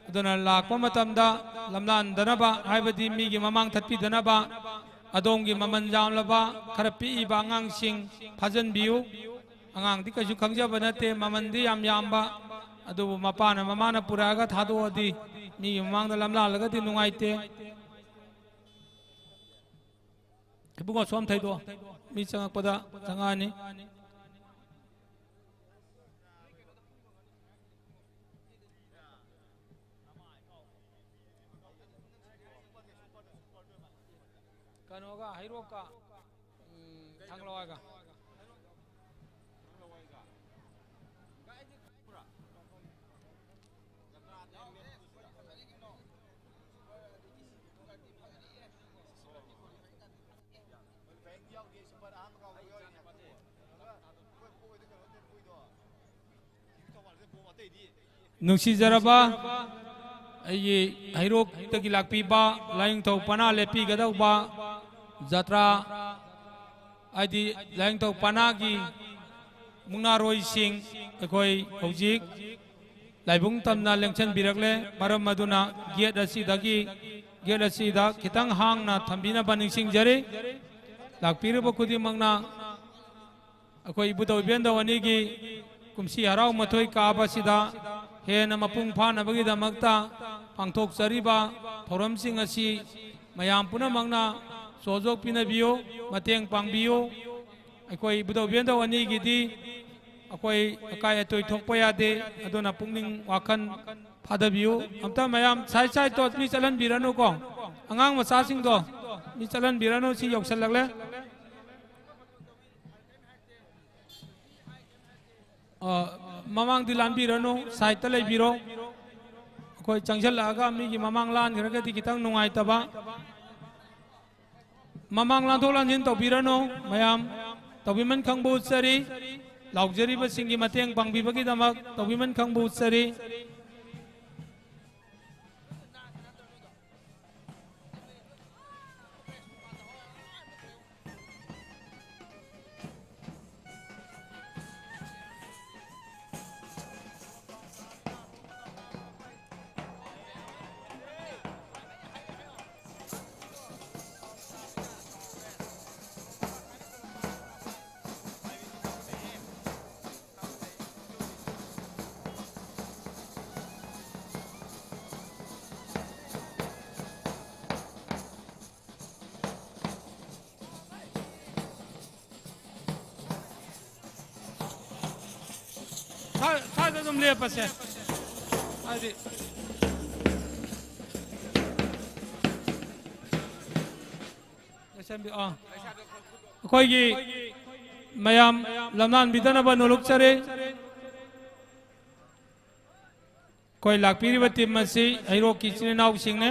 ꯑꯗꯨꯅ ꯂꯥꯛꯄ ꯃꯇꯝꯗ ꯂꯝꯂꯥꯟꯗꯅꯕ, ꯍꯥꯏꯕꯗꯤ ꯃꯤꯒꯤ ꯃꯃꯥꯡ ꯊꯠꯄꯤꯗꯅꯕ, ꯑꯗꯣꯝꯒꯤ ꯃꯃꯜ ꯌꯥꯝꯂꯕ ꯈꯔ ꯄꯤꯛꯏꯕ ꯑꯉꯥꯡꯁꯤꯡ ꯐꯥꯖꯤꯟꯕꯤꯌꯨ꯫ ꯑꯉꯥꯡꯗꯤ ꯀꯩꯁꯨ ꯈꯪꯖꯕ ꯅꯠꯇꯦ, ꯃꯃꯜꯗꯤ ꯌꯥꯝ ꯌꯥꯝꯕ, ꯑꯗꯨꯕꯨ ꯃꯄꯥꯅ ꯃꯃꯥꯅ ꯄꯨꯔꯛꯑꯒ ꯊꯥꯗꯣꯛꯑꯗꯤ ꯃꯤꯒꯤ ꯃꯃꯥꯡꯗ ꯂꯝꯂꯥꯜꯂꯒꯗꯤ ꯅꯨꯡꯉꯥꯏꯇꯦ꯫ ꯏꯕꯨꯡꯉꯣ, ꯁꯣꯝ ꯊꯩꯗꯣꯛꯑꯣ, ꯃꯤ ꯆꯪꯉꯛꯄꯗ ꯆꯪꯉꯛꯑꯅꯤ꯫ ꯀꯩꯅꯣꯒ ꯍꯩꯔꯣꯛꯀ, ꯎꯝ, ꯅꯨꯡꯁꯤꯖꯔꯕ ꯑꯩꯒꯤ ꯍꯩꯔꯣꯛꯇꯒꯤ ꯂꯥꯛꯄꯤꯕ ꯂꯥꯏꯅꯤꯡꯊꯧ ꯄꯅꯥ ꯂꯦꯞꯄꯤꯒꯗꯧꯕ ꯖꯇ꯭ꯔꯥ, ꯍꯥꯏꯗꯤ ꯂꯥꯏꯅꯤꯡꯊꯧ ꯄꯅꯥꯒꯤ ꯃꯨꯛꯅꯥꯔꯣꯏꯁꯤꯡ, ꯑꯩꯈꯣꯏ ꯍꯧꯖꯤꯛ ꯂꯥꯏꯕꯨꯡ ꯇꯝꯅ ꯂꯦꯡꯁꯤꯟꯕꯤꯔꯛꯂꯦ꯫ ꯃꯔꯝ ꯑꯗꯨꯅ ꯒꯦꯠ ꯑꯁꯤꯗꯒꯤ, ꯒꯦꯠ ꯑꯁꯤꯗ ꯈꯤꯇꯪ ꯍꯥꯡꯅ ꯊꯝꯕꯤꯅꯕ ꯅꯤꯡꯁꯤꯡꯖꯔꯤ꯫ ꯂꯥꯛꯄꯤꯔꯤꯕ ꯈꯨꯗꯤꯡꯃꯛꯅ ꯑꯩꯈꯣꯏ ꯏꯕꯨꯙꯧ ꯏꯕꯦꯟꯗꯧ ꯑꯅꯤꯒꯤ ꯀꯨꯝꯁꯤ ꯍꯔꯥꯎ ꯃꯊꯣꯏ ꯀꯥꯕꯁꯤꯗ ꯍꯦꯟꯅ ꯃꯄꯨꯡ ꯐꯥꯅꯕꯒꯤꯗꯃꯛꯇ ꯄꯥꯡꯊꯣꯛꯆꯔꯤꯕ ꯊꯧꯔꯝꯁꯤꯡ ꯑꯁꯤ ꯃꯌꯥꯝ ꯄꯨꯝꯅꯃꯛꯅ ꯁꯣꯖꯣꯛ ꯄꯤꯅꯕꯤꯌꯨ, ꯃꯇꯦꯡ ꯄꯥꯡꯕꯤꯌꯨ꯫ ꯑꯩꯈꯣꯏ ꯏꯕꯨꯙꯧ ꯏꯕꯦꯟꯗꯧ ꯑꯅꯤꯒꯤꯗꯤ ꯑꯩꯈꯣꯏ ꯑꯀꯥꯏ ꯑꯇꯣꯏ ꯊꯣꯛꯄ ꯌꯥꯗꯦ, ꯑꯗꯨꯅ ꯄꯨꯛꯅꯤꯡ ꯋꯥꯈꯜ ꯐꯥꯗꯕꯤꯌꯨ꯫ ꯑꯝꯇ ꯃꯌꯥꯝ side side ꯇꯣ ꯃꯤ ꯆꯠꯍꯟꯕꯤꯔꯅꯨꯀꯣ, ꯑꯉꯥꯡ ꯃꯆꯥꯁꯤꯡꯗꯣ ꯃꯤ ꯆꯠꯍꯟꯕꯤꯔꯅꯨ꯫ ꯁꯤ ꯌꯧꯁꯜꯂꯛꯂꯦ꯫ ꯑ, ꯃꯃꯥꯡꯗꯤ ꯂꯥꯟꯕꯤꯔꯅꯨ, side ꯇ ꯂꯩꯕꯤꯔꯣ꯫ ꯑꯩꯈꯣꯏ ꯆꯪꯁꯤꯜꯂꯛꯑꯒ ꯃꯤꯒꯤ ꯃꯃꯥꯡ ꯂꯥꯟꯈ꯭ꯔꯒꯗꯤ ꯈꯤꯇꯪ ꯅꯨꯡꯉꯥꯏꯇꯕ꯫ ꯃꯃꯥꯡ ꯂꯥꯟꯊꯣꯛ ꯂꯥꯟꯁꯤꯟ ꯇꯧꯕꯤꯔꯅꯨ꯫ ꯃꯌꯥꯝ ꯇꯧꯕꯤꯃꯟ ꯈꯪꯕ ꯎꯠꯆꯔꯤ꯫ ꯂꯥꯎꯖꯔꯤꯕꯁꯤꯡꯒꯤ ꯃꯇꯦꯡ ꯄꯥꯡꯕꯤꯕꯒꯤꯗꯃꯛ ꯇꯧꯕꯤꯃꯟ ꯈꯪꯕ ꯎꯠꯆꯔꯤ꯫ ꯁ꯭ꯋꯥꯏ-, ꯁ꯭ꯋꯥꯏꯗ ꯑꯗꯨꯝ ꯂꯦꯞꯄꯁꯦ꯫ ꯍꯥꯏꯗꯤ, ꯂꯣꯏꯁꯟꯕꯤ-, ꯑꯥ꯫ ꯑꯩꯈꯣꯏꯒꯤ ꯃꯌꯥꯝ ꯂꯝꯅꯥꯟꯕꯤꯗꯅꯕ ꯅꯣꯂꯨꯛꯆꯔꯤ꯫ ꯑꯩꯈꯣꯏ ꯂꯥꯛꯄꯤꯔꯤꯕ ꯇꯤꯝ ꯑꯁꯤ ꯍꯩꯔꯣꯛꯀꯤ ꯏꯆꯤꯜ ꯏꯅꯥꯎꯁꯤꯡꯅꯦ꯫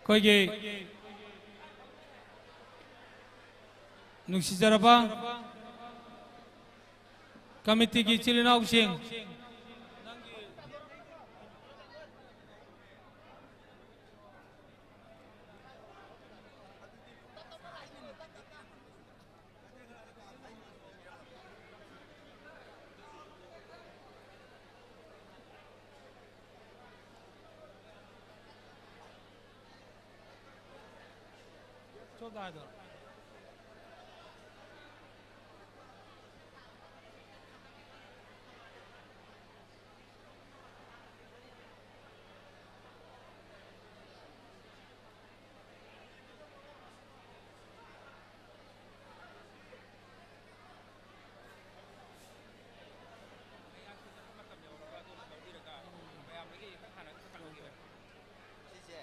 ꯑꯩꯈꯣꯏꯒꯤ ꯅꯨꯡꯁꯤꯖꯔꯕ ꯀꯃꯤꯇꯤꯒꯤ ꯏꯆꯤꯜ ꯏꯅꯥꯎꯁꯤꯡ, ꯁꯤꯁꯦ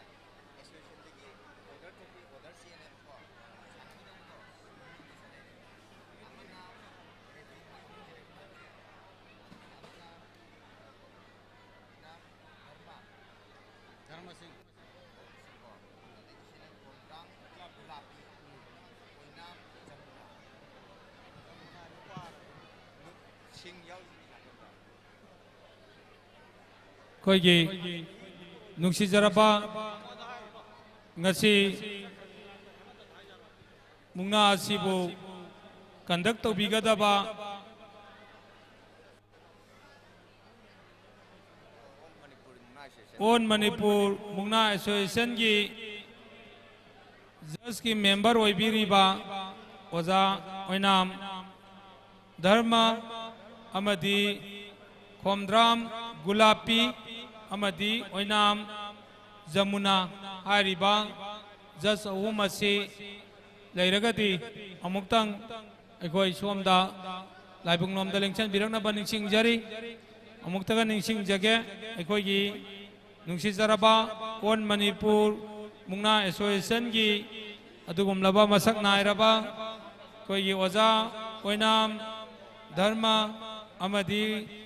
ꯑꯦꯁꯣꯁꯤꯌꯦꯁꯟꯗꯒꯤ ꯑꯣꯔꯗꯔ ꯊꯣꯛꯄꯤ, ꯑꯣꯔꯗꯔ ꯆꯦꯅꯦꯕꯀꯣ꯫ ꯁꯥꯟꯅꯒꯗꯧꯕꯗꯣ ꯃꯔꯤ ꯂꯩꯔꯦ꯫ ꯑꯃꯅ ꯔꯦꯐ꯭ꯔꯤ ꯃꯣꯏ ꯑꯍꯨꯝ ꯂꯩꯔꯦ꯫ ꯑꯃꯅ ꯙꯔꯃ, ꯙꯔꯃ ꯁꯤꯡ꯫ ꯀꯣ, ꯑꯗꯒꯤ ꯁꯤꯅ ꯒꯣꯜ ꯕ꯭ꯔꯥꯎꯟ, ꯒꯨꯂꯥꯕꯤ, ꯑꯣꯏꯅꯥꯝ, ꯖꯃꯨꯅꯥ꯫ ꯖꯃꯨꯅꯥ ꯅꯨꯄꯥ꯫ ꯑꯩꯈꯣꯏꯒꯤ ꯅꯨꯡꯁꯤꯖꯔꯕ ꯉꯁꯤ ꯃꯨꯛꯅꯥ ꯑꯁꯤꯕꯨ ꯀꯟꯗꯛ ꯇꯧꯕꯤꯒꯗꯕ ꯑꯣꯜ ꯃꯅꯤꯄꯨꯔ ꯃꯨꯛꯅꯥ ꯑꯦꯁꯣꯁꯤꯌꯦꯁꯟꯒꯤ ꯖꯁꯀꯤ ꯃꯦꯝꯕꯔ ꯑꯣꯏꯕꯤꯔꯤꯕ ꯑꯣꯖꯥ ꯑꯣꯏꯅꯥꯝ ꯙꯔꯃ ꯑꯃꯗꯤ ꯈꯣꯝꯗ꯭ꯔꯥꯝ ꯒꯨꯂꯥꯄꯤ ꯑꯃꯗꯤ ꯑꯣꯏꯅꯥꯝ ꯖꯃꯨꯅꯥ ꯍꯥꯏꯔꯤꯕ ꯖꯁ ꯑꯍꯨꯝ ꯑꯁꯤ ꯂꯩꯔꯒꯗꯤ ꯑꯃꯨꯛꯇꯪ ꯑꯩꯈꯣꯏ ꯁꯣꯝꯗ ꯂꯥꯏꯕꯨꯡꯂꯣꯝꯗ ꯂꯦꯡꯁꯤꯟꯕꯤꯔꯛꯅꯕ ꯅꯤꯡꯁꯤꯡꯖꯔꯤ꯫ ꯑꯃꯨꯛꯇꯒ ꯅꯤꯡꯁꯤꯡꯖꯒꯦ, ꯑꯩꯈꯣꯏꯒꯤ ꯅꯨꯡꯁꯤꯖꯔꯕ ꯑꯣꯜ ꯃꯅꯤꯄꯨꯔ ꯃꯨꯛꯅꯥ ꯑꯦꯁꯣꯁꯤꯌꯦꯁꯟꯒꯤ ꯑꯗꯨꯒꯨꯝꯂꯕ ꯃꯁꯛ ꯅꯥꯏꯔꯕ ꯑꯩꯈꯣꯏꯒꯤ ꯑꯣꯖꯥ ꯑꯣꯏꯅꯥꯝ ꯙꯔꯃ ꯑꯃꯗꯤ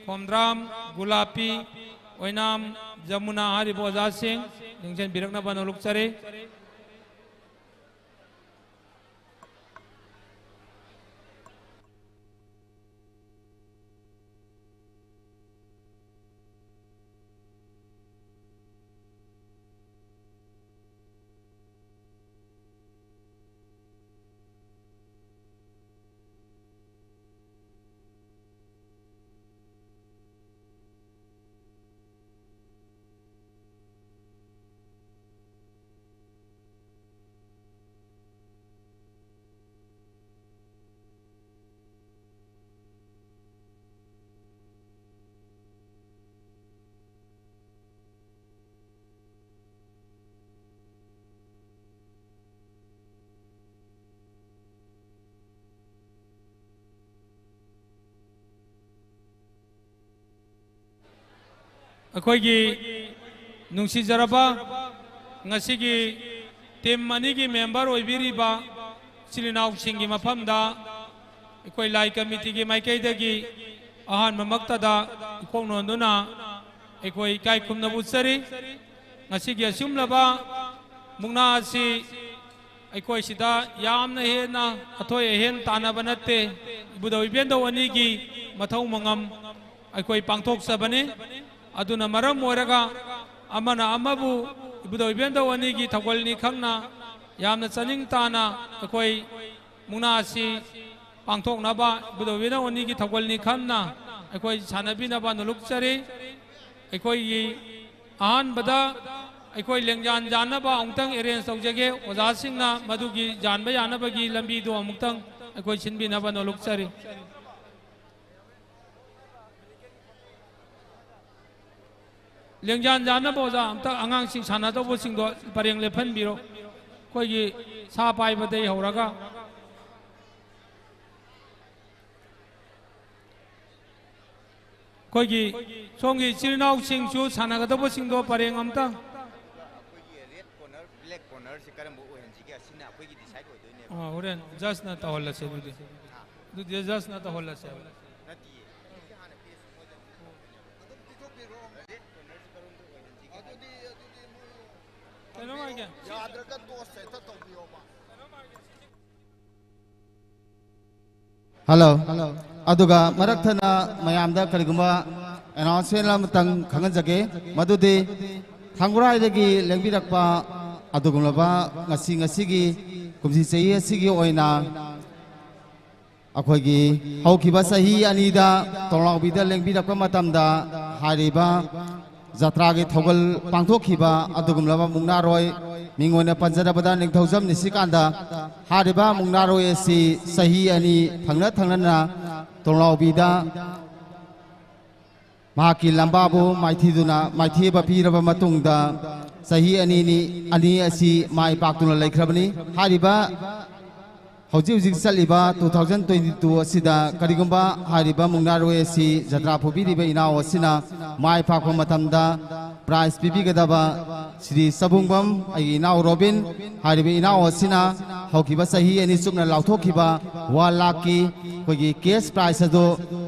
ꯈꯣꯝꯗ꯭ꯔꯥꯝ ꯒꯨꯂꯥꯄꯤ ꯑꯣꯏꯅꯥꯝ ꯖꯃꯨꯅꯥ ꯍꯥꯏꯔꯤꯕ ꯑꯣꯖꯥꯁꯤꯡ ꯂꯦꯡꯁꯤꯟꯕꯤꯔꯛꯅꯕ ꯅꯣꯂꯨꯛꯆꯔꯤ꯫ ꯑꯩꯈꯣꯏꯒꯤ ꯅꯨꯡꯁꯤꯖꯔꯕ ꯉꯁꯤꯒꯤ ꯇꯤꯝ ꯑꯅꯤꯒꯤ ꯃꯦꯝꯕꯔ ꯑꯣꯏꯕꯤꯔꯤꯕ ꯏꯆꯤꯜ ꯏꯅꯥꯎꯁꯤꯡꯒꯤ ꯃꯐꯝꯗ ꯑꯩꯈꯣꯏ ꯂꯥꯏ ꯀꯃꯤꯇꯤꯒꯤ ꯃꯥꯏꯀꯩꯗꯒꯤ ꯑꯍꯥꯟꯕꯃꯛꯇꯗ ꯏꯀꯣꯛ ꯅꯣꯟꯗꯨꯅ ꯑꯩꯈꯣꯏ ꯏꯀꯥꯏ ꯈꯨꯝꯅꯕ ꯎꯠꯆꯔꯤ꯫ ꯉꯁꯤꯒꯤ ꯑꯁꯤꯒꯨꯝꯂꯕ ꯃꯨꯛꯅꯥ ꯑꯁꯤ ꯑꯩꯈꯣꯏ ꯁꯤꯗ ꯌꯥꯝꯅ ꯍꯦꯟꯅ ꯑꯊꯣꯏ ꯑꯍꯦꯟ ꯇꯥꯟꯅꯕ ꯅꯠꯇꯦ꯫ ꯏꯕꯨꯙꯧ ꯏꯕꯦꯟꯗꯧ ꯑꯅꯤꯒꯤ ꯃꯊꯧ ꯃꯉꯝ ꯑꯩꯈꯣꯏ ꯄꯥꯡꯊꯣꯛꯆꯕꯅꯤ꯫ ꯑꯗꯨꯅ ꯃꯔꯝ ꯑꯣꯏꯔꯒ ꯑꯃꯅ ꯑꯃꯕꯨ ꯏꯕꯨꯙꯧ ꯏꯕꯦꯟꯗꯧ ꯑꯅꯤꯒꯤ ꯊꯧꯒꯜꯅꯤ ꯈꯪꯅ ꯌꯥꯝꯅ ꯆꯥꯅꯤꯡ ꯇꯥꯅ ꯑꯩꯈꯣꯏ ꯃꯨꯛꯅꯥ ꯑꯁꯤ ꯄꯥꯡꯊꯣꯛꯅꯕ ꯏꯕꯨꯙꯧ ꯏꯕꯦꯟꯗꯧ ꯑꯅꯤꯒꯤ ꯊꯧꯒꯜꯅꯤ ꯈꯪꯅ ꯑꯩꯈꯣꯏ ꯁꯥꯟꯅꯕꯤꯅꯕ ꯅꯣꯂꯨꯛꯆꯔꯤ꯫ ꯑꯩꯈꯣꯏꯒꯤ ꯑꯍꯥꯟꯕꯗ ꯑꯩꯈꯣꯏ ꯂꯦꯡꯖꯥꯟ ꯌꯥꯟꯅꯕ ꯑꯃꯨꯛꯇꯪ arrange ꯇꯧꯖꯒꯦ꯫ ꯑꯣꯖꯥꯁꯤꯡꯅ ꯃꯗꯨꯒꯤ ꯌꯥꯟꯕ ꯌꯥꯅꯕꯒꯤ ꯂꯝꯕꯤꯗꯨ ꯑꯃꯨꯛꯇꯪ ꯑꯩꯈꯣꯏ ꯁꯤꯟꯕꯤꯅꯕ ꯅꯣꯂꯨꯛꯆꯔꯤ꯫ ꯂꯦꯡꯖꯥꯟ ꯌꯥꯟꯅꯕ ꯑꯣꯖꯥ ꯑꯝꯇ ꯑꯉꯥꯡꯁꯤꯡ ꯁꯥꯟꯅꯗꯧꯕꯁꯤꯡꯗꯣ ꯄꯔꯦꯡ ꯂꯦꯞꯍꯟꯕꯤꯔꯣ꯫ ꯑꯩꯈꯣꯏꯒꯤ ꯁꯥ ꯄꯥꯏꯕꯗꯒꯤ ꯍꯧꯔꯒ ꯑꯩꯈꯣꯏꯒꯤ ꯁꯣꯝꯒꯤ ꯏꯆꯤꯜ ꯏꯅꯥꯎꯁꯤꯡꯁꯨ ꯁꯥꯟꯅꯒꯗꯧꯕꯁꯤꯡꯗꯣ ꯄꯔꯦꯡ ꯑꯝꯇ꯫ ꯑꯩꯈꯣꯏꯒꯤ ꯔꯦꯗ ꯀꯣꯔꯅꯔ, ꯕ꯭ꯂꯦꯛ ꯀꯣꯔꯅꯔꯁꯦ ꯀꯔꯝꯕ ꯑꯣꯏꯍꯟꯁꯤꯒꯦ? ꯑꯁꯤꯅ ꯑꯩꯈꯣꯏꯒꯤ decide ꯑꯣꯏꯗꯣꯏꯅꯦꯕ꯫ ꯑꯥ, ꯍꯣꯔꯦꯟ ꯖꯁꯅ ꯇꯧꯍꯜꯂꯁꯦ ꯑꯗꯨꯗꯤ꯫ ꯑꯗꯨꯗꯤ ꯖꯁꯅ ꯇꯧꯍꯜꯂꯁꯦꯕ꯫ ꯅꯠꯇꯤꯌꯦ꯫ ꯍꯥꯟꯅ ꯄꯤꯔꯁꯨ ꯃꯣꯏꯗ ꯑꯗꯨꯝ ꯄꯤꯊꯣꯛꯄꯤꯔꯣ꯫ ꯔꯦꯗ ꯀꯣꯔꯅꯔꯁꯦ ꯀꯔꯣꯝꯗ ꯑꯣꯏꯍꯟꯁꯤꯒꯦ? ꯑꯗꯨꯗꯤ, ꯑꯗꯨꯗꯤ ꯃꯣꯏ ꯀꯩꯅꯣꯝ ꯍꯥꯏꯒꯦ꯫ ꯌꯥꯗ꯭ꯔꯒ ꯇꯣꯁ ꯍꯦꯛꯇ ꯇꯧꯕꯤꯌꯣꯕ꯫ ꯍꯜꯂꯣ꯫ ꯑꯗꯨꯒ ꯃꯔꯛ ꯊꯠꯅ ꯃꯌꯥꯝꯗ ꯀꯔꯤꯒꯨꯝꯕ announcement ꯑꯃꯇꯪ ꯈꯪꯍꯟꯖꯒꯦ꯫ ꯃꯗꯨꯗꯤ ꯊꯥꯡꯒꯨꯔꯥꯏꯗꯒꯤ ꯂꯦꯡꯕꯤꯔꯛꯄ ꯑꯗꯨꯒꯨꯝꯂꯕ ꯉꯁꯤ, ꯉꯁꯤꯒꯤ ꯀꯨꯝꯁꯤ ꯆꯍꯤ ꯑꯁꯤꯒꯤ ꯑꯣꯏꯅ ꯑꯩꯈꯣꯏꯒꯤ ꯍꯧꯈꯤꯕ ꯆꯍꯤ ꯑꯅꯤꯗ ꯇꯣꯡꯂꯥꯎꯕꯤꯗ ꯂꯦꯡꯕꯤꯔꯛꯄ ꯃꯇꯝꯗ ꯍꯥꯏꯔꯤꯕ ꯖꯇ꯭ꯔꯥꯒꯤ ꯊꯧꯒꯜ ꯄꯥꯡꯊꯣꯛꯈꯤꯕ ꯑꯗꯨꯒꯨꯝꯂꯕ ꯃꯨꯛꯅꯥꯔꯣꯏ, ꯃꯤꯡ ꯑꯣꯏꯅ ꯄꯟꯖꯔꯕꯗ ꯅꯤꯡꯊꯧꯖꯝ ꯅꯤꯁꯤꯀꯥꯟꯇ꯫ ꯍꯥꯏꯔꯤꯕ ꯃꯨꯛꯅꯥꯔꯣꯏ ꯑꯁꯤ ꯆꯍꯤ ꯑꯅꯤ ꯊꯪꯅ ꯊꯪꯅꯅ ꯇꯣꯡꯂꯥꯎꯕꯤꯗ ꯃꯍꯥꯛꯀꯤ ꯂꯝꯕꯥꯕꯨ ꯃꯥꯏꯊꯤꯗꯨꯅ, ꯃꯥꯏꯊꯤꯕ ꯄꯤꯔꯕ ꯃꯇꯨꯡꯗ ꯆꯍꯤ ꯑꯅꯤꯅꯤ, ꯑꯅꯤ ꯑꯁꯤ ꯃꯥꯏ ꯄꯥꯛꯇꯨꯅ ꯂꯩꯈ꯭ꯔꯕꯅꯤ꯫ ꯍꯥꯏꯔꯤꯕ ꯍꯧꯖꯤꯛ ꯍꯧꯖꯤꯛ ꯆꯠꯂꯤꯕ two thousand twenty two ꯑꯁꯤꯗ ꯀꯔꯤꯒꯨꯝꯕ ꯍꯥꯏꯔꯤꯕ ꯃꯨꯛꯅꯥꯔꯣꯏ ꯑꯁꯤ ꯖꯇ꯭ꯔꯥ ꯄꯨꯕꯤꯔꯤꯕ ꯏꯅꯥꯎ ꯑꯁꯤꯅ ꯃꯥꯏ ꯄꯥꯛꯄ ꯃꯇꯝꯗ prize ꯄꯤꯕꯤꯒꯗꯕ ꯁ꯭ꯔꯤ ꯆꯕꯨꯡꯕꯝ, ꯑꯩꯒꯤ ꯏꯅꯥꯎ ꯔꯣꯕꯤꯟ, ꯍꯥꯏꯔꯤꯕ ꯏꯅꯥꯎ ꯑꯁꯤꯅ ꯍꯧꯈꯤꯕ ꯆꯍꯤ ꯑꯅꯤ ꯆꯨꯞꯅ ꯂꯥꯎꯊꯣꯛꯈꯤꯕ one lakh ꯀꯤ ꯑꯩꯈꯣꯏꯒꯤ cash prize ꯑꯗꯨ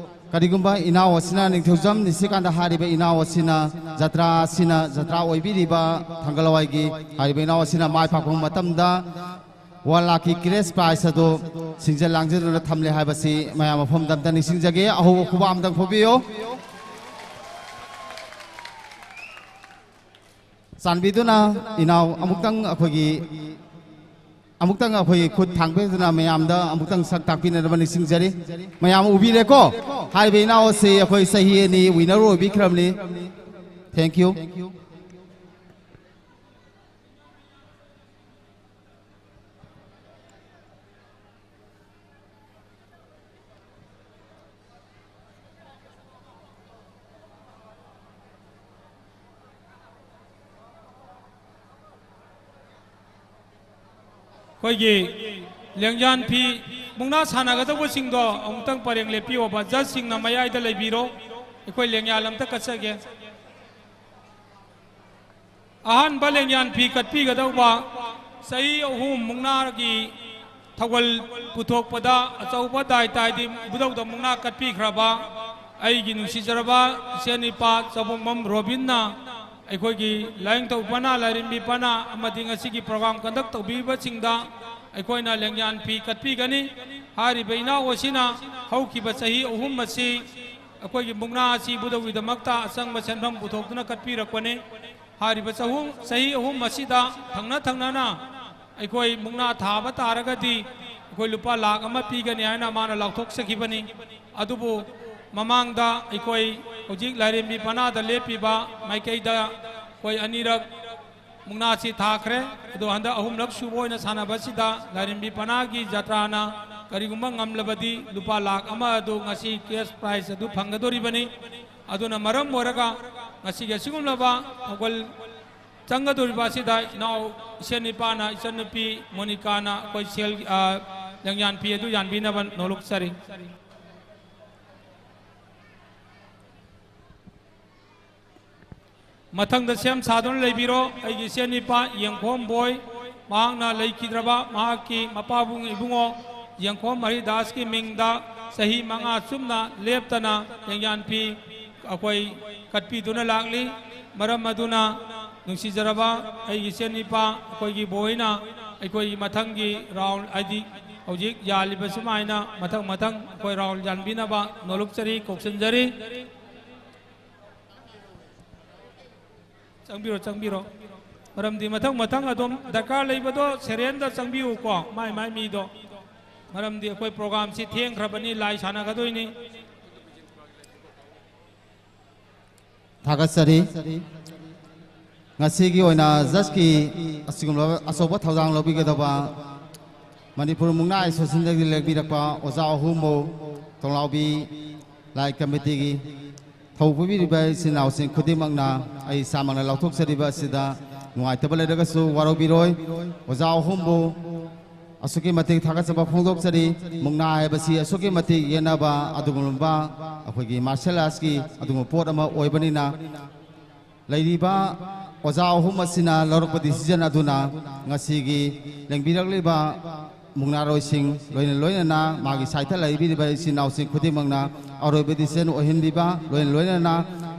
ꯀꯔꯤꯒꯨꯝꯕ ꯏꯅꯥꯎ ꯑꯁꯤꯅ, ꯅꯤꯡꯊꯧꯖꯝ ꯅꯤꯁꯤꯀꯥꯟꯇ ꯍꯥꯏꯔꯤꯕ ꯏꯅꯥꯎ ꯑꯁꯤꯅ, ꯖꯇ꯭ꯔꯥ ꯑꯁꯤꯅ, ꯖꯇ꯭ꯔꯥ ꯑꯣꯏꯕꯤꯔꯤꯕ ꯊꯥꯡꯒ ꯂꯋꯥꯏꯒꯤ ꯍꯥꯏꯔꯤꯕ ꯏꯅꯥꯎ ꯑꯁꯤꯅ ꯃꯥꯏ ꯄꯥꯛꯄ ꯃꯇꯝꯗ one lakh ꯀꯤ cash prize ꯑꯗꯨ ꯁꯤꯡꯖ ꯂꯥꯡꯖꯗꯨꯅ ꯊꯝꯂꯦ ꯍꯥꯏꯕꯁꯤ ꯃꯌꯥꯝ ꯃꯐꯝꯗ ꯑꯝꯇ ꯅꯤꯡꯁꯤꯡꯖꯒꯦ꯫ ꯑꯍꯧꯕ ꯈꯨꯕꯥꯛ ꯑꯝꯇꯪ ꯐꯨꯕꯤꯌꯨ꯫ ꯆꯥꯟꯕꯤꯗꯨꯅ ꯏꯅꯥꯎ ꯑꯃꯨꯛꯇꯪ ꯑꯩꯈꯣꯏꯒꯤ, ꯑꯃꯨꯛꯇꯪ ꯑꯩꯈꯣꯏꯒꯤ ꯈꯨꯠ ꯊꯥꯡꯕꯤꯗꯨꯅ ꯃꯌꯥꯝꯗ ꯑꯃꯨꯛꯇꯪ ꯁꯛ ꯇꯥꯛꯄꯤꯅꯅꯕ ꯅꯤꯡꯁꯤꯡꯖꯔꯤ꯫ ꯃꯌꯥꯝ ꯎꯕꯤꯔꯦꯀꯣ? ꯍꯥꯏꯔꯤꯕ ꯏꯅꯥꯎ ꯑꯁꯤ ꯑꯩꯈꯣꯏ ꯆꯍꯤ ꯑꯅꯤ winner ꯑꯣꯏꯕꯤꯈ꯭ꯔꯕꯅꯤ꯫ Thank you꯫ ꯑꯩꯈꯣꯏꯒꯤ ꯂꯦꯡꯌꯥꯟ ꯐꯤ ꯃꯨꯛꯅꯥ ꯁꯥꯟꯅꯒꯗꯧꯕꯁꯤꯡꯗꯣ ꯑꯃꯨꯛꯇꯪ ꯄꯔꯦꯡ ꯂꯦꯞꯄꯤꯌꯣꯕ꯫ Judgeꯁꯤꯡꯅ ꯃꯌꯥꯏꯗ ꯂꯩꯕꯤꯔꯣ꯫ ꯑꯩꯈꯣꯏ ꯂꯦꯡꯌꯥꯟ ꯑꯝꯇ ꯀꯠꯆꯒꯦ꯫ ꯑꯍꯥꯟꯕ ꯂꯦꯡꯌꯥꯟ ꯐꯤ ꯀꯠꯄꯤꯒꯗꯧꯕ ꯆꯍꯤ ꯑꯍꯨꯝ ꯃꯨꯛꯅꯥꯒꯤ ꯊꯧꯒꯜ ꯄꯨꯊꯣꯛꯄꯗ ꯑꯆꯧꯕ ꯗꯥꯏꯇ ꯍꯥꯏꯗꯤ ꯏꯕꯨꯙꯧꯗ ꯃꯨꯛꯅꯥ ꯀꯠꯄꯤꯈ꯭ꯔꯕ ꯑꯩꯒꯤ ꯅꯨꯡꯁꯤꯖꯔꯕ ꯏꯆꯦ ꯅꯤꯄꯥ ꯆꯕꯣꯡꯕꯝ ꯔꯣꯕꯤꯟꯅ ꯑꯩꯈꯣꯏꯒꯤ ꯂꯥꯏꯅꯤꯡꯊꯧ ꯄꯅꯥ, ꯂꯥꯏꯔꯦꯝꯕꯤ ꯄꯅꯥ ꯑꯃꯗꯤ ꯉꯁꯤꯒꯤ program conduct ꯇꯧꯕꯤꯔꯤꯕꯁꯤꯡꯗ ꯑꯩꯈꯣꯏꯅ ꯂꯦꯡꯌꯥꯟ ꯐꯤ ꯀꯠꯄꯤꯒꯅꯤ꯫ ꯍꯥꯏꯔꯤꯕ ꯏꯅꯥꯎ ꯑꯁꯤꯅ ꯍꯧꯈꯤꯕ ꯆꯍꯤ ꯑꯍꯨꯝ ꯑꯁꯤ ꯑꯩꯈꯣꯏꯒꯤ ꯃꯨꯛꯅꯥ ꯑꯁꯤ ꯏꯕꯨꯙꯧꯒꯤꯗꯃꯛꯇ ꯑꯆꯪꯕ ꯁꯦꯟꯐꯝ ꯄꯨꯊꯣꯛꯇꯨꯅ ꯀꯠꯄꯤꯔꯛꯄꯅꯤ꯫ ꯍꯥꯏꯔꯤꯕ ꯆꯍꯨꯝ, ꯆꯍꯤ ꯑꯍꯨꯝ ꯑꯁꯤꯗ ꯊꯪꯅ ꯊꯪꯅꯅ ꯑꯩꯈꯣꯏ ꯃꯨꯛꯅꯥ ꯊꯥꯕ ꯇꯥꯔꯒꯗꯤ ꯑꯩꯈꯣꯏ ꯂꯨꯄꯥ ꯂꯥꯈ ꯑꯃ ꯄꯤꯒꯅꯤ ꯍꯥꯏꯅ ꯃꯥꯅ ꯂꯥꯎꯊꯣꯛꯆꯈꯤꯕꯅꯤ꯫ ꯑꯗꯨꯕꯨ ꯃꯃꯥꯡꯗ ꯑꯩꯈꯣꯏ ꯍꯧꯖꯤꯛ ꯂꯥꯏꯔꯦꯝꯕꯤ ꯄꯅꯥꯗ ꯂꯦꯞꯄꯤꯕ ꯃꯥꯏꯀꯩꯗ ꯑꯩꯈꯣꯏ ꯑꯅꯤꯔꯛ ꯃꯨꯛꯅꯥꯁꯤ ꯊꯥꯈ꯭ꯔꯦ꯫ ꯑꯗꯣ ꯍꯟꯗꯛ ꯑꯍꯨꯝꯂꯛ ꯁꯨꯕ ꯑꯣꯏꯅ ꯁꯥꯟꯅꯕꯁꯤꯗ ꯂꯥꯏꯔꯦꯝꯕꯤ ꯄꯅꯥꯒꯤ ꯖꯇ꯭ꯔꯥꯅ ꯀꯔꯤꯒꯨꯝꯕ ꯉꯝꯂꯕꯗꯤ ꯂꯨꯄꯥ ꯂꯥꯈ ꯑꯃ ꯑꯗꯨ ꯉꯁꯤ cash prize ꯑꯗꯨ ꯐꯪꯒꯗꯧꯔꯤꯕꯅꯤ꯫ ꯑꯗꯨꯅ ꯃꯔꯝ ꯑꯣꯏꯔꯒ ꯉꯁꯤꯒꯤ ꯑꯁꯤꯒꯨꯝꯂꯕ ꯊꯧꯒꯜ ꯆꯪꯒꯗꯧꯔꯤꯕ ꯑꯁꯤꯗ ꯏꯅꯥꯎ ꯏꯆꯟ ꯅꯤꯄꯥꯅ, ꯏꯆꯟꯅꯨꯄꯤ ꯃꯣꯅꯤꯀꯥꯅ ꯑꯩꯈꯣꯏ ꯁꯦꯜ, ꯑ, ꯂꯦꯡꯌꯥꯟ ꯐꯤ ꯑꯗꯨ ꯌꯥꯟꯕꯤꯅꯕ ꯅꯣꯂꯨꯛꯆꯔꯤ꯫ ꯃꯊꯪꯗ ꯁꯦꯝ ꯁꯥꯗꯨꯅ ꯂꯩꯕꯤꯔꯣ꯫ ꯑꯩꯒꯤ ꯏꯆꯦ ꯅꯤꯄꯥ ꯌꯦꯡꯈꯣꯝ ꯕꯣꯏ, ꯃꯍꯥꯛꯅ ꯂꯩꯈꯤꯗ꯭ꯔꯕ ꯃꯍꯥꯛꯀꯤ ꯃꯄꯥꯕꯨꯡ ꯏꯕꯨꯡꯉꯣ ꯌꯦꯡꯈꯣꯝ ꯍꯔꯤꯗꯥꯁꯀꯤ ꯃꯤꯡꯗ ꯆꯍꯤ ꯃꯉꯥ ꯆꯨꯞꯅ ꯂꯦꯞꯇꯅ ꯂꯦꯡꯌꯥꯟ ꯐꯤ ꯑꯩꯈꯣꯏ ꯀꯠꯄꯤꯗꯨꯅ ꯂꯥꯛꯂꯤ꯫ ꯃꯔꯝ ꯑꯗꯨꯅ ꯅꯨꯡꯁꯤꯖꯔꯕ ꯑꯩꯒꯤ ꯏꯆꯦ ꯅꯤꯄꯥ ꯑꯩꯈꯣꯏꯒꯤ ꯕꯣꯏꯅ ꯑꯩꯈꯣꯏꯒꯤ ꯃꯊꯪꯒꯤ round ꯍꯥꯏꯗꯤ ꯍꯧꯖꯤꯛ ꯌꯥꯜꯂꯤꯕ ꯁꯨꯃꯥꯏꯅ ꯃꯊꯪ ꯃꯊꯪ ꯑꯩꯈꯣꯏ round ꯌꯥꯟꯕꯤꯅꯕ ꯅꯣꯂꯨꯛꯆꯔꯤ, ꯀꯧꯁꯤꯟꯖꯔꯤ꯫ ꯆꯪꯕꯤꯔꯣ, ꯆꯪꯕꯤꯔꯣ꯫ ꯃꯔꯝꯗꯤ ꯃꯊꯪ ꯃꯊꯪ ꯑꯗꯨꯝ ꯗꯔꯀꯥꯔ ꯂꯩꯕꯗꯣ ꯁꯦꯔꯦꯟꯗ ꯆꯪꯕꯤꯌꯨꯀꯣ, ꯃꯥꯏ ꯃꯥꯏ ꯃꯤꯗꯣ꯫ ꯃꯔꯝꯗꯤ ꯑꯩꯈꯣꯏ ꯄ꯭ꯔꯣꯒ꯭ꯔꯥꯝꯁꯤ ꯊꯦꯡꯈ꯭ꯔꯕꯅꯤ, ꯂꯥꯏ ꯁꯥꯟꯅꯒꯗꯣꯏꯅꯤ꯫ ꯊꯥꯒꯠꯆꯔꯤ꯫ ꯉꯁꯤꯒꯤ ꯑꯣꯏꯅ ꯖꯁꯀꯤ ꯑꯁꯤꯒꯨꯝꯂꯕ ꯑꯆꯧꯕ ꯊꯧꯗꯥꯡ ꯂꯧꯕꯤꯒꯗꯕ ꯃꯅꯤꯄꯨꯔ ꯃꯨꯛꯅꯥ ꯑꯦꯁꯣꯁꯤꯌꯦꯁꯟꯗꯒꯤ ꯂꯦꯡꯕꯤꯔꯛꯄ ꯑꯣꯖꯥ ꯑꯍꯨꯝꯕꯨ ꯇꯣꯡꯂꯥꯎꯕꯤ ꯂꯥꯏ ꯀꯃꯤꯇꯤꯒꯤ ꯊꯧ ꯄꯨꯕꯤꯔꯤꯕ ꯏꯆꯤꯟ ꯏꯅꯥꯎꯁꯤꯡ ꯈꯨꯗꯤꯡꯃꯛꯅ ꯑꯩ ꯏꯁꯥꯃꯛꯅ ꯂꯥꯎꯊꯣꯛꯆꯔꯤꯕ ꯑꯁꯤꯗ ꯅꯨꯡꯉꯥꯏꯇꯕ ꯂꯩꯔꯒꯁꯨ ꯋꯥꯔꯧꯕꯤꯔꯣꯏ꯫ ꯑꯣꯖꯥ ꯑꯍꯨꯝꯕꯨ ꯑꯁꯨꯛꯀꯤ ꯃꯇꯤꯛ ꯊꯥꯒꯠꯆꯕ ꯐꯣꯡꯗꯣꯛꯆꯔꯤ꯫ ꯃꯨꯛꯅꯥ ꯍꯥꯏꯕꯁꯤ ꯑꯁꯨꯛꯀꯤ ꯃꯇꯤꯛ ꯌꯦꯠꯅꯕ ꯑꯗꯨꯒꯨꯝꯂꯕ ꯑꯩꯈꯣꯏꯒꯤ ꯃꯥꯔꯁꯦꯜ ꯑꯥꯔꯠꯁꯀꯤ ꯑꯗꯨꯒꯨꯝꯕ ꯄꯣꯠ ꯑꯃ ꯑꯣꯏꯕꯅꯤꯅ, ꯂꯩꯔꯤꯕ ꯑꯣꯖꯥ ꯑꯍꯨꯝ ꯑꯁꯤꯅ ꯂꯧꯔꯛꯄ ꯗꯤꯁꯤꯖꯟ ꯑꯗꯨꯅ ꯉꯁꯤꯒꯤ ꯂꯦꯡꯕꯤꯔꯛꯂꯤꯕ ꯃꯨꯛꯅꯥꯔꯣꯏꯁꯤꯡ, ꯂꯣꯏꯅ ꯂꯣꯏꯅꯅ ꯃꯥꯒꯤ ꯁꯥꯏꯠꯇ ꯂꯩꯕꯤꯔꯤꯕ ꯏꯆꯤꯟ ꯏꯅꯥꯎꯁꯤꯡ ꯈꯨꯗꯤꯡꯃꯛꯅ ꯑꯔꯣꯏꯕ ꯗꯤꯁꯤꯖꯟ ꯑꯣꯏꯍꯟꯕꯤꯕ, ꯂꯣꯏꯅ ꯂꯣꯏꯅꯅ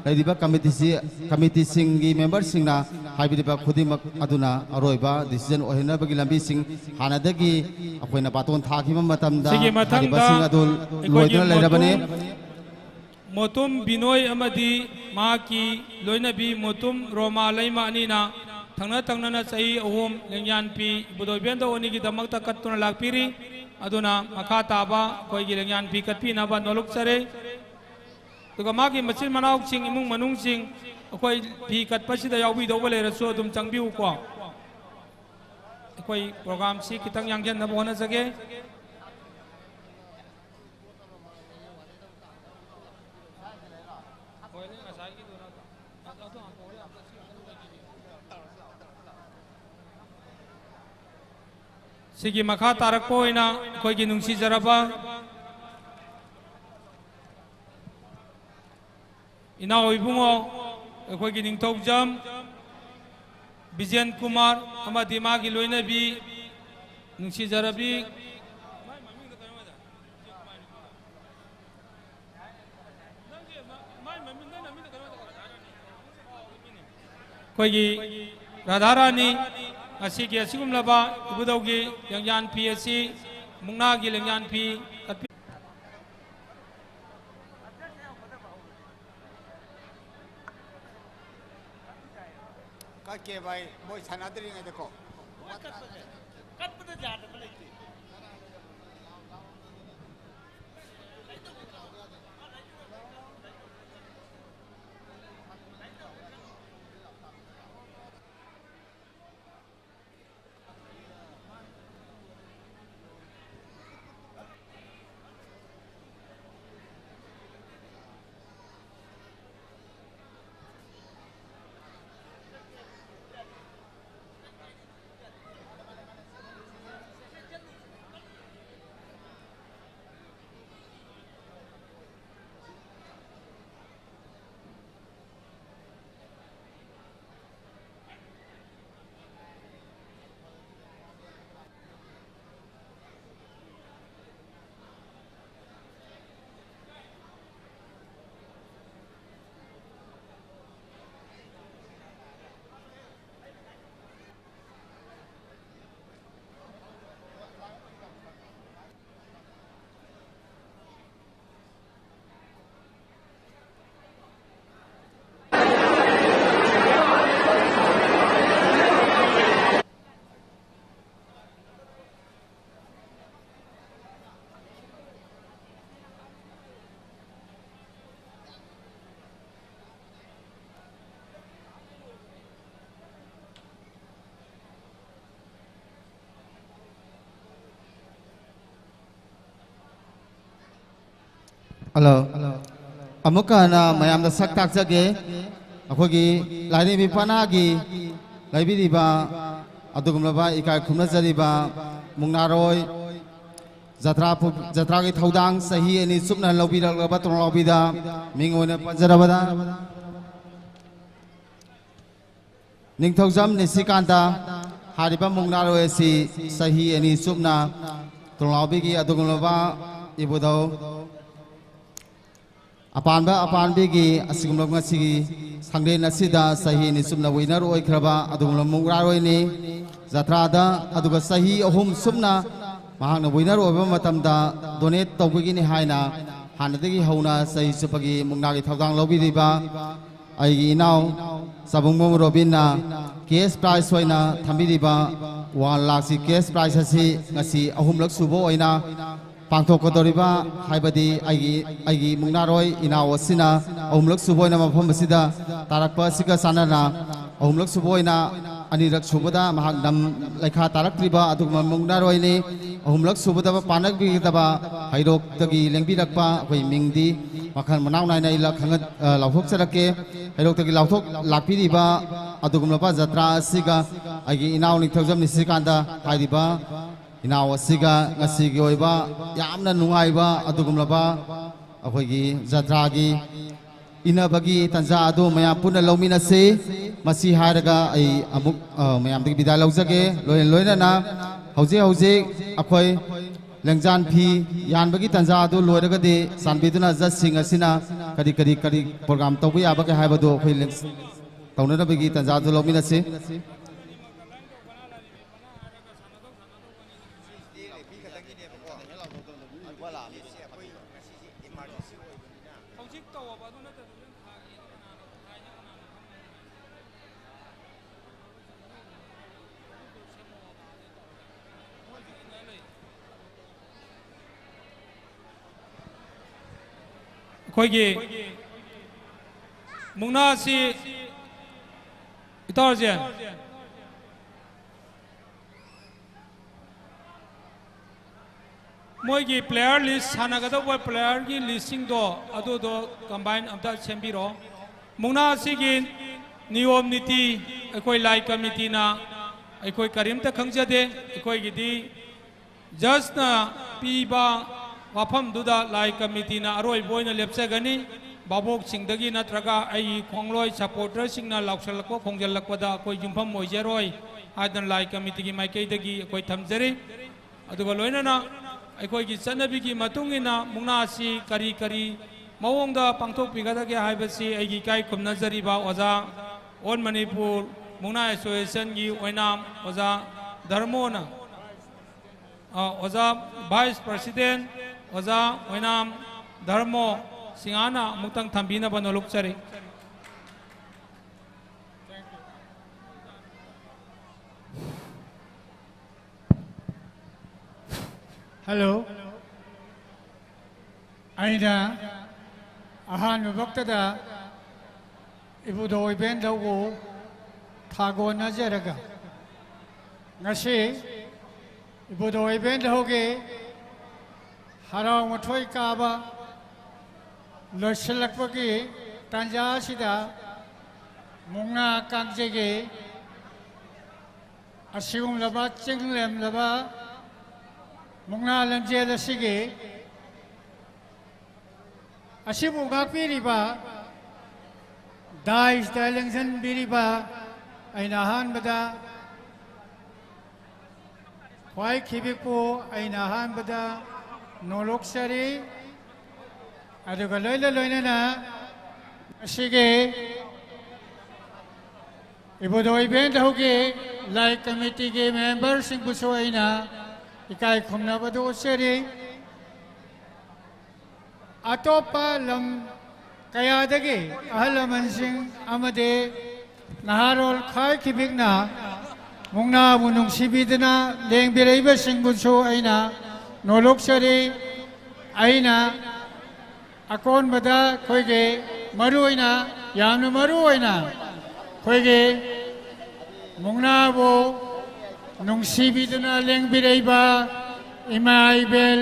ꯂꯩꯔꯤꯕ ꯀꯃꯤꯇꯤꯁꯤ, ꯀꯃꯤꯇꯤꯁꯤꯡꯒꯤ ꯃꯦꯝꯕꯔꯁꯤꯡꯅ ꯍꯥꯏꯕꯤꯔꯤꯕ ꯈꯨꯗꯤꯡꯃꯛ ꯑꯗꯨꯅ ꯑꯔꯣꯏꯕ ꯗꯤꯁꯤꯖꯟ ꯑꯣꯏꯍꯟꯅꯕꯒꯤ ꯂꯝꯕꯤꯁꯤꯡ ꯍꯥꯟꯅꯗꯒꯤ ꯑꯩꯈꯣꯏꯅ ꯕꯥꯇꯣꯟ ꯊꯥꯈꯤꯕ ꯃꯇꯝꯗ ꯁꯤꯒꯤ ꯃꯊꯪꯗ ꯍꯥꯏꯔꯤꯕꯁꯤꯡ ꯑꯗꯨ ꯑꯩꯈꯣꯏꯒꯤ ꯂꯣꯏꯗꯨꯅ ꯂꯩꯔꯕꯅꯤ꯫ ꯃꯣꯇꯨꯝ, ꯃꯣꯇꯨꯝ ꯕꯤꯅꯣꯏ ꯑꯃꯗꯤ ꯃꯍꯥꯛꯀꯤ ꯂꯣꯏꯅꯕꯤ ꯃꯣꯇꯨꯝ ꯔꯣꯃꯥ ꯂꯩꯃ ꯑꯅꯤꯅ ꯊꯪꯅ ꯊꯪꯅꯅ ꯆꯍꯤ ꯑꯍꯨꯝ ꯂꯦꯡꯌꯥꯟ ꯄꯤ ꯏꯕꯨꯙꯧ ꯏꯕꯦꯟꯗꯧ ꯑꯅꯤꯒꯤꯗꯃꯛꯇ ꯀꯠꯇꯨꯅ ꯂꯥꯛꯄꯤꯔꯤ꯫ ꯑꯗꯨꯅ ꯃꯈꯥ ꯇꯥꯕ ꯑꯩꯈꯣꯏꯒꯤ ꯂꯦꯡꯌꯥꯟ ꯄꯤ ꯀꯠꯄꯤꯅꯕ ꯅꯣꯜꯂꯨꯛꯆꯔꯤ꯫ ꯑꯗꯨꯒ ꯃꯥꯒꯤ ꯃꯆꯤꯟ ꯃꯅꯥꯎꯁꯤꯡ, ꯏꯃꯨꯡ ꯃꯅꯨꯡꯁꯤꯡ ꯑꯩꯈꯣꯏ ꯐꯤ ꯀꯠꯄꯁꯤꯗ ꯌꯥꯎꯕꯤꯗꯧꯕ ꯂꯩꯔꯁꯨ ꯑꯗꯨꯝ ꯆꯪꯕꯤꯌꯨꯀꯣ꯫ ꯑꯩꯈꯣꯏ ꯄ꯭ꯔꯣꯒ꯭ꯔꯥꯝꯁꯤ ꯈꯤꯇꯪ ꯌꯥꯡꯁꯤꯟꯅꯕ ꯍꯣꯠꯅꯖꯒꯦ꯫ ꯁꯤꯒꯤ ꯃꯈꯥ ꯇꯥꯔꯛꯄ ꯑꯣꯏꯅ ꯑꯩꯈꯣꯏꯒꯤ ꯅꯨꯡꯁꯤꯖꯔꯕ ꯏꯅꯥꯎ ꯏꯕꯨꯡꯉꯣ, ꯑꯩꯈꯣꯏꯒꯤ ꯅꯤꯡꯊꯧꯖꯝ ꯕꯤꯖꯦꯟ ꯀꯨꯃꯥꯔ ꯑꯃꯗꯤ ꯃꯥꯒꯤ ꯂꯣꯏꯅꯕꯤ ꯅꯨꯡꯁꯤꯖꯔꯕꯤ ꯑꯩꯈꯣꯏꯒꯤ ꯔꯥꯙꯥꯔꯥꯅꯤ ꯉꯁꯤꯒꯤ ꯑꯁꯤꯒꯨꯝꯂꯕ ꯏꯕꯨꯙꯧꯒꯤ ꯂꯦꯡꯌꯥꯟ ꯐꯤ ꯑꯁꯤ ꯃꯨꯛꯅꯥꯒꯤ ꯂꯦꯡꯌꯥꯟ ꯐꯤ ꯀꯠꯄꯤ-, ꯀꯠꯀꯦ ꯚꯥꯏ, ꯃꯣꯏ ꯁꯥꯟꯅꯗ꯭ꯔꯤꯉꯩꯗꯀꯣ꯫ ꯍꯜꯂꯣ꯫ ꯑꯃꯨꯛꯀ ꯍꯟꯅ ꯃꯌꯥꯝꯗ ꯁꯛ ꯇꯥꯛꯆꯒꯦ꯫ ꯑꯩꯈꯣꯏꯒꯤ ꯂꯥꯏꯔꯦꯝꯕꯤ ꯄꯅꯥꯒꯤ ꯂꯩꯕꯤꯔꯤꯕ ꯑꯗꯨꯒꯨꯝꯂꯕ ꯏꯀꯥꯏ ꯈꯨꯝꯅꯖꯔꯤꯕ ꯃꯨꯛꯅꯥꯔꯣꯏ ꯖꯇ꯭ꯔꯥ ꯄꯨ-, ꯖꯇ꯭ꯔꯥꯒꯤ ꯊꯧꯗꯥꯡ ꯆꯍꯤ ꯑꯅꯤ ꯆꯨꯞꯅ ꯂꯧꯕꯤꯔꯛꯂꯕ ꯇꯣꯡꯂꯥꯎꯕꯤꯗ ꯃꯤꯡ ꯑꯣꯏꯅ ꯄꯟꯖꯔꯕꯗ, ꯅꯤꯡꯊꯧꯖꯝ ꯅꯤꯁꯤꯀꯥꯟꯇ ꯍꯥꯏꯔꯤꯕ ꯃꯨꯛꯅꯥꯔꯣꯏ ꯑꯁꯤ ꯆꯍꯤ ꯑꯅꯤ ꯆꯨꯞꯅ ꯇꯣꯡꯂꯥꯎꯕꯤꯒꯤ ꯑꯗꯨꯒꯨꯝꯂꯕ ꯏꯕꯨꯙꯧ ꯑꯄꯥꯟꯕ ꯑꯄꯥꯟꯕꯤꯒꯤ ꯑꯁꯤꯒꯨꯝꯂꯕ ꯉꯁꯤꯒꯤ ꯁꯪꯂꯦꯟ ꯑꯁꯤꯗ ꯆꯍꯤ ꯑꯅꯤ ꯆꯨꯞꯅ winner ꯑꯣꯏꯈ꯭ꯔꯕ ꯑꯗꯨꯒꯨꯝꯂꯕ ꯃꯨꯛꯅꯥꯔꯣꯏꯅꯤ꯫ ꯖꯇ꯭ꯔꯥꯗ ꯑꯗꯨꯒ ꯆꯍꯤ ꯑꯍꯨꯝ ꯆꯨꯞꯅ ꯃꯍꯥꯛꯅ winner ꯑꯣꯏꯕ ꯃꯇꯝꯗ donate ꯇꯧꯕꯒꯤꯅꯤ ꯍꯥꯏꯅ ꯍꯥꯟꯅꯗꯒꯤ ꯍꯧꯅ ꯆꯍꯤ ꯆꯨꯞꯄꯒꯤ ꯃꯨꯛꯅꯥꯒꯤ ꯊꯧꯗꯥꯡ ꯂꯧꯕꯤꯔꯤꯕ ꯑꯩꯒꯤ ꯏꯅꯥꯎ ꯆꯕꯨꯡꯕꯝ ꯔꯣꯕꯤꯟꯅ ꯀꯦꯁ ꯄ꯭ꯔꯥꯏꯖ ꯑꯣꯏꯅ ꯊꯝꯕꯤꯔꯤꯕ ꯋꯥꯟ ꯂꯥꯈꯁꯤ ꯀꯦꯁ ꯄ꯭ꯔꯥꯏꯖ ꯑꯁꯤ ꯉꯁꯤ ꯑꯍꯨꯝꯂꯛ ꯁꯨꯕ ꯑꯣꯏꯅ ꯄꯥꯡꯊꯣꯛꯀꯗꯧꯔꯤꯕ, ꯍꯥꯏꯕꯗꯤ ꯑꯩꯒꯤ, ꯑꯩꯒꯤ ꯃꯨꯛꯅꯥꯔꯣꯏ ꯏꯅꯥꯎ ꯑꯁꯤꯅ ꯑꯍꯨꯝꯂꯛ ꯁꯨꯕ ꯑꯣꯏꯅ ꯃꯐꯝ ꯑꯁꯤꯗ ꯇꯥꯔꯛꯄ ꯑꯁꯤꯒ ꯆꯥꯟꯅꯅ ꯑꯍꯨꯝꯂꯛ ꯁꯨꯕ ꯑꯣꯏꯅ ꯑꯅꯤꯔꯛ ꯁꯨꯕꯗ ꯃꯍꯥꯛ ꯂꯝ ꯂꯩꯈꯥ ꯇꯥꯔꯛꯇ꯭ꯔꯤꯕ ꯑꯗꯨꯒꯨꯝꯕ ꯃꯨꯛꯅꯥꯔꯣꯏꯅꯤ꯫ ꯑꯍꯨꯝꯂꯛ ꯁꯨꯕꯗ ꯄꯥꯅꯕꯤꯒꯗꯕ ꯍꯩꯔꯣꯛꯇꯒꯤ ꯂꯦꯡꯕꯤꯔꯛꯄ ꯑꯩꯈꯣꯏ ꯃꯤꯡꯗꯤ ꯃꯈꯜ ꯃꯅꯥꯎ ꯅꯥꯏꯅ ꯑꯩ ꯂꯥꯎꯊꯣꯛꯆꯔꯛꯀꯦ꯫ ꯍꯩꯔꯣꯛꯇꯒꯤ ꯂꯥꯎꯊꯣꯛ ꯂꯥꯛꯄꯤꯔꯤꯕ ꯑꯗꯨꯒꯨꯝꯂꯕ ꯖꯇ꯭ꯔꯥ ꯑꯁꯤꯒ ꯑꯩꯒꯤ ꯏꯅꯥꯎ ꯅꯤꯡꯊꯧꯖꯝ ꯅꯤꯁꯤꯀꯥꯟꯇ ꯍꯥꯏꯔꯤꯕ ꯏꯅꯥꯎ ꯑꯁꯤꯒ ꯉꯁꯤꯒꯤ ꯑꯣꯏꯕ ꯌꯥꯝꯅ ꯅꯨꯡꯉꯥꯏꯕ ꯑꯗꯨꯒꯨꯝꯂꯕ ꯑꯩꯈꯣꯏꯒꯤ ꯖꯇ꯭ꯔꯥꯒꯤ ꯏꯟꯅꯕꯒꯤ ꯇꯥꯟꯖꯥ ꯑꯗꯨ ꯃꯌꯥꯝ ꯄꯨꯟꯅ ꯂꯧꯃꯤꯟꯅꯁꯤ꯫ ꯃꯁꯤ ꯍꯥꯏꯔꯒ ꯑꯩ ꯑꯃꯨꯛ, ꯑ, ꯃꯌꯥꯝꯗꯒꯤ ꯕꯤꯗꯥꯏ ꯂꯧꯖꯒꯦ꯫ ꯂꯣꯏꯅ ꯂꯣꯏꯅꯅ ꯍꯧꯖꯤꯛ ꯍꯧꯖꯤꯛ ꯑꯩꯈꯣꯏ ꯂꯦꯡꯖꯥꯟ ꯐꯤ ꯌꯥꯟꯕꯒꯤ ꯇꯥꯟꯖꯥ ꯑꯗꯨ ꯂꯣꯏꯔꯒꯗꯤ ꯆꯥꯟꯕꯤꯗꯨꯅ ꯖꯁꯁꯤꯡ ꯑꯁꯤꯅ ꯀꯔꯤ ꯀꯔꯤ ꯀꯔꯤ ꯄ꯭ꯔꯣꯒ꯭ꯔꯥꯝ ꯇꯧꯕ ꯌꯥꯕꯒꯦ ꯍꯥꯏꯕꯗꯨ ꯑꯩꯈꯣꯏ ꯂꯦꯡ-, ꯇꯧꯅꯅꯕꯒꯤ ꯇꯥꯟꯖꯥ ꯑꯗꯨ ꯂꯧꯃꯤꯟꯅꯁꯤ꯫ ꯍꯧꯖꯤꯛ ꯇꯧꯑꯣꯕ, ꯑꯗꯨ ꯅꯠꯇ꯭ꯔꯗꯤ ꯅꯪ ꯊꯥ ꯌꯦꯡꯉ ꯀꯅꯥꯅꯣ ꯈꯪꯉꯣꯏ꯫ ꯑꯩꯈꯣꯏꯒꯤ ꯃꯨꯛꯅꯥꯁꯤ, ꯏꯇꯥꯎ ꯔꯥꯖꯦꯟ, ꯃꯣꯏꯒꯤ player list, ꯁꯥꯟꯅꯒꯗꯧꯕ playerꯒꯤ listꯁꯤꯡꯗꯣ ꯑꯗꯨꯗꯣ combine ꯑꯝꯇ ꯁꯦꯝꯕꯤꯔꯣ꯫ ꯃꯨꯛꯅꯥ ꯑꯁꯤꯒꯤ ꯅꯤꯌꯣꯝ ꯅꯤꯇꯤ ꯑꯩꯈꯣꯏ ꯂꯥꯏ ꯀꯃꯤꯇꯤꯅ, ꯑꯩꯈꯣꯏ ꯀꯔꯤꯝꯇ ꯈꯪꯖꯗꯦ꯫ ꯑꯩꯈꯣꯏꯒꯤꯗꯤ judgeꯅ ꯄꯤꯕ ꯋꯥꯐꯝꯗꯨꯗ ꯂꯥꯏ ꯀꯃꯤꯇꯤꯅ ꯑꯔꯣꯏꯕ ꯑꯣꯏꯅ ꯂꯦꯞꯆꯒꯅꯤ꯫ ꯚꯥꯕꯣꯛꯁꯤꯡꯗꯒꯤ ꯅꯠꯇ꯭ꯔꯒ ꯑꯩꯒꯤ ꯈꯣꯡꯂꯣꯏ supporterꯁꯤꯡꯅ ꯂꯥꯎꯁꯜꯂꯛꯄ ꯈꯣꯡꯖꯜꯂꯛꯄꯗ ꯑꯩꯈꯣꯏ ꯌꯨꯝꯐꯝ ꯑꯣꯏꯖꯔꯣꯏ ꯍꯥꯏꯗꯅ ꯂꯥꯏ ꯀꯃꯤꯇꯤꯒꯤ ꯃꯥꯏꯀꯩꯗꯒꯤ ꯑꯩꯈꯣꯏ ꯊꯝꯖꯔꯤ꯫ ꯑꯗꯨꯒ ꯂꯣꯏꯅꯅ ꯑꯩꯈꯣꯏꯒꯤ ꯆꯠꯅꯕꯤꯒꯤ ꯃꯇꯨꯡ ꯏꯟꯅ ꯃꯨꯛꯅꯥ ꯑꯁꯤ ꯀꯔꯤ ꯀꯔꯤ ꯃꯑꯣꯡꯗ ꯄꯥꯡꯊꯣꯛꯄꯤꯒꯗꯒꯦ ꯍꯥꯏꯕꯁꯤ ꯑꯩꯒꯤ ꯏꯀꯥꯏ ꯈꯨꯝꯅꯖꯔꯤꯕ ꯑꯣꯖꯥ, All Manipur ꯃꯨꯛꯅꯥ Associationꯒꯤ ꯑꯣꯏꯅꯥꯝ ꯑꯣꯖꯥ ꯙꯔꯃꯣꯅ, ꯑ, ꯑꯣꯖꯥ Vice President ꯑꯣꯖꯥ ꯑꯣꯏꯅꯥꯝ ꯙꯔꯃꯣ ꯁꯤꯡꯍꯥꯅ ꯑꯃꯨꯛꯇꯪ ꯊꯝꯕꯤꯅꯕ ꯅꯣꯂꯨꯛꯆꯔꯤ꯫ ꯍꯜꯂꯣ꯫ ꯑꯩꯅ ꯑꯍꯥꯟꯕꯃꯛꯇꯗ ꯏꯕꯨꯙꯧ ꯏꯕꯦꯟꯗꯧꯕꯨ ꯊꯥꯒꯣꯟꯅꯖꯔꯒ, ꯉꯁꯤ ꯏꯕꯨꯙꯧ ꯏꯕꯦꯟꯗꯧꯒꯤ ꯍꯔꯥꯎ ꯃꯊꯣꯏ ꯀꯥꯕ ꯂꯣꯏꯁꯤꯜꯂꯛꯄꯒꯤ ꯇꯥꯟꯖꯥ ꯑꯁꯤꯗ ꯃꯨꯛꯅꯥ ꯀꯥꯡꯖꯩꯒꯤ ꯑꯁꯤꯒꯨꯝꯂꯕ ꯆꯤꯡꯂꯦꯝꯂꯕ ꯃꯨꯛꯅꯥ ꯂꯝꯖꯦꯜ ꯑꯁꯤꯒꯤ ꯑꯁꯤꯕꯨ ꯉꯥꯛꯄꯤꯔꯤꯕ, ꯗꯥꯏꯁꯇ ꯂꯦꯡꯁꯤꯟꯕꯤꯔꯤꯕ ꯑꯩꯅ ꯑꯍꯥꯟꯕꯗ ꯈ꯭ꯋꯥꯏ ꯈꯤꯕꯤꯛꯄꯨ ꯑꯩꯅ ꯑꯍꯥꯟꯕꯗ ꯅꯣꯂꯣꯛꯆꯔꯤ꯫ ꯑꯗꯨꯒ ꯂꯣꯏꯅ ꯂꯣꯏꯅꯅ ꯉꯁꯤꯒꯤ ꯏꯕꯨꯙꯧ ꯏꯕꯦꯟꯗꯧꯒꯤ ꯂꯥꯏ ꯀꯃꯤꯇꯤꯒꯤ ꯃꯦꯝꯕꯔꯁꯤꯡꯕꯨꯁꯨ ꯑꯩꯅ ꯏꯀꯥꯏ ꯈꯨꯝꯅꯕꯗꯨ ꯎꯠꯆꯔꯤ꯫ ꯑꯇꯣꯞꯄ ꯂꯝ ꯀꯌꯥꯗꯒꯤ ꯑꯍꯜ ꯂꯃꯟꯁꯤꯡ ꯑꯃꯗꯤ ꯅꯍꯥꯔꯣꯜ ꯈ꯭ꯋꯥꯏ ꯈꯤꯕꯤꯛꯅ ꯃꯨꯛꯅꯥꯕꯨ ꯅꯨꯡꯁꯤꯕꯤꯗꯨꯅ ꯂꯦꯡꯕꯤꯔꯛꯏꯕꯁꯤꯡꯕꯨꯁꯨ ꯑꯩꯅ ꯅꯣꯂꯣꯛꯆꯔꯤ꯫ ꯑꯩꯅ ꯑꯀꯣꯟꯕꯗ ꯑꯩꯈꯣꯏꯒꯤ ꯃꯔꯨ ꯑꯣꯏꯅ, ꯌꯥꯝꯅ ꯃꯔꯨ ꯑꯣꯏꯅ ꯑꯩꯈꯣꯏꯒꯤ ꯃꯨꯛꯅꯥꯕꯨ ꯅꯨꯡꯁꯤꯕꯤꯗꯨꯅ ꯂꯦꯡꯕꯤꯔꯛꯏꯕ ꯏꯃꯥ ꯏꯕꯦꯜ,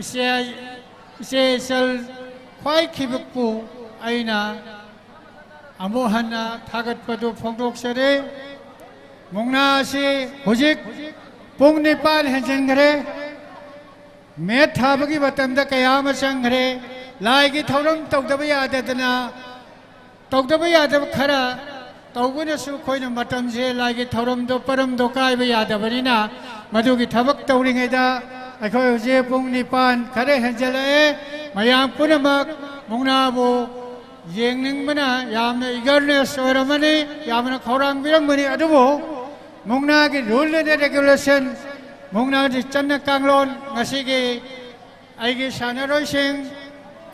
ꯏꯆꯦ, ꯏꯆꯦ ꯏꯆꯜ ꯈ꯭ꯋꯥꯏ ꯈꯤꯕꯤꯛꯄꯨ ꯑꯩꯅ ꯑꯃꯨꯛ ꯍꯟꯅ ꯊꯥꯒꯠꯄꯗꯨ ꯐꯣꯡꯗꯣꯛꯆꯔꯤ꯫ ꯃꯨꯛꯅꯥ ꯑꯁꯤ ꯍꯧꯖꯤꯛ ꯄꯨꯡ ꯅꯤꯄꯥꯟ ꯍꯦꯟꯖꯤꯟꯈ꯭ꯔꯦ꯫ ꯃꯦꯠ ꯊꯥꯕꯒꯤ ꯃꯇꯝꯗ ꯀꯌꯥ ꯑꯃ ꯆꯪꯈ꯭ꯔꯦ꯫ ꯂꯥꯏꯒꯤ ꯊꯧꯔꯝ ꯇꯧꯗꯕ ꯌꯥꯗꯗꯅ, ꯇꯧꯗꯕ ꯌꯥꯗꯕ ꯈꯔ ꯇꯧꯕꯅꯁꯨ ꯑꯩꯈꯣꯏꯅ ꯃꯇꯝꯁꯦ, ꯂꯥꯏꯒꯤ ꯊꯧꯔꯝꯗꯣ, ꯄꯔꯝꯗꯣ ꯀꯥꯏꯕ ꯌꯥꯗꯕꯅꯤꯅ, ꯃꯗꯨꯒꯤ ꯊꯕꯛ ꯇꯧꯔꯤꯉꯩꯗ ꯑꯩꯈꯣꯏ ꯍꯧꯖꯤꯛ ꯄꯨꯡ ꯅꯤꯄꯥꯟ ꯈꯔ ꯍꯦꯟꯖꯜꯂꯛꯑꯦ꯫ ꯃꯌꯥꯝ ꯄꯨꯝꯅꯃꯛ ꯃꯨꯛꯅꯥꯕꯨ ꯌꯦꯡꯅꯤꯡꯕꯅ ꯌꯥꯝꯅ eagerness ꯑꯣꯏꯔꯝꯃꯅꯤ, ꯌꯥꯝꯅ ꯈꯧꯔꯥꯡꯕꯤꯔꯝꯒꯅꯤ꯫ ꯑꯗꯨꯕꯨ ꯃꯨꯛꯅꯥꯒꯤ rule and regulation, ꯃꯨꯛꯅꯥꯒꯤ ꯆꯠꯅ ꯀꯥꯡꯂꯣꯟ, ꯉꯁꯤꯒꯤ ꯑꯩꯒꯤ ꯁꯥꯟꯅꯔꯣꯏꯁꯤꯡ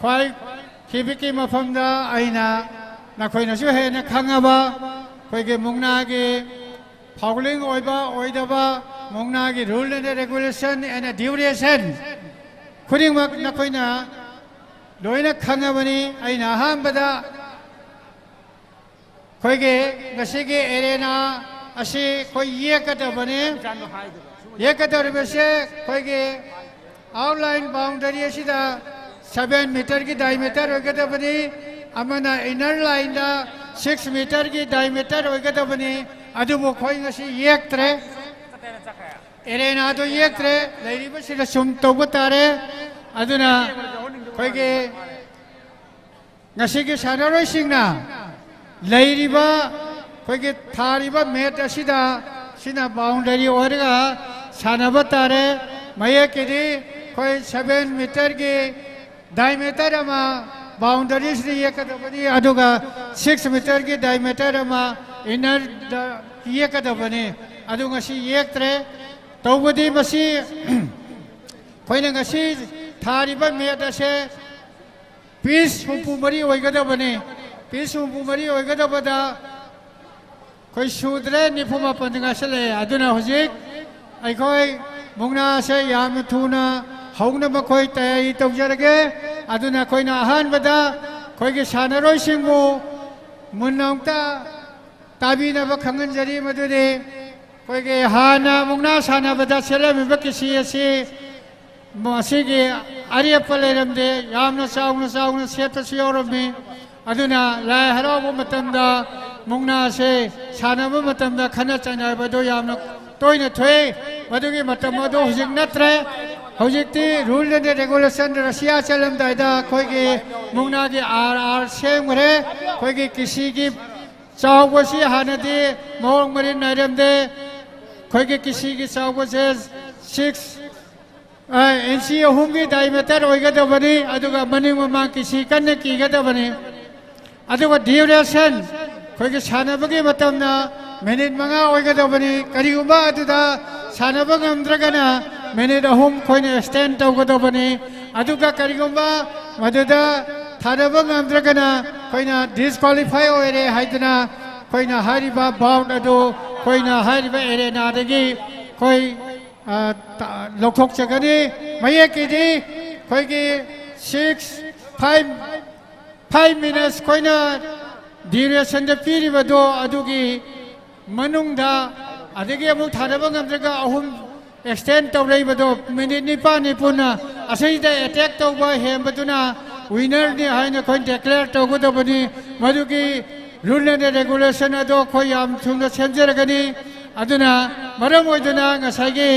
ꯈ꯭ꯋꯥꯏ ꯈꯤꯕꯤꯛꯀꯤ ꯃꯐꯝꯗ ꯑꯩꯅ ꯅꯈꯣꯏꯅꯁꯨ ꯍꯦꯟꯅ ꯈꯪꯉꯕ ꯑꯩꯈꯣꯏꯒꯤ ꯃꯨꯛꯅꯥꯒꯤ fouling ꯑꯣꯏꯕ ꯑꯣꯏꯗꯕ, ꯃꯨꯛꯅꯥꯒꯤ rule and regulation and duration ꯈꯨꯗꯤꯡꯃꯛ ꯅꯈꯣꯏꯅ ꯂꯣꯏꯅ ꯈꯪꯉꯕꯅꯤ꯫ ꯑꯩꯅ ꯑꯍꯥꯟꯕꯗ ꯑꯩꯈꯣꯏꯒꯤ ꯉꯁꯤꯒꯤ arena ꯑꯁꯤ ꯑꯩꯈꯣꯏ ꯌꯦꯛꯀꯗꯕꯅꯤ꯫ ꯌꯦꯛꯀꯗꯧꯔꯤꯕꯁꯦ ꯑꯩꯈꯣꯏꯒꯤ outline boundary ꯑꯁꯤꯗ seven meterꯒꯤ diameter ꯑꯣꯏꯒꯗꯕꯅꯤ, ꯑꯃꯅ inner lineꯗ six meterꯒꯤ diameter ꯑꯣꯏꯒꯗꯕꯅꯤ꯫ ꯑꯗꯨꯕꯨ ꯑꯩꯈꯣꯏ ꯉꯁꯤ ꯌꯦꯛꯇ꯭ꯔꯦ꯫ Arenaꯗꯣ ꯌꯦꯛꯇ꯭ꯔꯦ, ꯂꯩꯔꯤꯕꯁꯤꯗ ꯁꯨꯝ ꯇꯧꯕ ꯇꯥꯔꯦ꯫ ꯑꯗꯨꯅ ꯑꯩꯈꯣꯏꯒꯤ ꯉꯁꯤꯒꯤ ꯁꯥꯟꯅꯔꯣꯏꯁꯤꯡꯅ ꯂꯩꯔꯤꯕ ꯑꯩꯈꯣꯏꯒꯤ ꯊꯥꯔꯤꯕ mat ꯑꯁꯤꯗ ꯁꯤꯅ boundary ꯑꯣꯏꯔꯒ ꯁꯥꯟꯅꯕ ꯇꯥꯔꯦ꯫ ꯃꯌꯦꯛꯀꯤꯗꯤ ꯑꯩꯈꯣꯏ seven meterꯒꯤ diameter ꯑꯃ boundaryꯁꯤꯗ ꯌꯦꯛꯀꯗꯕꯅꯤ, ꯑꯗꯨꯒ six meterꯒꯤ diameter ꯑꯃ innerꯗ ꯌꯦꯛꯀꯗꯕꯅꯤ꯫ ꯑꯗꯨ ꯉꯁꯤ ꯌꯦꯛꯇ꯭ꯔꯦ꯫ ꯇꯧꯕꯗꯤ ꯃꯁꯤ ꯑꯩꯈꯣꯏꯅ ꯉꯁꯤ ꯊꯥꯔꯤꯕ mat ꯑꯁꯦ piece ꯍꯨꯝꯐꯨ ꯃꯔꯤ ꯑꯣꯏꯒꯗꯕꯅꯤ꯫ Piece ꯍꯨꯝꯐꯨ ꯃꯔꯤ ꯑꯣꯏꯒꯗꯕꯗ ꯑꯩꯈꯣꯏ ꯁꯨꯗ꯭ꯔꯦ, ꯅꯤꯐꯨ ꯃꯥꯄꯟꯗ ꯉꯥꯏꯁꯜꯂꯛꯑꯦ꯫ ꯑꯗꯨꯅ ꯍꯧꯖꯤꯛ ꯑꯩꯈꯣꯏ ꯃꯨꯛꯅꯥꯁꯦ ꯌꯥꯝꯅ ꯊꯨꯅ ꯍꯧꯅꯕ ꯑꯩꯈꯣꯏ ꯇꯌꯥꯔꯤ ꯇꯧꯖꯔꯒꯦ꯫ ꯑꯗꯨꯅ ꯑꯩꯈꯣꯏꯅ ꯑꯍꯥꯟꯕꯗ ꯑꯩꯈꯣꯏꯒꯤ ꯁꯥꯟꯅꯔꯣꯏꯁꯤꯡꯕꯨ ꯃꯨꯟꯅ ꯑꯃꯨꯛꯇ ꯇꯥꯕꯤꯅꯕ ꯈꯪꯍꯟꯖꯔꯤ꯫ ꯃꯗꯨꯗꯤ ꯑꯩꯈꯣꯏꯒꯤ ꯍꯥꯟꯅ ꯃꯨꯛꯅꯥ ꯁꯥꯟꯅꯕꯗ ꯁꯦꯠꯂꯝꯃꯤꯕ ꯀꯤꯁꯤ ꯑꯁꯤ ꯃꯁꯤꯒꯤ ꯑꯔꯦꯞꯄ ꯂꯩꯔꯝꯗꯦ, ꯌꯥꯝꯅ ꯆꯥꯎꯅ ꯆꯥꯎꯅ ꯁꯦꯠꯄꯁꯨ ꯌꯥꯎꯔꯝꯃꯤ꯫ ꯑꯗꯨꯅ ꯂꯥꯏ ꯍꯔꯥꯎꯕ ꯃꯇꯝꯗ ꯃꯨꯛꯅꯥꯁꯦ ꯁꯥꯟꯅꯕ ꯃꯇꯝꯗ ꯈꯠꯅ ꯆꯩꯅꯕꯗꯨ ꯌꯥꯝꯅ ꯇꯣꯏꯅ ꯊꯣꯛꯏ꯫ ꯃꯗꯨꯒꯤ ꯃꯇꯝ ꯑꯗꯨ ꯍꯧꯖꯤꯛ ꯅꯠꯇ꯭ꯔꯦ꯫ ꯍꯧꯖꯤꯛꯇꯤ rule and regulation ꯔꯁꯤꯌꯥ ꯆꯠꯂꯝꯗꯥꯏꯗ ꯑꯩꯈꯣꯏꯒꯤ ꯃꯨꯛꯅꯥꯒꯤ ꯑꯥꯔ ꯑꯥꯔ ꯁꯦꯝꯈ꯭ꯔꯦ꯫ ꯑꯩꯈꯣꯏꯒꯤ ꯀꯤꯁꯤꯒꯤ ꯆꯥꯎꯕꯁꯤ ꯍꯥꯟꯅꯗꯤ ꯃꯑꯣꯡ ꯃꯔꯤꯟ ꯅꯥꯏꯔꯝꯗꯦ꯫ ꯑꯩꯈꯣꯏꯒꯤ ꯀꯤꯁꯤꯒꯤ ꯆꯥꯎꯕꯁꯦ six inch ꯑꯍꯨꯝꯒꯤ diameter ꯑꯣꯏꯒꯗꯕꯅꯤ꯫ ꯑꯗꯨꯒ ꯃꯅꯤꯡ ꯃꯃꯥꯡ ꯀꯤꯁꯤ ꯀꯟꯅ ꯀꯤꯒꯗꯕꯅꯤ꯫ ꯑꯗꯨꯒ duration ꯑꯩꯈꯣꯏꯒꯤ ꯁꯥꯟꯅꯕꯒꯤ ꯃꯇꯝꯅ minute ꯃꯉꯥ ꯑꯣꯏꯒꯗꯕꯅꯤ꯫ ꯀꯔꯤꯒꯨꯝꯕ ꯑꯗꯨꯗ ꯁꯥꯟꯅꯕ ꯉꯝꯗ꯭ꯔꯒꯅ minute ꯑꯍꯨꯝ ꯑꯩꯈꯣꯏꯅ extend ꯇꯧꯒꯗꯕꯅꯤ꯫ ꯑꯗꯨꯒ ꯀꯔꯤꯒꯨꯝꯕ ꯃꯗꯨꯗ ꯊꯥꯅꯕ ꯉꯝꯗ꯭ꯔꯒꯅ ꯑꯩꯈꯣꯏꯅ disqualify ꯑꯣꯏꯔꯦ ꯍꯥꯏꯗꯨꯅ ꯑꯩꯈꯣꯏꯅ ꯍꯥꯏꯔꯤꯕ bound ꯑꯗꯨ ꯑꯩꯈꯣꯏꯅ ꯍꯥꯏꯔꯤꯕ arenaꯗꯒꯤ ꯑꯩꯈꯣꯏ ꯂꯧꯊꯣꯛꯆꯒꯅꯤ꯫ ꯃꯌꯦꯛꯀꯤꯗꯤ ꯑꯩꯈꯣꯏꯒꯤ ꯁꯤꯛꯁ ꯐꯥꯏꯚ ꯐꯥꯏꯚ ꯃꯤꯅꯠꯁ ꯑꯩꯈꯣꯏꯅ ꯗ꯭ꯌꯨꯔꯦꯁꯟꯗ ꯄꯤꯔꯤꯕꯗꯣ ꯑꯗꯨꯒꯤ ꯃꯅꯨꯡꯗ, ꯑꯗꯒꯤ ꯑꯃꯨꯛ ꯊꯥꯅꯕ ꯉꯝꯗ꯭ꯔꯒ ꯑꯍꯨꯝ ꯑꯦꯛꯁꯇꯦꯟ ꯇꯧꯔꯛꯏꯕꯗꯣ, ꯃꯤꯅꯤꯠ ꯅꯤꯄꯥꯜꯅꯤ ꯄꯨꯟꯅ ꯑꯁꯤꯗ ꯑꯦꯇꯦꯛ ꯇꯧꯕ ꯍꯦꯟꯕꯗꯨꯅ ꯋꯤꯅꯔꯅꯤ ꯍꯥꯏꯅ ꯑꯩꯈꯣꯏ ꯗꯤꯀ꯭ꯂꯦꯌꯔ ꯇꯧꯒꯗꯕꯅꯤ꯫ ꯃꯗꯨꯒꯤ ꯔꯨꯜ ꯑꯦꯟ ꯔꯦꯒꯨꯂꯦꯁꯟ ꯑꯗꯣ ꯑꯩꯈꯣꯏ ꯌꯥꯝ ꯊꯨꯅ ꯁꯦꯝꯖꯔꯒꯅꯤ꯫ ꯑꯗꯨꯅ ꯃꯔꯝ ꯑꯣꯏꯗꯨꯅ ꯉꯁꯥꯏꯒꯤ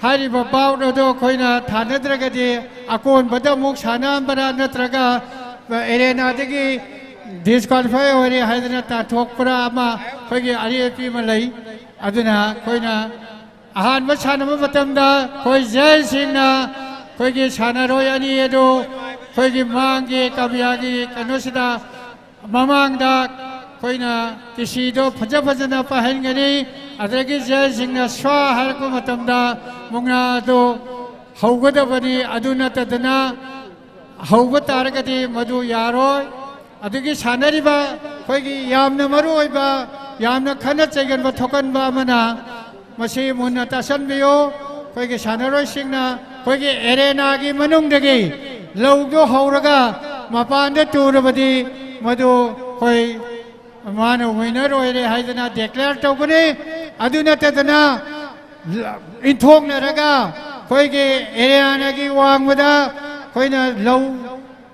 ꯍꯥꯏꯔꯤꯕ ꯕꯥꯎꯠ ꯑꯗꯣ ꯑꯩꯈꯣꯏꯅ ꯊꯥꯅꯗ꯭ꯔꯒꯗꯤ ꯑꯀꯣꯟꯕꯗ ꯑꯃꯨꯛ ꯁꯥꯟꯅꯍꯟꯕꯔꯥ ꯅꯠꯇ꯭ꯔꯒ ꯑꯦꯔꯦꯅꯥꯗꯒꯤ ꯗꯤꯁꯀ꯭ꯋꯥꯂꯤꯐꯥꯏ ꯑꯣꯏꯔꯦ ꯍꯥꯏꯗꯅ ꯇꯥꯟꯊꯣꯛꯄ꯭ꯔꯥ ꯑꯃ ꯑꯩꯈꯣꯏꯒꯤ ꯑꯔꯦꯞꯄꯤ ꯑꯃ ꯂꯩ꯫ ꯑꯗꯨꯅ ꯑꯩꯈꯣꯏꯅ ꯑꯍꯥꯟꯕ ꯁꯥꯟꯅꯕ ꯃꯇꯝꯗ ꯑꯩꯈꯣꯏ ꯖꯖꯁꯤꯡꯅ ꯑꯩꯈꯣꯏꯒꯤ ꯁꯥꯟꯅꯔꯣꯏ ꯑꯅꯤ ꯑꯗꯨ ꯑꯩꯈꯣꯏꯒꯤ ꯃꯥꯡꯒꯤ ꯀꯕꯤꯌꯥꯒꯤ ꯀꯩꯅꯣꯁꯤꯗ ꯃꯃꯥꯡꯗ ꯑꯩꯈꯣꯏꯅ ꯇꯤꯁꯤꯗꯣ ꯐꯖ ꯐꯖꯅ ꯄꯥꯏꯍꯟꯒꯅꯤ꯫ ꯑꯗꯒꯤ ꯖꯖꯁꯤꯡꯅ ꯁ꯭ꯋꯥ ꯍꯥꯏꯔꯛꯄ ꯃꯇꯝꯗ ꯃꯨꯛꯅꯥ ꯑꯗꯨ ꯍꯧꯒꯗꯕꯅꯤ꯫ ꯑꯗꯨ ꯅꯠꯇꯗꯅ ꯍꯧꯕ ꯇꯥꯔꯒꯗꯤ ꯃꯗꯨ ꯌꯥꯔꯣꯏ꯫ ꯑꯗꯒꯤ ꯁꯥꯟꯅꯔꯤꯕ ꯑꯩꯈꯣꯏꯒꯤ ꯌꯥꯝꯅ ꯃꯔꯨ ꯑꯣꯏꯕ, ꯌꯥꯝꯅ ꯈꯠꯅ ꯆꯩꯒꯟꯕ ꯊꯣꯛꯍꯟꯕ ꯑꯃꯅ, ꯃꯁꯤ ꯃꯨꯟꯅ ꯇꯥꯁꯟꯕꯤꯌꯨ꯫ ꯑꯩꯈꯣꯏꯒꯤ ꯁꯥꯟꯅꯔꯣꯏꯁꯤꯡꯅ ꯑꯩꯈꯣꯏꯒꯤ ꯑꯦꯔꯦꯅꯥꯒꯤ ꯃꯅꯨꯡꯗꯒꯤ ꯂꯧꯗꯨ ꯍꯧꯔꯒ ꯃꯄꯥꯟꯗ ꯇꯨꯔꯕꯗꯤ ꯃꯗꯨ ꯑꯩꯈꯣꯏ ꯃꯥꯅ ꯋꯤꯅꯔ ꯑꯣꯏꯔꯦ ꯍꯥꯏꯗꯅ ꯗꯤꯀ꯭ꯂꯦꯌꯔ ꯇꯧꯒꯅꯤ꯫ ꯑꯗꯨ ꯅꯠꯇꯗꯅ ꯏꯟꯊꯣꯛꯅꯔꯒ ꯑꯩꯈꯣꯏꯒꯤ ꯑꯦꯔꯦꯅꯥꯒꯤ ꯋꯥꯡꯃꯗ ꯑꯩꯈꯣꯏꯅ ꯂꯧ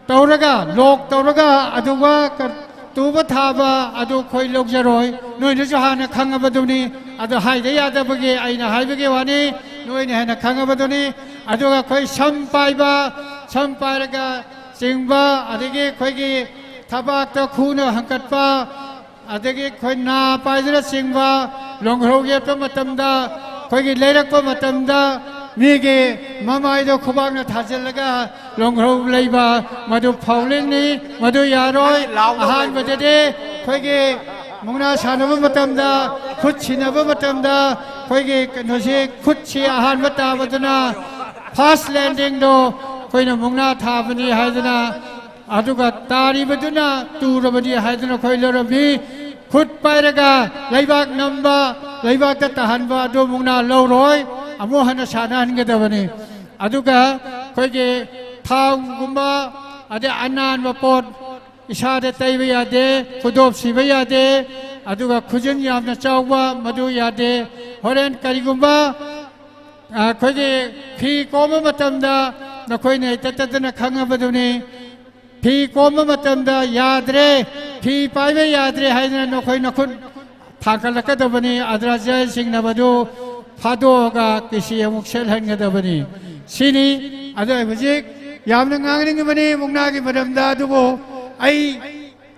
ꯇꯧꯔꯒ, ꯂꯣꯛ ꯇꯧꯔꯒ ꯑꯗꯨꯒ ꯀ-, ꯇꯨꯕ ꯊꯥꯕ ꯑꯗꯨ ꯑꯩꯈꯣꯏ ꯂꯧꯖꯔꯣꯏ꯫ ꯅꯣꯏꯅꯁꯨ ꯍꯥꯟꯅ ꯈꯪꯉꯕꯗꯨꯅꯤ꯫ ꯑꯗꯨ ꯍꯥꯏꯗ ꯌꯥꯗꯕꯒꯤ ꯑꯩꯅ ꯍꯥꯏꯕꯒꯤ ꯋꯥꯅꯤ꯫ ꯅꯣꯏꯅ ꯍꯦꯟꯅ ꯈꯪꯉꯕꯗꯨꯅꯤ꯫ ꯑꯗꯨꯒ ꯑꯩꯈꯣꯏ ꯁꯝ ꯄꯥꯏꯕ, ꯁꯝ ꯄꯥꯏꯔꯒ ꯆꯤꯡꯕ, ꯑꯗꯒꯤ ꯑꯩꯈꯣꯏꯒꯤ ꯊꯕꯥꯛꯇ ꯈꯨꯅ ꯍꯪꯀꯠꯄ, ꯑꯗꯒꯤ ꯑꯩꯈꯣꯏ ꯅꯥ ꯄꯥꯏꯗꯨꯅꯆꯤꯡꯕ, ꯂꯣꯡꯈ꯭ꯔꯧ ꯌꯦꯠꯄ ꯃꯇꯝꯗ ꯑꯩꯈꯣꯏꯒꯤ ꯂꯩꯔꯛꯄ ꯃꯇꯝꯗ ꯃꯤꯒꯤ ꯃꯃꯥꯏꯗꯣ ꯈꯨꯕꯥꯛꯅ ꯊꯥꯖꯤꯜꯂꯒ ꯂꯣꯡꯈ꯭ꯔꯧ ꯂꯩꯕ, ꯃꯗꯨ ꯐꯥꯎꯂꯤꯡꯅꯤ, ꯃꯗꯨ ꯌꯥꯔꯣꯏ꯫ ꯑꯍꯥꯟꯕꯗꯗꯤ ꯑꯩꯈꯣꯏꯒꯤ ꯃꯨꯛꯅꯥ ꯁꯥꯟꯅꯕ ꯃꯇꯝꯗ, ꯈꯨꯠ ꯁꯤꯟꯅꯕ ꯃꯇꯝꯗ ꯑꯩꯈꯣꯏꯒꯤ ꯀꯩꯅꯣꯁꯤ, ꯈꯨꯠꯁꯤ ꯑꯍꯥꯟꯕ ꯇꯥꯕꯗꯨꯅ ꯐꯥꯔꯁ ꯂꯦꯟꯗꯤꯡꯗꯣ ꯑꯩꯈꯣꯏꯅ ꯃꯨꯛꯅꯥ ꯊꯥꯕꯅꯤ ꯍꯥꯏꯗꯅ, ꯑꯗꯨꯒ ꯇꯥꯔꯤꯕꯗꯨꯅ ꯇꯨꯔꯕꯅꯤ ꯍꯥꯏꯗꯨꯅ ꯑꯩꯈꯣꯏ ꯂꯧꯔꯝꯃꯤ꯫ ꯈꯨꯠ ꯄꯥꯏꯔꯒ ꯂꯩꯕꯥꯛ ꯅꯝꯕ, ꯂꯩꯕꯥꯛꯇ ꯇꯥꯍꯟꯕ ꯑꯗꯨ ꯃꯨꯛꯅꯥ ꯂꯧꯔꯣꯏ, ꯑꯃꯨꯛ ꯍꯟꯅ ꯁꯥꯟꯅꯍꯟꯒꯗꯕꯅꯤ꯫ ꯑꯗꯨꯒ ꯑꯩꯈꯣꯏꯒꯤ ꯊꯥꯎꯒꯨꯝꯕ, ꯑꯗꯩ ꯑꯅꯥꯟꯕ ꯄꯣꯠ ꯏꯁꯥꯗ ꯇꯩꯕ ꯌꯥꯗꯦ, ꯈꯨꯗꯣꯞ ꯁꯤꯕ ꯌꯥꯗꯦ, ꯑꯗꯨꯒ ꯈꯨꯖꯤꯟ ꯌꯥꯝꯅ ꯆꯥꯎꯕ ꯃꯗꯨ ꯌꯥꯗꯦ꯫ ꯍꯣꯔꯦꯟ ꯀꯔꯤꯒꯨꯝꯕ ꯑꯩꯈꯣꯏꯒꯤ ꯐꯤ ꯀꯣꯝꯕ ꯃꯇꯝꯗ ꯅꯈꯣꯏꯅ ꯍꯦꯛꯇ ꯇꯠꯇꯅ ꯈꯪꯉꯕꯗꯨꯅꯤ꯫ ꯐꯤ ꯀꯣꯝꯕ ꯃꯇꯝꯗ ꯌꯥꯗ꯭ꯔꯦ, ꯐꯤ ꯄꯥꯏꯕ ꯌꯥꯗ꯭ꯔꯦ ꯍꯥꯏꯗꯅ ꯅꯈꯣꯏ ꯅꯈꯨꯠ ꯊꯥꯡꯒꯠꯂꯛꯀꯗꯕꯅꯤ꯫ ꯑꯗ꯭ꯔꯥ ꯖꯦꯜꯁꯤꯡꯅ ꯃꯗꯨ ꯐꯥꯗꯣꯛꯑꯒ ꯀꯤꯁꯤ ꯑꯃꯨꯛ ꯁꯦꯠꯍꯟꯒꯗꯕꯅꯤ꯫ ꯁꯤꯅꯤ꯫ ꯑꯗꯣ ꯑꯩ ꯍꯧꯖꯤꯛ ꯌꯥꯝꯅ ꯉꯥꯡꯅꯤꯡꯕꯅꯤ ꯃꯨꯛꯅꯥꯒꯤ ꯃꯔꯝꯗ, ꯑꯗꯨꯕꯨ ꯑꯩ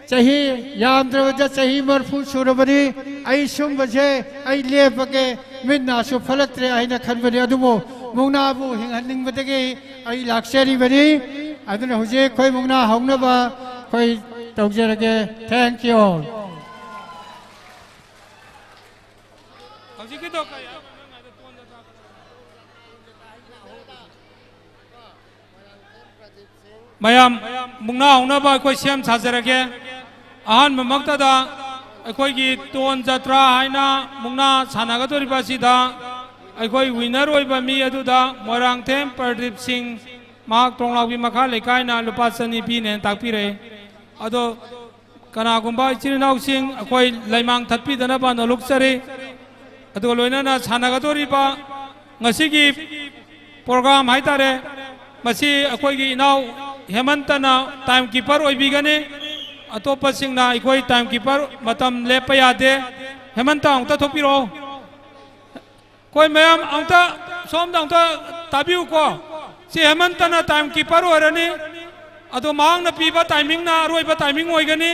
ꯆꯍꯤ ꯌꯥꯝꯗ꯭ꯔꯕꯗ ꯆꯍꯤ ꯃꯔꯤꯐꯨ ꯁꯨꯔꯕꯅꯤ꯫ ꯑꯩ ꯁꯨꯝꯕꯁꯦ ꯑꯩ ꯂꯦꯞꯄꯒꯦ, ꯃꯤꯠ ꯅꯥꯁꯨ ꯐꯠꯂꯛꯇ꯭ꯔꯦ ꯍꯥꯏꯅ ꯈꯟꯕꯅꯤ꯫ ꯑꯗꯨꯕꯨ ꯃꯨꯛꯅꯥꯕꯨ ꯍꯤꯡꯍꯟꯅꯤꯡꯕꯗꯒꯤ ꯑꯩ ꯂꯥꯛꯆꯔꯤꯕꯅꯤ꯫ ꯑꯗꯨꯅ ꯍꯧꯖꯤꯛ ꯑꯩꯈꯣꯏ ꯃꯨꯛꯅꯥ ꯍꯧꯅꯕ ꯑꯩꯈꯣꯏ ꯇꯧꯖꯔꯒꯦ꯫ Thank you all. ꯍꯧꯖꯤꯛꯀꯤꯗꯣ ꯀꯩ ꯍꯥꯏꯕ? ꯃꯌꯥꯝ ꯃꯨꯛꯅꯥ ꯍꯧꯅꯕ ꯑꯩꯈꯣꯏ ꯁꯦꯝ ꯁꯥꯖꯔꯒꯦ꯫ ꯑꯍꯥꯟꯕꯃꯛꯇꯗ ꯑꯩꯈꯣꯏꯒꯤ ꯇꯣꯟ ꯖꯇ꯭ꯔꯥ ꯍꯥꯏꯅ ꯃꯨꯛꯅꯥ ꯁꯥꯟꯅꯒꯗꯧꯔꯤꯕ ꯑꯁꯤꯗ ꯑꯩꯈꯣꯏ winner ꯑꯣꯏꯕ ꯃꯤ ꯑꯗꯨꯗ ꯃꯣꯏꯔꯥꯡꯊꯦꯝ ꯄ꯭ꯔꯗꯤꯞ ꯁꯤꯡ, ꯃꯍꯥꯛ ꯇꯣꯡꯂꯥꯎꯕꯤ ꯃꯈꯥ ꯂꯩꯀꯥꯏꯅ ꯂꯨꯄꯥ ꯆꯅꯤ ꯄꯤꯅꯦꯅ ꯇꯥꯛꯄꯤꯔꯛꯏ꯫ ꯑꯗꯣ ꯀꯅꯥꯒꯨꯝꯕ ꯏꯆꯤꯜ ꯏꯅꯥꯎꯁꯤꯡ ꯑꯩꯈꯣꯏ ꯂꯩꯃꯥꯡ ꯊꯠꯄꯤꯗꯅꯕ ꯅꯣꯂꯨꯛꯆꯔꯤ꯫ ꯑꯗꯨꯒ ꯂꯣꯏꯅꯅ ꯁꯥꯟꯅꯒꯗꯧꯔꯤꯕ ꯉꯁꯤꯒꯤ program ꯍꯥꯏꯇꯥꯔꯦ, ꯃꯁꯤ ꯑꯩꯈꯣꯏꯒꯤ ꯏꯅꯥꯎ ꯍꯦꯃꯟꯇꯅ time keeper ꯑꯣꯏꯕꯤꯒꯅꯤ꯫ ꯑꯇꯣꯞꯄꯁꯤꯡꯅ ꯑꯩꯈꯣꯏ time keeper ꯃꯇꯝ ꯂꯦꯞꯄ ꯌꯥꯗꯦ꯫ ꯍꯦꯃꯟꯇ ꯑꯃꯨꯛꯇ ꯊꯣꯛꯄꯤꯔꯛꯑꯣ꯫ ꯑꯩꯈꯣꯏ ꯃꯌꯥꯝ ꯑꯃꯨꯛꯇ ꯁꯣꯝꯗ ꯑꯃꯨꯛꯇ ꯇꯥꯕꯤꯌꯨꯀꯣ꯫ ꯁꯤ ꯍꯦꯃꯟꯇꯅ time keeper ꯑꯣꯏꯔꯅꯤ꯫ ꯑꯗꯣ ꯃꯍꯥꯛꯅ ꯄꯤꯕ timingꯅ ꯑꯔꯣꯏꯕ timing ꯑꯣꯏꯒꯅꯤ꯫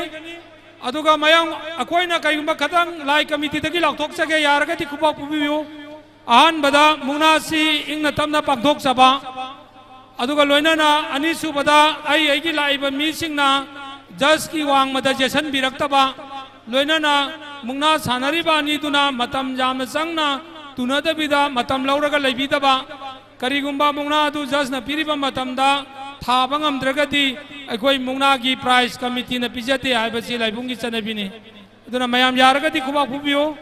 ꯑꯗꯨꯒ ꯃꯌꯥꯝ ꯑꯩꯈꯣꯏꯅ ꯀꯩꯒꯨꯝꯕ ꯈꯇꯪ ꯂꯥꯏ committeeꯗꯒꯤ ꯂꯥꯎꯊꯣꯛꯆꯒꯦ, ꯌꯥꯔꯒꯗꯤ ꯈꯨꯕꯥꯛ ꯄꯨꯕꯤꯌꯨ꯫ ꯑꯍꯥꯟꯕꯗ ꯃꯨꯛꯅꯥꯁꯤ ꯏꯪꯅ ꯇꯞꯅ ꯄꯥꯡꯊꯣꯛꯆꯕ, ꯑꯗꯨꯒ ꯂꯣꯏꯅꯅ ꯑꯅꯤꯁꯨꯕꯗ ꯑꯩ ꯑꯩꯒꯤ ꯂꯥꯛꯏꯕ ꯃꯤꯁꯤꯡꯅ judgeꯀꯤ ꯋꯥꯡꯃꯗ ꯆꯦꯠꯁꯤꯟꯕꯤꯔꯛꯇꯕ, ꯂꯣꯏꯅꯅ ꯃꯨꯛꯅꯥ ꯁꯥꯟꯅꯔꯤꯕ ꯑꯅꯤꯗꯨꯅ ꯃꯇꯝ ꯌꯥꯝꯅ ꯆꯪꯅ ꯇꯨꯅꯗꯕꯤꯗ ꯃꯇꯝ ꯂꯧꯔꯒ ꯂꯩꯕꯤꯗꯕ, ꯀꯔꯤꯒꯨꯝꯕ ꯃꯨꯛꯅꯥ ꯑꯗꯨ judgeꯅ ꯄꯤꯔꯤꯕ ꯃꯇꯝꯗ ꯊꯥꯕ ꯉꯝꯗ꯭ꯔꯒꯗꯤ ꯑꯩꯈꯣꯏ ꯃꯨꯛꯅꯥꯒꯤ prize committeeꯅ ꯄꯤꯖꯗꯦ ꯍꯥꯏꯕꯁꯤ ꯂꯥꯏꯕꯨꯡꯒꯤ ꯆꯠꯅꯕꯤꯅꯤ꯫ ꯑꯗꯨꯅ ꯃꯌꯥꯝ ꯌꯥꯔꯒꯗꯤ ꯈꯨꯕꯥꯛ ꯐꯨꯕꯤꯌꯨ꯫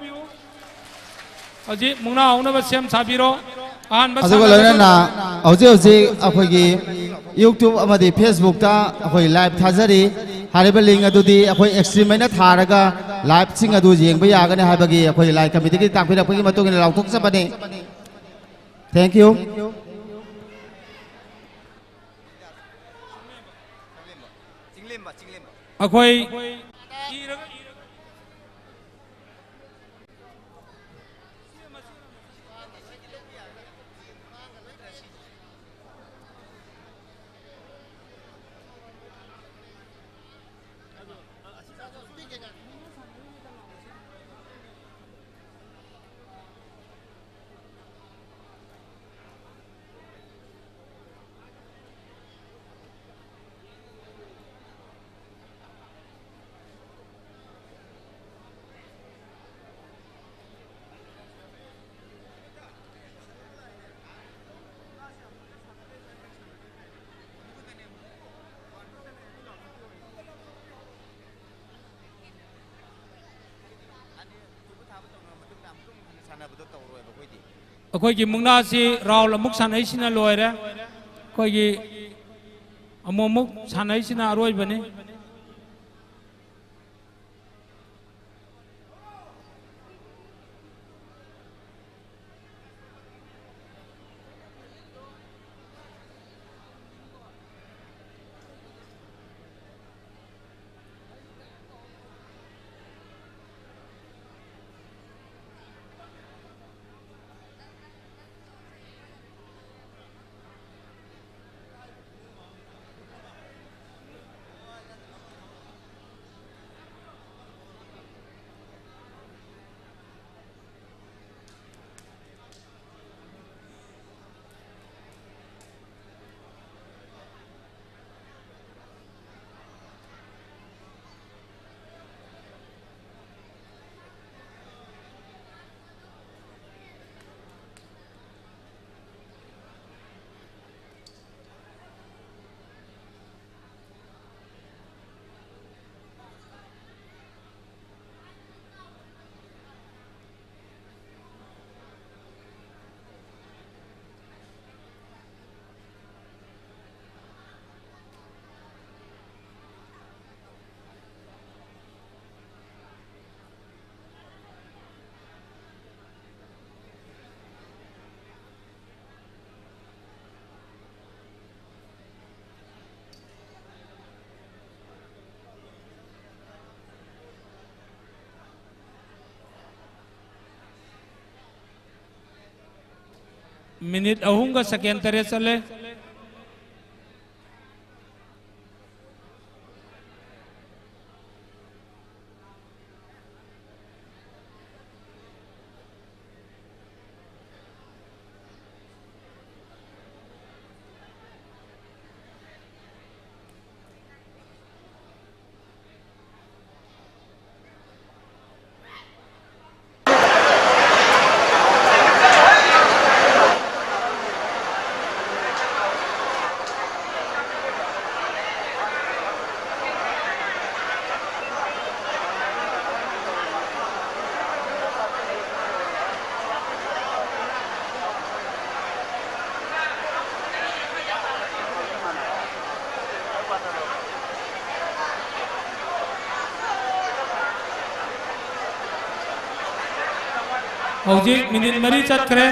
ꯍꯧꯖꯤꯛ ꯃꯨꯛꯅꯥ ꯍꯧꯅꯕ ꯁꯦꯝ ꯁꯥꯕꯤꯔꯣ꯫ ꯑꯍꯥꯟꯕ ꯑꯗꯨꯒ ꯁꯥꯟꯅꯕꯗ ꯂꯣꯏꯅꯅ ꯍꯧꯖꯤꯛ ꯍꯧꯖꯤꯛ ꯑꯩꯈꯣꯏꯒꯤ YouTube ꯑꯃꯗꯤ Facebook-ꯇ ꯑꯩꯈꯣꯏ live ꯊꯥꯖꯔꯤ꯫ ꯍꯥꯏꯔꯤꯕ link ꯑꯗꯨꯗꯤ ꯑꯩꯈꯣꯏ extreme ꯑꯣꯏꯅ ꯊꯥꯔꯒ live-ꯁꯤꯡ ꯑꯗꯨ ꯌꯦꯡꯕ ꯌꯥꯒꯅꯤ ꯍꯥꯏꯕꯒꯤ ꯑꯩꯈꯣꯏ ꯂꯥꯏ committee-ꯒꯤ ꯇꯥꯛꯄꯤꯔꯛꯄꯒꯤ ꯃꯇꯨꯡ ꯏꯟꯅ ꯂꯥꯎꯊꯣꯛꯆꯕꯅꯤ꯫ Thank you꯫ ꯑꯩꯈꯣꯏ ꯑꯩꯈꯣꯏꯒꯤ ꯃꯨꯛꯅꯥꯁꯤ round ꯑꯃꯨꯛ ꯁꯥꯟꯅꯩꯁꯤꯅ ꯂꯣꯏꯔꯦ꯫ ꯑꯩꯈꯣꯏꯒꯤ ꯑꯃꯨꯛꯃꯨꯛ ꯁꯥꯟꯅꯩꯁꯤꯅ ꯑꯔꯣꯏꯕꯅꯤ꯫ ꯃꯤꯅꯤꯠ ꯑꯍꯨꯝꯒ ꯁꯦꯀꯦꯟ ꯇꯔꯦꯠ ꯆꯠꯂꯦ꯫ ꯍꯧꯖꯤꯛ ꯃꯤꯅꯤꯠ ꯃꯔꯤ ꯆꯠꯈ꯭ꯔꯦ꯫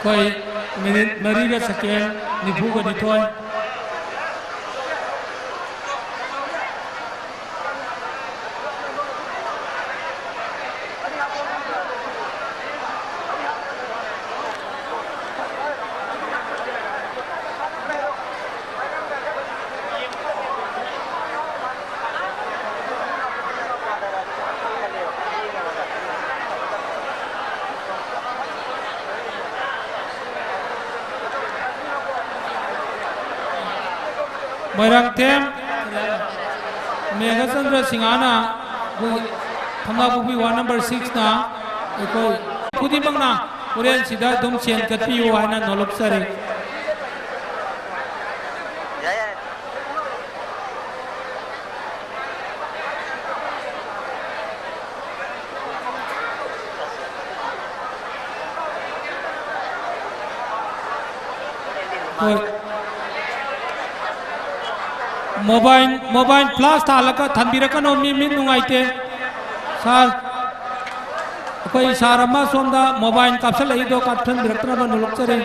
ꯑꯩꯈꯣꯏ ꯃꯤꯅꯤꯠ ꯃꯔꯤꯒ ꯁꯦꯀꯦꯟ ꯅꯤꯐꯨꯒ ꯅꯤꯊꯣꯏ꯫ ꯃꯣꯏꯔꯥꯡꯊꯦꯝ ꯃꯦꯘꯆꯟꯗ꯭ꯔ ꯁꯤꯡꯍꯅ, ꯑꯩꯈꯣꯏ ꯊꯝꯕꯥꯜꯄꯣꯛꯄꯤ ꯋꯥꯔꯗ ꯅꯝꯕꯔ ꯁꯤꯛꯁꯅ ꯑꯩꯈꯣꯏ ꯈꯨꯗꯤꯡꯃꯛꯅ ꯍꯣꯔꯦꯟꯁꯤꯗ ꯑꯗꯨꯝ ꯁꯦꯟ ꯀꯠꯄꯤꯌꯨ ꯍꯥꯏꯅ ꯅꯣꯂꯨꯛꯆꯔꯤ꯫ ꯃꯣꯕꯥꯏꯜ, ꯃꯣꯕꯥꯏꯜ ꯐ꯭ꯂꯥꯁ ꯊꯥꯜꯂꯒ ꯊꯥꯟꯕꯤꯔꯛꯀꯅꯣ, ꯃꯤ ꯃꯤꯠ ꯅꯨꯡꯉꯥꯏꯇꯦ꯫ ꯁꯥꯔ, ꯑꯩꯈꯣꯏ ꯁꯥꯔ ꯑꯃ ꯁꯣꯝꯗ ꯃꯣꯕꯥꯏꯜ ꯀꯥꯞꯁꯜꯂꯛꯏꯗꯣ ꯀꯥꯞꯁꯟꯕꯤꯔꯛꯇꯅꯕ ꯅꯣꯂꯨꯛꯆꯔꯤ꯫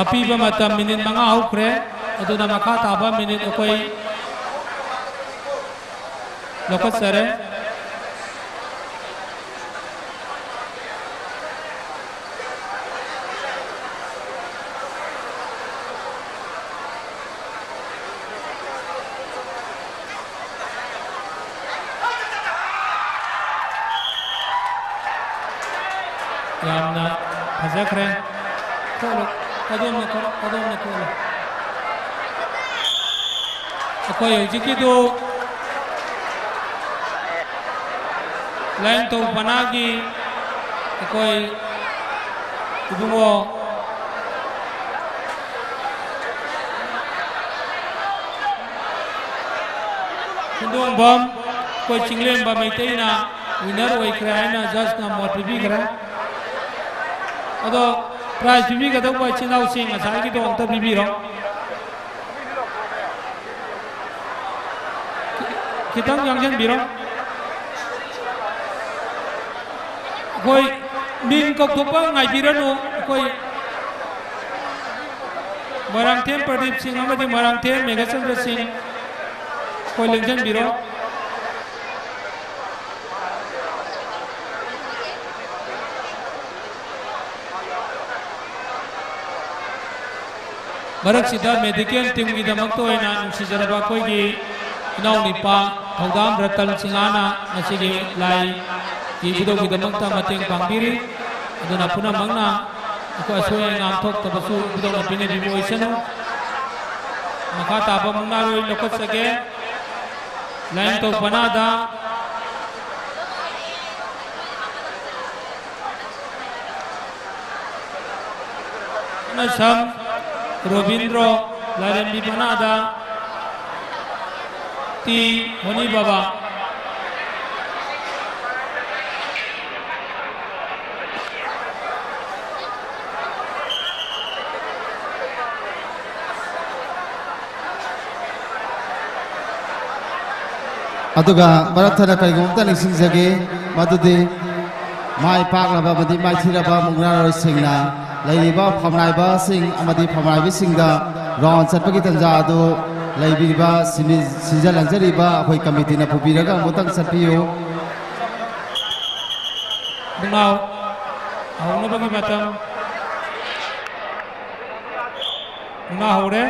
ꯑꯄꯤꯕ ꯃꯇꯝ ꯃꯤꯅꯤꯠ ꯃꯉꯥ ꯍꯧꯈ꯭ꯔꯦ꯫ ꯑꯗꯨꯅ ꯃꯈꯥ ꯇꯥꯕ ꯃꯤꯅꯤꯠ ꯑꯩꯈꯣꯏ ꯂꯧꯈꯠꯆꯔꯦ꯫ ꯌꯥꯝꯅ ꯐꯖꯈ꯭ꯔꯦ꯫ ꯈꯣꯠꯂꯨ, ꯑꯗꯣꯝꯅ ꯈꯣꯠꯂꯨ, ꯑꯗꯣꯝꯅ ꯈꯣꯠꯂꯨ꯫ ꯑꯩꯈꯣꯏ ꯍꯧꯖꯤꯛꯀꯤꯗꯨ ꯂꯥꯏꯅꯤꯡꯊꯧ ꯄꯅꯥꯒꯤ ꯑꯩꯈꯣꯏ ꯏꯕꯨꯡꯉꯣ ꯈꯨꯟꯗꯣꯡꯕꯝ, ꯑꯩꯈꯣꯏ ꯆꯤꯡꯂꯦꯝꯕ ꯃꯩꯇꯩꯅ ꯋꯤꯅꯔ ꯑꯣꯏꯈ꯭ꯔꯦ ꯍꯥꯏꯅ ꯖꯖꯅ ꯃꯣꯠ ꯄꯤꯕꯤꯈ꯭ꯔꯦ꯫ ꯑꯗꯣ ꯄ꯭ꯔꯥꯏꯖ ꯄꯤꯕꯤꯒꯗꯧꯕ ꯏꯆꯤꯟ ꯏꯅꯥꯎꯁꯤꯡ ꯉꯁꯥꯏꯒꯤꯗꯣ ꯑꯝꯇ ꯄꯤꯕꯤꯔꯣ꯫ ꯈꯤꯇꯪ ꯌꯥꯡꯁꯤꯟꯕꯤꯔꯣ꯫ ꯑꯩꯈꯣꯏ ꯃꯤꯡ ꯀꯧꯊꯣꯛꯄ ꯉꯥꯏꯕꯤꯔꯅꯨ꯫ ꯑꯩꯈꯣꯏ ꯃꯣꯏꯔꯥꯡꯊꯦꯝ ꯄ꯭ꯔꯗꯤꯞ ꯁꯤꯡ ꯑꯃꯗꯤ ꯃꯣꯏꯔꯥꯡꯊꯦꯝ ꯃꯦꯘꯆꯟꯗ꯭ꯔ ꯁꯤꯡ, ꯑꯩꯈꯣꯏ ꯂꯦꯡꯁꯤꯟꯕꯤꯔꯣ꯫ ꯃꯔꯛꯁꯤꯗ ꯃꯦꯗꯤꯀꯦꯜ ꯇꯤꯝꯒꯤꯗꯃꯛꯇ ꯑꯣꯏꯅ ꯅꯨꯡꯁꯤꯖꯔꯕ ꯑꯩꯈꯣꯏꯒꯤ ꯏꯅꯥꯎꯅꯨꯄꯥ ꯊꯧꯗꯥꯝ ꯔꯇꯟ ꯁꯤꯡꯍꯅ ꯉꯁꯤꯒꯤ ꯂꯥꯏꯒꯤ ꯏꯕꯨꯙꯧꯒꯤꯗꯃꯛꯇ ꯃꯇꯦꯡ ꯄꯥꯡꯕꯤꯔꯤ꯫ ꯑꯗꯨꯅ ꯄꯨꯝꯅꯃꯛꯅ ꯑꯩꯈꯣꯏ ꯑꯁꯣꯏ ꯑꯉꯥꯝ ꯊꯣꯛꯇꯕꯁꯨ ꯏꯕꯨꯙꯧꯅ ꯄꯤꯅꯕꯤꯕ ꯑꯣꯏꯁꯅꯨ꯫ ꯃꯈꯥ ꯇꯥꯕ ꯃꯨꯛꯅꯥꯔꯣꯏ ꯂꯧꯈꯠꯆꯒꯦ꯫ ꯂꯥꯏꯅꯤꯡꯊꯧ ꯄꯅꯥꯗ ꯁꯝ ꯔꯣꯕꯤꯟꯗ꯭ꯔꯣ, ꯂꯥꯏꯔꯦꯝꯕꯤ ꯄꯅꯥꯗ ꯇꯤ ꯍꯣꯅꯤ ꯕꯕꯥ꯫ ꯑꯗꯨꯒ ꯃꯔꯛ ꯊꯠꯅ ꯀꯔꯤꯒꯨꯝꯕ ꯑꯝꯇ ꯅꯤꯡꯁꯤꯡꯖꯒꯦ, ꯃꯗꯨꯗꯤ ꯃꯥꯏ ꯄꯥꯛꯂꯕ ꯑꯃꯗꯤ ꯃꯥꯏꯊꯤꯔꯕ ꯃꯨꯛꯅꯥꯔꯣꯏꯁꯤꯡꯅ ꯂꯩꯔꯤꯕ ꯐꯝꯅꯥꯏꯕꯁꯤꯡ ꯑꯃꯗꯤ ꯐꯝꯅꯥꯏꯕꯤꯁꯤꯡꯗ ꯔꯥꯎꯟ ꯆꯠꯄꯒꯤ ꯇꯥꯟꯖꯥ ꯑꯗꯨ ꯂꯩꯕꯤꯔꯤꯕ ꯁꯤꯟꯃꯤ-, ꯁꯤꯟꯖ ꯂꯥꯡꯖꯔꯤꯕ ꯑꯩꯈꯣꯏ ꯀꯃꯤꯇꯤꯅ ꯄꯨꯕꯤꯔꯒ ꯑꯃꯨꯛꯇꯪ ꯆꯠꯄꯤꯌꯨ꯫ ꯃꯨꯛꯅꯥ ꯍꯧꯅꯕꯒꯤ ꯃꯇꯝ꯫ ꯃꯨꯛꯅꯥ ꯍꯧꯔꯦ꯫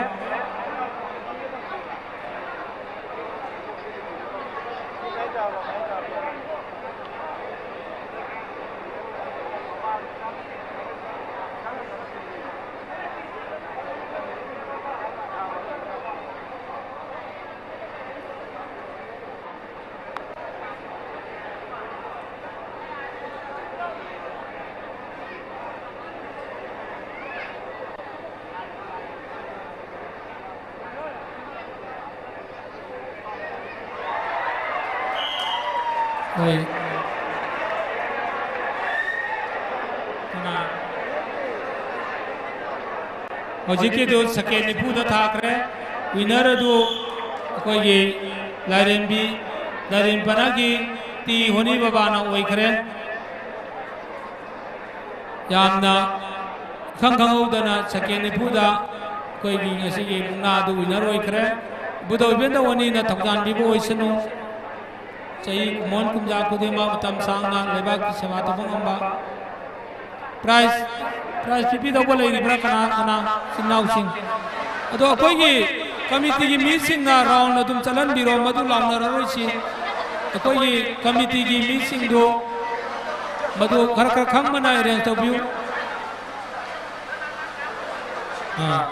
ꯍꯣꯏ꯫ ꯀꯅꯥ? ꯍꯧꯖꯤꯛꯀꯤꯗꯨ ꯁꯦꯀꯦꯟ ꯅꯤꯐꯨꯗ ꯊꯥꯈ꯭ꯔꯦ꯫ ꯋꯤꯅꯔ ꯑꯗꯨ ꯑꯩꯈꯣꯏꯒꯤ ꯂꯥꯏꯔꯦꯝꯕꯤ, ꯂꯥꯏꯔꯦꯝꯕꯅꯥꯒꯤ ꯇꯤ ꯍꯣꯅꯤ ꯕꯕꯥꯅ ꯑꯣꯏꯈ꯭ꯔꯦ꯫ ꯌꯥꯝꯅ ꯏꯈꯪ ꯈꯪꯍꯧꯗꯅ ꯁꯦꯀꯦꯟ ꯅꯤꯐꯨꯗ ꯑꯩꯈꯣꯏꯒꯤ ꯉꯁꯤꯒꯤ ꯃꯨꯛꯅꯥ ꯑꯗꯨ ꯋꯤꯅꯔ ꯑꯣꯏꯈ꯭ꯔꯦ꯫ ꯏꯕꯨꯙꯧ ꯏꯕꯦꯟꯗꯧ ꯑꯅꯤꯅ ꯊꯧꯖꯥꯟꯕꯤꯕ ꯑꯣꯏꯁꯅꯨ꯫ ꯆꯍꯤ ꯀꯨꯝꯑꯣꯟ ꯀꯨꯝꯖꯥ ꯈꯨꯗꯤꯡꯃꯛ ꯃꯇꯝ ꯁꯥꯡꯅ ꯂꯩꯕꯥꯛꯀꯤ ꯁꯦꯕꯥ ꯇꯧꯕ ꯉꯝꯕ꯫ ꯄ꯭ꯔꯥꯏꯖ, ꯄ꯭ꯔꯥꯏꯖ ꯄꯤꯕꯤꯗꯧꯕ ꯂꯩꯔꯤꯕ꯭ꯔꯥ ꯀꯅꯥ ꯀꯅꯥ? ꯏꯆꯤꯟ ꯏꯅꯥꯎꯁꯤꯡ꯫ ꯑꯗꯣ ꯑꯩꯈꯣꯏꯒꯤ ꯀꯃꯤꯇꯤꯒꯤ ꯃꯤꯁꯤꯡꯅ ꯔꯥꯎꯟ ꯑꯗꯨꯝ ꯆꯠꯍꯟꯕꯤꯔꯣ, ꯃꯗꯨ ꯂꯥꯎꯅꯔꯔꯣꯏꯁꯤ꯫ ꯑꯩꯈꯣꯏꯒꯤ ꯀꯃꯤꯇꯤꯒꯤ ꯃꯤꯁꯤꯡꯗꯨ ꯃꯗꯨ ꯈꯔ ꯈꯔ ꯈꯪꯕꯅ ꯑꯦꯔꯦꯟꯖ ꯇꯧꯕꯤꯌꯨ꯫ ꯑꯥ꯫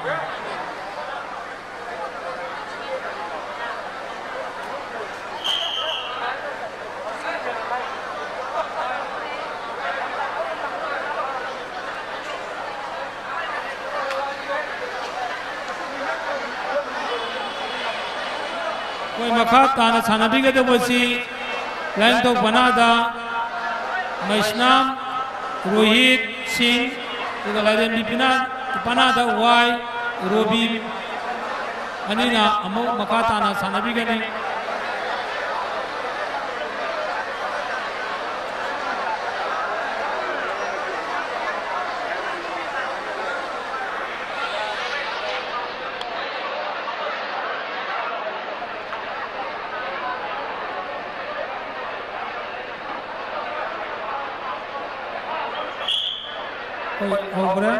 ꯑꯩꯈꯣꯏ ꯃꯈꯥ ꯇꯥꯅ ꯁꯥꯟꯅꯕꯤꯒꯗꯧꯕꯁꯤ ꯂꯥꯏꯅꯤꯡꯊꯧ ꯄꯅꯥꯗ ꯃꯩꯁꯅꯥꯝ ꯔꯣꯍꯤꯠ ꯁꯤꯡ, ꯑꯗꯨꯒ ꯂꯥꯏꯔꯦꯝꯕꯤ ꯄꯤꯅꯥ-, ꯄꯅꯥꯗ ꯋꯥꯏ ꯔꯣꯕꯤ ꯑꯅꯤꯅ ꯑꯃꯨꯛ ꯃꯈꯥ ꯇꯥꯅ ꯁꯥꯟꯅꯕꯤꯒꯅꯤ꯫ ꯍꯣꯏ, ꯍꯧꯈ꯭ꯔꯦ꯫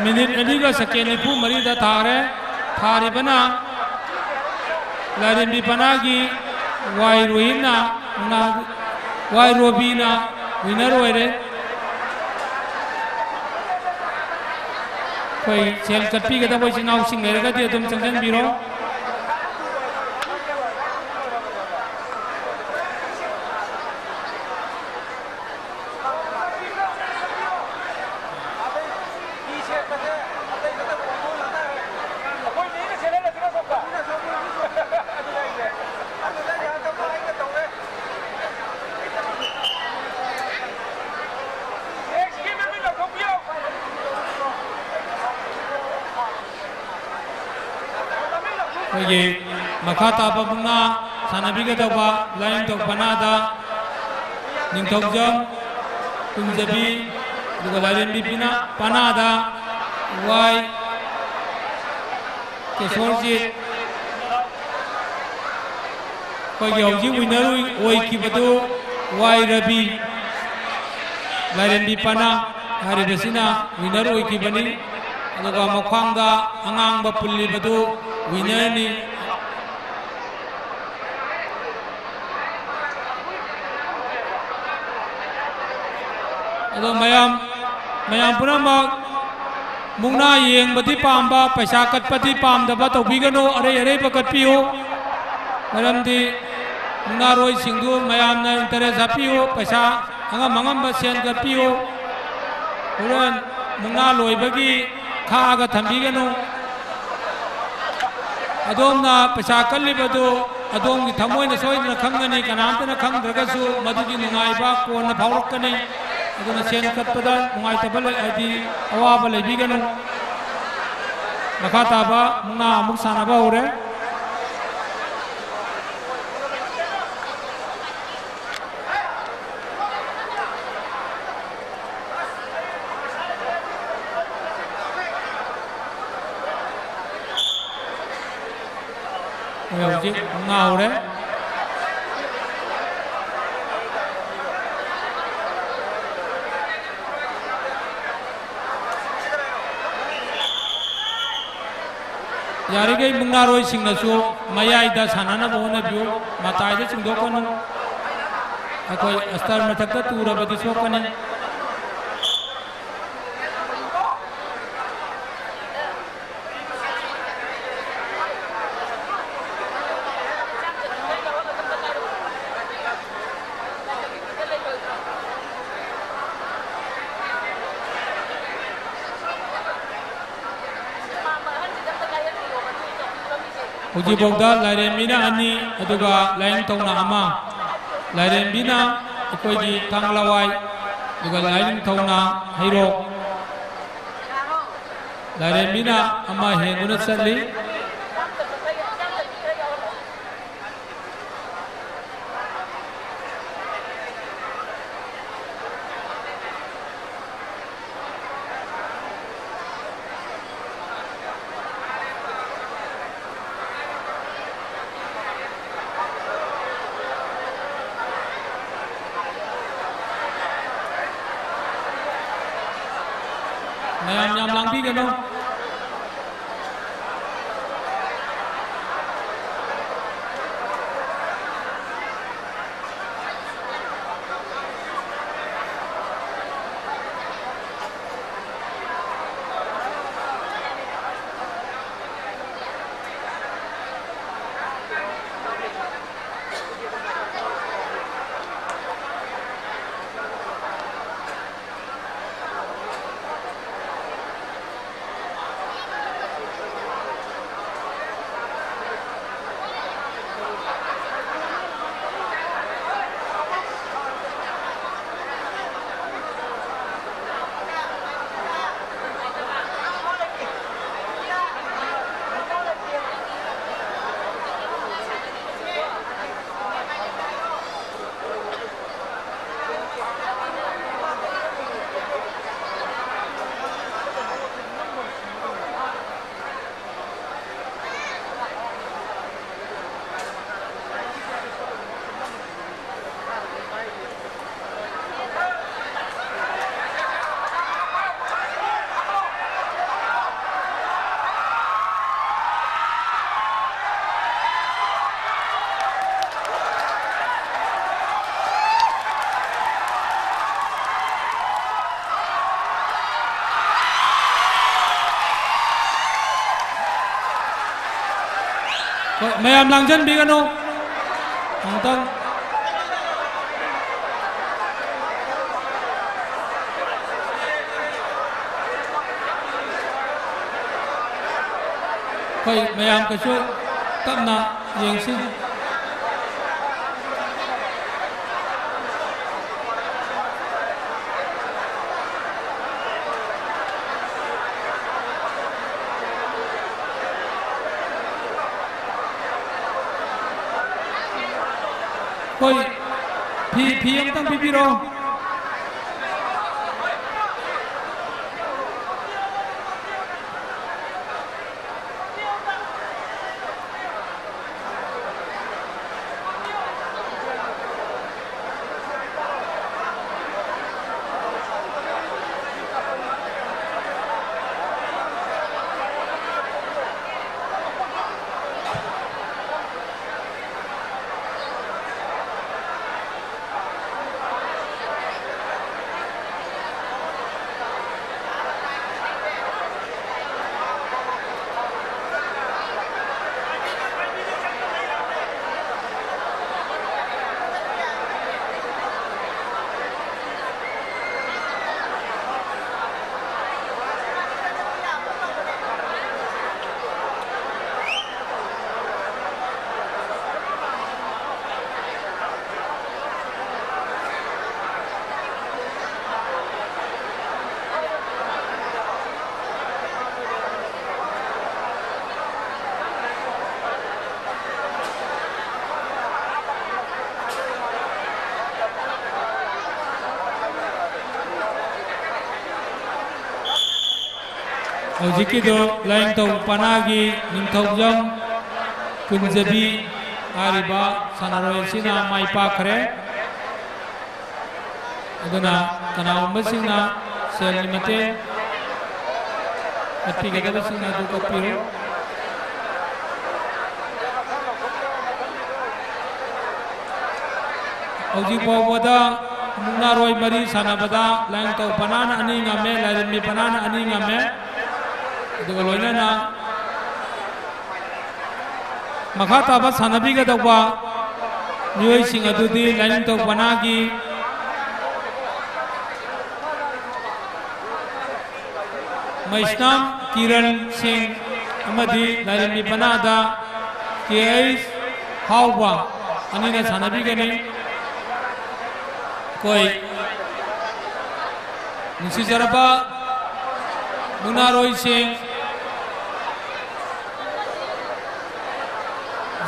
ꯃꯤꯅꯤꯠ ꯑꯅꯤꯒ ꯁꯦꯀꯦꯟ ꯅꯤꯐꯨ ꯃꯔꯤꯗ ꯊꯥꯔꯦ꯫ ꯊꯥꯔꯤꯕꯅ ꯂꯥꯏꯔꯦꯝꯕꯤ ꯄꯅꯥꯒꯤ ꯋꯥꯏ ꯔꯣꯍꯤꯟꯅ, ꯉꯥ-, ꯋꯥꯏ ꯔꯣꯕꯤꯅ ꯋꯤꯅꯔ ꯑꯣꯏꯔꯦ꯫ ꯑꯩꯈꯣꯏ ꯁꯦꯜ ꯀꯠꯄꯤꯒꯗꯕ ꯏꯆꯤꯟ ꯏꯅꯥꯎꯁꯤꯡ ꯂꯩꯔꯒꯗꯤ ꯑꯗꯨꯝ ꯆꯪꯁꯤꯟꯕꯤꯔꯣ꯫ ꯑꯩꯈꯣꯏꯒꯤ ꯃꯈꯥ ꯇꯥꯕ ꯃꯨꯛꯅꯥ ꯁꯥꯟꯅꯕꯤꯒꯗꯧꯕ ꯂꯥꯏꯅꯤꯡꯊꯧ ꯄꯅꯥꯗ ꯅꯤꯡꯊꯧꯖꯝ ꯀꯨꯝꯖꯕꯤ, ꯑꯗꯨꯒ ꯂꯥꯏꯔꯦꯝꯕꯤ ꯄꯤꯅ-, ꯄꯅꯥꯗ ꯋꯥꯏ ꯀꯦꯁꯣꯔꯖꯤꯠ꯫ ꯑꯩꯈꯣꯏꯒꯤ ꯍꯧꯖꯤꯛ ꯋꯤꯅꯔ ꯑꯣꯏꯈꯤꯕꯗꯨ ꯋꯥꯏ ꯔꯕꯤ, ꯂꯥꯏꯔꯦꯝꯕꯤ ꯄꯅꯥ ꯍꯥꯏꯔꯤꯕꯁꯤꯅ ꯋꯤꯅꯔ ꯑꯣꯏꯈꯤꯕꯅꯤ꯫ ꯑꯗꯨꯒ ꯃꯈ꯭ꯋꯥꯡꯗ ꯑꯉꯥꯡꯕ ꯄꯨꯜꯂꯤꯕꯗꯨ ꯋꯤꯅꯔꯅꯤ꯫ ꯑꯗꯣ ꯃꯌꯥꯝ, ꯃꯌꯥꯝ ꯄꯨꯝꯅꯃꯛ ꯃꯨꯛꯅꯥ ꯌꯦꯡꯕꯗꯤ ꯄꯥꯝꯕ, ꯄꯩꯁꯥ ꯀꯠꯄꯗꯤ ꯄꯥꯝꯗꯕ ꯇꯧꯕꯤꯒꯅꯨ, ꯑꯔꯩ ꯑꯔꯩꯕ ꯀꯠꯄꯤꯌꯨ꯫ ꯃꯔꯝꯗꯤ ꯃꯨꯛꯅꯥꯔꯣꯏꯁꯤꯡꯗꯨ ꯃꯌꯥꯝꯅ ꯏꯟꯇꯔꯦꯁ ꯍꯥꯞꯄꯤꯌꯨ, ꯄꯩꯁꯥ ꯑꯉꯝ ꯑꯉꯝꯕ ꯁꯦꯟ ꯀꯠꯄꯤꯌꯨ꯫ ꯍꯣꯔꯦꯟ ꯃꯨꯛꯅꯥ ꯂꯣꯏꯕꯒꯤ ꯈꯥꯛꯑꯒ ꯊꯝꯕꯤꯒꯅꯨ꯫ ꯑꯗꯣꯝꯅ ꯄꯩꯁꯥ ꯀꯜꯂꯤꯕꯗꯨ ꯑꯗꯣꯝꯒꯤ ꯊꯃꯣꯏꯅ ꯁꯣꯏꯗꯅ ꯈꯪꯒꯅꯤ, ꯀꯅꯥꯝꯇꯅ ꯈꯪꯗ꯭ꯔꯒꯁꯨ ꯃꯗꯨꯒꯤ ꯅꯨꯡꯉꯥꯏꯕ ꯀꯣꯟꯅ ꯐꯥꯎꯔꯛꯀꯅꯤ꯫ ꯑꯗꯨꯅ ꯁꯦꯟ ꯀꯠꯄꯗ ꯅꯨꯡꯉꯥꯏꯇꯕ ꯂꯩ, ꯍꯥꯏꯗꯤ ꯑꯋꯥꯕ ꯂꯩꯕꯤꯒꯅꯨ꯫ ꯃꯈꯥ ꯇꯥꯕ ꯃꯨꯛꯅꯥ ꯑꯃꯨꯛ ꯁꯥꯟꯅꯕ ꯍꯧꯔꯦ꯫ ꯑꯩꯈꯣꯏ ꯍꯧꯖꯤꯛ ꯃꯨꯛꯅꯥ ꯍꯧꯔꯦ꯫ ꯌꯥꯔꯤꯈꯩ ꯃꯨꯛꯅꯥꯔꯣꯏꯁꯤꯡꯅꯁꯨ ꯃꯌꯥꯏꯗ ꯁꯥꯟꯅꯅꯕ ꯍꯣꯠꯅꯕꯤꯌꯨ, ꯃꯇꯥꯏꯗ ꯆꯤꯡꯊꯣꯛꯀꯅꯨ꯫ ꯑꯩꯈꯣꯏ ꯑꯁꯇꯔ ꯃꯊꯛꯇ ꯇꯨꯔꯕꯗꯤ ꯁꯣꯛꯀꯅꯤ꯫ ꯍꯧꯖꯤꯛꯐꯥꯎꯗ ꯂꯥꯏꯔꯦꯝꯕꯤꯅ ꯑꯅꯤ, ꯑꯗꯨꯒ ꯂꯥꯏꯅꯤꯡꯊꯧꯅ ꯑꯃ꯫ ꯂꯥꯏꯔꯦꯝꯕꯤꯅ ꯑꯩꯈꯣꯏꯒꯤ ꯊꯥꯡꯂꯋꯥꯏ, ꯑꯗꯨꯒ ꯂꯥꯏꯅꯤꯡꯊꯧꯅ ꯍꯩꯔꯣꯛ꯫ ꯂꯥꯏꯔꯦꯝꯕꯤꯅ ꯑꯃ ꯍꯦꯟꯗꯨꯅ ꯆꯠꯂꯤ꯫ ꯃꯌꯥꯝ ꯌꯥꯝ ꯂꯥꯡꯕꯤꯒꯅꯨ꯫ ꯍꯣꯏ, ꯃꯌꯥꯝ ꯂꯥꯡꯖꯟꯕꯤꯒꯅꯨ꯫ ꯑꯃꯨꯛꯇꯪ꯫ ꯑꯩꯈꯣꯏ ꯃꯌꯥꯝ ꯀꯩꯁꯨ ꯇꯞꯅ ꯌꯦꯡꯁꯤ꯫ ꯑꯩꯈꯣꯏ ꯐꯤ, ꯐꯤ ꯑꯝꯇꯪ ꯄꯤꯕꯤꯔꯣ꯫ ꯍꯧꯖꯤꯛꯀꯤꯗꯣ ꯂꯥꯏꯅꯤꯡꯊꯧ ꯄꯅꯥꯒꯤ ꯅꯤꯡꯊꯧꯖꯝ ꯀꯨꯟꯖꯕꯤ ꯍꯥꯏꯔꯤꯕ ꯁꯥꯟꯅꯔꯣꯏ ꯑꯁꯤꯅ ꯃꯥꯏ ꯄꯥꯛꯈ꯭ꯔꯦ꯫ ꯑꯗꯨꯅ ꯀꯅꯥꯒꯨꯝꯕꯁꯤꯡꯅ ꯁꯦꯜꯒꯤ ꯃꯇꯦꯡ ꯀꯠꯄꯤꯒꯗꯕꯁꯤꯡ ꯑꯗꯨ ꯀꯠꯄꯤꯔꯣ꯫ ꯍꯧꯖꯤꯛ ꯐꯥꯎꯕꯗ ꯃꯨꯛꯅꯥꯔꯣꯏ ꯃꯔꯤ ꯁꯥꯟꯅꯕꯗ ꯂꯥꯏꯅꯤꯡꯊꯧ ꯄꯅꯥꯅ ꯑꯅꯤ ꯉꯝꯃꯦ, ꯂꯥꯏꯔꯦꯝꯕꯤ ꯄꯅꯥꯅ ꯑꯅꯤ ꯉꯝꯃꯦ꯫ ꯑꯗꯨꯒ ꯂꯣꯏꯅꯅ ꯃꯈꯥ ꯇꯥꯕ ꯁꯥꯟꯅꯕꯤꯒꯗꯧꯕ ꯃꯤꯑꯣꯏꯁꯤꯡ ꯑꯗꯨꯗꯤ ꯂꯥꯏꯅꯤꯡꯊꯧ ꯄꯅꯥꯒꯤ ꯃꯩꯁꯅꯥꯝ ꯀꯤꯔꯟ ꯁꯤꯡ ꯑꯃꯗꯤ ꯂꯥꯏꯔꯦꯝꯕꯤ ꯄꯅꯥꯗ ꯀꯦ ꯑꯩꯆ ꯍꯥꯎꯕ ꯑꯅꯤꯅ ꯁꯥꯟꯅꯕꯤꯒꯅꯤ꯫ ꯑꯩꯈꯣꯏ ꯅꯨꯡꯁꯤꯖꯔꯕ ꯃꯨꯛꯅꯥꯔꯣꯏꯁꯤꯡ,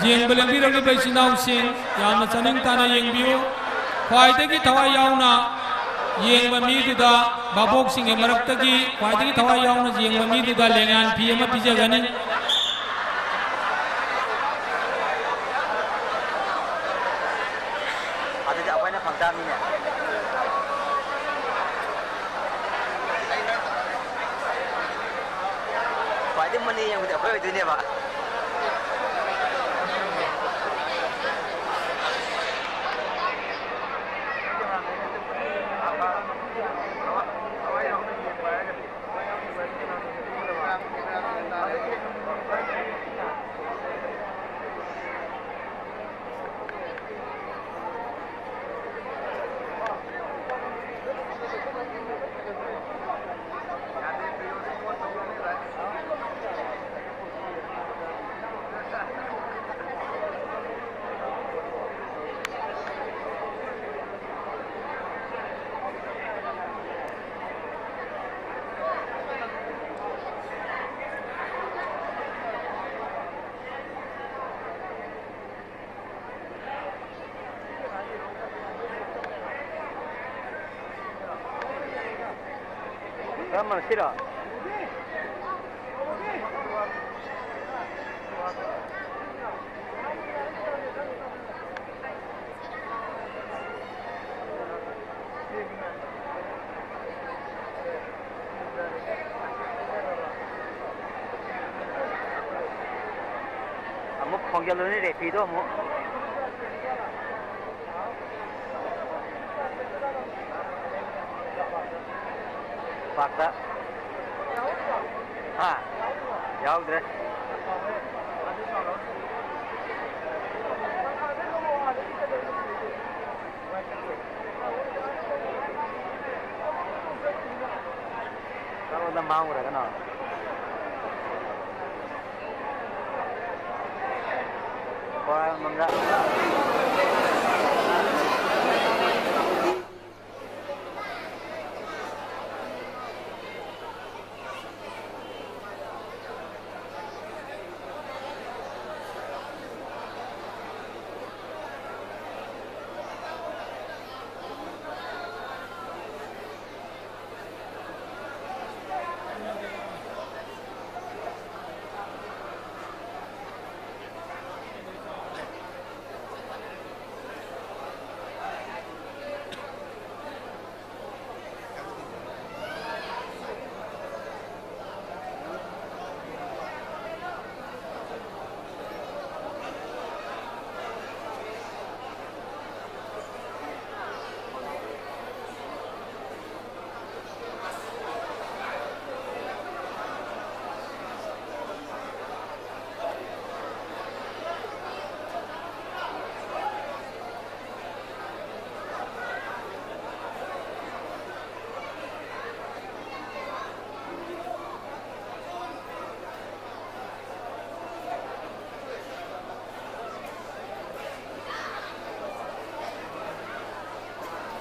ꯌꯦꯡꯕ ꯂꯦꯡꯕꯤꯔꯛꯂꯤꯕ ꯏꯆꯤꯟ ꯏꯅꯥꯎꯁꯤꯡ, ꯌꯥꯝꯅ ꯆꯥꯅꯤꯡ ꯇꯥꯅ ꯌꯦꯡꯕꯤꯌꯨ꯫ ꯈ꯭ꯋꯥꯏꯗꯒꯤ ꯊꯋꯥꯏ ꯌꯥꯎꯅ ꯌꯦꯡꯕ ꯃꯤꯗꯨꯗ, ꯚꯥꯕꯣꯛꯁꯤꯡꯒꯤ ꯃꯔꯛꯇꯒꯤ ꯈ꯭ꯋꯥꯏꯗꯒꯤ ꯊꯋꯥꯏ ꯌꯥꯎꯅ ꯌꯦꯡꯕ ꯃꯤꯗꯨꯗ ꯂꯦꯡꯌꯥꯟ ꯐꯤ ꯑꯃ ꯄꯤꯖꯒꯅꯤ꯫ ꯑꯗꯨꯗꯤ ꯑꯩꯈꯣꯏꯅ ꯐꯪ ꯇꯥꯕꯅꯤꯅꯦ꯫ ꯈ꯭ꯋꯥꯏꯗꯒꯤ ꯃꯨꯟꯅ ꯌꯦꯡꯕꯗꯤ ꯑꯩꯈꯣꯏ ꯑꯣꯏꯗꯣꯏꯅꯦꯕ꯫ ꯀꯔꯝꯕꯅꯣ, ꯁꯤꯔꯣ? ꯑꯃꯨꯛ ꯈꯣꯡꯖꯜꯂꯨꯅꯦ ꯔꯦꯐ꯭ꯔꯤꯗꯣ ꯑꯃꯨꯛ꯫ ꯄꯥꯛꯇ꯫ ꯍꯥ? ꯌꯥꯎꯗ꯭ꯔꯦ꯫ ꯀꯔꯣꯝꯗ ꯃꯥꯡꯉꯨꯔꯒꯅꯣ? ꯍꯣꯏ, ꯃꯪꯒ꯫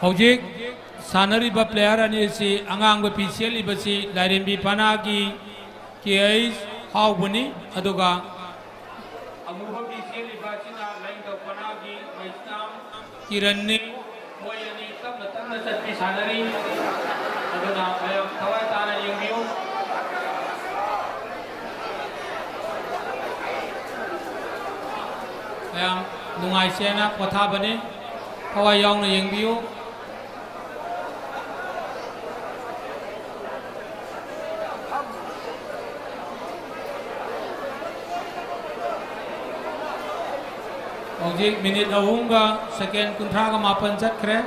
ꯍꯧꯖꯤꯛ ꯁꯥꯟꯅꯔꯤꯕ player ꯑꯅꯤ ꯑꯁꯤ, ꯑꯉꯥꯡꯕ ꯐꯤ ꯁꯦꯠꯂꯤꯕꯁꯤ ꯂꯥꯏꯔꯦꯝꯕꯤ ꯄꯅꯥꯒꯤ ꯀꯦ ꯑꯩꯆ ꯍꯥꯎꯕꯅꯤ, ꯑꯗꯨꯒ ꯑꯃꯨꯕ ꯐꯤ ꯁꯦꯠꯂꯤꯕ ꯑꯁꯤꯅ ꯂꯥꯏꯅꯤꯡꯊꯧ ꯄꯅꯥꯒꯤ ꯃꯩꯁꯅꯥꯝ ꯀꯤꯔꯟꯅꯤ꯫ ꯃꯣꯏ ꯑꯅꯤ ꯇꯞꯅ ꯇꯞꯅ ꯆꯠꯄꯤ ꯁꯥꯟꯅꯔꯤ꯫ ꯑꯗꯨꯅ ꯃꯌꯥꯝ ꯊꯋꯥꯏ ꯇꯥꯅ ꯌꯦꯡꯕꯤꯌꯨ꯫ ꯃꯌꯥꯝ ꯅꯨꯡꯉꯥꯏꯁꯦꯅ ꯄꯣꯊꯥꯕꯅꯤ꯫ ꯊꯋꯥꯏ ꯌꯥꯎꯅ ꯌꯦꯡꯕꯤꯌꯨ꯫ ꯍꯧꯖꯤꯛ ꯃꯤꯅꯤꯠ ꯑꯍꯨꯝꯒ ꯁꯦꯀꯦꯟ ꯀꯨꯟꯊ꯭ꯔꯥꯒ ꯃꯥꯄꯟ ꯆꯠꯈ꯭ꯔꯦ꯫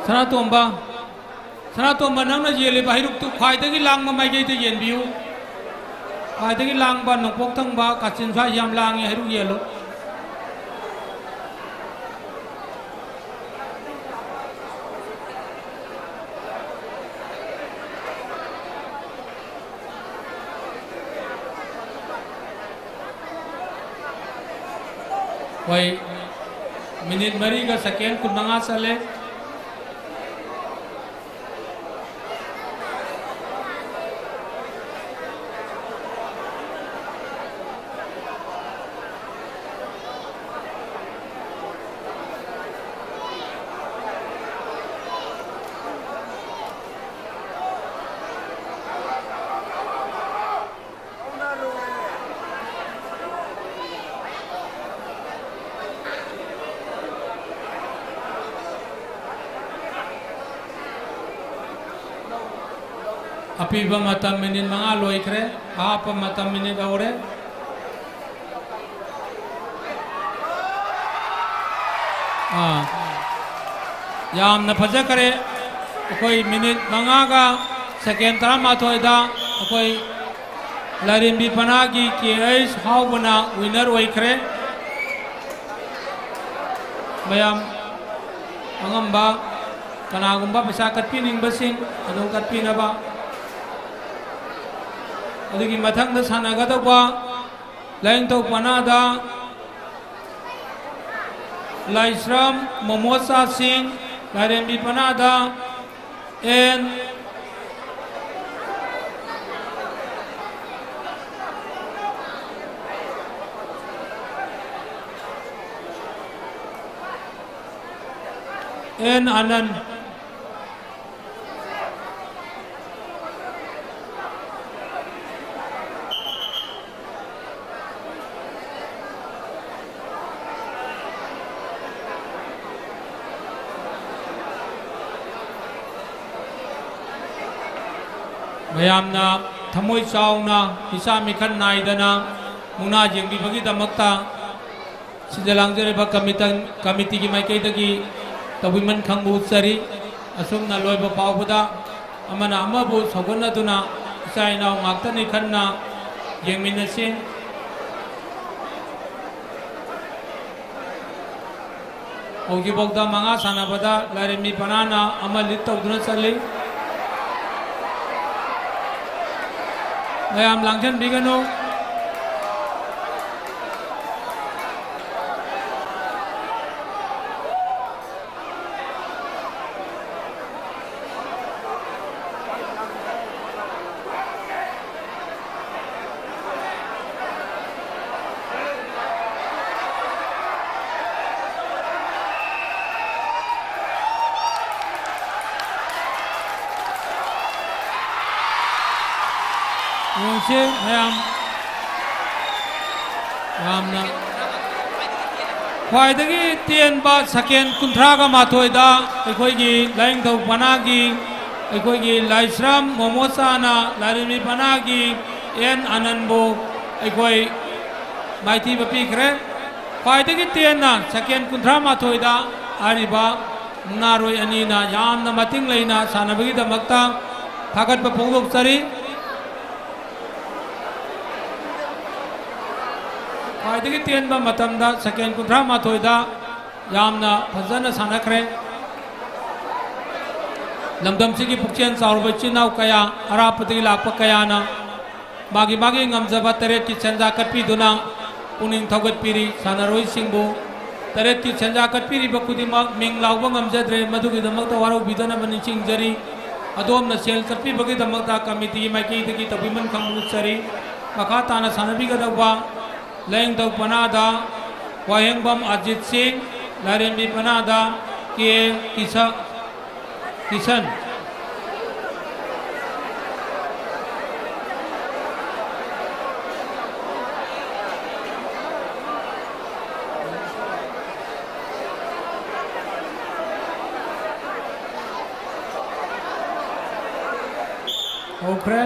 ꯁꯅꯥꯇꯣꯝꯕ, ꯁꯅꯥꯇꯣꯝꯕ, ꯅꯪꯅ ꯌꯦꯜꯂꯤꯕ ꯍꯩꯔꯨꯛꯇꯨ ꯈ꯭ꯋꯥꯏꯗꯒꯤ ꯂꯥꯡꯕ ꯃꯥꯏꯀꯩꯗ ꯌꯦꯟꯕꯤꯌꯨ꯫ ꯈ꯭ꯋꯥꯏꯗꯒꯤ ꯂꯥꯡꯕ ꯅꯣꯡꯄꯣꯛ ꯊꯪꯕ ꯀꯥꯆꯤꯟ ꯁ꯭ꯋꯥꯏ ꯌꯥꯝ ꯂꯥꯡꯉꯤ, ꯍꯩꯔꯨꯛ ꯌꯦꯜꯂꯨ꯫ ꯍꯣꯏ, ꯃꯤꯅꯤꯠ ꯃꯔꯤꯒ ꯁꯦꯀꯦꯟ ꯀꯨꯟꯃꯉꯥ ꯆꯠꯂꯦ꯫ ꯑꯄꯤꯕ ꯃꯇꯝ ꯃꯤꯅꯤꯠ ꯃꯉꯥ ꯂꯣꯏꯈ꯭ꯔꯦ꯫ ꯑꯍꯥꯞꯄ ꯃꯇꯝ ꯃꯤꯅꯤꯠ ꯍꯧꯔꯦ꯫ ꯑꯥ, ꯌꯥꯝꯅ ꯐꯖꯈ꯭ꯔꯦ꯫ ꯑꯩꯈꯣꯏ ꯃꯤꯅꯤꯠ ꯃꯉꯥꯒ ꯁꯦꯀꯦꯟ ꯇꯔꯥꯃꯥꯊꯣꯏꯗ ꯑꯩꯈꯣꯏ ꯂꯥꯏꯔꯦꯝꯕꯤ ꯄꯅꯥꯒꯤ ꯀꯦ ꯑꯩꯆ ꯍꯥꯎꯕꯅ ꯋꯤꯟꯅꯔ ꯑꯣꯏꯈ꯭ꯔꯦ꯫ ꯃꯌꯥꯝ ꯑꯉꯝꯕ ꯀꯅꯥꯒꯨꯝꯕ ꯄꯩꯁꯥ ꯀꯠꯄꯤꯅꯤꯡꯕꯁꯤꯡ ꯑꯗꯨꯝ ꯀꯠꯄꯤꯅꯕ꯫ ꯑꯗꯨꯒꯤ ꯃꯊꯪꯗ ꯁꯥꯟꯅꯒꯗꯧꯕ ꯂꯥꯏꯅꯤꯡꯊꯧ ꯄꯅꯥꯗ ꯂꯥꯏꯁ꯭ꯔꯝ ꯃꯣꯃꯣꯆꯥꯁꯤꯡ, ꯂꯥꯏꯔꯦꯝꯕꯤ ꯄꯅꯥꯗ ꯑꯦꯟ ꯑꯦꯟ ꯑꯅꯟ꯫ ꯃꯌꯥꯝꯅ ꯊꯃꯣꯏ ꯆꯥꯎꯅ ꯃꯤꯆꯥ ꯃꯤꯈꯜ ꯅꯥꯏꯗꯅ ꯃꯨꯛꯅꯥ ꯌꯦꯡꯕꯤꯕꯒꯤꯗꯃꯛꯇ ꯁꯤꯗ ꯂꯥꯡꯖꯔꯤꯕ ꯀꯃꯤꯇꯟ-, ꯀꯃꯤꯇꯤꯒꯤ ꯃꯥꯏꯀꯩꯗꯒꯤ ꯇꯧꯕꯤꯃꯟ ꯈꯪꯕ ꯎꯠꯆꯔꯤ꯫ ꯑꯁꯨꯝꯅ ꯂꯣꯏꯕ ꯐꯥꯎꯕꯗ ꯑꯃꯅ ꯑꯃꯕꯨ ꯁꯧꯒꯠꯅꯗꯨꯅ ꯏꯆꯥ ꯏꯅꯥꯎ ꯉꯥꯛꯇꯅꯤ ꯈꯟꯅ ꯌꯦꯡꯃꯤꯟꯅꯁꯤ꯫ ꯍꯧꯖꯤꯛꯐꯥꯎꯗ ꯃꯉꯥ ꯁꯥꯟꯅꯕꯗ ꯂꯥꯏꯔꯦꯝꯕꯤ ꯄꯅꯥꯅ ꯑꯃ ꯂꯤꯠ ꯇꯧꯗꯨꯅ ꯆꯠꯂꯤ꯫ ꯃꯌꯥꯝ ꯂꯥꯡꯁꯤꯟꯕꯤꯒꯅꯨ꯫ ꯌꯦꯡꯁꯤ ꯃꯌꯥꯝ꯫ ꯌꯥꯝꯅ ꯈ꯭ꯋꯥꯏꯗꯒꯤ ꯇꯦꯟꯕ ꯁꯦꯀꯦꯟ ꯀꯨꯟꯊ꯭ꯔꯥꯒ ꯃꯥꯊꯣꯏꯗ ꯑꯩꯈꯣꯏꯒꯤ ꯂꯥꯏꯅꯤꯡꯊꯧ ꯄꯅꯥꯒꯤ, ꯑꯩꯈꯣꯏꯒꯤ ꯂꯥꯏꯁ꯭ꯔꯝ ꯃꯣꯃꯣꯆꯥꯅ ꯂꯥꯏꯔꯦꯝꯕꯤ ꯄꯅꯥꯒꯤ ꯑꯦꯟ ꯑꯅꯟꯕꯨ ꯑꯩꯈꯣꯏ ꯃꯥꯏꯊꯤꯕ ꯄꯤꯈ꯭ꯔꯦ꯫ ꯈ꯭ꯋꯥꯏꯗꯒꯤ ꯇꯦꯟꯅ ꯁꯦꯀꯦꯟ ꯀꯨꯟꯊ꯭ꯔꯥ ꯃꯥꯊꯣꯏꯗ ꯍꯥꯏꯔꯤꯕ ꯃꯨꯛꯅꯥꯔꯣꯏ ꯑꯅꯤꯅ ꯌꯥꯝꯅ ꯃꯇꯤꯡ ꯂꯩꯅ ꯁꯥꯟꯅꯕꯒꯤꯗꯃꯛꯇ ꯊꯥꯒꯠꯄ ꯐꯣꯡꯗꯣꯛꯆꯔꯤ꯫ ꯈ꯭ꯋꯥꯏꯗꯒꯤ ꯇꯦꯟꯕ ꯃꯇꯝꯗ ꯁꯦꯀꯦꯟ ꯀꯨꯟꯊ꯭ꯔꯥ ꯃꯥꯊꯣꯏꯗ ꯌꯥꯝꯅ ꯐꯖꯅ ꯁꯥꯟꯅꯈ꯭ꯔꯦ꯫ ꯂꯝꯗꯝꯁꯤꯒꯤ ꯄꯨꯛꯆꯦꯜ ꯆꯥꯎꯔꯕ ꯏꯆꯤꯟ ꯏꯅꯥꯎ ꯀꯌꯥ, ꯑꯔꯥꯞꯄꯗꯒꯤ ꯂꯥꯛꯄ ꯀꯌꯥꯅ ꯃꯥꯒꯤ ꯃꯥꯒꯤ ꯉꯝꯖꯕ ꯇꯔꯦꯠꯀꯤ ꯁꯦꯟꯖꯥ ꯀꯠꯄꯤꯗꯨꯅ ꯄꯨꯛꯅꯤꯡ ꯊꯧꯒꯠꯄꯤꯔꯤ꯫ ꯁꯥꯟꯅꯔꯣꯏꯁꯤꯡꯕꯨ ꯇꯔꯦꯠꯀꯤ ꯁꯦꯟꯖꯥ ꯀꯠꯄꯤꯔꯤꯕ ꯈꯨꯗꯤꯡꯃꯛ ꯃꯤꯡ ꯂꯥꯎꯕ ꯉꯝꯖꯗ꯭ꯔꯦ, ꯃꯗꯨꯒꯤꯗꯃꯛꯇ ꯋꯥꯔꯧꯕꯤꯗꯅꯕ ꯅꯤꯡꯁꯤꯡꯖꯔꯤ꯫ ꯑꯗꯣꯝꯅ ꯁꯦꯜ ꯀꯠꯄꯤꯕꯒꯤꯗꯃꯛꯇ ꯀꯃꯤꯇꯤꯒꯤ ꯃꯥꯏꯀꯩꯗꯒꯤ ꯇꯧꯕꯤꯃꯟ ꯈꯪꯕ ꯎꯠꯆꯔꯤ꯫ ꯃꯈꯥ ꯇꯥꯅ ꯁꯥꯟꯅꯕꯤꯒꯗꯧꯕ ꯂꯥꯏꯌꯦꯡꯊꯧ ꯄꯅꯥꯗ ꯋꯥꯍꯦꯡꯕꯝ ꯑꯖꯤꯠ ꯁꯤꯡ, ꯂꯥꯏꯔꯦꯝꯕꯤ ꯄꯅꯥꯗ ꯀꯦ ꯀꯤꯁ-, ꯀꯤꯁꯟ꯫ ꯍꯧꯈ꯭ꯔꯦ꯫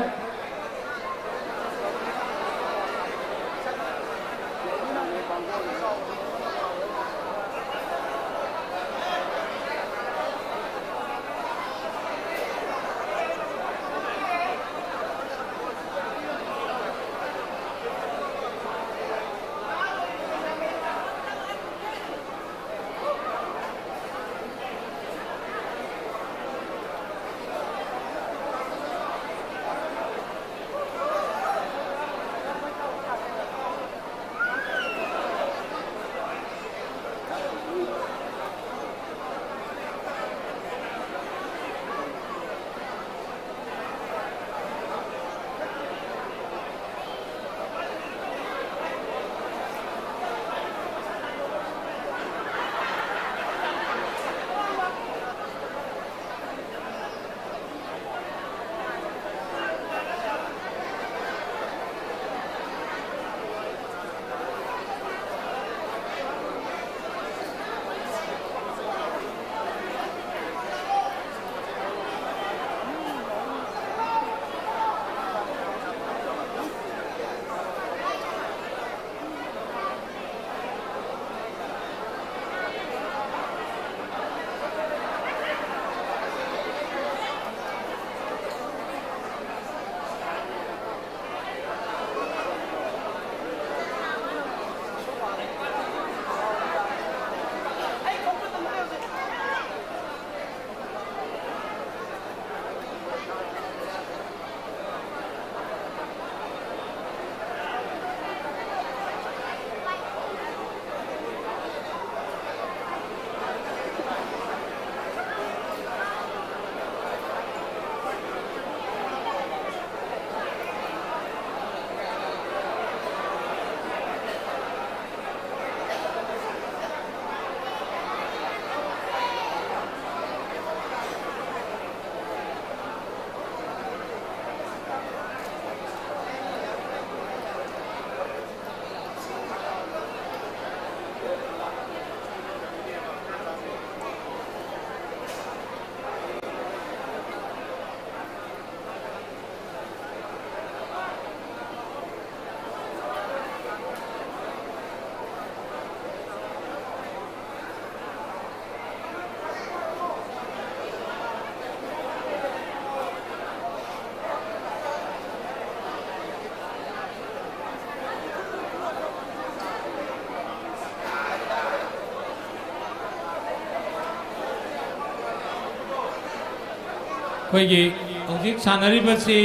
ꯑꯩꯈꯣꯏꯒꯤ ꯍꯧꯖꯤꯛ ꯁꯥꯟꯅꯔꯤꯕꯁꯤ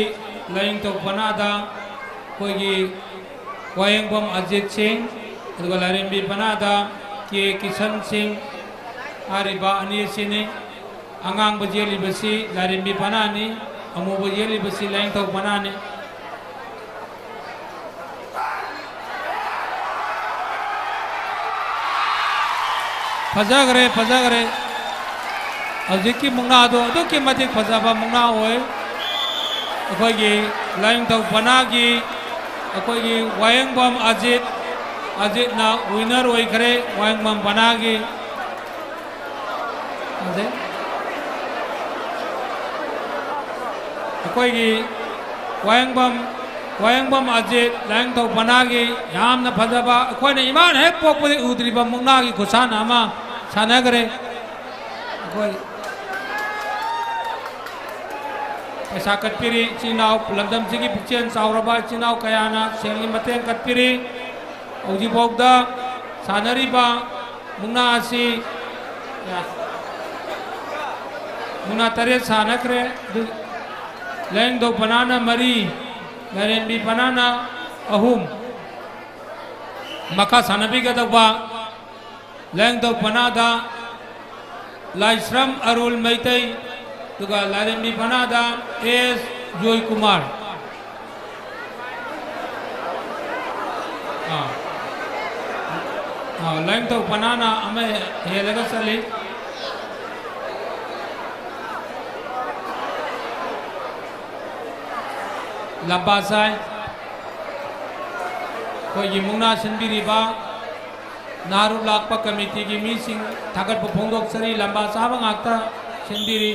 ꯂꯥꯏꯅꯤꯡꯊꯧ ꯄꯅꯥꯗ ꯑꯩꯈꯣꯏꯒꯤ ꯋꯥꯌꯦꯡꯕꯝ ꯑꯖꯤꯠ ꯁꯤꯡ, ꯑꯗꯨꯒ ꯂꯥꯏꯔꯦꯝꯕꯤ ꯄꯅꯥꯗ ꯀꯦ ꯀꯤꯁꯟ ꯁꯤꯡ ꯍꯥꯏꯔꯤꯕ ꯑꯅꯤ ꯑꯁꯤꯅꯤ꯫ ꯑꯉꯥꯡꯕ ꯌꯦꯜꯂꯤꯕꯁꯤ ꯂꯥꯏꯔꯦꯝꯕꯤ ꯄꯅꯥꯅꯤ, ꯑꯃꯨꯕ ꯌꯦꯜꯂꯤꯕꯁꯤ ꯂꯥꯏꯅꯤꯡꯊꯧ ꯄꯅꯥꯅꯤ꯫ ꯐꯖꯈ꯭ꯔꯦ, ꯐꯖꯈ꯭ꯔꯦ꯫ ꯍꯧꯖꯤꯛꯀꯤ ꯃꯨꯛꯅꯥꯗꯣ ꯑꯗꯨꯛꯀꯤ ꯃꯇꯤꯛ ꯐꯖꯕ ꯃꯨꯛꯅꯥ ꯑꯣꯏ꯫ ꯑꯩꯈꯣꯏꯒꯤ ꯂꯥꯏꯅꯤꯡꯊꯧ ꯄꯅꯥꯒꯤ ꯑꯩꯈꯣꯏꯒꯤ ꯋꯥꯌꯦꯡꯕꯝ ꯑꯖꯤꯠ, ꯑꯖꯤꯠꯅ winner ꯑꯣꯏꯈ꯭ꯔꯦ ꯋꯥꯌꯦꯡꯕꯝ ꯄꯅꯥꯒꯤ꯫ ꯑꯗꯩ ꯑꯩꯈꯣꯏꯒꯤ ꯋꯥꯌꯦꯡꯕꯝ, ꯋꯥꯌꯦꯡꯕꯝ ꯑꯖꯤꯠ ꯂꯥꯏꯌꯦꯡꯊꯧ ꯄꯅꯥꯒꯤ ꯌꯥꯝꯅ ꯐꯖꯕ, ꯑꯩꯈꯣꯏꯅ ꯏꯃꯥꯅ ꯍꯦꯛ ꯄꯣꯛꯄꯗꯒꯤ ꯎꯗ꯭ꯔꯤꯕ ꯃꯨꯛꯅꯥꯒꯤ ꯈꯨꯠꯁꯥꯟꯅ ꯑꯃ ꯁꯥꯟꯅꯈ꯭ꯔꯦ꯫ ꯑꯩꯈꯣꯏ ꯄꯩꯁꯥ ꯀꯠꯄꯤꯔꯤ ꯏꯆꯤꯟ ꯏꯅꯥꯎ, ꯂꯝꯗꯝꯁꯤꯒꯤ ꯄꯨꯛꯆꯦꯜ ꯆꯥꯎꯔꯕ ꯏꯆꯤꯟ ꯏꯅꯥꯎ ꯀꯌꯥꯅ ꯁꯦꯜꯒꯤ ꯃꯇꯦꯡ ꯀꯠꯄꯤꯔꯤ꯫ ꯍꯧꯖꯤꯛꯐꯥꯎꯗ ꯁꯥꯟꯅꯔꯤꯕ ꯃꯨꯛꯅꯥ ꯑꯁꯤ ꯃꯨꯛꯅꯥ ꯇꯔꯦꯠ ꯁꯥꯟꯅꯈ꯭ꯔꯦ꯫ ꯑꯗꯨ ꯂꯥꯏꯌꯦꯡꯊꯧ ꯄꯅꯥꯅ ꯃꯔꯤ, ꯂꯥꯏꯔꯦꯝꯕꯤ ꯄꯅꯥꯅ ꯑꯍꯨꯝ꯫ ꯃꯈꯥ ꯁꯥꯟꯅꯕꯤꯒꯗꯧꯕ ꯂꯥꯏꯌꯦꯡꯊꯧ ꯄꯅꯥꯗ ꯂꯥꯏꯁ꯭ꯔꯝ ꯑꯔꯨꯜ ꯃꯩꯇꯩ, ꯑꯗꯨꯒ ꯂꯥꯏꯔꯦꯝꯕꯤ ꯄꯅꯥꯗ ꯑꯦꯁ ꯖꯣꯏꯀꯨꯃꯥꯔ꯫ ꯑꯥ꯫ ꯑꯥ, ꯂꯥꯏꯌꯦꯡꯊꯧ ꯄꯅꯥꯅ ꯑꯃ ꯍꯦꯜꯂꯒ ꯆꯠꯂꯤ꯫ ꯂꯝꯕꯥ ꯁꯥꯏ꯫ ꯑꯩꯈꯣꯏꯒꯤ ꯃꯨꯛꯅꯥ ꯁꯤꯟꯕꯤꯔꯤꯕ ꯅꯍꯥꯔꯨꯞ ꯂꯥꯛꯄ ꯀꯃꯤꯇꯤꯒꯤ ꯃꯤꯁꯤꯡ ꯊꯥꯒꯠꯄ ꯐꯣꯡꯗꯣꯛꯆꯔꯤ꯫ ꯂꯝꯕꯥ ꯆꯥꯕ ꯉꯥꯛꯇ ꯁꯤꯟꯕꯤꯔꯤ꯫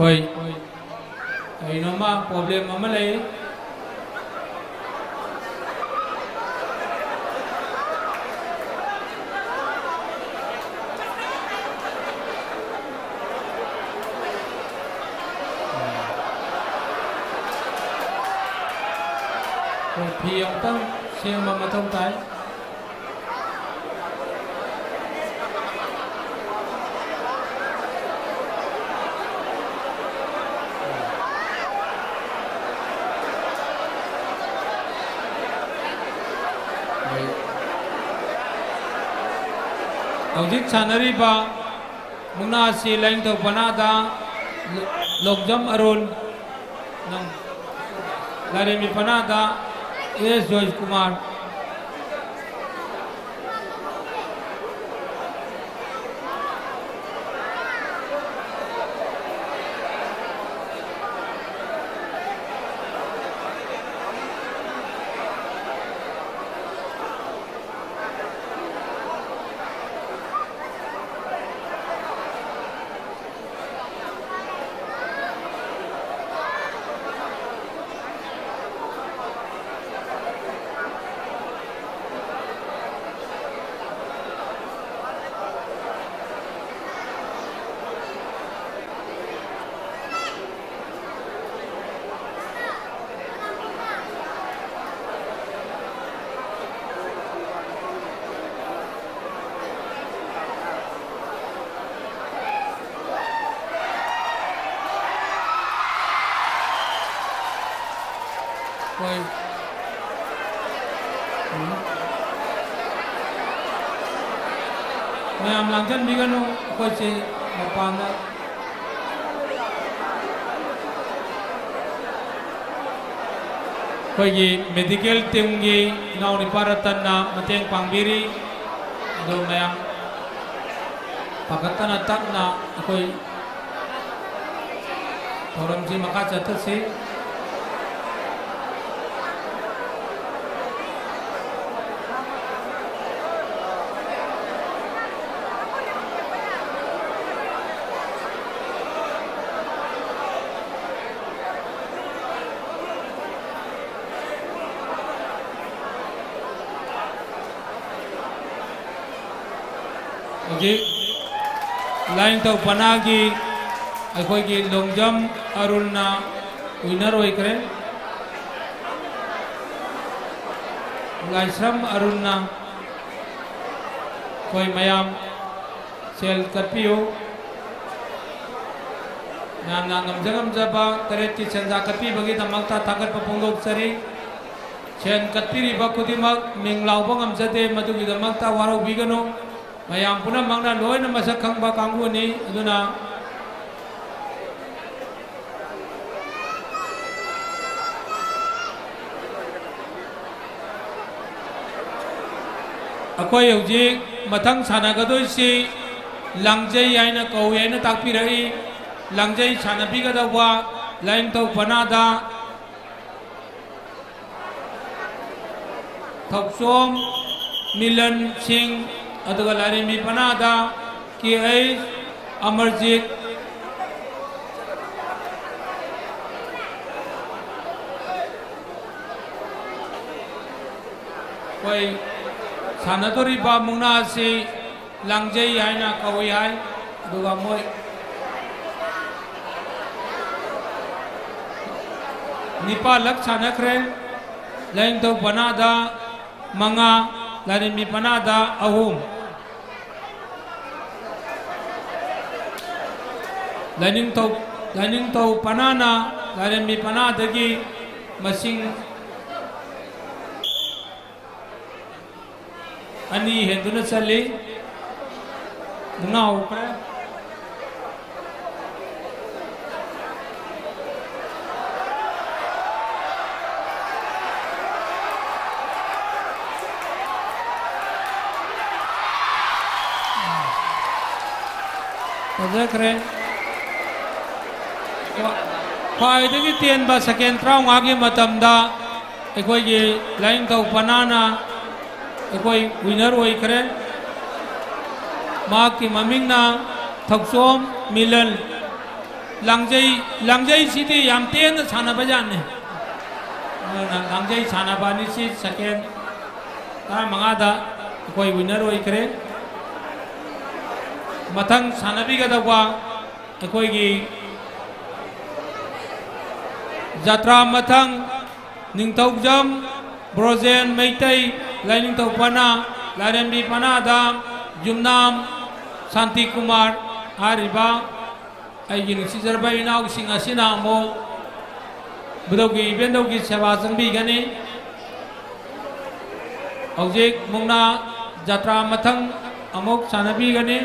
ꯍꯣꯏ, ꯀꯩꯅꯣꯝꯃ problem ꯑꯃ ꯂꯩ꯫ ꯑꯩꯈꯣꯏ ꯐꯤ ꯑꯃꯨꯛꯇꯪ ꯁꯦꯝꯕ ꯃꯊꯧ ꯇꯥꯏ꯫ ꯍꯧꯖꯤꯛ ꯁꯥꯟꯅꯔꯤꯕ ꯃꯨꯛꯅꯥ ꯑꯁꯤ ꯂꯥꯏꯅꯤꯡꯊꯧ ꯄꯅꯥꯗ ꯂꯣꯛꯖꯝ ꯑꯔꯨꯟ, ꯅꯪ, ꯂꯥꯏꯔꯦꯝꯕꯤ ꯄꯅꯥꯗ ꯑꯦꯁ ꯖꯣꯏꯀꯨꯃꯥꯔ꯫ ꯍꯣꯏ꯫ ꯎꯝ꯫ ꯃꯌꯥꯝ ꯂꯥꯡꯖꯟꯕꯤꯒꯅꯨ, ꯑꯩꯈꯣꯏꯁꯦ ꯃꯄꯥꯟꯗ꯫ ꯑꯩꯈꯣꯏꯒꯤ medical teamꯒꯤ ꯏꯅꯥꯎꯅꯨꯄꯥ ꯔꯇꯟꯅ ꯃꯇꯦꯡ ꯄꯥꯡꯕꯤꯔꯤ꯫ ꯑꯗꯣ ꯃꯌꯥꯝ ꯄꯥꯈꯠꯇꯅ ꯇꯞꯅ ꯑꯩꯈꯣꯏ ꯊꯧꯔꯝꯁꯤ ꯃꯈꯥ ꯆꯠꯊꯁꯤ꯫ ꯍꯧꯖꯤꯛ ꯂꯥꯏꯅꯤꯡꯊꯧ ꯄꯅꯥꯒꯤ ꯑꯩꯈꯣꯏꯒꯤ ꯂꯣꯡꯖꯝ ꯑꯔꯨꯜꯅ winner ꯑꯣꯏꯈ꯭ꯔꯦ꯫ ꯂꯥꯏꯁ꯭ꯔꯝ ꯑꯔꯨꯜꯅ꯫ ꯑꯩꯈꯣꯏ ꯃꯌꯥꯝ ꯁꯦꯜ ꯀꯠꯄꯤꯌꯨ꯫ ꯃꯌꯥꯝꯅ ꯉꯝꯖ ꯉꯝꯖꯕ ꯇꯔꯦꯠꯀꯤ ꯁꯦꯟꯖꯥ ꯀꯠꯄꯤꯕꯒꯤꯗꯃꯛꯇ ꯊꯥꯒꯠꯄ ꯐꯣꯡꯗꯣꯛꯆꯔꯤ꯫ ꯁꯦꯟ ꯀꯠꯄꯤꯔꯤꯕ ꯈꯨꯗꯤꯡꯃꯛ ꯃꯤꯡ ꯂꯥꯎꯕ ꯉꯝꯖꯗꯦ, ꯃꯗꯨꯒꯤꯗꯃꯛꯇ ꯋꯥꯔꯧꯕꯤꯒꯅꯨ꯫ ꯃꯌꯥꯝ ꯄꯨꯝꯅꯃꯛꯅ ꯂꯣꯏꯅ ꯃꯁꯛ ꯈꯪꯕ ꯀꯥꯡꯕꯨꯅꯤ꯫ ꯑꯗꯨꯅ ꯑꯩꯈꯣꯏ ꯍꯧꯖꯤꯛ ꯃꯊꯪ ꯁꯥꯟꯅꯒꯗꯣꯏꯁꯤ ꯂꯥꯡꯖꯩ ꯍꯥꯏꯅ ꯀꯧꯏ ꯍꯥꯏꯅ ꯇꯥꯛꯄꯤꯔꯛꯏ꯫ ꯂꯥꯡꯖꯩ ꯁꯥꯟꯅꯕꯤꯒꯗꯧꯕ ꯂꯥꯏꯅꯤꯡꯊꯧ ꯄꯅꯥꯗ ꯊꯧꯆꯣꯝ ꯃꯤꯂꯟ ꯁꯤꯡ, ꯑꯗꯨꯒ ꯂꯥꯏꯔꯦꯝꯕꯤ ꯄꯅꯥꯗ ꯀꯦ ꯑꯩꯆ ꯑꯃꯔꯖꯤꯠ꯫ ꯑꯩꯈꯣꯏ ꯁꯥꯟꯅꯗꯣꯔꯤꯕ ꯃꯨꯛꯅꯥ ꯑꯁꯤ ꯂꯥꯡꯖꯩ ꯍꯥꯏꯅ ꯀꯧꯏ ꯍꯥꯏ꯫ ꯑꯗꯨꯒ ꯃꯣꯏ ꯅꯤꯄꯥꯜꯂꯛ ꯁꯥꯟꯅꯈ꯭ꯔꯦ꯫ ꯂꯥꯏꯅꯤꯡꯊꯧ ꯄꯅꯥꯗ ꯃꯉꯥ, ꯂꯥꯏꯔꯦꯝꯕꯤ ꯄꯅꯥꯗ ꯑꯍꯨꯝ꯫ ꯂꯥꯏꯅꯤꯡꯊꯧ, ꯂꯥꯏꯅꯤꯡꯊꯧ ꯄꯅꯥꯅ ꯂꯥꯏꯔꯦꯝꯕꯤ ꯄꯅꯥꯗꯒꯤ ꯃꯁꯤꯡ ꯑꯅꯤ ꯍꯦꯟꯗꯨꯅ ꯆꯠꯂꯤ꯫ ꯃꯨꯛꯅꯥ ꯍꯧꯈ꯭ꯔꯦ꯫ ꯐꯖꯈ꯭ꯔꯦ꯫ ꯈ꯭ꯋꯥꯏꯗꯒꯤ ꯇꯦꯟꯕ second ꯇꯔꯥꯃꯉꯥꯒꯤ ꯃꯇꯝꯗ ꯑꯩꯈꯣꯏꯒꯤ ꯂꯥꯏꯅꯤꯡꯊꯧ ꯄꯅꯥꯅ ꯑꯩꯈꯣꯏ winner ꯑꯣꯏꯈ꯭ꯔꯦ꯫ ꯃꯍꯥꯛꯀꯤ ꯃꯃꯤꯡꯅ ꯊꯧꯆꯣꯝ ꯃꯤꯂꯟ꯫ ꯂꯥꯡꯖꯩ, ꯂꯥꯡꯖꯩꯁꯤꯗꯤ ꯌꯥꯝ ꯇꯦꯟꯅ ꯁꯥꯟꯅꯕ ꯖꯥꯠꯅꯤ꯫ ꯑꯗꯨꯅ ꯂꯥꯡꯖꯩ ꯁꯥꯟꯅꯕ ꯑꯅꯤꯁꯤ second ꯇꯔꯥꯃꯉꯥꯗ ꯑꯩꯈꯣꯏ winner ꯑꯣꯏꯈ꯭ꯔꯦ꯫ ꯃꯊꯪ ꯁꯥꯟꯅꯕꯤꯒꯗꯧꯕ ꯑꯩꯈꯣꯏꯒꯤ ꯖꯇ꯭ꯔꯥ ꯃꯊꯪ ꯅꯤꯡꯊꯧꯖꯝ ꯕ꯭ꯔꯣꯖꯦꯟ ꯃꯩꯇꯩ, ꯂꯥꯏꯅꯤꯡꯊꯧ ꯄꯅꯥ, ꯂꯥꯏꯔꯦꯝꯕꯤ ꯄꯅꯥꯗ ꯌꯨꯝꯅꯥꯝ ꯁꯥꯟꯇꯤ ꯀꯨꯃꯥꯔ ꯍꯥꯏꯔꯤꯕ ꯑꯩꯒꯤ ꯅꯨꯡꯁꯤꯖꯔꯕ ꯏꯅꯥꯎꯁꯤꯡ ꯑꯁꯤꯅ ꯑꯃꯨꯛ ꯕꯨꯙꯧꯒꯤ ꯏꯕꯦꯟꯗꯧꯒꯤ ꯁꯦꯕꯥ ꯆꯪꯕꯤꯒꯅꯤ꯫ ꯍꯧꯖꯤꯛ ꯃꯨꯛꯅꯥ ꯖꯇ꯭ꯔꯥ ꯃꯊꯪ ꯑꯃꯨꯛ ꯁꯥꯟꯅꯕꯤꯒꯅꯤ꯫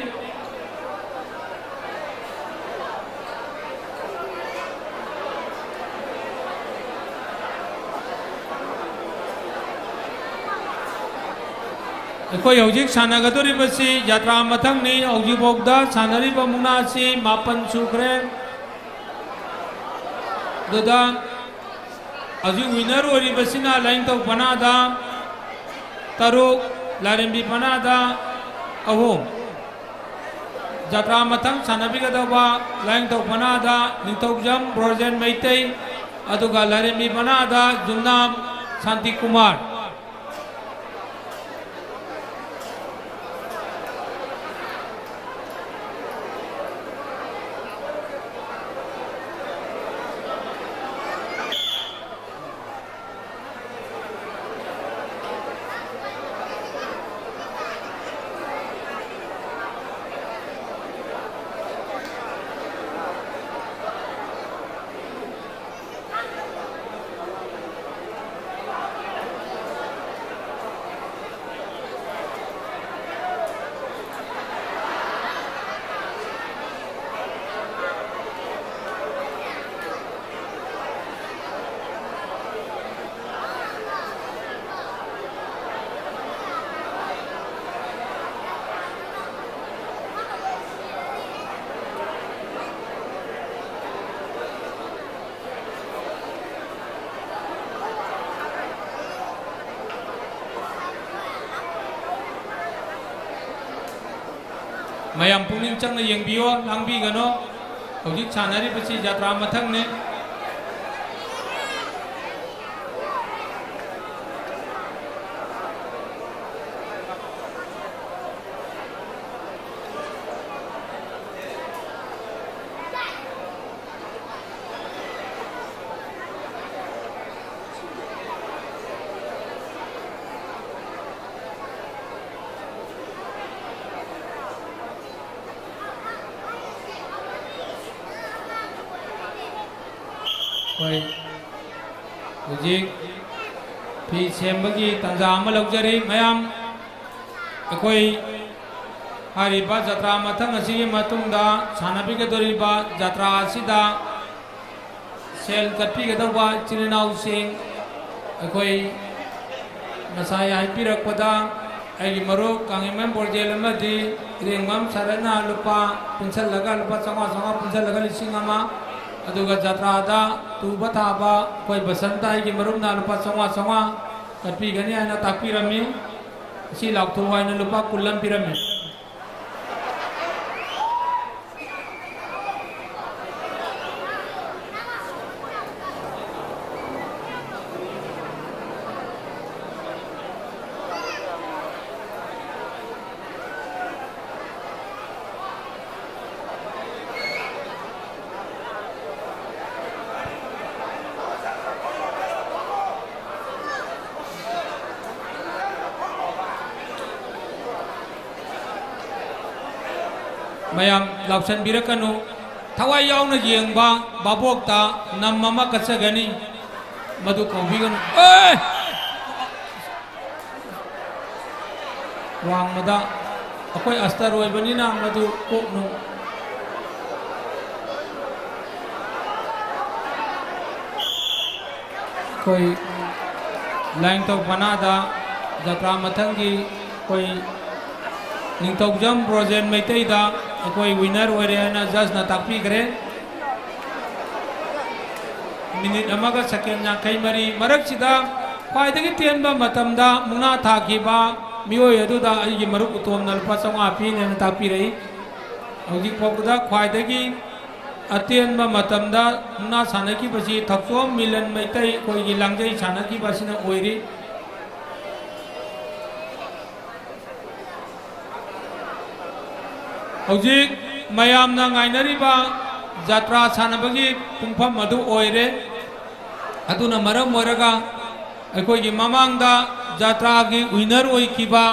ꯑꯩꯈꯣꯏ ꯍꯧꯖꯤꯛ ꯁꯥꯟꯅꯒꯗꯧꯔꯤꯕꯁꯤ ꯖꯇ꯭ꯔꯥ ꯃꯊꯪꯅꯤ꯫ ꯍꯧꯖꯤꯛꯐꯥꯎꯗ ꯁꯥꯟꯅꯔꯤꯕ ꯃꯨꯛꯅꯥ ꯑꯁꯤ ꯃꯥꯄꯟ ꯁꯨꯈ꯭ꯔꯦ꯫ ꯑꯗꯨꯗ ꯍꯧꯖꯤꯛ winner ꯑꯣꯏꯔꯤꯕꯁꯤꯅ ꯂꯥꯏꯅꯤꯡꯊꯧ ꯄꯅꯥꯗ ꯇꯔꯨꯛ, ꯂꯥꯏꯔꯦꯝꯕꯤ ꯄꯅꯥꯗ ꯑꯍꯨꯝ꯫ ꯖꯇ꯭ꯔꯥ ꯃꯊꯪ ꯁꯥꯟꯅꯕꯤꯒꯗꯧꯕ ꯂꯥꯏꯅꯤꯡꯊꯧ ꯄꯅꯥꯗ ꯅꯤꯡꯊꯧꯖꯝ ꯕ꯭ꯔꯣꯖꯦꯟ ꯃꯩꯇꯩ, ꯑꯗꯨꯒ ꯂꯥꯏꯔꯦꯝꯕꯤ ꯄꯅꯥꯗ ꯌꯨꯝꯅꯥꯝ ꯁꯥꯟꯇꯤ ꯀꯨꯃꯥꯔ꯫ ꯃꯌꯥꯝ ꯄꯨꯛꯅꯤꯡ ꯆꯪꯅ ꯌꯦꯡꯕꯤꯌꯣ, ꯂꯥꯡꯕꯤꯒꯅꯣ꯫ ꯍꯧꯖꯤꯛ ꯁꯥꯟꯅꯔꯤꯕꯁꯤ ꯖꯇ꯭ꯔꯥ ꯃꯊꯪꯅꯤ꯫ ꯑꯩꯈꯣꯏ ꯍꯧꯖꯤꯛ ꯐꯤ ꯁꯦꯝꯕꯒꯤ ꯇꯥꯟꯖꯥ ꯑꯃ ꯂꯧꯖꯔꯤ꯫ ꯃꯌꯥꯝ, ꯑꯩꯈꯣꯏ ꯍꯥꯏꯔꯤꯕ ꯖꯇ꯭ꯔꯥ ꯃꯊꯪ ꯑꯁꯤꯒꯤ ꯃꯇꯨꯡꯗ ꯁꯥꯟꯅꯕꯤꯒꯗꯧꯔꯤꯕ ꯖꯇ꯭ꯔꯥ ꯑꯁꯤꯗ ꯁꯦꯜ ꯀꯠꯄꯤꯒꯗꯧꯕ ꯏꯆꯤꯜ ꯏꯅꯥꯎꯁꯤꯡ, ꯑꯩꯈꯣꯏ ꯉꯁꯥꯏ ꯍꯥꯏꯕꯤꯔꯛꯄꯗ ꯑꯩꯒꯤ ꯃꯔꯨꯞ ꯀꯥꯡꯖꯩꯃꯌꯨꯝ ꯕ꯭ꯔꯣꯖꯦꯟ ꯑꯃꯗꯤ ꯏꯔꯦꯡꯕꯝ ꯁꯔꯠꯅ ꯂꯨꯄꯥ ꯄꯨꯟꯁꯜꯂꯒ ꯂꯨꯄꯥ ꯆꯥꯝꯃꯉꯥ, ꯆꯥꯝꯃꯉꯥ ꯄꯨꯟꯁꯜꯂꯒ ꯂꯤꯁꯤꯡ ꯑꯃ, ꯑꯗꯨꯒ ꯖꯇ꯭ꯔꯥꯗ ꯇꯨꯕ ꯊꯥꯕ ꯑꯩꯈꯣꯏ ꯕꯁꯟꯇ ꯑꯩꯒꯤ ꯃꯔꯨꯞꯅ ꯂꯨꯄꯥ ꯆꯥꯝꯃꯉꯥ, ꯆꯥꯝꯃꯉꯥ ꯀꯠꯄꯤꯒꯅꯤ ꯍꯥꯏꯅ ꯇꯥꯛꯄꯤꯔꯝꯃꯤ꯫ ꯑꯁꯤ ꯂꯥꯎꯊꯣꯛꯎ ꯍꯥꯏꯅ ꯂꯨꯄꯥ ꯀꯨꯟ ꯑꯃ ꯄꯤꯔꯝꯃꯤ꯫ ꯃꯌꯥꯝ ꯂꯥꯎꯁꯟꯕꯤꯔꯛꯀꯅꯨ꯫ ꯊꯋꯥꯏ ꯌꯥꯎꯅ ꯌꯦꯡꯕ ꯚꯥꯕꯣꯛꯇ ꯅꯝ ꯑꯃ ꯀꯠꯆꯒꯅꯤ꯫ ꯃꯗꯨ ꯀꯧꯕꯤꯒꯅꯨ꯫ ꯑꯦ! ꯋꯥꯡꯃꯗ ꯑꯩꯈꯣꯏ ꯑꯁꯇꯔ ꯑꯣꯏꯕꯅꯤꯅ ꯃꯗꯨ ꯀꯣꯛꯅꯨ꯫ ꯑꯩꯈꯣꯏ ꯂꯥꯏꯅꯤꯡꯊꯧ ꯄꯅꯥꯗ ꯖꯇ꯭ꯔꯥ ꯃꯊꯪꯒꯤ ꯑꯩꯈꯣꯏ ꯅꯤꯡꯊꯧꯖꯝ ꯕ꯭ꯔꯣꯖꯦꯟ ꯃꯩꯇꯩꯗ ꯑꯩꯈꯣꯏ ꯋꯤꯅꯔ ꯑꯣꯏꯔꯦ ꯍꯥꯏꯅ ꯖꯖꯅ ꯇꯥꯛꯄꯤꯈ꯭ꯔꯦ꯫ ꯃꯤꯅꯤꯠ ꯑꯃꯒ ꯁꯦꯀꯦꯟ ꯌꯥꯡꯈꯩ ꯃꯔꯤ ꯃꯔꯛꯁꯤꯗ ꯈ꯭ꯋꯥꯏꯗꯒꯤ ꯇꯦꯟꯕ ꯃꯇꯝꯗ ꯃꯨꯛꯅꯥ ꯊꯥꯈꯤꯕ ꯃꯤꯑꯣꯏ ꯑꯗꯨꯗ ꯑꯩꯒꯤ ꯃꯔꯨꯞ ꯎꯇꯣꯝꯅ ꯂꯨꯄꯥ ꯆꯥꯝꯃꯉꯥ ꯄꯤꯅꯦꯅ ꯇꯥꯛꯄꯤꯔꯛꯏ꯫ ꯍꯧꯖꯤꯛ ꯐꯥꯎꯕꯗ ꯈ꯭ꯋꯥꯏꯗꯒꯤ ꯑꯇꯦꯟꯕ ꯃꯇꯝꯗ ꯃꯨꯛꯅꯥ ꯁꯥꯟꯅꯈꯤꯕꯁꯤ ꯊꯧꯆꯣꯝ ꯃꯤꯂꯟ ꯃꯩꯇꯩ ꯑꯩꯈꯣꯏꯒꯤ ꯂꯥꯡꯖꯩ ꯁꯥꯟꯅꯈꯤꯕ ꯑꯁꯤꯅ ꯑꯣꯏꯔꯤ꯫ ꯍꯧꯖꯤꯛ ꯃꯌꯥꯝꯅ ꯉꯥꯏꯅꯔꯤꯕ ꯖꯇ꯭ꯔꯥ ꯁꯥꯟꯅꯕꯒꯤ ꯄꯨꯡꯐꯝ ꯑꯗꯨ ꯑꯣꯏꯔꯦ꯫ ꯑꯗꯨꯅ ꯃꯔꯝ ꯑꯣꯏꯔꯒ ꯑꯩꯈꯣꯏꯒꯤ ꯃꯃꯥꯡꯗ ꯖꯇ꯭ꯔꯥꯒꯤ ꯋꯤꯅꯔ ꯑꯣꯏꯈꯤꯕ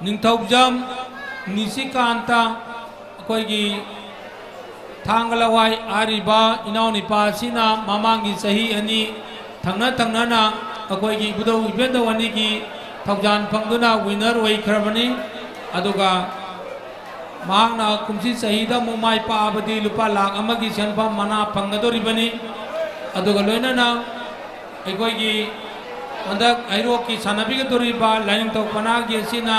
ꯅꯤꯡꯊꯧꯖꯝ ꯅꯤꯁꯤꯀꯥꯟꯇ ꯑꯩꯈꯣꯏꯒꯤ ꯊꯥꯡꯒ ꯂꯋꯥꯏ ꯍꯥꯏꯔꯤꯕ ꯏꯅꯥꯎꯅꯨꯄꯥ ꯑꯁꯤꯅ ꯃꯃꯥꯡꯒꯤ ꯆꯍꯤ ꯑꯅꯤ ꯊꯪꯅ ꯊꯪꯅꯅ ꯑꯩꯈꯣꯏꯒꯤ ꯏꯕꯨꯙꯧ ꯏꯕꯦꯟꯗꯧ ꯑꯅꯤꯒꯤ ꯊꯧꯖꯥꯜ ꯐꯪꯗꯨꯅ winner ꯑꯣꯏꯈ꯭ꯔꯕꯅꯤ꯫ ꯑꯗꯨꯒ ꯃꯍꯥꯛꯅ ꯀꯨꯝꯁꯤ ꯆꯍꯤꯗ ꯑꯃꯨꯛ ꯃꯥꯏ ꯄꯥꯛꯑꯕꯗꯤ ꯂꯨꯄꯥ ꯂꯥꯈ ꯑꯃꯒꯤ ꯁꯦꯟꯐꯝ ꯃꯅꯥ ꯐꯪꯒꯗꯧꯔꯤꯕꯅꯤ꯫ ꯑꯗꯨꯒ ꯂꯣꯏꯅꯅ ꯑꯩꯈꯣꯏꯒꯤ ꯍꯟꯗꯛ ꯍꯩꯔꯣꯛꯀꯤ ꯁꯥꯟꯅꯕꯤꯒꯗꯧꯔꯤꯕ ꯂꯥꯏꯅꯤꯡꯊꯧ ꯄꯅꯥꯒꯤ ꯑꯁꯤꯅ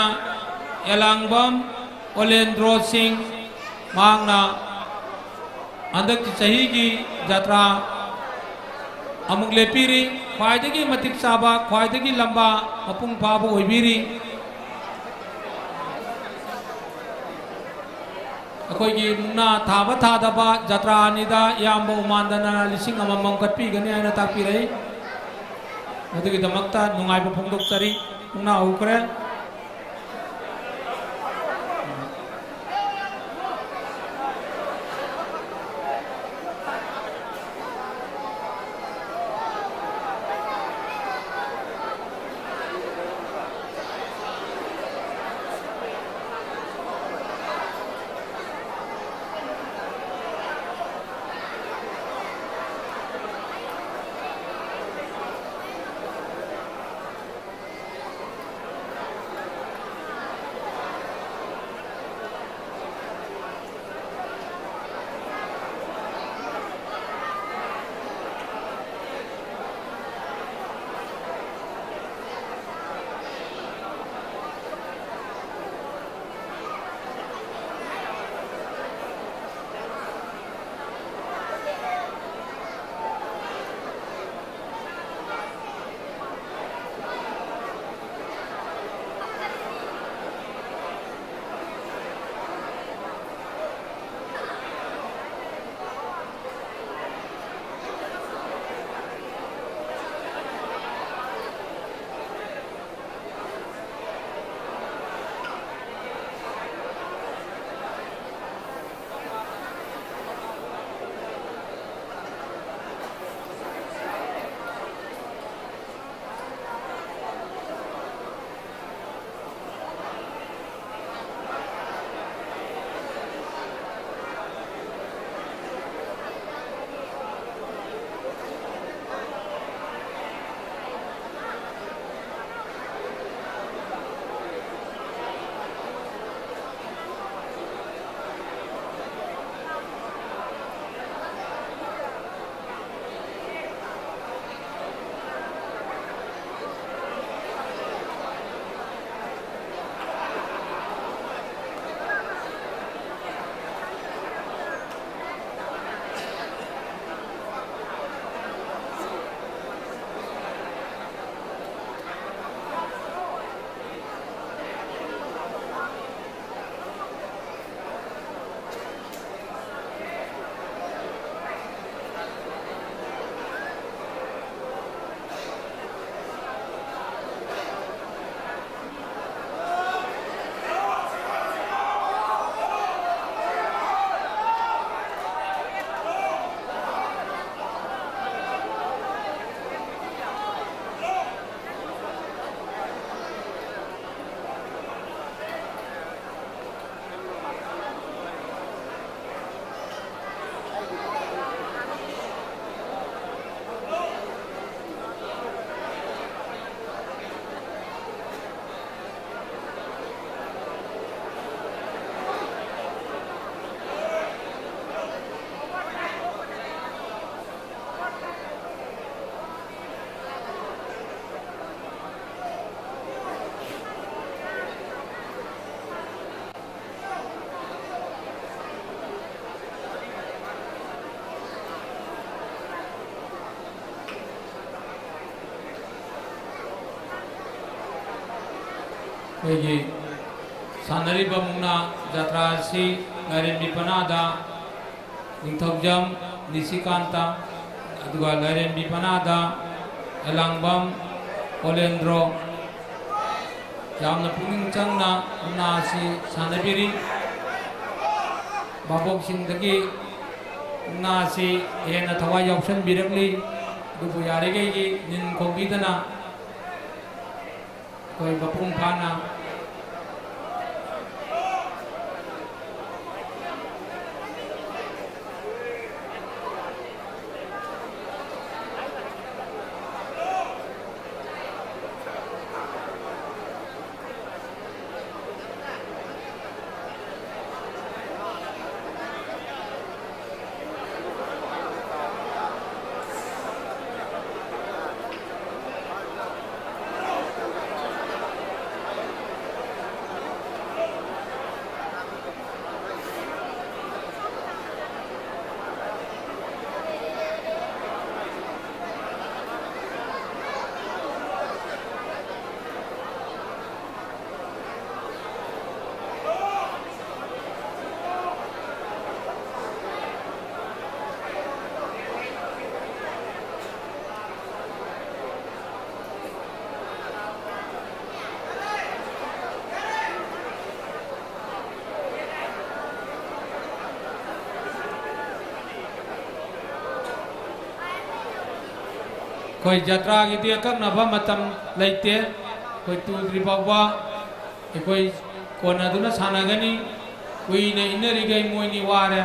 ꯑꯦꯂꯥꯡꯕꯝ ꯑꯣꯂꯦꯟꯗ꯭ꯔꯣ ꯁꯤꯡ, ꯃꯍꯥꯛꯅ ꯍꯟꯗꯛꯀꯤ ꯆꯍꯤꯒꯤ ꯖꯇ꯭ꯔꯥ ꯑꯃꯨꯛ ꯂꯦꯞꯄꯤꯔꯤ꯫ ꯈ꯭ꯋꯥꯏꯗꯒꯤ ꯃꯇꯤꯛ ꯆꯥꯕ, ꯈ꯭ꯋꯥꯏꯗꯒꯤ ꯂꯝꯕ, ꯃꯄꯨꯡ ꯐꯥꯕ ꯑꯣꯏꯕꯤꯔꯤ꯫ ꯑꯩꯈꯣꯏꯒꯤ ꯃꯨꯛꯅꯥ ꯊꯥꯕ ꯊꯥꯗꯕ ꯖꯇ꯭ꯔꯥ ꯑꯅꯤꯗ ꯏꯌꯥꯝꯕ ꯎꯃꯥꯟꯗꯅ ꯂꯤꯁꯤꯡ ꯑꯃꯃꯝ ꯀꯠꯄꯤꯒꯅꯤ ꯍꯥꯏꯅ ꯇꯥꯛꯄꯤꯔꯛꯏ꯫ ꯃꯗꯨꯒꯤꯗꯃꯛꯇ ꯅꯨꯡꯉꯥꯏꯕ ꯐꯣꯡꯗꯣꯛꯆꯔꯤ꯫ ꯃꯨꯛꯅꯥ ꯍꯧꯈ꯭ꯔꯦ꯫ ꯑꯩꯈꯣꯏꯒꯤ ꯁꯥꯟꯅꯔꯤꯕ ꯃꯨꯛꯅꯥ ꯖꯇ꯭ꯔꯥ ꯑꯁꯤ ꯂꯥꯏꯔꯦꯝꯕꯤ ꯄꯅꯥꯗ ꯅꯤꯡꯊꯧꯖꯝ ꯅꯤꯁꯤꯀꯥꯟꯇ, ꯑꯗꯨꯒ ꯂꯥꯏꯔꯦꯝꯕꯤ ꯄꯅꯥꯗ ꯑꯦꯂꯥꯡꯕꯝ ꯑꯣꯂꯦꯟꯗ꯭ꯔꯣ ꯌꯥꯝꯅ ꯄꯨꯛꯅꯤꯡ ꯆꯪꯅ ꯃꯨꯛꯅꯥ ꯑꯁꯤ ꯁꯥꯟꯅꯕꯤꯔꯤ꯫ ꯚꯥꯕꯣꯛꯁꯤꯡꯗꯒꯤ ꯃꯨꯛꯅꯥ ꯑꯁꯤ ꯍꯦꯟꯅ ꯊꯋꯥꯏ ꯌꯥꯎꯁꯟꯕꯤꯔꯛꯂꯤ꯫ ꯑꯗꯨꯕꯨ ꯌꯥꯔꯤꯈꯩꯒꯤ ꯅꯤꯟ ꯈꯣꯡꯕꯤꯗꯅ ꯑꯩꯈꯣꯏ ꯃꯄꯨꯡ ꯐꯥꯅ ꯑꯩꯈꯣꯏ ꯖꯇ꯭ꯔꯥꯒꯤꯗꯤ ꯑꯀꯛꯅꯕ ꯃꯇꯝ ꯂꯩꯇꯦ꯫ ꯑꯩꯈꯣꯏ ꯇꯨꯗ꯭ꯔꯤ ꯐꯥꯎꯕ ꯑꯩꯈꯣꯏ ꯀꯣꯟꯅꯗꯨꯅ ꯁꯥꯟꯅꯒꯅꯤ꯫ ꯀꯨꯏꯅ ꯏꯟꯅꯔꯤꯈꯩ ꯃꯣꯏꯅꯤ ꯋꯥꯔꯦ꯫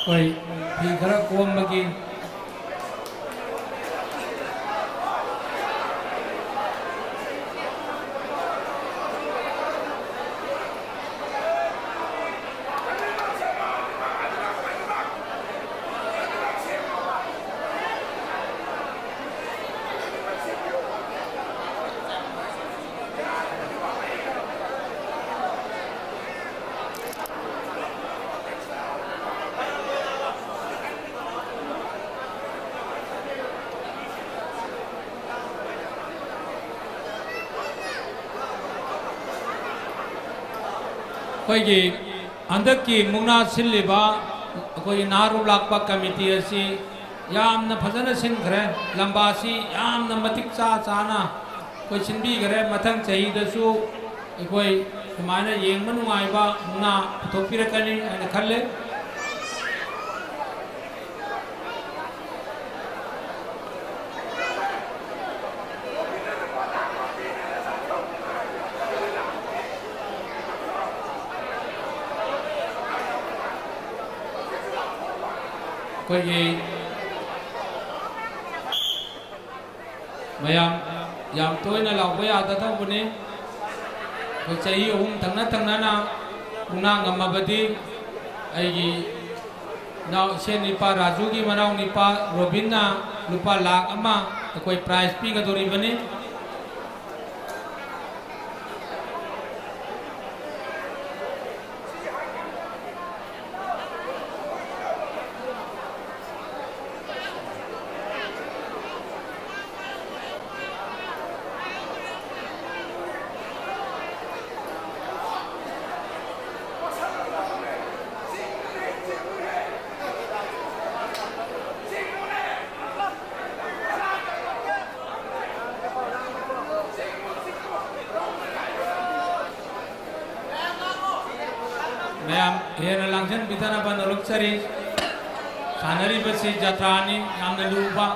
ꯑꯩꯈꯣꯏ ꯐꯤ ꯈꯔ ꯀꯣꯝꯕꯒꯤ ꯑꯩꯈꯣꯏꯒꯤ ꯍꯟꯗꯛꯀꯤ ꯃꯨꯛꯅꯥ ꯁꯤꯜꯂꯤꯕ ꯑꯩꯈꯣꯏꯒꯤ ꯅꯍꯥꯔꯣꯜ ꯂꯥꯛꯄ ꯀꯃꯤꯇꯤ ꯑꯁꯤ ꯌꯥꯝꯅ ꯐꯖꯅ ꯁꯤꯟꯈ꯭ꯔꯦ꯫ ꯂꯝꯕꯥꯁꯤ ꯌꯥꯝꯅ ꯃꯇꯤꯛ ꯆꯥ ꯆꯥꯅ ꯑꯩꯈꯣꯏ ꯁꯤꯟꯕꯤꯈ꯭ꯔꯦ꯫ ꯃꯊꯪ ꯆꯍꯤꯗꯁꯨ ꯑꯩꯈꯣꯏ ꯁꯨꯃꯥꯏꯅ ꯌꯦꯡꯕ ꯅꯨꯡꯉꯥꯏꯕ ꯃꯨꯛꯅꯥ ꯄꯨꯊꯣꯛꯄꯤꯔꯛꯀꯅꯤ ꯍꯥꯏꯅ ꯈꯜꯂꯦ꯫ ꯑꯩꯈꯣꯏꯒꯤ ꯃꯌꯥꯝ ꯌꯥꯝ ꯇꯣꯏꯅ ꯂꯥꯎꯕ ꯌꯥꯗꯗꯧꯕꯅꯤ꯫ ꯑꯩꯈꯣꯏ ꯆꯍꯤ ꯑꯍꯨꯝ ꯊꯪꯅ ꯊꯪꯅꯅ ꯃꯨꯛꯅꯥ ꯉꯝꯃꯕꯗꯤ ꯑꯩꯒꯤ ꯏꯅꯥꯎ ꯏꯆꯦ ꯅꯤꯄꯥ ꯔꯥꯖꯨꯒꯤ ꯃꯅꯥꯎ ꯅꯤꯄꯥ ꯔꯣꯕꯤꯟꯅ ꯂꯨꯄꯥ ꯂꯥꯈ ꯑꯃ ꯑꯩꯈꯣꯏ ꯄ꯭ꯔꯥꯏꯖ ꯄꯤꯒꯗꯧꯔꯤꯕꯅꯤ꯫ ꯃꯌꯥꯝ ꯍꯦꯟꯅ ꯂꯥꯡꯁꯤꯟꯕꯤꯗꯅꯕ ꯅꯣꯂꯨꯛꯆꯔꯤ꯫ ꯁꯥꯟꯅꯔꯤꯕꯁꯤ ꯖꯇ꯭ꯔꯥꯅꯤ, ꯌꯥꯝꯅ ꯂꯨꯕ꯫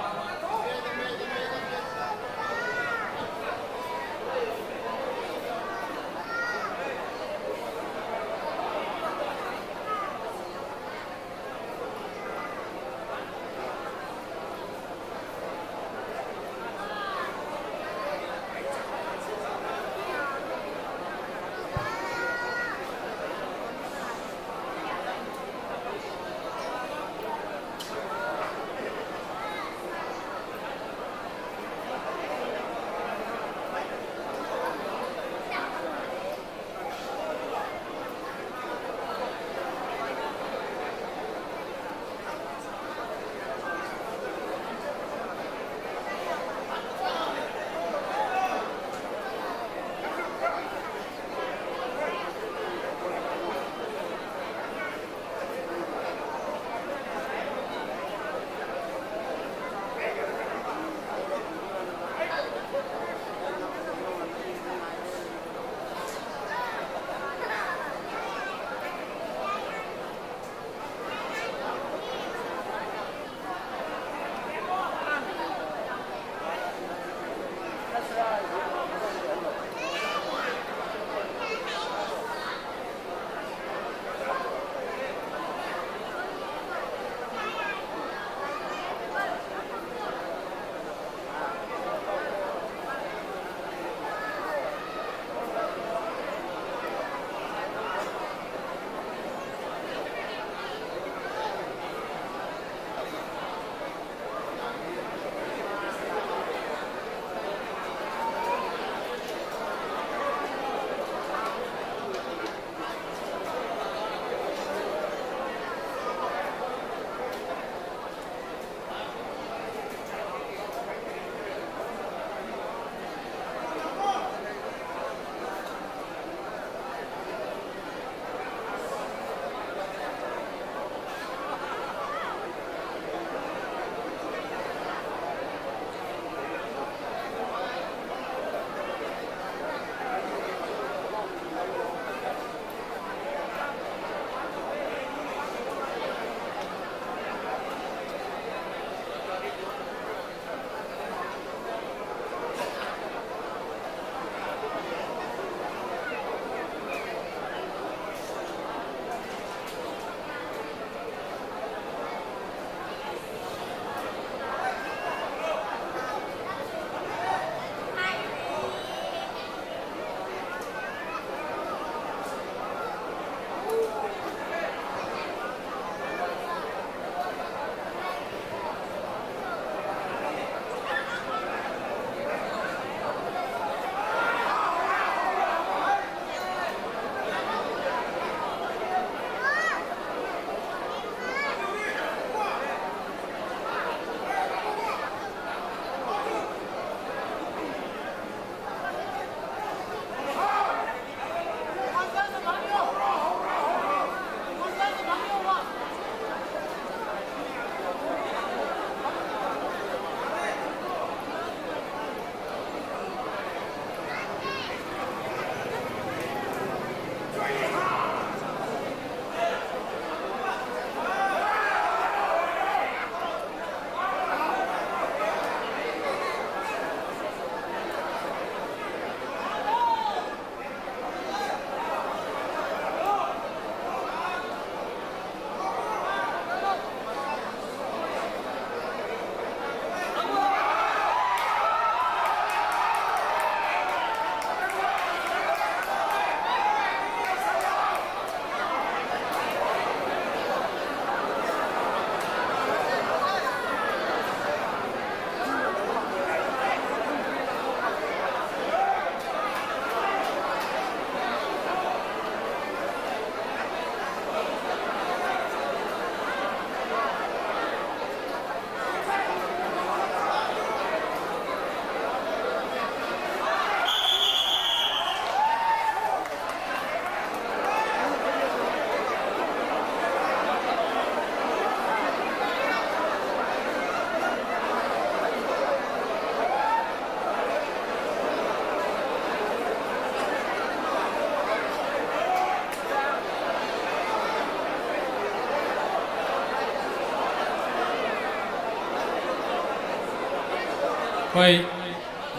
ꯑꯩꯈꯣꯏ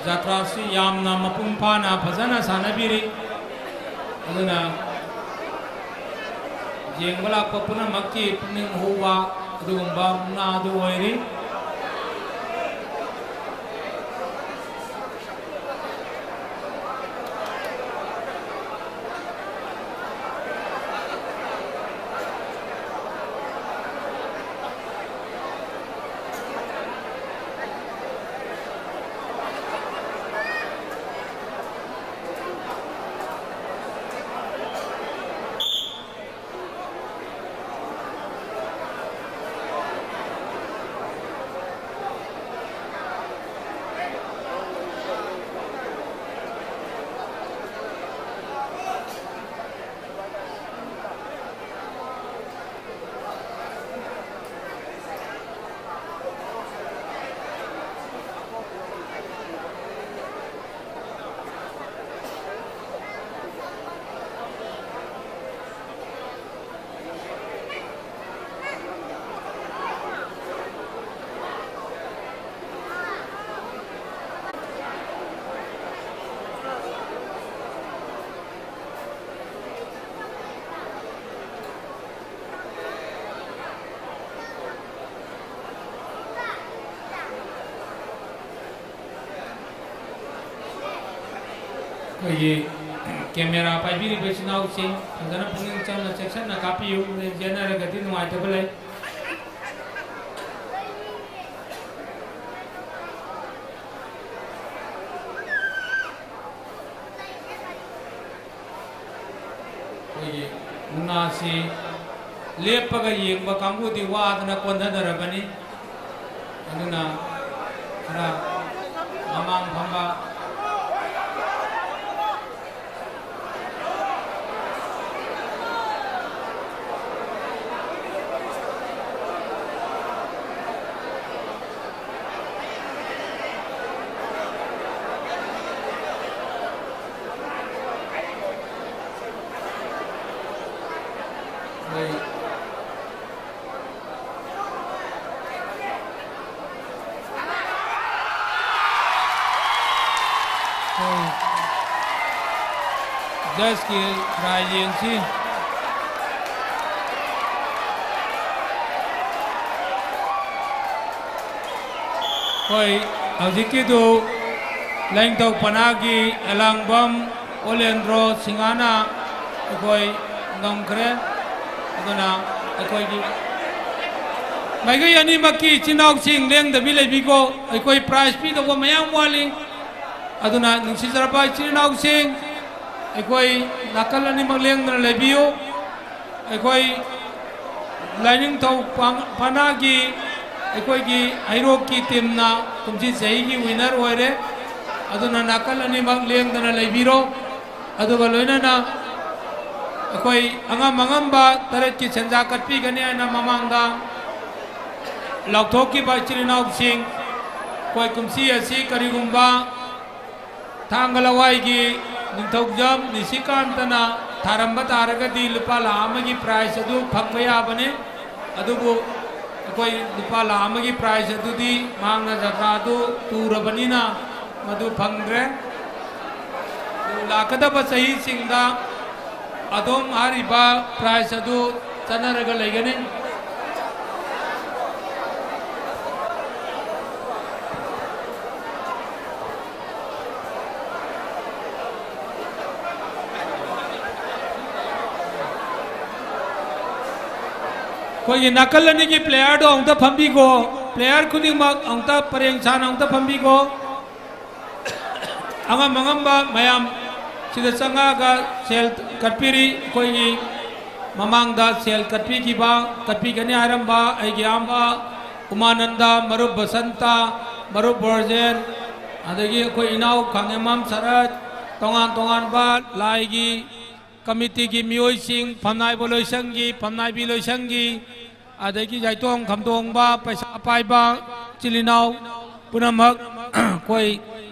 ꯖꯇ꯭ꯔꯥꯁꯤ ꯌꯥꯝꯅ ꯃꯄꯨꯡ ꯐꯥꯅ ꯐꯖꯅ ꯁꯥꯟꯅꯕꯤꯔꯤ꯫ ꯑꯗꯨꯅ ꯌꯦꯡꯕ ꯂꯥꯛꯄ ꯄꯨꯝꯅꯃꯛꯀꯤ ꯄꯨꯛꯅꯤꯡ ꯍꯨꯕ ꯑꯗꯨꯒꯨꯝꯕ ꯃꯨꯛꯅꯥ ꯑꯗꯨ ꯑꯣꯏꯔꯤ꯫ ꯑꯩꯈꯣꯏꯒꯤ ꯀꯦꯃꯦꯔꯥ ꯄꯥꯏꯕꯤꯔꯤꯕ ꯏꯆꯤꯟ ꯏꯅꯥꯎꯁꯤꯡ ꯐꯖꯅ ꯄꯨꯛꯅꯤꯡ ꯆꯪꯅ ꯆꯦꯛꯁꯤꯟꯅ ꯀꯥꯞꯄꯤꯌꯨ, ꯆꯦꯟꯅꯔꯒꯗꯤ ꯅꯨꯡꯉꯥꯏꯇꯕ ꯂꯩ꯫ ꯑꯩꯈꯣꯏꯒꯤ ꯃꯨꯛꯅꯥꯁꯤ ꯂꯦꯞꯄꯒ ꯌꯦꯡꯕ ꯀꯥꯡꯕꯨꯗꯤ ꯋꯥꯗꯅ ꯀꯣꯟꯊꯅꯔꯕꯅꯤ꯫ ꯑꯗꯨꯅ ꯈꯔ ꯃꯃꯥꯡ ꯐꯝꯕ꯫ ꯖꯁꯀꯤ ꯔꯥꯏ ꯌꯦꯡꯁꯤ꯫ ꯑꯩꯈꯣꯏ ꯍꯧꯖꯤꯛꯀꯤꯗꯨ ꯂꯥꯏꯅꯤꯡꯊꯧ ꯄꯅꯥꯒꯤ ꯑꯦꯂꯥꯡꯕꯝ ꯑꯣꯂꯦꯟꯗ꯭ꯔꯣ ꯁꯤꯡꯍꯥꯅ ꯑꯩꯈꯣꯏ ꯉꯝꯈ꯭ꯔꯦ꯫ ꯑꯗꯨꯅ ꯑꯩꯈꯣꯏꯒꯤ ꯃꯥꯏꯀꯩ ꯑꯅꯤꯃꯛꯀꯤ ꯏꯆꯤꯟ ꯏꯅꯥꯎꯁꯤꯡ ꯂꯦꯡꯗꯕꯤ ꯂꯩꯕꯤꯀꯣ꯫ ꯑꯩꯈꯣꯏ ꯄ꯭ꯔꯥꯏꯖ ꯄꯤꯗꯧꯕ ꯃꯌꯥꯝ ꯋꯥꯠꯂꯤ꯫ ꯑꯗꯨꯅ ꯅꯨꯡꯁꯤꯖꯔꯕ ꯏꯆꯤꯟ ꯏꯅꯥꯎꯁꯤꯡ, ꯑꯩꯈꯣꯏ ꯅꯥꯀꯜ ꯑꯅꯤꯃꯛ ꯂꯦꯡꯗꯅ ꯂꯩꯕꯤꯌꯨ꯫ ꯑꯩꯈꯣꯏ ꯂꯥꯏꯅꯤꯡꯊꯧ ꯄꯥꯡ-, ꯄꯅꯥꯒꯤ ꯑꯩꯈꯣꯏꯒꯤ ꯍꯩꯔꯣꯛꯀꯤ ꯇꯤꯝꯅ ꯀꯨꯝꯁꯤ ꯆꯍꯤꯒꯤ ꯋꯤꯅꯔ ꯑꯣꯏꯔꯦ꯫ ꯑꯗꯨꯅ ꯅꯥꯀꯜ ꯑꯅꯤꯃꯛ ꯂꯦꯡꯗꯅ ꯂꯩꯕꯤꯔꯣ꯫ ꯑꯗꯨꯒ ꯂꯣꯏꯅꯅ ꯑꯩꯈꯣꯏ ꯑꯉꯝ ꯑꯉꯝꯕ ꯇꯔꯦꯠꯀꯤ ꯁꯦꯟꯖꯥ ꯀꯠꯄꯤꯒꯅꯤ ꯍꯥꯏꯅ ꯃꯃꯥꯡꯗ ꯂꯥꯎꯊꯣꯛꯈꯤꯕ ꯏꯆꯤꯜ ꯏꯅꯥꯎꯁꯤꯡ, ꯑꯩꯈꯣꯏ ꯀꯨꯝꯁꯤ ꯑꯁꯤ ꯀꯔꯤꯒꯨꯝꯕ ꯊꯥꯡꯒ ꯂꯋꯥꯏꯒꯤ ꯅꯤꯡꯊꯧꯖꯝ ꯅꯤꯁꯤꯀꯥꯟꯇꯅ ꯊꯥꯔꯝꯕ ꯇꯥꯔꯒꯗꯤ ꯂꯨꯄꯥ ꯂꯥꯈ ꯑꯃꯒꯤ ꯄ꯭ꯔꯥꯏꯖ ꯑꯗꯨ ꯐꯪꯕ ꯌꯥꯕꯅꯤ꯫ ꯑꯗꯨꯕꯨ ꯑꯩꯈꯣꯏ ꯂꯨꯄꯥ ꯂꯥꯈ ꯑꯃꯒꯤ ꯄ꯭ꯔꯥꯏꯖ ꯑꯗꯨꯗꯤ ꯃꯍꯥꯛꯅ ꯖꯇ꯭ꯔꯥꯗꯨ ꯇꯨꯔꯕꯅꯤꯅ ꯃꯗꯨ ꯐꯪꯗ꯭ꯔꯦ꯫ ꯂꯥꯛꯀꯗꯕ ꯆꯍꯤꯁꯤꯡꯗ ꯑꯗꯣꯝ ꯍꯥꯏꯔꯤꯕ ꯄ꯭ꯔꯥꯏꯖ ꯑꯗꯨ ꯆꯠꯅꯔꯒ ꯂꯩꯒꯅꯤ꯫ ꯑꯩꯈꯣꯏꯒꯤ ꯅꯥꯀꯜ ꯑꯅꯤꯒꯤ ꯄ꯭ꯂꯦꯌꯔꯗꯣ ꯑꯃꯨꯛꯇ ꯐꯝꯕꯤꯈꯣ꯫ ꯄ꯭ꯂꯦꯌꯔ ꯈꯨꯗꯤꯡꯃꯛ ꯑꯃꯨꯛꯇ ꯄꯔꯦꯡ ꯁꯥꯅ ꯑꯃꯨꯛꯇ ꯐꯝꯕꯤꯈꯣ꯫ ꯑꯉꯝ ꯑꯉꯝꯕ ꯃꯌꯥꯝ ꯁꯤꯗ ꯆꯪꯉꯛꯑꯒ ꯁꯦꯜ ꯀꯠꯄꯤꯔꯤ꯫ ꯑꯩꯈꯣꯏꯒꯤ ꯃꯃꯥꯡꯗ ꯁꯦꯜ ꯀꯠꯄꯤꯈꯤꯕ, ꯀꯠꯄꯤꯒꯅꯤ ꯍꯥꯏꯔꯝꯕ ꯑꯩꯒꯤ ꯏꯌꯥꯝꯕ ꯎꯃꯥꯅꯟꯗ, ꯃꯔꯨꯞ ꯕꯁꯟꯇ, ꯃꯔꯨꯞ ꯕ꯭ꯔꯣꯖꯦꯟ, ꯑꯗꯒꯤ ꯑꯩꯈꯣꯏ ꯏꯅꯥꯎ ꯈꯥꯉꯦꯝꯕꯝ ꯁꯔꯠ, ꯇꯣꯉꯥꯟ ꯇꯣꯉꯥꯟꯕ ꯂꯥꯏꯒꯤ ꯀꯃꯤꯇꯤꯒꯤ ꯃꯤꯑꯣꯏꯁꯤꯡ, ꯐꯝꯅꯥꯏꯕ ꯂꯣꯏꯁꯪꯒꯤ, ꯐꯝꯅꯥꯏꯕꯤ ꯂꯣꯏꯁꯪꯒꯤ, ꯑꯗꯒꯤ ꯌꯥꯏꯇꯣꯡ ꯈꯝꯗꯣꯡꯕ, ꯄꯩꯁꯥ ꯄꯥꯏꯕ ꯏꯆꯤꯜ ꯏꯅꯥꯎ ꯄꯨꯝꯅꯃꯛ ꯑꯩꯈꯣꯏ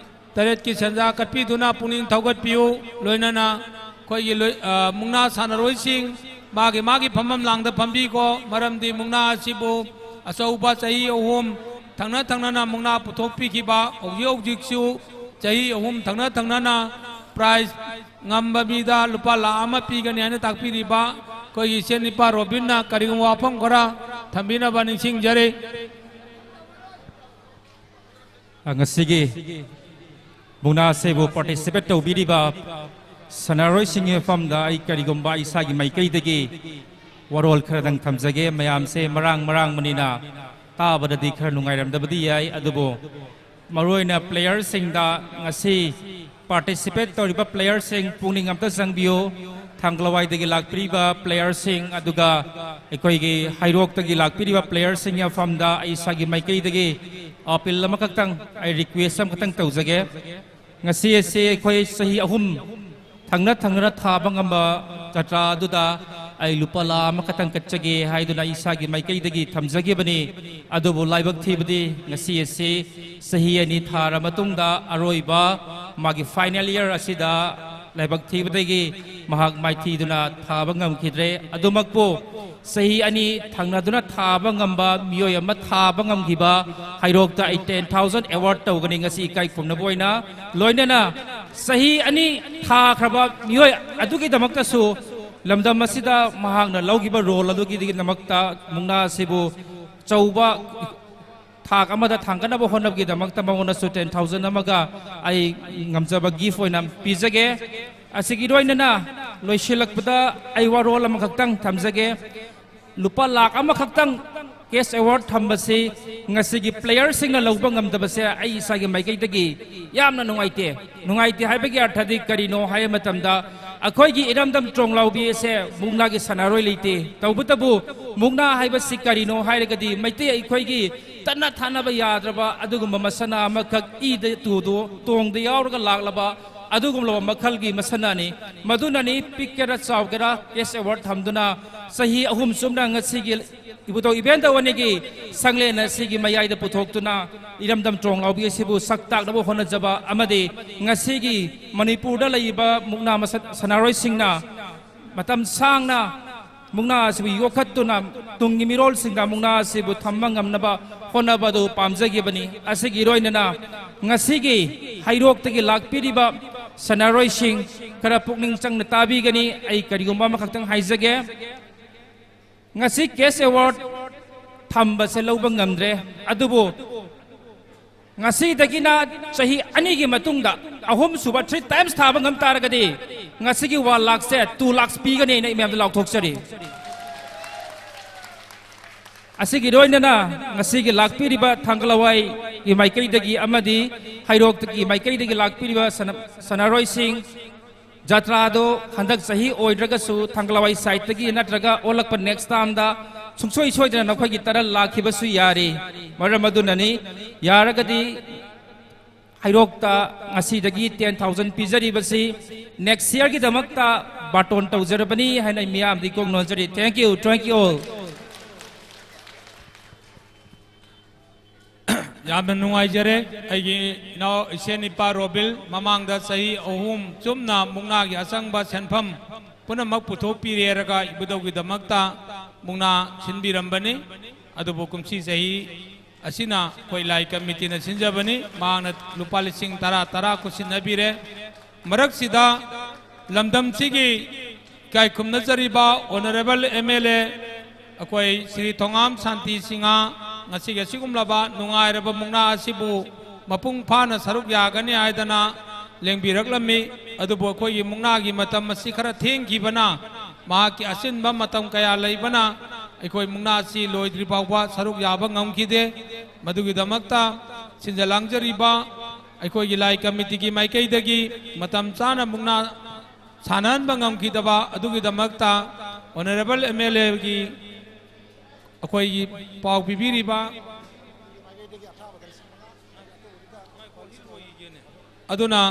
ꯇꯔꯦꯠꯀꯤ ꯁꯦꯟꯖꯥ ꯀꯠꯄꯤꯗꯨꯅ ꯄꯨꯛꯅꯤꯡ ꯊꯧꯒꯠꯄꯤꯌꯨ꯫ ꯂꯣꯏꯅꯅ ꯑꯩꯈꯣꯏꯒꯤ ꯂꯣꯏ-, ꯑ, ꯃꯨꯛꯅꯥ ꯁꯥꯟꯅꯔꯣꯏꯁꯤꯡ ꯃꯥꯒꯤ ꯃꯥꯒꯤ ꯐꯝꯐꯝ ꯂꯥꯡꯗ ꯐꯝꯕꯤꯀꯣ꯫ ꯃꯔꯝꯗꯤ ꯃꯨꯛꯅꯥ ꯑꯁꯤꯕꯨ ꯑꯆꯧꯕ ꯆꯍꯤ ꯑꯍꯨꯝ ꯊꯪꯅ ꯊꯪꯅꯅ ꯃꯨꯛꯅꯥ ꯄꯨꯊꯣꯛꯄꯤꯈꯤꯕ, ꯍꯧꯖꯤꯛ ꯍꯧꯖꯤꯛꯁꯨ ꯆꯍꯤ ꯑꯍꯨꯝ ꯊꯪꯅ ꯊꯪꯅꯅ ꯄ꯭ꯔꯥꯏꯖ ꯉꯝꯕ ꯃꯤꯗ ꯂꯨꯄꯥ ꯂꯥꯈ ꯑꯃ ꯄꯤꯒꯅꯤ ꯍꯥꯏꯅ ꯇꯥꯛꯄꯤꯔꯤꯕ ꯑꯩꯈꯣꯏꯒꯤ ꯏꯆꯦ ꯅꯤꯄꯥ ꯔꯣꯕꯤꯟꯅ ꯀꯔꯤꯒꯨꯝꯕ ꯋꯥꯐꯝ ꯈꯔ ꯊꯝꯕꯤꯅꯕ ꯅꯤꯡꯁꯤꯡꯖꯔꯤ꯫ ꯉꯁꯤꯒꯤ ꯃꯨꯛꯅꯥ ꯑꯁꯤꯕꯨ participate ꯇꯧꯕꯤꯔꯤꯕ ꯁꯥꯟꯅꯔꯣꯏꯁꯤꯡꯒꯤ ꯃꯐꯝꯗ ꯑꯩ ꯀꯔꯤꯒꯨꯝꯕ ꯏꯁꯥꯒꯤ ꯃꯥꯏꯀꯩꯗꯒꯤ ꯋꯥꯔꯣꯜ ꯈꯔꯗꯪ ꯊꯝꯖꯒꯦ꯫ ꯃꯌꯥꯝꯁꯦ ꯃꯔꯥꯡ ꯃꯔꯥꯡꯕꯅꯤꯅ ꯇꯥꯕꯗꯗꯤ ꯈꯔ ꯅꯨꯡꯉꯥꯏꯔꯝꯗꯕꯗꯤ ꯌꯥꯏ, ꯑꯗꯨꯕꯨ ꯃꯔꯨꯑꯣꯏꯅ playerꯁꯤꯡꯗ, ꯉꯁꯤ participate ꯇꯧꯔꯤꯕ playerꯁꯤꯡ ꯄꯨꯛꯅꯤꯡ ꯑꯝꯇ ꯆꯪꯕꯤꯌꯨ꯫ ꯊꯥꯡꯒꯂꯋꯥꯏꯗꯒꯤ ꯂꯥꯛꯄꯤꯔꯤꯕ playerꯁꯤꯡ, ꯑꯗꯨꯒ ꯑꯩꯈꯣꯏꯒꯤ ꯍꯩꯔꯣꯛꯇꯒꯤ ꯂꯥꯛꯄꯤꯔꯤꯕ playerꯁꯤꯡꯒꯤ ꯃꯐꯝꯗ ꯑꯩ ꯏꯁꯥꯒꯤ ꯃꯥꯏꯀꯩꯗꯒꯤ appeal ꯑꯃꯈꯛꯇꯪ, ꯑꯩ request ꯑꯃꯈꯛꯇꯪ ꯇꯧꯖꯒꯦ꯫ ꯉꯁꯤ ꯑꯁꯤ ꯑꯩꯈꯣꯏ ꯆꯍꯤ ꯑꯍꯨꯝ ꯊꯪꯅ ꯊꯪꯅꯅ ꯊꯥꯕ ꯉꯝꯕ ꯖꯇ꯭ꯔꯥ ꯑꯗꯨꯗ ꯑꯩ ꯂꯨꯄꯥ ꯂꯥꯈ ꯑꯃꯈꯛꯇꯪ ꯀꯠꯆꯒꯦ ꯍꯥꯏꯗꯨꯅ ꯏꯁꯥꯒꯤ ꯃꯥꯏꯀꯩꯗꯒꯤ ꯊꯝꯖꯈꯤꯕꯅꯤ꯫ ꯑꯗꯨꯕꯨ ꯂꯥꯏꯕꯛ ꯊꯤꯕꯗꯤ ꯉꯁꯤ ꯑꯁꯤ ꯆꯍꯤ ꯑꯅꯤ ꯊꯥꯔ ꯃꯇꯨꯡꯗ ꯑꯔꯣꯏꯕ ꯃꯥꯒꯤ final year ꯑꯁꯤꯗ ꯂꯥꯏꯕꯛ ꯊꯤꯕꯗꯒꯤ ꯃꯍꯥꯛ ꯃꯥꯏꯊꯤꯗꯨꯅ ꯊꯥꯕ ꯉꯝꯈꯤꯗ꯭ꯔꯦ꯫ ꯑꯗꯨꯃꯛꯄꯨ ꯆꯍꯤ ꯑꯅꯤ ꯊꯪꯅꯗꯨꯅ ꯊꯥꯕ ꯉꯝꯕ ꯃꯤꯑꯣꯏ ꯑꯃ ꯊꯥꯕ ꯉꯝꯈꯤꯕ ꯍꯩꯔꯣꯛꯇ ꯑꯩ ten thousand award ꯇꯧꯒꯅꯤ ꯉꯁꯤ ꯏꯀꯥꯏ ꯈꯨꯝꯅꯕ ꯑꯣꯏꯅ꯫ ꯂꯣꯏꯅꯅ ꯆꯍꯤ ꯑꯅꯤ ꯊꯥꯈ꯭ꯔꯕ ꯃꯤꯑꯣꯏ ꯑꯗꯨꯒꯤꯗꯃꯛꯇꯁꯨ ꯂꯝꯗꯝ ꯑꯁꯤꯗ ꯃꯍꯥꯛꯅ ꯂꯧꯈꯤꯕ role ꯑꯗꯨꯒꯤꯗꯃꯛꯇ ꯃꯨꯛꯅꯥ ꯑꯁꯤꯕꯨ ꯑꯆꯧꯕ ꯊꯥꯛ ꯑꯃꯗ ꯊꯥꯡꯒꯠꯅꯕ ꯍꯣꯠꯅꯕꯒꯤꯗꯃꯛꯇ ꯃꯉꯣꯟꯗꯁꯨ ten thousand ꯑꯃꯒ ꯑꯩ ꯉꯝꯖꯕ gift ꯑꯣꯏꯅ ꯄꯤꯖꯒꯦ꯫ ꯑꯁꯤꯒꯤ ꯂꯣꯏꯅꯅ ꯂꯣꯏꯁꯤꯜꯂꯛꯄꯗ ꯑꯩ ꯋꯥꯔꯣꯜ ꯑꯃꯈꯛꯇꯪ ꯊꯝꯖꯒꯦ꯫ ꯂꯨꯄꯥ ꯂꯥꯈ ꯑꯃꯈꯛꯇꯪ cash award ꯊꯝꯕꯁꯤ ꯉꯁꯤꯒꯤ playerꯁꯤꯡꯅ ꯂꯧꯕ ꯉꯝꯗꯕꯁꯦ ꯑꯩ ꯏꯁꯥꯒꯤ ꯃꯥꯏꯀꯩꯗꯒꯤ ꯌꯥꯝꯅ ꯅꯨꯡꯉꯥꯏꯇꯦ꯫ ꯅꯨꯡꯉꯥꯏꯇꯦ ꯍꯥꯏꯕꯒꯤ ꯑꯔꯊꯗꯤ ꯀꯔꯤꯅꯣ ꯍꯥꯏꯕ ꯃꯇꯝꯗ, ꯑꯩꯈꯣꯏꯒꯤ ꯏꯔꯝꯗꯝ ꯇ꯭ꯔꯣꯡꯂꯥꯎꯕꯤ ꯑꯁꯦ ꯃꯨꯛꯅꯥꯒꯤ ꯁꯥꯟꯅꯔꯣꯏ ꯂꯩꯇꯦ꯫ ꯇꯧꯕꯇꯕꯨ ꯃꯨꯛꯅꯥ ꯍꯥꯏꯕꯁꯤ ꯀꯔꯤꯅꯣ ꯍꯥꯏꯔꯒꯗꯤ, ꯃꯩꯇꯩ ꯑꯩꯈꯣꯏꯒꯤ ꯇꯠꯅ ꯊꯥꯅꯕ ꯌꯥꯗ꯭ꯔꯕ ꯑꯗꯨꯒꯨꯝꯕ ꯃꯁꯥꯟꯅ ꯑꯃꯈꯛ, ꯏꯗ ꯇꯨꯗꯨ ꯇꯣꯡꯗ ꯌꯥꯎꯔꯒ ꯂꯥꯛꯂꯕ ꯑꯗꯨꯒꯨꯝꯂꯕ ꯃꯈꯜꯒꯤ ꯃꯁꯥꯟꯅꯅꯤ꯫ ꯃꯗꯨꯅꯅꯤ ꯄꯤꯛꯀꯦꯔꯥ ꯆꯥꯎꯒꯦꯔꯥ cash award ꯊꯝꯗꯨꯅ ꯆꯍꯤ ꯑꯍꯨꯝ ꯆꯨꯞꯅ ꯉꯁꯤꯒꯤ ꯏꯕꯨꯙꯧ ꯏꯕꯦꯟꯗꯧ ꯑꯅꯤꯒꯤ ꯁꯪꯂꯦꯟ ꯑꯁꯤꯒꯤ ꯃꯌꯥꯏꯗ ꯄꯨꯊꯣꯛꯇꯨꯅ ꯏꯔꯝꯗꯝ ꯇ꯭ꯔꯣꯡꯂꯥꯎꯕꯤ ꯑꯁꯤꯕꯨ ꯁꯛ ꯇꯥꯛꯅꯕ ꯍꯣꯠꯅꯖꯕ ꯑꯃꯗꯤ ꯉꯁꯤꯒꯤ ꯃꯅꯤꯄꯨꯔꯗ ꯂꯩꯔꯤꯕ ꯃꯨꯛꯅꯥ ꯃꯁ-, ꯁꯥꯟꯅꯔꯣꯏꯁꯤꯡꯅ ꯃꯇꯝ ꯁꯥꯡꯅ ꯃꯨꯛꯅꯥ ꯑꯁꯤꯕꯨ ꯌꯣꯛꯈꯠꯇꯨꯅ ꯇꯨꯡꯒꯤ ꯃꯤꯔꯣꯜꯁꯤꯡꯗ ꯃꯨꯛꯅꯥ ꯑꯁꯤꯕꯨ ꯊꯝꯕ ꯉꯝꯅꯕ ꯍꯣꯠꯅꯕꯗꯨ ꯄꯥꯝꯖꯈꯤꯕꯅꯤ꯫ ꯑꯁꯤꯒꯤ ꯂꯣꯏꯅꯅ ꯉꯁꯤꯒꯤ ꯍꯩꯔꯣꯛꯇꯒꯤ ꯂꯥꯛꯄꯤꯔꯤꯕ ꯁꯥꯟꯅꯔꯣꯏꯁꯤꯡ, ꯈꯔ ꯄꯨꯛꯅꯤꯡ ꯆꯪꯅ ꯇꯥꯕꯤꯒꯅꯤ꯫ ꯑꯩ ꯀꯔꯤꯒꯨꯝꯕ ꯑꯃꯈꯛꯇꯪ ꯍꯥꯏꯖꯒꯦ꯫ ꯉꯁꯤ cash award ꯊꯝꯕꯁꯦ ꯂꯧꯕ ꯉꯝꯗ꯭ꯔꯦ, ꯑꯗꯨꯕꯨ ꯉꯁꯤꯗꯒꯤꯅ ꯆꯍꯤ ꯑꯅꯤꯒꯤ ꯃꯇꯨꯡꯗ ꯑꯍꯨꯝꯁꯨꯕ three times ꯊꯥꯕ ꯉꯝ ꯇꯥꯔꯒꯗꯤ ꯉꯁꯤꯒꯤ one lakhꯁꯦ two lakhs ꯄꯤꯒꯅꯤ ꯍꯥꯏꯅ ꯑꯩ ꯃꯌꯥꯝꯗ ꯂꯥꯎꯊꯣꯛꯆꯔꯤ꯫ ꯑꯁꯤꯒꯤ ꯂꯣꯏꯅꯅ ꯉꯁꯤꯒꯤ ꯂꯥꯛꯄꯤꯔꯤꯕ ꯊꯥꯡꯒꯂꯋꯥꯏꯒꯤ ꯃꯥꯏꯀꯩꯗꯒꯤ ꯑꯃꯗꯤ ꯍꯩꯔꯣꯛꯇꯒꯤ ꯃꯥꯏꯀꯩꯗꯒꯤ ꯂꯥꯛꯄꯤꯔꯤꯕ ꯁꯅ-, ꯁꯥꯟꯅꯔꯣꯏꯁꯤꯡ, ꯖꯇ꯭ꯔꯥꯗꯣ ꯍꯟꯗꯛ ꯆꯍꯤ ꯑꯣꯏꯗ꯭ꯔꯒꯁꯨ ꯊꯥꯡꯒꯂꯋꯥꯏ sideꯇꯒꯤ ꯅꯠꯇ꯭ꯔꯒ ꯑꯣꯜꯂꯛꯄ next termꯗ ꯁꯨꯡꯁꯣꯏ ꯁꯣꯏꯗꯅ ꯅꯈꯣꯏꯒꯤ ꯇꯔꯜ ꯂꯥꯛꯈꯤꯕꯁꯨ ꯌꯥꯔꯤ꯫ ꯃꯔꯝ ꯑꯗꯨꯅꯅꯤ, ꯌꯥꯔꯒꯗꯤ ꯍꯩꯔꯣꯛꯇ ꯉꯁꯤꯗꯒꯤ ten thousand ꯄꯤꯖꯔꯤꯕꯁꯤ next yearꯒꯤꯗꯃꯛꯇ ꯕꯥꯇꯣꯟ ꯇꯧꯖꯔꯕꯅꯤ ꯍꯥꯏꯅ ꯑꯩ ꯃꯤꯌꯥꯝꯗ ꯏꯀꯣꯛ ꯅꯣꯟꯖꯔꯤ꯫ Thank you, thank you all. ꯌꯥꯝꯅ ꯅꯨꯡꯉꯥꯏꯖꯔꯦ꯫ ꯑꯩꯒꯤ ꯏꯅꯥꯎ ꯏꯁꯦꯟ ꯏꯄꯥ ꯔꯣꯕꯤꯜ, ꯃꯃꯥꯡꯗ ꯆꯍꯤ ꯑꯍꯨꯝ ꯆꯨꯞꯅ ꯃꯨꯛꯅꯥꯒꯤ ꯑꯆꯪꯕ ꯁꯦꯟꯐꯝ ꯄꯨꯝꯅꯃꯛ ꯄꯨꯊꯣꯛꯄꯤꯔꯦꯔꯒ ꯏꯕꯨꯙꯧꯒꯤꯗꯃꯛꯇ ꯃꯨꯛꯅꯥ ꯁꯤꯟꯕꯤꯔꯝꯕꯅꯤ꯫ ꯑꯗꯨꯕꯨ ꯀꯨꯝꯁꯤ ꯆꯍꯤ ꯑꯁꯤꯅ ꯑꯩꯈꯣꯏ ꯂꯥꯏ ꯀꯃꯤꯇꯤꯅ ꯁꯤꯟꯖꯕꯅꯤ꯫ ꯃꯍꯥꯛꯅ ꯂꯨꯄꯥ ꯂꯤꯁꯤꯡ ꯇꯔꯥ ꯇꯔꯥ ꯈꯨꯠꯁꯤꯟꯅꯕꯤꯔꯦ꯫ ꯃꯔꯛꯁꯤꯗ ꯂꯝꯗꯝꯁꯤꯒꯤ ꯏꯀꯥꯏ ꯈꯨꯝꯅꯖꯔꯤꯕ Honourable MLA ꯑꯩꯈꯣꯏ ꯁ꯭ꯔꯤ ꯊꯣꯉꯥꯝ ꯁꯥꯟꯇꯤ ꯁꯤꯡꯍ ꯉꯁꯤꯒꯤ ꯑꯁꯤꯒꯨꯝꯂꯕ ꯅꯨꯡꯉꯥꯏꯔꯕ ꯃꯨꯛꯅꯥ ꯑꯁꯤꯕꯨ ꯃꯄꯨꯡ ꯐꯥꯅ ꯁꯔꯨꯛ ꯌꯥꯒꯅꯤ ꯍꯥꯏꯗꯅ ꯂꯦꯡꯕꯤꯔꯛꯂꯝꯃꯤ꯫ ꯑꯗꯨꯕꯨ ꯑꯩꯈꯣꯏꯒꯤ ꯃꯨꯛꯅꯥꯒꯤ ꯃꯇꯝ ꯑꯁꯤ ꯈꯔ ꯊꯦꯡꯈꯤꯕꯅ, ꯃꯍꯥꯛꯀꯤ ꯑꯆꯤꯟꯕ ꯃꯇꯝ ꯀꯌꯥ ꯂꯩꯕꯅ ꯑꯩꯈꯣꯏ ꯃꯨꯛꯅꯥ ꯑꯁꯤ ꯂꯣꯏꯗ꯭ꯔꯤ ꯐꯥꯎꯕ ꯁꯔꯨꯛ ꯌꯥꯕ ꯉꯝꯈꯤꯗꯦ꯫ ꯃꯗꯨꯒꯤꯗꯃꯛꯇ ꯁꯤꯟꯖ ꯂꯥꯡꯖꯔꯤꯕ ꯑꯩꯈꯣꯏꯒꯤ ꯂꯥꯏ ꯀꯃꯤꯇꯤꯒꯤ ꯃꯥꯏꯀꯩꯗꯒꯤ ꯃꯇꯝ ꯆꯥꯅ ꯃꯨꯛꯅꯥ ꯁꯥꯟꯅꯍꯟꯕ ꯉꯝꯈꯤꯗꯕ ꯑꯗꯨꯒꯤꯗꯃꯛꯇ Honourable MLAꯒꯤ ꯑꯩꯈꯣꯏꯒꯤ ꯄꯥꯎ ꯄꯤꯕꯤꯔꯤꯕ ꯑꯗꯨꯅ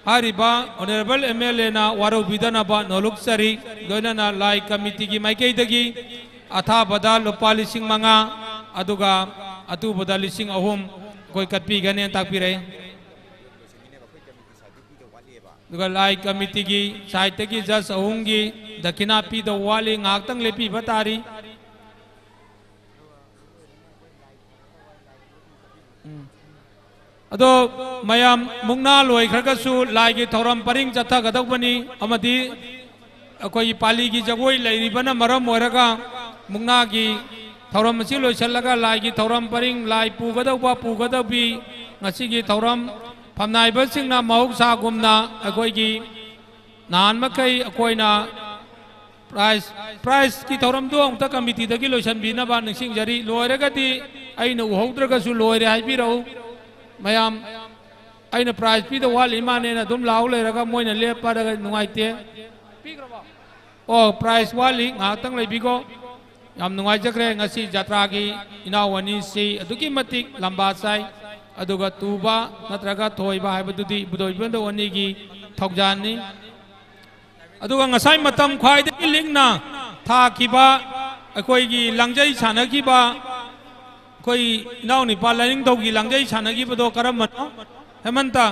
ꯍꯥꯏꯔꯤꯕ Honourable MLAꯅ ꯋꯥꯔꯧꯕꯤꯗꯅꯕ ꯅꯣꯂꯨꯛꯆꯔꯤ꯫ ꯂꯣꯏꯅꯅ ꯂꯥꯏ ꯀꯃꯤꯇꯤꯒꯤ ꯃꯥꯏꯀꯩꯗꯒꯤ ꯑꯊꯥꯕꯗ ꯂꯨꯄꯥ ꯂꯤꯁꯤꯡ ꯃꯉꯥ, ꯑꯗꯨꯒ ꯑꯇꯨꯕꯗ ꯂꯤꯁꯤꯡ ꯑꯍꯨꯝ ꯑꯩꯈꯣꯏ ꯀꯠꯄꯤꯒꯅꯦꯅ ꯇꯥꯛꯄꯤꯔꯛꯏ꯫ ꯑꯗꯨꯒ ꯂꯥꯏ ꯀꯃꯤꯇꯤꯒꯤ sideꯇꯒꯤ judge ꯑꯍꯨꯝꯒꯤ ꯗꯈꯤꯅꯥ ꯄꯤꯗꯧ ꯋꯥꯠꯂꯤ, ꯉꯥꯏꯍꯥꯛꯇꯪ ꯂꯦꯞꯄꯤꯕ ꯇꯥꯔꯤ꯫ ꯎꯝ꯫ ꯑꯗꯣ ꯃꯌꯥꯝ, ꯃꯨꯛꯅꯥ ꯂꯣꯏꯈ꯭ꯔꯒꯁꯨ ꯂꯥꯏꯒꯤ ꯊꯧꯔꯝ ꯄꯔꯤꯡ ꯆꯠꯊꯒꯗꯧꯕꯅꯤ, ꯑꯃꯗꯤ ꯑꯩꯈꯣꯏꯒꯤ ꯄꯥꯂꯤꯒꯤ ꯖꯒꯣꯏ ꯂꯩꯔꯤꯕꯅ ꯃꯔꯝ ꯑꯣꯏꯔꯒ ꯃꯨꯛꯅꯥꯒꯤ ꯊꯧꯔꯝ ꯑꯁꯤ ꯂꯣꯏꯁꯤꯜꯂꯒ ꯂꯥꯏꯒꯤ ꯊꯧꯔꯝ ꯄꯔꯤꯡ, ꯂꯥꯏ ꯄꯨꯒꯗꯧꯕ ꯄꯨꯒꯗꯕꯤ, ꯉꯁꯤꯒꯤ ꯊꯧꯔꯝ ꯐꯝꯅꯥꯏꯕꯁꯤꯡꯅ ꯃꯍꯧꯁꯥꯒꯨꯝꯅ ꯑꯩꯈꯣꯏꯒꯤ ꯅꯍꯥꯟ ꯃꯈꯩ ꯑꯩꯈꯣꯏꯅ ꯄ꯭ꯔꯥꯏꯖ, ꯄ꯭ꯔꯥꯏꯖꯀꯤ ꯊꯧꯔꯝꯗꯣ ꯑꯃꯨꯛꯇ ꯀꯃꯤꯇꯤꯗꯒꯤ ꯂꯣꯏꯁꯤꯟꯕꯤꯅꯕ ꯅꯤꯡꯁꯤꯡꯖꯔꯤ꯫ ꯂꯣꯏꯔꯒꯗꯤ ꯑꯩꯅ ꯎꯍꯧꯗ꯭ꯔꯒꯁꯨ ꯂꯣꯏꯔꯦ ꯍꯥꯏꯕꯤꯔꯛꯎ꯫ ꯃꯌꯥꯝ, ꯑꯩꯅ ꯄ꯭ꯔꯥꯏꯖ ꯄꯤꯗ ꯋꯥꯠꯂꯤ ꯃꯥꯅꯦꯅ ꯑꯗꯨꯝ ꯂꯥꯎ ꯂꯩꯔꯒ ꯃꯣꯏꯅ ꯂꯦꯞꯄꯗ ꯅꯨꯡꯉꯥꯏꯇꯦ꯫ ꯑꯣ, ꯄ꯭ꯔꯥꯏꯖ ꯋꯥꯠꯂꯤ, ꯉꯥꯏꯍꯥꯛꯇꯪ ꯂꯩꯕꯤꯀꯣ꯫ ꯌꯥꯝ ꯅꯨꯡꯉꯥꯏꯖꯈ꯭ꯔꯦ꯫ ꯉꯁꯤ ꯖꯇ꯭ꯔꯥꯒꯤ ꯏꯅꯥꯎ ꯑꯅꯤꯁꯤ ꯑꯗꯨꯛꯀꯤ ꯃꯇꯤꯛ ꯂꯝꯕꯥ ꯆꯥꯏ꯫ ꯑꯗꯨꯒ ꯇꯨꯕ ꯅꯠꯇ꯭ꯔꯒ ꯊꯣꯏꯕ ꯍꯥꯏꯕꯗꯨꯗꯤ ꯏꯕꯨꯙꯧ ꯏꯕꯦꯟꯗꯧ ꯑꯅꯤꯒꯤ ꯊꯧꯖꯥꯜꯅꯤ꯫ ꯑꯗꯨꯒ ꯉꯁꯥꯏ ꯃꯇꯝ ꯈ꯭ꯋꯥꯏꯗꯒꯤ ꯂꯤꯛꯅ ꯊꯥꯈꯤꯕ ꯑꯩꯈꯣꯏꯒꯤ ꯂꯥꯡꯖꯩ ꯁꯥꯟꯅꯈꯤꯕ, ꯑꯩꯈꯣꯏ ꯏꯅꯥꯎ ꯅꯨꯄꯥ ꯂꯥꯏꯅꯤꯡꯊꯧꯒꯤ ꯂꯥꯡꯖꯩ ꯁꯥꯟꯅꯈꯤꯕꯗꯣ ꯀꯔꯝꯕꯅꯣ? ꯍꯦꯃꯟꯇ,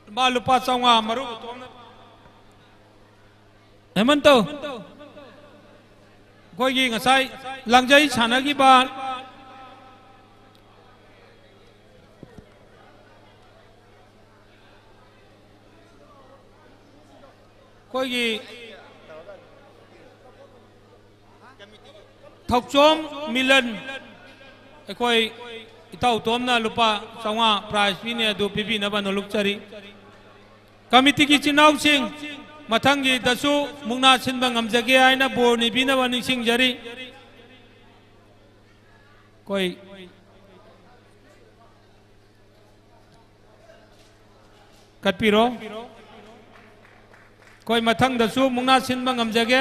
ꯂꯨꯄꯥ, ꯂꯨꯄꯥ ꯆꯥꯝꯃꯉꯥ ꯃꯔꯨꯞ ꯑꯇꯣꯝꯅ꯫ ꯍꯦꯃꯟꯇꯧ, ꯑꯩꯈꯣꯏꯒꯤ ꯉꯁꯥꯏ ꯂꯥꯡꯖꯩ ꯁꯥꯟꯅꯈꯤꯕ, ꯑꯩꯈꯣꯏꯒꯤ ꯊꯧꯆꯣꯝ ꯃꯤꯂꯟ, ꯑꯩꯈꯣꯏ ꯏꯇꯥꯎ ꯇꯣꯝꯅ ꯂꯨꯄꯥ ꯆꯥꯝꯃꯉꯥ ꯄ꯭ꯔꯥꯏꯖ ꯄꯤꯅꯤ, ꯑꯗꯨ ꯄꯤꯕꯤꯅꯕ ꯅꯣꯂꯨꯛꯆꯔꯤ꯫ ꯀꯃꯤꯇꯤꯒꯤ ꯏꯆꯤꯟ ꯏꯅꯥꯎꯁꯤꯡ, ꯃꯊꯪꯒꯤꯗꯁꯨ ꯃꯨꯛꯅꯥ ꯁꯤꯟꯕ ꯉꯝꯖꯒꯦ ꯍꯥꯏꯅ ꯕꯣꯔ ꯅꯤꯕꯤꯅꯕ ꯅꯤꯡꯁꯤꯡꯖꯔꯤ꯫ ꯑꯩꯈꯣꯏ ꯀꯠꯄꯤꯔꯣ꯫ ꯑꯩꯈꯣꯏ ꯃꯊꯪꯗꯁꯨ ꯃꯨꯛꯅꯥ ꯁꯤꯟꯕ ꯉꯝꯖꯒꯦ꯫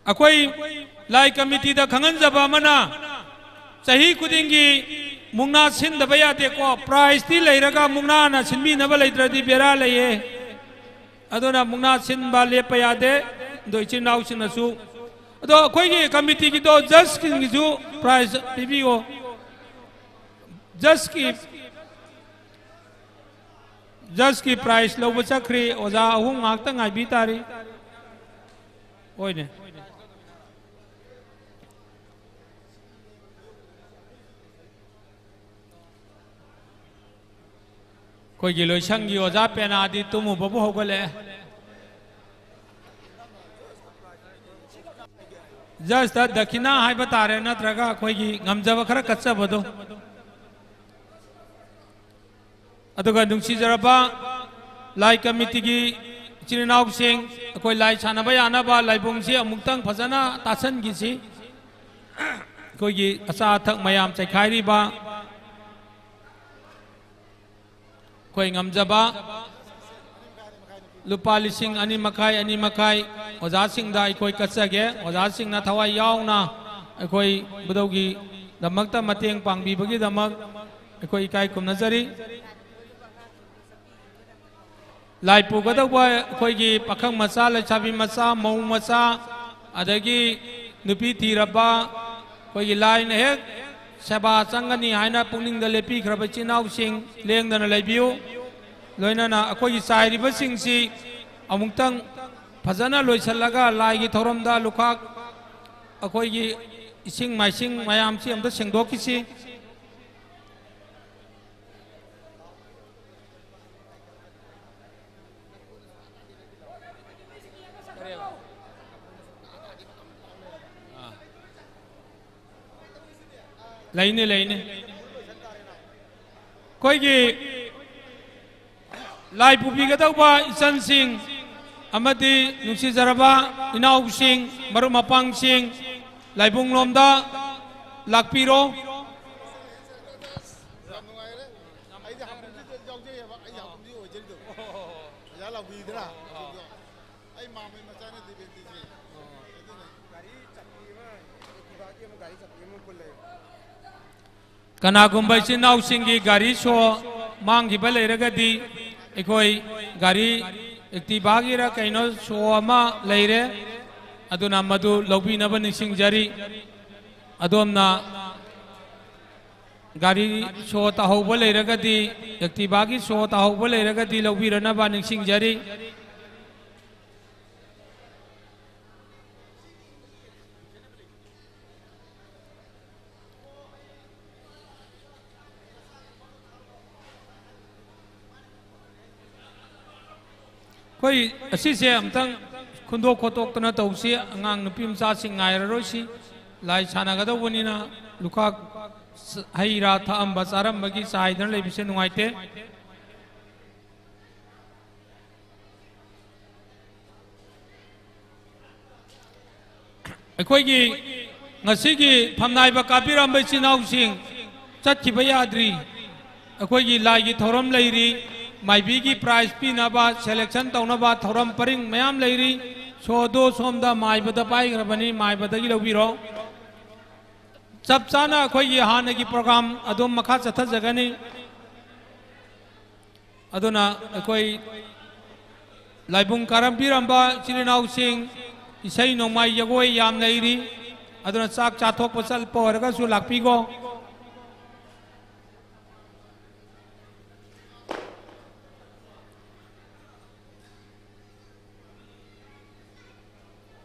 ꯑꯩꯈꯣꯏ ꯂꯥꯏ ꯀꯃꯤꯇꯤꯗ ꯈꯪꯍꯟꯖꯕ ꯑꯃꯅ, ꯆꯍꯤ ꯈꯨꯗꯤꯡꯒꯤ ꯃꯨꯛꯅꯥ ꯁꯤꯟꯗꯕ ꯌꯥꯗꯦꯀꯣ꯫ ꯄ꯭ꯔꯥꯏꯖꯇꯤ ꯂꯩꯔꯒ ꯃꯨꯛꯅꯥꯅ ꯁꯤꯟꯕꯤꯅꯕ ꯂꯩꯇ꯭ꯔꯗꯤ ꯕꯦꯔꯥ ꯂꯩꯌꯦ꯫ ꯑꯗꯨꯅ ꯃꯨꯛꯅꯥ ꯁꯤꯟꯕ ꯂꯦꯞꯄ ꯌꯥꯗꯦ꯫ ꯑꯗꯣ ꯏꯆꯤꯟ ꯏꯅꯥꯎꯁꯤꯡꯅꯁꯨ, ꯑꯗꯣ ꯑꯩꯈꯣꯏꯒꯤ ꯀꯃꯤꯇꯤꯒꯤꯗꯣ ꯖꯁꯀꯤꯁꯨ ꯄ꯭ꯔꯥꯏꯖ ꯄꯤꯕꯤꯌꯣ꯫ ꯖꯁꯀꯤ, ꯖꯁꯀꯤ ꯄ꯭ꯔꯥꯏꯖ ꯂꯧꯕ ꯆꯠꯈ꯭ꯔꯤ꯫ ꯑꯣꯖꯥ ꯑꯍꯨꯝ ꯉꯥꯛꯇ ꯉꯥꯏꯕꯤ ꯇꯥꯔꯤ꯫ ꯍꯣꯏꯅꯦ꯫ ꯑꯩꯈꯣꯏꯒꯤ ꯂꯣꯏꯁꯪꯒꯤ ꯑꯣꯖꯥ ꯄꯦꯅꯥꯗꯤ ꯇꯨꯝꯃꯨꯕꯕꯨ ꯍꯧꯒꯠꯂꯛꯑꯦ꯫ ꯖꯁꯇ ꯗꯈꯤꯅꯥ ꯍꯥꯏꯕ ꯇꯥꯔꯦ, ꯅꯠꯇ꯭ꯔꯒ ꯑꯩꯈꯣꯏꯒꯤ ꯉꯝꯖꯕ ꯈꯔ ꯀꯠꯆꯕꯗꯣ꯫ ꯑꯗꯨꯒ ꯅꯨꯡꯁꯤꯖꯔꯕ ꯂꯥꯏ ꯀꯃꯤꯇꯤꯒꯤ ꯏꯆꯤꯟ ꯏꯅꯥꯎꯁꯤꯡ, ꯑꯩꯈꯣꯏ ꯂꯥꯏ ꯁꯥꯟꯅꯕ ꯌꯥꯅꯕ ꯂꯥꯏꯕꯨꯡꯁꯤ ꯑꯃꯨꯛꯇꯪ ꯐꯖꯅ ꯇꯥꯁꯟꯈꯤꯁꯤ꯫ ꯑꯩꯈꯣꯏꯒꯤ ꯑꯆꯥ ꯑꯊꯛ ꯃꯌꯥꯝ ꯆꯩꯈꯥꯏꯔꯤꯕ ꯑꯩꯈꯣꯏ ꯉꯝꯖꯕ ꯂꯨꯄꯥ ꯂꯤꯁꯤꯡ ꯑꯅꯤ ꯃꯈꯥꯏ, ꯑꯅꯤ ꯃꯈꯥꯏ ꯑꯣꯖꯥꯁꯤꯡꯗ ꯑꯩꯈꯣꯏ ꯀꯠꯆꯒꯦ꯫ ꯑꯣꯖꯥꯁꯤꯡꯅ ꯊꯋꯥꯏ ꯌꯥꯎꯅ ꯑꯩꯈꯣꯏ ꯕꯨꯙꯧꯒꯤꯗꯃꯛꯇ ꯃꯇꯦꯡ ꯄꯥꯡꯕꯤꯕꯒꯤꯗꯃꯛ ꯑꯩꯈꯣꯏ ꯏꯀꯥꯏ ꯈꯨꯝꯅꯖꯔꯤ꯫ ꯂꯥꯏ ꯄꯨꯒꯗꯧꯕ ꯑꯩꯈꯣꯏꯒꯤ ꯄꯥꯈꯪ ꯃꯆꯥ, ꯂꯩꯁꯥꯕꯤ ꯃꯆꯥ, ꯃꯧ ꯃꯆꯥ, ꯑꯗꯒꯤ ꯅꯨꯄꯤ ꯊꯤꯔꯕ, ꯑꯩꯈꯣꯏꯒꯤ ꯂꯥꯏꯅ ꯍꯦꯛ ꯁꯦꯕꯥ ꯆꯪꯒꯅꯤ ꯍꯥꯏꯅ ꯄꯨꯛꯅꯤꯡꯗ ꯂꯦꯞꯄꯤꯈ꯭ꯔꯕ ꯏꯆꯤꯟ ꯏꯅꯥꯎꯁꯤꯡ ꯂꯦꯡꯗꯅ ꯂꯩꯕꯤꯌꯨ꯫ ꯂꯣꯏꯅꯅ ꯑꯩꯈꯣꯏꯒꯤ ꯆꯥꯏꯔꯤꯕꯁꯤꯡꯁꯤ ꯑꯃꯨꯛꯇꯪ ꯐꯖꯅ ꯂꯣꯏꯁꯤꯜꯂꯒ ꯂꯥꯏꯒꯤ ꯊꯧꯔꯝꯗ ꯂꯨꯈꯥꯛ, ꯑꯩꯈꯣꯏꯒꯤ ꯏꯁꯤꯡ ꯃꯥꯏꯁꯤꯡ ꯃꯌꯥꯝꯁꯤ ꯑꯝꯇ ꯁꯦꯡꯗꯣꯛꯈꯤꯁꯤ꯫ ꯂꯩꯅꯤ, ꯂꯩꯅꯤ꯫ ꯑꯩꯈꯣꯏꯒꯤ ꯂꯥꯏ ꯄꯨꯕꯤꯒꯗꯧꯕ ꯏꯆꯟꯁꯤꯡ ꯑꯃꯗꯤ ꯅꯨꯡꯁꯤꯖꯔꯕ ꯏꯅꯥꯎꯁꯤꯡ, ꯃꯔꯨꯞ ꯃꯄꯥꯡꯁꯤꯡ, ꯂꯥꯏꯕꯨꯡꯂꯣꯝꯗ ꯂꯥꯛꯄꯤꯔꯣ꯫ ꯌꯥꯝ ꯅꯨꯡꯉꯥꯏꯔꯦ꯫ ꯑꯩꯗꯤ ꯍꯥꯀꯨꯝꯁꯤꯗ ꯌꯥꯎꯖꯩꯑꯕ, ꯑꯩ ꯍꯥꯀꯨꯝꯁꯤ ꯑꯣꯏꯖꯔꯤꯗꯣ꯫ ꯑꯣꯖꯥ ꯂꯥꯎꯕꯤꯗꯅ꯫ ꯑꯩ ꯃꯥꯝꯃꯩ ꯃꯆꯥꯅꯦ ꯗꯦꯕꯦꯟꯗꯤꯁꯦ꯫ ꯑꯗꯨꯅ ꯒꯥꯔꯤ ꯆꯠꯄꯤ ꯑꯃ, ꯑꯦꯛꯇꯤꯚꯥꯒꯤ ꯑꯃ ꯒꯥꯔꯤ ꯆꯠꯄꯤ ꯑꯃ ꯄꯨꯜꯂꯦ꯫ ꯀꯅꯥꯒꯨꯝꯕ ꯏꯆꯤꯟ ꯏꯅꯥꯎꯁꯤꯡꯒꯤ ꯒꯥꯔꯤ ꯁꯣ ꯃꯥꯡꯈꯤꯕ ꯂꯩꯔꯒꯗꯤ, ꯑꯩꯈꯣꯏ ꯒꯥꯔꯤ ꯑꯦꯛꯇꯤꯚꯥꯒꯤꯔ ꯀꯩꯅꯣ ꯁꯣ ꯑꯃ ꯂꯩꯔꯦ, ꯑꯗꯨꯅ ꯃꯗꯨ ꯂꯧꯕꯤꯅꯕ ꯅꯤꯡꯁꯤꯡꯖꯔꯤ꯫ ꯑꯗꯣꯝꯅ ꯒꯥꯔꯤ ꯁꯣ ꯇꯥꯍꯧꯕ ꯂꯩꯔꯒꯗꯤ, ꯑꯦꯛꯇꯤꯚꯥꯒꯤ ꯁꯣ ꯇꯥꯍꯧꯕ ꯂꯩꯔꯒꯗꯤ ꯂꯧꯕꯤꯔꯅꯕ ꯅꯤꯡꯁꯤꯡꯖꯔꯤ꯫ ꯑꯩꯈꯣꯏ ꯑꯁꯤꯁꯦ ꯑꯝꯇꯪ ꯈꯨꯟꯗꯣꯛ ꯈꯣꯠꯇꯣꯛꯇꯅ ꯇꯧꯁꯤ꯫ ꯑꯉꯥꯡ ꯅꯨꯄꯤ ꯃꯆꯥꯁꯤꯡ ꯉꯥꯏꯔꯔꯣꯏꯁꯤ꯫ ꯂꯥꯏ ꯁꯥꯟꯅꯒꯗꯧꯕꯅꯤꯅ ꯂꯨꯈꯥꯛ, ꯍꯩ ꯔꯥ ꯊꯛꯑꯝꯕ ꯆꯥꯔꯝꯕꯒꯤ ꯆꯥꯏꯗꯅ ꯂꯩꯕꯁꯦ ꯅꯨꯡꯉꯥꯏꯇꯦ꯫ ꯑꯩꯈꯣꯏꯒꯤ ꯉꯁꯤꯒꯤ ꯐꯝꯅꯥꯏꯕ ꯀꯥꯕꯤꯔꯝꯕ ꯏꯆꯤꯟ ꯏꯅꯥꯎꯁꯤꯡ ꯆꯠꯈꯤꯕ ꯌꯥꯗ꯭ꯔꯤ꯫ ꯑꯩꯈꯣꯏꯒꯤ ꯂꯥꯏꯒꯤ ꯊꯧꯔꯝ ꯂꯩꯔꯤ, ꯃꯥꯏꯕꯤꯒꯤ prize ꯄꯤꯅꯕ, selection ꯇꯧꯅꯕ ꯊꯧꯔꯝ ꯄꯔꯤꯡ ꯃꯌꯥꯝ ꯂꯩꯔꯤ꯫ ꯁꯣꯗꯣ ꯁꯣꯝꯗ ꯃꯥꯏꯕꯗ ꯄꯥꯏꯈ꯭ꯔꯕꯅꯤ, ꯃꯥꯏꯕꯗꯒꯤ ꯂꯧꯕꯤꯔꯣ꯫ ꯆꯞ ꯆꯥꯅ ꯑꯩꯈꯣꯏꯒꯤ ꯍꯥꯟꯅꯒꯤ program ꯑꯗꯨꯝ ꯃꯈꯥ ꯆꯠꯊꯖꯒꯅꯤ꯫ ꯑꯗꯨꯅ ꯑꯩꯈꯣꯏ ꯂꯥꯏꯕꯨꯡ ꯀꯥꯔꯝꯕꯤꯔꯝꯕ ꯏꯆꯤꯜ ꯏꯅꯥꯎꯁꯤꯡ, ꯏꯁꯩ ꯅꯣꯡꯃꯥꯏ ꯖꯒꯣꯏ ꯌꯥꯝ ꯂꯩꯔꯤ꯫ ꯑꯗꯨꯅ ꯆꯥꯛ ꯆꯥꯊꯣꯛꯄ ꯆꯠꯄ ꯑꯣꯏꯔꯒꯁꯨ ꯂꯥꯛꯄꯤꯈꯣ꯫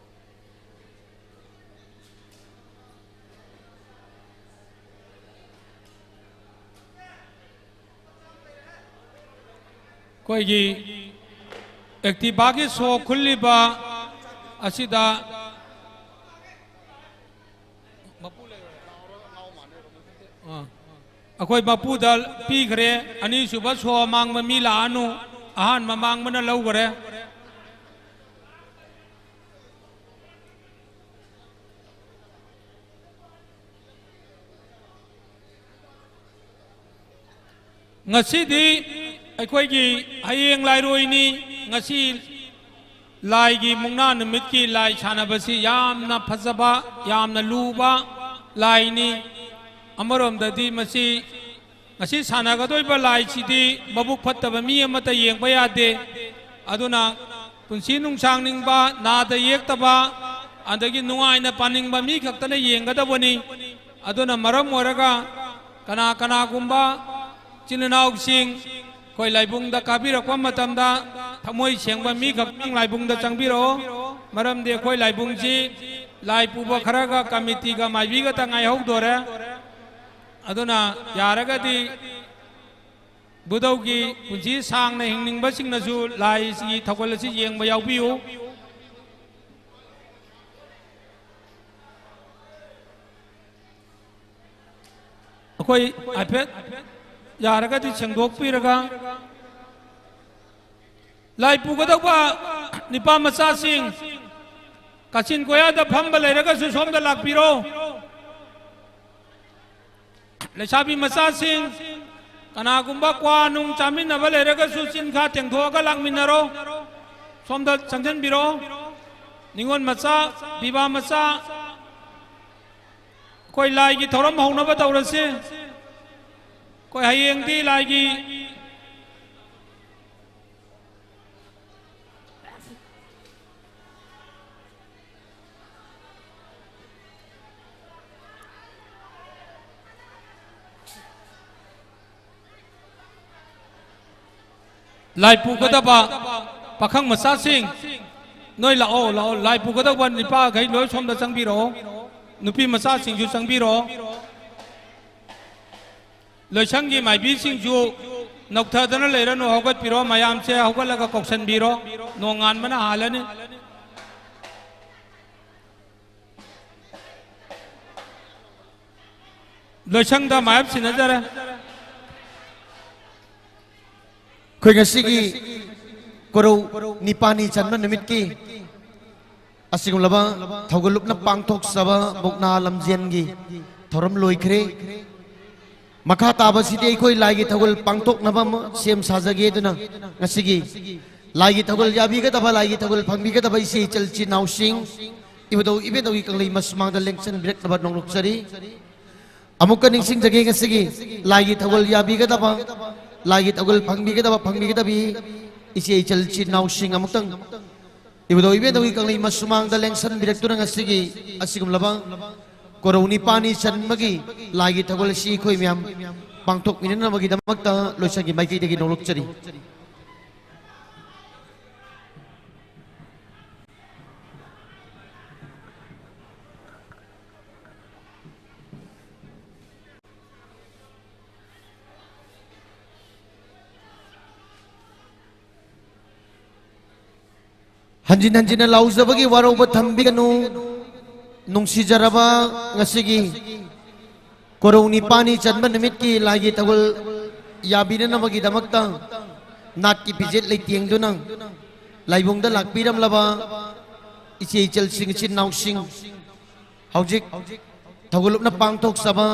ꯑꯩꯈꯣꯏꯒꯤ Activa ꯒꯤ ꯁꯣ ꯈꯨꯜꯂꯤꯕ ꯑꯁꯤꯗ ꯑꯥ꯫ ꯑꯩꯈꯣꯏ ꯃꯄꯨꯗ ꯄꯤꯈ꯭ꯔꯦ꯫ ꯑꯅꯤꯁꯨꯕ ꯁꯣ ꯃꯥꯡꯕ ꯃꯤ ꯂꯥꯛꯑꯅꯨ, ꯑꯍꯥꯟꯕ ꯃꯥꯡꯕꯅ ꯂꯧꯈ꯭ꯔꯦ꯫ ꯉꯁꯤꯗꯤ ꯑꯩꯈꯣꯏꯒꯤ ꯍꯌꯦꯡ ꯂꯥꯏꯔꯣꯏꯅꯤ꯫ ꯉꯁꯤ ꯂꯥꯏꯒꯤ ꯃꯨꯛꯅꯥ ꯅꯨꯃꯤꯠꯀꯤ ꯂꯥꯏ ꯁꯥꯟꯅꯕꯁꯤ ꯌꯥꯝꯅ ꯐꯖꯕ, ꯌꯥꯝꯅ ꯂꯨꯕ ꯂꯥꯏꯅꯤ꯫ ꯑꯃꯔꯣꯝꯗꯗꯤ ꯃꯁꯤ, ꯉꯁꯤ ꯁꯥꯟꯅꯒꯗꯣꯏꯕ ꯂꯥꯏꯁꯤꯗꯤ ꯃꯕꯨꯛ ꯐꯠꯇꯕ ꯃꯤ ꯑꯃꯠꯇ ꯌꯦꯡꯕ ꯌꯥꯗꯦ꯫ ꯑꯗꯨꯅ ꯄꯨꯟꯁꯤ ꯅꯨꯡꯁꯥꯡꯅꯤꯡꯕ, ꯅꯥꯗ ꯌꯦꯛꯇꯕ, ꯑꯗꯒꯤ ꯅꯨꯡꯉꯥꯏꯅ ꯄꯥꯅꯤꯡꯕ ꯃꯤ ꯈꯛꯇꯅ ꯌꯦꯡꯒꯗꯕꯅꯤ꯫ ꯑꯗꯨꯅ ꯃꯔꯝ ꯑꯣꯏꯔꯒ ꯀꯅꯥ ꯀꯅꯥꯒꯨꯝꯕ ꯏꯆꯤꯜ ꯏꯅꯥꯎꯁꯤꯡ ꯑꯩꯈꯣꯏ ꯂꯥꯏꯕꯨꯡꯗ ꯀꯥꯕꯤꯔꯛꯄ ꯃꯇꯝꯗ ꯊꯃꯣꯏ ꯁꯦꯡꯕ ꯃꯤ ꯈꯛꯇꯪ ꯂꯥꯏꯕꯨꯡꯗ ꯆꯪꯕꯤꯔꯛꯑꯣ꯫ ꯃꯔꯝꯗꯤ ꯑꯩꯈꯣꯏ ꯂꯥꯏꯕꯨꯡꯁꯤ ꯂꯥꯏ ꯄꯨꯕ ꯈꯔꯒ ꯀꯃꯤꯇꯤꯒ ꯃꯥꯏꯕꯤꯒꯇ ꯉꯥꯏꯍꯧꯗꯣꯔꯦ꯫ ꯑꯗꯨꯅ ꯌꯥꯔꯒꯗꯤ ꯏꯕꯨꯙꯧꯒꯤ ꯄꯨꯟꯁꯤ ꯁꯥꯡꯅ ꯍꯤꯡꯅꯤꯡꯕꯁꯤꯡꯅꯁꯨ ꯂꯥꯏꯁꯤꯒꯤ ꯊꯧꯒꯜ ꯑꯁꯤ ꯌꯦꯡꯕ ꯌꯥꯎꯕꯤꯌꯨ꯫ ꯑꯩꯈꯣꯏ ꯍꯥꯏꯐꯦꯠ ꯌꯥꯔꯒꯗꯤ ꯁꯦꯡꯗꯣꯛꯄꯤꯔꯒ, ꯂꯥꯏ ꯄꯨꯒꯗꯧꯕ ꯅꯤꯄꯥ ꯃꯆꯥꯁꯤꯡ, ꯀꯥꯆꯤꯟ ꯀꯣꯌꯥꯗ ꯐꯝꯕ ꯂꯩꯔꯒꯁꯨ ꯁꯣꯝꯗ ꯂꯥꯛꯄꯤꯔꯣ꯫ ꯂꯩꯁꯥꯕꯤ ꯃꯆꯥꯁꯤꯡ, ꯀꯅꯥꯒꯨꯝꯕ ꯀ꯭ꯋꯥ ꯅꯨꯡ ꯆꯥꯃꯤꯟꯅꯕ ꯂꯩꯔꯒꯁꯨ ꯆꯤꯟꯈꯥ ꯇꯦꯡꯊꯣꯛꯑꯒ ꯂꯥꯛꯃꯤꯟꯅꯔꯣ꯫ ꯁꯣꯝꯗ ꯆꯪꯁꯤꯟꯕꯤꯔꯣ꯫ ꯅꯤꯉꯣꯜ ꯃꯆꯥ, ꯄꯤꯕꯥ ꯃꯆꯥ, ꯑꯩꯈꯣꯏ ꯂꯥꯏꯒꯤ ꯊꯧꯔꯝ ꯍꯧꯅꯕ ꯇꯧꯔꯁꯤ꯫ ꯑꯩꯈꯣꯏ ꯍꯌꯦꯡꯗꯤ ꯂꯥꯏꯒꯤ ꯂꯥꯏ ꯄꯨꯒꯗꯕ ꯄꯥꯈꯪ ꯃꯆꯥꯁꯤꯡ, ꯅꯣꯏ ꯂꯥꯛꯑꯣ, ꯂꯥꯛꯑꯣ꯫ ꯂꯥꯏ ꯄꯨꯒꯗꯧꯕ ꯅꯤꯄꯥꯈꯩ ꯂꯣꯏ ꯁꯣꯝꯗ ꯆꯪꯕꯤꯔꯛꯑꯣ꯫ ꯅꯨꯄꯤ ꯃꯆꯥꯁꯤꯡꯁꯨ ꯆꯪꯕꯤꯔꯛꯑꯣ꯫ ꯂꯣꯏꯁꯪꯒꯤ ꯃꯥꯏꯕꯤꯁꯤꯡꯁꯨ ꯅꯧꯊꯗꯅ ꯂꯩꯔꯅꯨ, ꯍꯧꯒꯠꯄꯤꯔꯣ꯫ ꯃꯌꯥꯝꯁꯦ ꯍꯧꯒꯠꯂꯒ ꯀꯧꯁꯟꯕꯤꯔꯣ, ꯅꯣꯡꯉꯥꯟꯕꯅ ꯍꯥꯜꯂꯅꯤ꯫ ꯂꯣꯏꯁꯪꯗ ꯃꯥꯌꯦꯞ ꯁꯤꯟꯅꯖꯔꯦ꯫ ꯑꯩꯈꯣꯏ ꯉꯁꯤꯒꯤ ꯀꯣꯔꯧ ꯅꯤꯄꯥꯅꯤ ꯆꯟꯕ ꯅꯨꯃꯤꯠꯀꯤ ꯑꯁꯤꯒꯨꯝꯂꯕ ꯊꯧꯒꯜꯂꯨꯞꯅ ꯄꯥꯡꯊꯣꯛꯆꯕ ꯃꯨꯛꯅꯥ ꯂꯝꯖꯦꯟꯒꯤ ꯊꯧꯔꯝ ꯂꯣꯏꯈ꯭ꯔꯦ꯫ ꯃꯈꯥ ꯇꯥꯕꯁꯤꯗꯤ ꯑꯩꯈꯣꯏ ꯂꯥꯏꯒꯤ ꯊꯧꯒꯜ ꯄꯥꯡꯊꯣꯛꯅꯕ ꯑꯃ ꯁꯦꯝ ꯁꯥꯖꯒꯦ꯫ ꯑꯗꯨꯅ ꯉꯁꯤꯒꯤ ꯂꯥꯏꯒꯤ ꯊꯧꯒꯜ ꯌꯥꯕꯤꯒꯗꯕ, ꯂꯥꯏꯒꯤ ꯊꯧꯒꯜ ꯐꯪꯕꯤꯒꯗꯕ ꯏꯆꯦ ꯏꯆꯜ ꯏꯆꯤꯟ ꯏꯅꯥꯎꯁꯤꯡ, ꯏꯕꯨꯙꯧ ꯏꯕꯦꯟꯙꯧꯒꯤ ꯀꯪꯂꯩ ꯃꯁꯨꯃꯥꯡꯗ ꯂꯦꯡꯁꯟꯕꯤꯔꯛꯅꯕ ꯅꯣꯡꯂꯨꯛꯆꯔꯤ꯫ ꯑꯃꯨꯛꯀ ꯅꯤꯡꯁꯤꯡꯖꯒꯦ, ꯉꯁꯤꯒꯤ ꯂꯥꯏꯒꯤ ꯊꯧꯒꯜ ꯌꯥꯕꯤꯒꯗꯕ, ꯂꯥꯏꯒꯤ ꯊꯧꯒꯜ ꯐꯪꯕꯤꯒꯗꯕ, ꯐꯪꯕꯤꯒꯗꯕꯤ ꯏꯆꯦ ꯏꯆꯜ ꯏꯆꯤꯟ ꯏꯅꯥꯎꯁꯤꯡ ꯑꯃꯨꯛꯇꯪ ꯏꯕꯨꯙꯧ ꯏꯕꯦꯟꯙꯧꯒꯤ ꯀꯪꯂꯩ ꯃꯁꯨꯃꯥꯡꯗ ꯂꯦꯡꯁꯟꯕꯤꯔꯛꯇꯨꯅ ꯉꯁꯤꯒꯤ ꯑꯁꯤꯒꯨꯝꯂꯕ ꯀꯣꯔꯧ ꯅꯤꯄꯥꯅꯤ ꯆꯟꯕꯒꯤ ꯂꯥꯏꯒꯤ ꯊꯧꯒꯜ ꯑꯁꯤ ꯑꯩꯈꯣꯏ ꯃꯌꯥꯝ ꯄꯥꯡꯊꯣꯛꯃꯤꯟꯅꯅꯕꯒꯤꯗꯃꯛꯇ ꯂꯣꯏꯁꯪꯒꯤ ꯃꯥꯏꯀꯩꯗꯒꯤ ꯅꯣꯡꯂꯨꯛꯆꯔꯤ꯫ ꯍꯟꯖꯤꯟ ꯍꯟꯖꯤꯟꯅ ꯂꯥꯎꯖꯕꯒꯤ ꯋꯥꯔꯧꯕ ꯊꯝꯕꯤꯒꯅꯨ꯫ ꯅꯨꯡꯁꯤꯖꯔꯕ ꯉꯁꯤꯒꯤ ꯀꯣꯔꯧ ꯅꯤꯄꯥꯅꯤ ꯆꯟꯕ ꯅꯨꯃꯤꯠꯀꯤ ꯂꯥꯏꯒꯤ ꯊꯧꯒꯜ ꯌꯥꯕꯤꯅꯅꯕꯒꯤꯗꯃꯛꯇ ꯅꯥꯠꯀꯤ ꯐꯤꯖꯦꯠ ꯂꯩꯇꯦꯡꯗꯨꯅ ꯂꯥꯏꯕꯨꯡꯗ ꯂꯥꯛꯄꯤꯔꯝꯂꯕ ꯏꯆꯦ ꯏꯆꯜꯁꯤꯡ, ꯏꯆꯤꯟ ꯏꯅꯥꯎꯁꯤꯡ, ꯍꯧꯖꯤꯛ ꯊꯧꯒꯜꯂꯨꯞꯅ ꯄꯥꯡꯊꯣꯛꯆꯕ